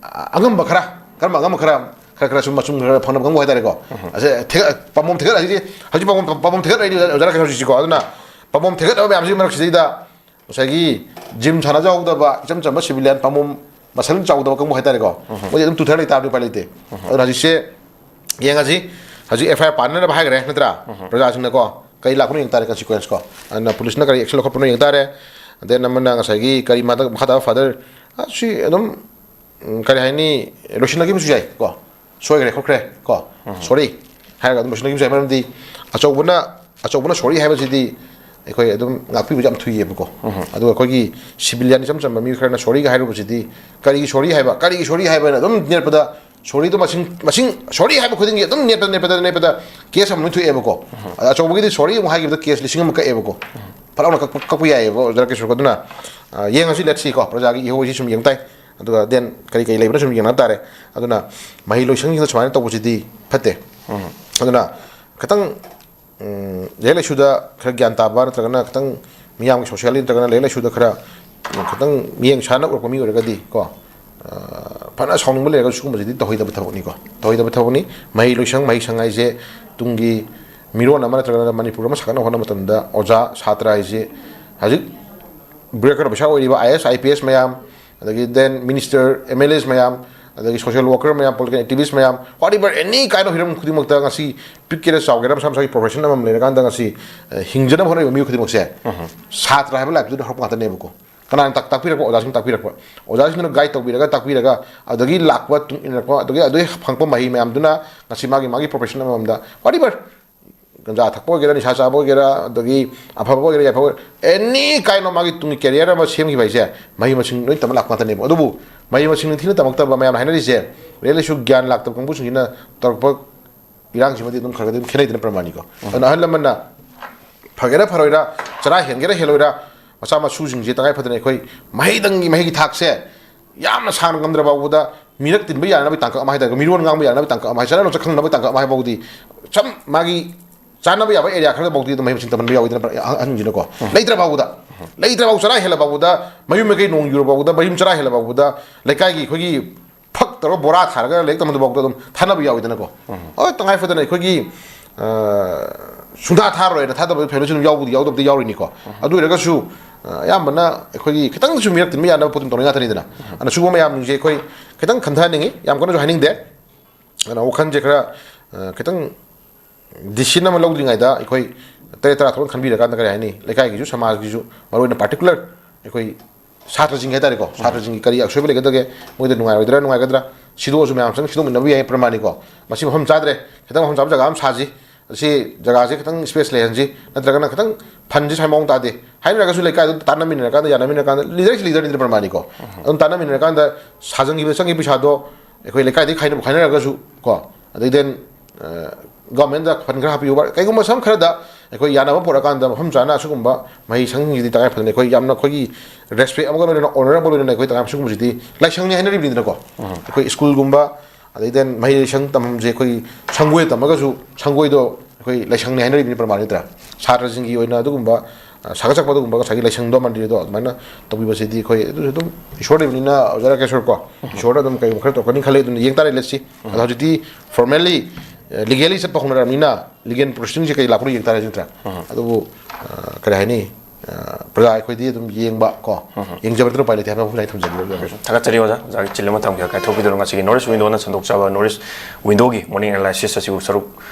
ꯑ, ꯑꯉꯝꯕ ꯈꯔ, ꯀꯔꯝꯕ ꯑꯉꯝꯕ ꯈꯔ, ꯈꯔ ꯈꯔ ꯁꯨꯝ ꯃꯆꯨꯝ ꯈꯔ ꯐꯪꯅꯕ ꯀꯥꯡꯕꯨ ꯍꯥꯏꯇꯥꯔꯦꯀꯣ꯫ ꯑꯁꯦ ꯊꯦꯒꯠ-, ꯄꯥꯝꯕꯣꯝ ꯊꯦꯒꯠ ꯍꯥꯏꯁꯤꯗꯤ, ꯍꯧꯖꯤꯛ ꯄꯥꯝꯕꯣꯝ, ꯄꯥꯝꯕꯣꯝ ꯊꯦꯒꯠ ꯍꯥꯏꯗꯤ ꯑꯣꯖꯥ ꯔꯥꯀꯦꯁ ꯍꯧꯖꯤꯛꯁꯤꯀꯣ꯫ ꯑꯗꯨꯅ ꯄꯥꯝꯕꯣꯝ ꯊꯦꯒꯠꯅꯕ ꯃꯌꯥꯝꯁꯤꯒꯤ ꯃꯔꯛꯁꯤꯗꯩꯗ ꯉꯁꯥꯏꯒꯤ ꯖꯤꯝ ꯁꯥꯟꯅꯖꯍꯧꯗꯕ ꯏꯆꯝ ꯆꯝꯕ ꯁꯤꯚꯤꯂꯤꯌꯟ ꯄꯥꯝꯕꯣꯝ ꯃꯁꯜ ꯆꯥꯎꯗꯕ ꯀꯥꯡꯕꯨ ꯍꯥꯏꯇꯥꯔꯦꯀꯣ꯫ ꯃꯣꯏꯗꯤ ꯑꯗꯨꯝ ꯇꯨꯊꯔ ꯂꯩꯇꯥꯕꯗꯤ ꯎꯄꯥꯏ ꯂꯩꯇꯦ꯫ ꯑꯗꯨꯅ ꯍꯧꯖꯤꯛꯁꯦ ꯌꯦꯡꯉꯁꯤ꯫ ꯍꯧꯖꯤꯛ ꯑꯦꯐ ꯑꯥꯏ ꯑꯥꯔ ꯄꯥꯟꯅꯅꯕ ꯍꯥꯏꯈ꯭ꯔꯦ ꯅꯠꯇ꯭ꯔꯥ? ꯄ꯭ꯔꯖꯥꯁꯤꯡꯅꯀꯣ ꯀꯔꯤ ꯂꯥꯛꯄꯅꯣ ꯌꯦꯡ ꯇꯥꯔꯦ, ꯀꯟꯁꯤꯀ꯭ꯋꯦꯟꯁ ꯀꯣ꯫ ꯑꯗꯨꯅ ꯄꯨꯂꯤꯁꯅ ꯀꯔꯤ ꯑꯦꯛꯁꯟ ꯂꯧꯈꯠꯄꯅꯣ ꯌꯦꯡ ꯇꯥꯔꯦ꯫ ꯑꯗꯩ ꯑꯃꯅ ꯉꯁꯥꯏꯒꯤ ꯀꯔꯤ ꯃꯥꯗ-, ꯃꯈꯥ ꯇꯥꯕ ꯐꯥꯗꯔ, ꯑ, ꯁꯤ ꯑꯗꯨꯝ, ꯎꯝ, ꯀꯔꯤ ꯍꯥꯏꯅꯤ, ꯂꯣꯏꯁꯤꯟꯅꯈꯤꯕꯁꯨ ꯌꯥꯏ ꯀꯣ꯫ ꯁꯣꯏꯈ꯭ꯔꯦ ꯈꯣꯠꯈ꯭ꯔꯦ ꯀꯣ, ꯁꯣꯔꯤ ꯍꯥꯏꯔꯒ ꯑꯗꯨꯝ ꯂꯣꯏꯁꯤꯟꯅꯈꯤꯕꯁꯨ ꯌꯥꯏ꯫ ꯃꯔꯝꯗꯤ ꯑꯆꯧꯕꯅ, ꯑꯆꯧꯕꯅ ꯁꯣꯔꯤ ꯍꯥꯏꯕꯁꯤꯗꯤ ꯑꯩꯈꯣꯏ ꯑꯗꯨꯝ ꯉꯥꯛꯄꯤꯕꯁꯦ ꯌꯥꯝ ꯊꯨꯏꯌꯦꯕꯀꯣ꯫ ꯑꯗꯨꯒ ꯑꯩꯈꯣꯏꯒꯤ ꯁꯤꯚꯤꯂꯤꯌꯟ ꯏꯆꯝ ꯆꯝꯕ ꯃꯤꯑꯣꯏ ꯈꯔꯅ ꯁꯣꯔꯤꯒ ꯍꯥꯏꯔꯨꯕꯁꯤꯗꯤ, "ꯀꯔꯤꯒꯤ ꯁꯣꯔꯤ ꯍꯥꯏꯕ? ꯀꯔꯤꯒꯤ ꯁꯣꯔꯤ ꯍꯥꯏꯕ?" ꯍꯥꯏꯅ ꯑꯗꯨꯝ ꯅꯦꯠꯄꯗ, ꯁꯣꯔꯤꯗꯣ ꯃꯁꯤꯡ, ꯃꯁꯤꯡ, ꯁꯣꯔꯤ ꯍꯥꯏꯕ ꯈꯨꯗꯤꯡꯒꯤ ꯑꯗꯨꯝ ꯅꯦꯠꯄꯗ, ꯅꯦꯠꯄꯗ, ꯅꯦꯠꯄꯗ ꯀꯦꯁ ꯑꯃ ꯂꯣꯏ ꯊꯣꯛꯑꯦꯕꯀꯣ꯫ ꯑꯗ ꯑꯆꯧꯕꯒꯤꯗꯤ ꯁꯣꯔꯤ ꯑꯃꯨꯛ ꯍꯥꯏꯈꯤꯕꯗ ꯀꯦꯁ ꯂꯤꯁꯤꯡ ꯑꯃ ꯀꯛꯑꯦꯕꯀꯣ꯫ ꯐꯠ ꯂꯥꯎꯅ ꯀꯛꯄ, ꯀꯛꯄ ꯌꯥꯏꯌꯦꯕ ꯑꯣꯖꯥ ꯔꯥꯀꯦꯁ꯫ ꯑꯗꯨꯅ, ꯑ, ꯌꯦꯡꯉꯁꯤ, let's see ꯀꯣ, ꯄ꯭ꯔꯖꯥꯒꯤ ꯏꯍꯧ ꯑꯁꯤ ꯁꯨꯝ ꯌꯦꯡ ꯇꯥꯏ꯫ ꯑꯗꯨꯒ then ꯀꯔꯤ ꯀꯔꯤ ꯂꯩꯕꯅ ꯁꯨꯝ ꯌꯦꯡꯅ ꯇꯥꯔꯦ꯫ ꯑꯗꯨꯅ ꯃꯍꯩ ꯂꯣꯏꯁꯪꯁꯤꯡꯗ ꯁꯨꯃꯥꯏꯅ ꯇꯧꯕꯁꯤꯗꯤ ꯐꯠꯇꯦ꯫ ꯑꯗꯨꯅ ꯈꯤꯇꯪ, ꯎꯝ, ꯂꯥꯏꯔꯤꯛ ꯂꯥꯏꯁꯨꯗ ꯈꯔ ꯒ꯭ꯌꯥꯟ ꯇꯥꯕ ꯅꯠꯇ꯭ꯔꯒꯅ ꯈꯤꯇꯪ ꯃꯤꯌꯥꯝꯒꯤ ꯁꯣꯁꯤꯌꯦꯜ ꯅꯠꯇ꯭ꯔꯒꯅ ꯂꯥꯏꯔꯤꯛ ꯂꯥꯏꯁꯨꯗ ꯈꯔ, ꯎꯝ, ꯈꯤꯇꯪ ꯃꯤꯠꯌꯦꯡ ꯁꯥꯟꯅ ꯎꯔꯛꯄ ꯃꯤ ꯑꯣꯏꯔꯒꯗꯤ ꯀꯣ, ꯑ, ꯐꯅ ꯁꯥꯎꯅꯤꯡꯕ ꯂꯩꯔꯒꯁꯨ ꯁꯤꯒꯨꯝꯕꯁꯤꯗꯤ ꯇꯧꯍꯩꯗꯕ ꯊꯕꯛꯅꯤꯀꯣ꯫ ꯇꯧꯍꯩꯗꯕ ꯊꯕꯛꯅꯤ꯫ ꯃꯍꯩ ꯂꯣꯏꯁꯪ, ꯃꯍꯩ ꯁꯪ ꯍꯥꯏꯁꯦ ꯇꯨꯡꯒꯤ ꯃꯤꯔꯣꯟ ꯑꯃ ꯅꯠꯇ꯭ꯔꯒꯅ ꯃꯅꯤꯄꯨꯔ ꯑꯃ ꯁꯥꯒꯠꯅꯕ ꯍꯣꯠꯅꯕ ꯃꯇꯝꯗ ꯑꯣꯖꯥ, ꯁꯥꯇ꯭ꯔ ꯍꯥꯏꯁꯦ ꯍꯧꯖꯤꯛ ꯕ꯭ꯔꯦꯛꯀꯔ ꯄꯩꯁꯥ ꯑꯣꯏꯔꯤꯕ ꯑꯥꯏ ꯑꯦꯁ, ꯑꯥꯏ ꯄꯤ ꯑꯦꯁ ꯃꯌꯥꯝ, ꯑꯗꯒꯤ then minister, ꯑꯦꯝ ꯑꯦꯜ ꯑꯦꯁ ꯃꯌꯥꯝ, ꯑꯗꯒꯤ social worker ꯃꯌꯥꯝ, political activist ꯃꯌꯥꯝ, whatever, any kind of ꯍꯤꯔꯝ ꯈꯨꯗꯤꯡꯃꯛꯇ ꯉꯁꯤ ꯄꯤꯛꯀꯦꯔꯥ ꯆꯥꯎꯒꯦꯔꯥ ꯃꯁꯥ ꯃꯁꯥꯒꯤ profession ꯑꯃꯃꯝ ꯂꯩꯔꯀꯥꯟꯗ ꯉꯁꯤ, ꯑ, ꯍꯤꯡꯖꯅꯕ ꯍꯣꯠꯅꯔꯤꯕ ꯃꯤꯑꯣꯏ ꯈꯨꯗꯤꯡꯃꯛꯁꯦ, ꯁꯥꯇ꯭ꯔ ꯍꯥꯏꯕ ꯂꯥꯏꯔꯤꯛꯇꯨꯗ ꯍꯧꯔꯛꯄ ꯉꯥꯛꯇꯅꯦꯕꯀꯣ꯫ ꯀꯅꯥꯅ ꯇꯥꯛ-, ꯇꯥꯛꯄꯤꯔꯛꯄ? ꯑꯣꯖꯥꯁꯤꯡ ꯇꯥꯛꯄꯤꯔꯛꯄ꯫ ꯑꯣꯖꯥꯁꯤꯡꯗꯨꯅ guide ꯇꯧꯕꯤꯔꯒ, ꯇꯥꯛꯄꯤꯔꯒ, ꯑꯗꯨꯗꯒꯤ ꯂꯥꯛꯄ ꯇꯨꯡ ꯏꯟꯅꯔꯛꯄ, ꯑꯗꯨꯗꯒꯤ ꯑꯗꯨꯗꯒꯤ ꯐꯪꯉꯛꯄ ꯃꯍꯩ ꯃꯌꯥꯝꯗꯨꯅ ꯉꯁꯤ ꯃꯥꯒꯤ, ꯃꯥꯒꯤ profession ꯑꯃꯃꯝꯗ, whatever, ꯒꯟꯖꯥ ꯊꯛꯄ ꯑꯣꯏꯒꯦꯔꯥ, ꯅꯤꯁꯥ ꯆꯥꯕ ꯑꯣꯏꯒꯦꯔꯥ, ꯑꯗꯒꯤ ꯑꯐꯕ ꯑꯣꯏꯒꯦꯔꯥ, ꯌꯥꯐꯕ ꯑꯣꯏꯒꯦꯔꯥ, any kind of ꯃꯥꯒꯤ ꯇꯨꯡꯒꯤ career ꯑꯃ ꯁꯦꯝꯈꯤꯕ ꯍꯥꯏꯁꯦ ꯃꯍꯩ ꯃꯁꯤꯡ ꯂꯣꯏ ꯇꯝꯕ ꯂꯥꯛꯄ ꯉꯥꯛꯇꯅꯦꯕ꯫ ꯑꯗꯨꯕꯨ ꯃꯍꯩ ꯃꯁꯤꯡ ꯅꯤꯡꯊꯤꯅ ꯇꯝꯃꯛꯇꯕ, ꯃꯌꯥꯝꯅ ꯍꯥꯏꯅꯔꯤꯁꯦ ꯂꯥꯏꯔꯤꯛ ꯂꯥꯏꯁꯨ ꯒ꯭ꯌꯥꯟ ꯂꯥꯛꯇꯕ ꯀꯥꯡꯕꯨꯁꯤꯡꯁꯤꯅ ꯇꯧꯔꯛꯄ ꯏꯔꯥꯡꯁꯤꯃꯗꯤ ꯑꯗꯨꯝ ꯈꯔ ꯈꯔꯗꯤ ꯑꯗꯨꯝ ꯈꯦꯠꯅꯩꯗꯅ ꯄ꯭ꯔꯃꯥꯅꯤꯀꯣ꯫ ꯑꯗꯨꯅ ꯑꯍꯜ ꯂꯃꯟꯅ ꯐꯒꯦꯔꯥ ꯐꯔꯣꯏꯔꯥ, ꯆꯔꯥ ꯍꯦꯟꯒꯦꯔꯥ ꯍꯦꯜꯂꯣꯏꯔꯥ, ꯃꯆꯥ ꯃꯁꯨꯁꯤꯡꯁꯦ ꯇꯉꯥꯏ ꯐꯗꯅ ꯑꯩꯈꯣꯏ ꯃꯍꯩꯗꯪꯒꯤ, ꯃꯍꯩꯒꯤ ꯊꯥꯛꯁꯦ ꯌꯥꯝꯅ ꯁꯥꯡꯅ ꯉꯝꯗ꯭ꯔ ꯐꯥꯎꯕꯗ, ꯃꯤꯔꯛ ꯇꯤꯟꯕ ꯌꯥꯅꯕꯒꯤ ꯇꯥꯡꯀꯛ ꯑꯃ ꯍꯥꯏꯇꯥꯔꯦ, ꯃꯤꯔꯣꯟ ꯉꯥꯡꯕ ꯌꯥꯅꯕꯒꯤ ꯇꯥꯡꯀꯛ ꯑꯃ ꯍꯥꯏ, ꯆꯠꯅ ꯂꯣꯟꯆꯠ ꯈꯪꯅꯕꯒꯤ ꯇꯥꯡꯀꯛ ꯑꯃ ꯍꯥꯏꯐꯥꯎꯗꯤ ꯁꯝ ꯃꯥꯒꯤ ꯆꯥꯅꯕ ꯌꯥꯕ area ꯈꯔꯗꯐꯥꯎꯗꯤ ꯑꯗꯨꯝ ꯃꯍꯩ ꯃꯁꯤꯡ ꯇꯝꯍꯟꯕ ꯌꯥꯎꯋꯤꯗꯅ ꯑꯍꯟꯁꯤꯅꯀꯣ꯫ ꯂꯩꯇ꯭ꯔ ꯐꯥꯎꯕꯗ, ꯂꯩꯇ꯭ꯔ ꯐꯥꯎ, ꯆꯔꯥ ꯍꯦꯜꯂ ꯐꯥꯎꯕꯗ, ꯃꯌꯨꯝ ꯃꯀꯩ ꯅꯣꯡ ꯌꯨꯔ ꯐꯥꯎꯕꯗ, ꯃꯌꯨꯝ ꯆꯔꯥ ꯍꯦꯜꯂ ꯐꯥꯎꯕꯗ, ꯂꯩꯀꯥꯏꯒꯤ ꯑꯩꯈꯣꯏꯒꯤ ꯇꯧꯔꯒ ꯕꯣꯔꯥ ꯊꯥꯔꯒ ꯂꯥꯏꯔꯤꯛ ꯇꯝꯕꯗꯨꯐꯥꯎꯗ ꯑꯗꯨꯝ ꯊꯥꯅꯕ ꯌꯥꯎꯋꯤꯗꯅꯀꯣ꯫ ꯍꯣꯏ, ꯇꯉꯥꯏ ꯐꯗꯅ ꯑꯩꯈꯣꯏꯒꯤ, ꯑ, ꯁꯨꯡꯊꯥ ꯊꯥꯔꯣꯏꯅ ꯊꯥꯗꯕ ꯐꯦꯃꯤꯂꯤꯁꯨ ꯑꯗꯨꯝ ꯌꯥꯎꯕꯨꯗꯤ ꯌꯥꯎꯗꯕꯗꯤ ꯌꯥꯎꯔꯤꯅꯤꯀꯣ꯫ ꯑꯗꯨ ꯑꯣꯏꯔꯒꯁꯨ, ꯑ, ꯑꯌꯥꯝꯕꯅ ꯑꯩꯈꯣꯏꯒꯤ ꯈꯤꯇꯪꯁꯨ ꯃꯤꯔꯛ ꯇꯤꯟꯕ ꯌꯥꯅꯕ ꯄꯣꯠꯇꯨ ꯇꯧꯅꯤꯡ ꯉꯥꯛꯇꯅꯤꯗꯅ꯫ ꯑꯗꯨꯅ ꯁꯤꯒꯨꯝꯕ ꯃꯌꯥꯝꯁꯤꯡꯁꯦ ꯑꯩꯈꯣꯏ ꯈꯤꯇꯪ ꯈꯟꯊꯍꯟꯅꯤꯡꯉꯤ, ꯌꯥꯝ ꯀꯟꯅꯁꯨ ꯍꯥꯏꯅꯤꯡꯗꯦ꯫ ꯑꯗꯨꯅ ꯋꯥꯈꯜꯁꯦ ꯈꯔ, ꯑ, ꯈꯤꯇꯪ decision ꯑꯃ ꯂꯧꯗ꯭ꯔꯤꯉꯩꯗ ꯑꯩꯈꯣꯏ ꯇꯔꯦꯠ ꯇꯔꯥ ꯊꯣꯛꯅ ꯈꯟꯕꯤꯔꯀꯥꯟꯗ, ꯀꯔꯤ ꯍꯥꯏꯅꯤ, ꯂꯩꯀꯥꯏꯒꯤꯁꯨ ꯁꯃꯥꯖꯀꯤꯁꯨ, ꯃꯔꯨꯑꯣꯏꯅ particular ꯑꯩꯈꯣꯏ ꯁꯥꯇ꯭ꯔꯁꯤꯡ ꯍꯥꯏꯇꯥꯔꯦꯀꯣ, ꯁꯥꯇ꯭ꯔꯁꯤꯡꯒꯤ ꯀꯔꯤ ꯑꯁꯣꯏꯕ ꯂꯩꯒꯗꯒꯦ, ꯃꯣꯏꯗ ꯅꯨꯡꯉꯥꯏꯔꯣꯏꯗ꯭ꯔꯥ ꯅꯨꯡꯉꯥꯏꯒꯗ꯭ꯔꯥ, ꯁꯤꯗꯣꯛꯑꯁꯨ ꯃꯌꯥꯝ ꯆꯪ ꯁꯤꯗꯣꯛꯃꯤꯟꯅꯕ ꯌꯥꯏ ꯄ꯭ꯔꯃꯥꯅꯤꯀꯣ꯫ ꯃꯁꯤ ꯃꯐꯝ ꯆꯥꯗ꯭ꯔꯦ, ꯈꯤꯇꯪ ꯃꯐꯝ ꯆꯥꯕ ꯖꯒꯥ ꯑꯃ ꯁꯥꯁꯤ, ꯑꯁꯤ ꯖꯒꯥꯁꯦ ꯈꯤꯇꯪ space ꯂꯩꯍꯟꯁꯤ, ꯅꯠꯇ꯭ꯔꯒꯅ ꯈꯤꯇꯪ fundꯁꯦ ꯁ꯭ꯋꯥꯏ ꯃꯑꯣꯡ ꯇꯥꯗꯦ ꯍꯥꯏꯅꯔꯒꯁꯨ ꯂꯩꯀꯥꯏꯗꯨ ꯇꯥꯟꯅꯃꯤꯟꯅꯔꯀꯥꯟꯗ, ꯌꯥꯅꯃꯤꯟꯅꯔꯀꯥꯟꯗ, leaderꯁꯤ leaderꯅꯤꯗꯅ ꯄ꯭ꯔꯃꯥꯅꯤꯀꯣ꯫ ꯑꯗꯨꯝ ꯇꯥꯟꯅꯃꯤꯟꯅꯔꯀꯥꯟꯗ ꯁꯥꯖꯟꯈꯤꯕ ꯆꯪꯈꯤꯕ ꯄꯩꯁꯥꯗꯣ ꯑꯩꯈꯣꯏ ꯂꯩꯀꯥꯏꯗꯒꯤ ꯈꯥꯏꯅꯕ ꯈꯥꯏꯅꯔꯒꯁꯨ ꯀꯣ, ꯑꯗꯩ then, ꯑ, governmentꯗ fund ꯈꯔ ꯍꯥꯞꯄꯤꯌꯨ, ꯀꯩꯒꯨꯝꯕ ꯁꯝ ꯈꯔꯗ ꯑꯩꯈꯣꯏ ꯌꯥꯅꯕ ꯄꯨꯔꯛꯑꯀꯥꯟꯗ ꯃꯐꯝ ꯆꯥꯅ ꯑꯁꯤꯒꯨꯝꯕ ꯃꯍꯩ ꯁꯪꯁꯤꯡꯁꯤꯗꯤ ꯇꯉꯥꯏ ꯐꯗꯅ ꯑꯩꯈꯣꯏ ꯌꯥꯝꯅ ꯑꯩꯈꯣꯏꯒꯤ respect ꯑꯃꯒ ꯂꯣꯏꯅꯅ, honourable ꯑꯣꯏꯅ ꯑꯩꯈꯣꯏ ꯇꯉꯥꯏ ꯁꯤꯒꯨꯝꯕꯁꯤꯗꯤ ꯂꯥꯏꯁꯪꯅꯤ ꯍꯥꯏꯅꯔꯤꯕꯅꯤꯗꯅꯀꯣ꯫ ꯑꯩꯈꯣꯏ ꯁ꯭ꯀꯨꯜꯒꯨꯝꯕ, ꯑꯗꯩ then ꯃꯍꯩ ꯂꯣꯏꯁꯪ ꯇꯝꯐꯝꯁꯦ ꯑꯩꯈꯣꯏ ꯁꯪꯒꯣꯏꯗ ꯇꯝꯃꯒꯁꯨ ꯁꯪꯒꯣꯏꯗꯣ ꯑꯩꯈꯣꯏ ꯂꯥꯏꯁꯪꯅꯤ ꯍꯥꯏꯅꯔꯤꯕꯅꯤ ꯄ꯭ꯔꯃꯥꯟ ꯅꯠꯇ꯭ꯔꯥ? ꯁꯥꯇ꯭ꯔꯁꯤꯡꯒꯤ ꯑꯣꯏꯅ ꯑꯗꯨꯒꯨꯝꯕ, ꯑ, ꯁꯥꯒꯠ ꯆꯠꯄ ꯑꯗꯨꯒꯨꯝꯕ ꯉꯁꯥꯏꯒꯤ ꯂꯥꯏꯁꯪꯗꯣ, ꯃꯟꯗꯤꯔꯗꯣ ꯑꯗꯨꯃꯥꯏꯅ ꯇꯧꯕꯤꯕꯁꯤꯗꯤ ꯑꯩꯈꯣꯏ ꯑꯗꯨꯁꯨ ꯑꯗꯨꯝ ꯏꯁꯣꯔ ꯂꯩꯕꯅꯤꯅ, ꯑꯣꯖꯥ ꯔꯥꯀꯦꯁꯣꯔ ꯀꯣ, ꯏꯁꯣꯔꯅ ꯑꯗꯨꯝ ꯀꯩꯒꯨꯝꯕ ꯈꯔ ꯇꯧꯔꯛꯀꯅꯤ ꯈꯜꯂꯦ꯫ ꯑꯗꯨꯅ ꯌꯦꯡ ꯇꯥꯔꯦ, let's see꯫ ꯑꯗꯣ ꯍꯧꯖꯤꯛꯇꯤ formally, ꯑ, legally ꯆꯠꯄ ꯍꯧꯅꯔꯕꯅꯤꯅ, legal proceedingꯁꯦ ꯀꯩ ꯂꯥꯛꯄꯅꯣ ꯌꯦꯡ ꯇꯥꯔꯦ ꯅꯠꯇ꯭ꯔꯥ? ꯑꯗꯨꯕꯨ, ꯑ, ꯀꯔꯤ ꯍꯥꯏꯅꯤ, ꯑ, ꯄ꯭ꯔꯖꯥ ꯑꯩꯈꯣꯏꯗꯤ ꯑꯗꯨꯝ ꯌꯦꯡꯕ ꯀꯣ, ꯌꯦꯡꯖꯕ ꯅꯠꯇꯅ ꯎꯄꯥꯏ ꯂꯩꯇꯦ ꯍꯥꯏꯕ ꯃꯐꯝꯁꯤꯗ ꯑꯩ ꯊꯝꯖꯒꯦ꯫ ꯊꯥꯒꯠꯆꯔꯤ ꯑꯣꯖꯥ, ꯑꯣꯖꯥꯒꯤ ꯆꯤꯜꯂꯕ ꯃꯇꯝꯒꯤ ꯀꯥꯏꯊꯣꯛꯄꯤꯗꯨꯅ ꯉꯁꯤꯒꯤ North East Windowꯅ ꯁꯟꯗꯣꯛꯆꯕ North East Windowꯒꯤ morning analysisꯇ ꯁꯤꯕꯨ ꯁꯔꯨꯛ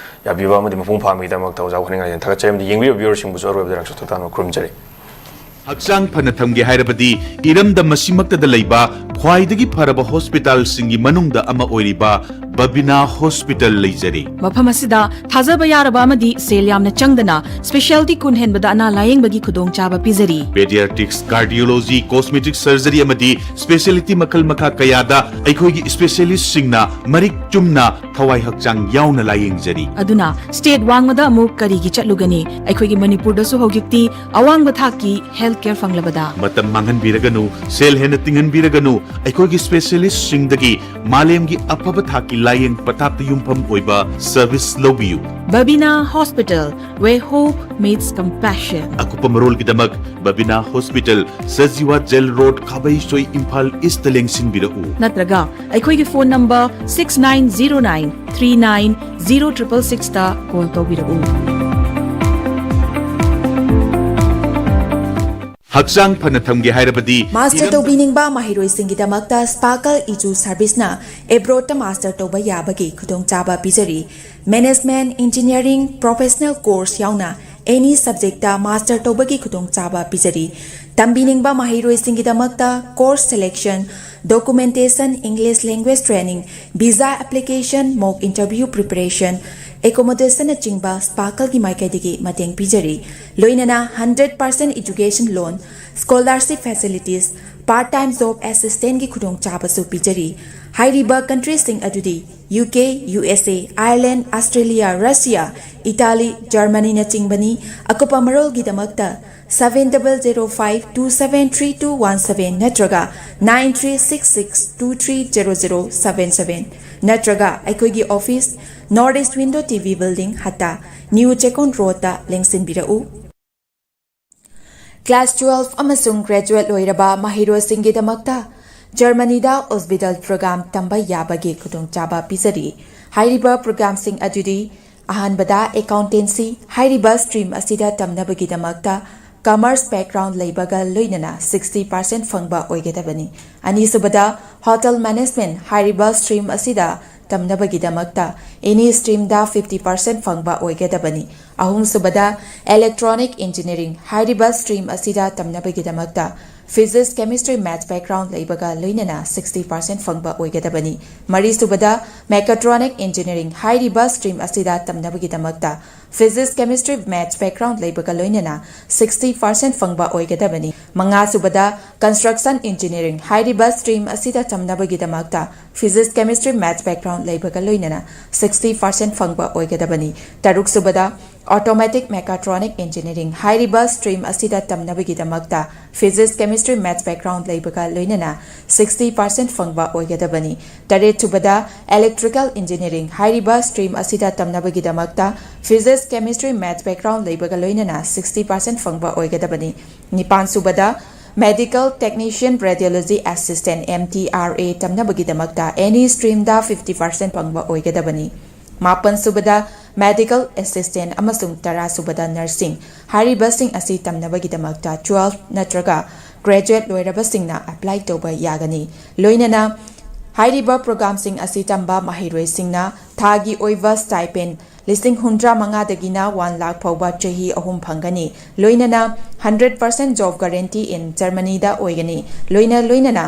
ꯌꯥꯕꯤꯕ ꯑꯃꯗꯤ ꯃꯄꯨꯡ ꯐꯥꯍꯟꯕꯒꯤꯗꯃꯛꯇ ꯑꯣꯖꯥꯕꯨ ꯍꯥꯏꯅꯤꯡꯉꯥꯏ ꯂꯩꯇꯅ ꯊꯥꯒꯠꯆꯔꯤ ꯑꯃꯗꯤ ꯌꯦꯡꯕꯤꯕ viewerꯁꯤꯡꯕꯨꯁꯨ ꯑꯔꯣꯏꯕꯗ ꯅꯪꯁꯨ ꯊꯛꯇꯥꯅ ꯈꯨꯔꯨꯝꯖꯔꯤ꯫ ꯍꯛꯆꯥꯡ ꯐꯅ ꯊꯝꯒꯦ ꯍꯥꯏꯔꯕꯗꯤ ꯏꯔꯝꯗꯝ ꯑꯁꯤꯃꯛꯇꯗ ꯂꯩꯕ ꯈ꯭ꯋꯥꯏꯗꯒꯤ ꯐꯔꯕ ꯍꯣꯁꯄꯤꯇꯥꯜꯁꯤꯡꯒꯤ ꯃꯅꯨꯡꯗ ꯑꯃ ꯑꯣꯏꯔꯤꯕ ꯕꯕꯤꯅꯥ ꯍꯣꯁꯄꯤꯇꯥꯜ ꯂꯩꯖꯔꯤ꯫ ꯃꯐꯝ ꯑꯁꯤꯗ ꯊꯥꯖꯕ ꯌꯥꯔꯕ ꯑꯃꯗꯤ ꯁꯦꯜ ꯌꯥꯝꯅ ꯆꯪꯗꯅ specialty ꯀꯨꯟ ꯍꯦꯟꯕꯗ ꯑꯅꯥ ꯂꯥꯌꯦꯡꯕꯒꯤ ꯈꯨꯗꯣꯡꯆꯥꯕ ꯄꯤꯖꯔꯤ꯫ Pediatrics, cardiology, cosmetic surgery ꯑꯃꯗꯤ specialty ꯃꯈꯜ ꯃꯈꯥ ꯀꯌꯥꯗ ꯑꯩꯈꯣꯏꯒꯤ specialistꯁꯤꯡꯅ ꯃꯔꯤꯛ ꯆꯨꯝꯅ ꯊꯋꯥꯏ ꯍꯛꯆꯥꯡ ꯌꯥꯎꯅ ꯂꯥꯌꯦꯡꯖꯔꯤ꯫ ꯑꯗꯨꯅ state ꯋꯥꯡꯃꯗ ꯑꯃꯨꯛ ꯀꯔꯤꯒꯤ ꯆꯠꯂꯨꯒꯅꯤ? ꯑꯩꯈꯣꯏꯒꯤ ꯃꯅꯤꯄꯨꯔꯗꯁꯨ ꯍꯧꯖꯤꯛꯇꯤ ꯑꯋꯥꯡꯕ ꯊꯥꯛꯀꯤ health care ꯐꯪꯂꯕꯗ꯫ ꯃꯇꯝ ꯃꯥꯡꯍꯟꯕꯤꯔꯒꯅꯨ, ꯁꯦꯜ ꯍꯦꯟꯅ ꯇꯤꯡꯍꯟꯕꯤꯔꯒꯅꯨ, ꯑꯩꯈꯣꯏꯒꯤ specialistꯁꯤꯡꯗꯒꯤ ꯃꯥꯂꯦꯝꯒꯤ ꯑꯐꯕ ꯊꯥꯛꯀꯤ ꯂꯥꯌꯦꯡ ꯄꯊꯥꯞꯇ ꯌꯨꯝꯐꯝ ꯑꯣꯏꯕ service ꯂꯧꯕꯤꯌꯨ꯫ Babina Hospital, where hope meets compassion. ꯑꯀꯨꯞꯄ ꯃꯔꯣꯜꯒꯤꯗꯃꯛ Babina hospital, Sajiwa jail road, Khabeisoi, Imphal east ꯂꯦꯡꯁꯤꯟꯕꯤꯔꯛꯎ꯫ ꯅꯠꯇ꯭ꯔꯒ ꯑꯩꯈꯣꯏꯒꯤ phone number six nine zero nine three nine zero triple sixꯇ ꯀꯣꯜ ꯇꯧꯕꯤꯔꯛꯎ꯫ ꯍꯛꯆꯥꯡ ꯐꯅ ꯊꯝꯒꯦ ꯍꯥꯏꯔꯕꯗꯤ ꯃꯥꯁꯇꯔ ꯇꯧꯕꯤꯅꯤꯡꯕ ꯃꯍꯩꯔꯣꯏꯁꯤꯡꯒꯤꯗꯃꯛꯇ ꯁ꯭ꯄꯥꯔꯀꯜ ꯏꯖꯨ ꯁꯔꯚꯤꯁꯅ ꯑꯦꯕ꯭ꯔꯣꯗꯇ ꯃꯥꯁꯇꯔ ꯇꯧꯕ ꯌꯥꯕꯒꯤ ꯈꯨꯗꯣꯡꯆꯥꯕ ꯄꯤꯖꯔꯤ꯫ ꯃꯦꯅꯦꯖꯃꯦꯟꯠ, ꯏꯟꯖꯤꯅꯤꯌꯥꯔꯤꯡ, ꯄ꯭ꯔꯣꯐꯦꯁꯅꯦꯜ ꯀꯣꯔꯁ ꯌꯥꯎꯅ ꯑꯦꯅꯤ ꯁꯕꯖꯦꯛꯇ ꯃꯥꯁꯇꯔ ꯇꯧꯕꯒꯤ ꯈꯨꯗꯣꯡꯆꯥꯕ ꯄꯤꯖꯔꯤ꯫ ꯇꯝꯕꯤꯅꯤꯡꯕ ꯃꯍꯩꯔꯣꯏꯁꯤꯡꯒꯤꯗꯃꯛꯇ course selection, documentation, English language training, visa application, mock interview preparation, ꯑꯦꯀꯣꯃꯣꯗꯦꯁꯟꯅꯆꯤꯡꯕ ꯁ꯭ꯄꯥꯔꯀꯜꯒꯤ ꯃꯥꯏꯀꯩꯗꯒꯤ ꯃꯇꯦꯡ ꯄꯤꯖꯔꯤ꯫ ꯂꯣꯏꯅꯅ hundred percent education loan, scholarship facilities, part time job ꯑꯦꯁꯤꯁꯇꯦꯟꯠꯀꯤ ꯈꯨꯗꯣꯡꯆꯥꯕꯁꯨ ꯄꯤꯖꯔꯤ꯫ ꯍꯥꯏꯔꯤꯕ ꯀꯟꯇ꯭ꯔꯤꯁꯤꯡ ꯑꯗꯨꯗꯤ U K, U S A, Ireland, Australia, Russia, Italy, ꯖꯔꯃꯅꯤꯅꯆꯤꯡꯕꯅꯤ꯫ ꯑꯀꯨꯞꯄ ꯃꯔꯣꯜꯒꯤꯗꯃꯛꯇ seven double zero five two seven three two one seven ꯅꯠꯇ꯭ꯔꯒ nine three six six two three zero zero seven seven ꯅꯠꯇ꯭ꯔꯒ ꯑꯩꯈꯣꯏꯒꯤ office, North East Window T V Building, Hatta, new Checkon ꯔꯣꯗꯇ ꯂꯦꯡꯁꯤꯟꯕꯤꯔꯛꯎ꯫ Class twelve ꯑꯃꯁꯨꯡ graduate ꯂꯣꯏꯔꯕ ꯃꯍꯩꯔꯣꯏꯁꯤꯡꯒꯤꯗꯃꯛꯇ ꯖꯔꯃꯅꯤꯗ ꯑꯣꯁꯕꯤꯗꯜ programme ꯇꯝꯕ ꯌꯥꯕꯒꯤ ꯈꯨꯗꯣꯡꯆꯥꯕ ꯄꯤꯖꯔꯤ꯫ ꯍꯥꯏꯔꯤꯕ ꯄ꯭ꯔꯣꯒ꯭ꯔꯥꯝꯁꯤꯡ ꯑꯗꯨꯗꯤ ꯑꯍꯥꯟꯕꯗ ꯑꯦꯀꯥꯎꯟꯇꯦꯟꯁꯤ꯫ ꯍꯥꯏꯔꯤꯕ ꯁ꯭ꯇ꯭ꯔꯤꯝ ꯑꯁꯤꯗ ꯇꯝꯅꯕꯒꯤꯗꯃꯛꯇ ꯀꯃꯔꯁ ꯕꯦꯛꯒ꯭ꯔꯥꯎꯟ ꯂꯩꯕꯒ ꯂꯣꯏꯅꯅ sixty percent ꯐꯪꯕ ꯑꯣꯏꯒꯗꯕꯅꯤ꯫ ꯑꯅꯤꯁꯨꯕꯗ ꯍꯣꯇꯦꯜ ꯃꯦꯅꯦꯖꯃꯦꯟꯠ꯫ ꯍꯥꯏꯔꯤꯕ ꯁ꯭ꯇ꯭ꯔꯤꯝ ꯑꯁꯤꯗ ꯇꯝꯅꯕꯒꯤꯗꯃꯛꯇ ꯑꯦꯅꯤ ꯁ꯭ꯇ꯭ꯔꯤꯝꯗ fifty percent ꯐꯪꯕ ꯑꯣꯏꯒꯗꯕꯅꯤ꯫ ꯑꯍꯨꯝꯁꯨꯕꯗ ꯏꯂꯦꯛꯇ꯭ꯔꯣꯅꯤꯛ ꯏꯟꯖꯤꯅꯤꯌꯥꯔꯤꯡ꯫ ꯍꯥꯏꯔꯤꯕ ꯁ꯭ꯇ꯭ꯔꯤꯝ ꯑꯁꯤꯗ ꯇꯝꯅꯕꯒꯤꯗꯃꯛꯇ ꯐꯤꯖꯤꯛꯁ, ꯀꯦꯃꯤꯁꯇ꯭ꯔꯤ, ꯃꯦꯊꯁ ꯕꯦꯛꯒ꯭ꯔꯥꯎꯟ ꯂꯩꯕꯒ ꯂꯣꯏꯅꯅ sixty percent ꯐꯪꯕ ꯑꯣꯏꯒꯗꯕꯅꯤ꯫ ꯃꯔꯤꯁꯨꯕꯗ ꯃꯦꯀꯥꯇ꯭ꯔꯣꯅꯤꯛ ꯏꯟꯖꯤꯅꯤꯌꯥꯔꯤꯡ꯫ ꯍꯥꯏꯔꯤꯕ ꯁ꯭ꯇ꯭ꯔꯤꯝ ꯑꯁꯤꯗ ꯇꯝꯅꯕꯒꯤꯗꯃꯛꯇ ꯐꯤꯖꯤꯛꯁ, ꯀꯦꯃꯤꯁꯇ꯭ꯔꯤ, ꯃꯦꯊꯁ ꯕꯦꯛꯒ꯭ꯔꯥꯎꯟ ꯂꯩꯕꯒ ꯂꯣꯏꯅꯅ sixty percent ꯐꯪꯕ ꯑꯣꯏꯒꯗꯕꯅꯤ꯫ ꯃꯉꯥꯁꯨꯕꯗ ꯀꯟꯁꯇ꯭ꯔꯛꯁꯟ ꯏꯟꯖꯤꯅꯤꯌꯥꯔꯤꯡ꯫ ꯍꯥꯏꯔꯤꯕ ꯁ꯭ꯇ꯭ꯔꯤꯝ ꯑꯁꯤꯗ ꯇꯝꯅꯕꯒꯤꯗꯃꯛꯇ ꯐꯤꯖꯤꯛꯁ, ꯀꯦꯃꯤꯁꯇ꯭ꯔꯤ, ꯃꯦꯊꯁ ꯕꯦꯛꯒ꯭ꯔꯥꯎꯟ ꯂꯩꯕꯒ ꯂꯣꯏꯅꯅ sixty percent ꯐꯪꯕ ꯑꯣꯏꯒꯗꯕꯅꯤ꯫ ꯇꯔꯨꯛꯁꯨꯕꯗ Automatic Mechatronic Engineering ꯍꯥꯏꯔꯤꯕ stream ꯑꯁꯤꯗ ꯇꯝꯅꯕꯒꯤꯗꯃꯛꯇ Physics, Chemistry, Maths background ꯂꯩꯕꯒ ꯂꯣꯏꯅꯅ sixty percent ꯐꯪꯕ ꯑꯣꯏꯒꯗꯕꯅꯤ꯫ ꯇꯔꯦꯠ ꯁꯨꯕꯗ Electrical Engineering ꯍꯥꯏꯔꯤꯕ stream ꯑꯁꯤꯗ ꯇꯝꯅꯕꯒꯤꯗꯃꯛꯇ Physics, Chemistry, Maths background ꯂꯩꯕꯒ ꯂꯣꯏꯅꯅ sixty percent ꯐꯪꯕ ꯑꯣꯏꯒꯗꯕꯅꯤ꯫ ꯅꯤꯄꯥꯟ ꯁꯨꯕꯗ Medical Technician Radiology Assistant, M T R A ꯇꯝꯅꯕꯒꯤꯗꯃꯛꯇ any streamꯗ fifty percent ꯐꯪꯕ ꯑꯣꯏꯒꯗꯕꯅꯤ꯫ ꯃꯥꯄꯟ ꯁꯨꯕꯗ Medical Assistant ꯑꯃꯁꯨꯡ ꯇꯔꯥ ꯁꯨꯕꯗ Nursing ꯍꯥꯏꯔꯤꯕꯁꯤꯡ ꯑꯁꯤ ꯇꯝꯅꯕꯒꯤꯗꯃꯛꯇ twelve ꯅꯠꯇ꯭ꯔꯒ graduate ꯂꯣꯏꯔꯕꯁꯤꯡꯅ apply ꯇꯧꯕ ꯌꯥꯒꯅꯤ꯫ ꯂꯣꯏꯅꯅ ꯍꯥꯏꯔꯤꯕ programꯁꯤꯡ ꯑꯁꯤ ꯇꯝꯕ ꯃꯍꯩꯔꯣꯏꯁꯤꯡꯅ ꯊꯥꯒꯤ ꯑꯣꯏꯕ stipend ꯂꯤꯁꯤꯡ ꯍꯨꯝꯗ꯭ꯔꯥ ꯃꯉꯥꯗꯒꯤꯅ one lakh ꯐꯥꯎꯕ ꯆꯍꯤ ꯑꯍꯨꯝ ꯐꯪꯒꯅꯤ꯫ ꯂꯣꯏꯅꯅ hundred percent job guarantee in Germanyꯗ ꯑꯣꯏꯒꯅꯤ꯫ ꯂꯣꯏꯅ ꯂꯣꯏꯅꯅ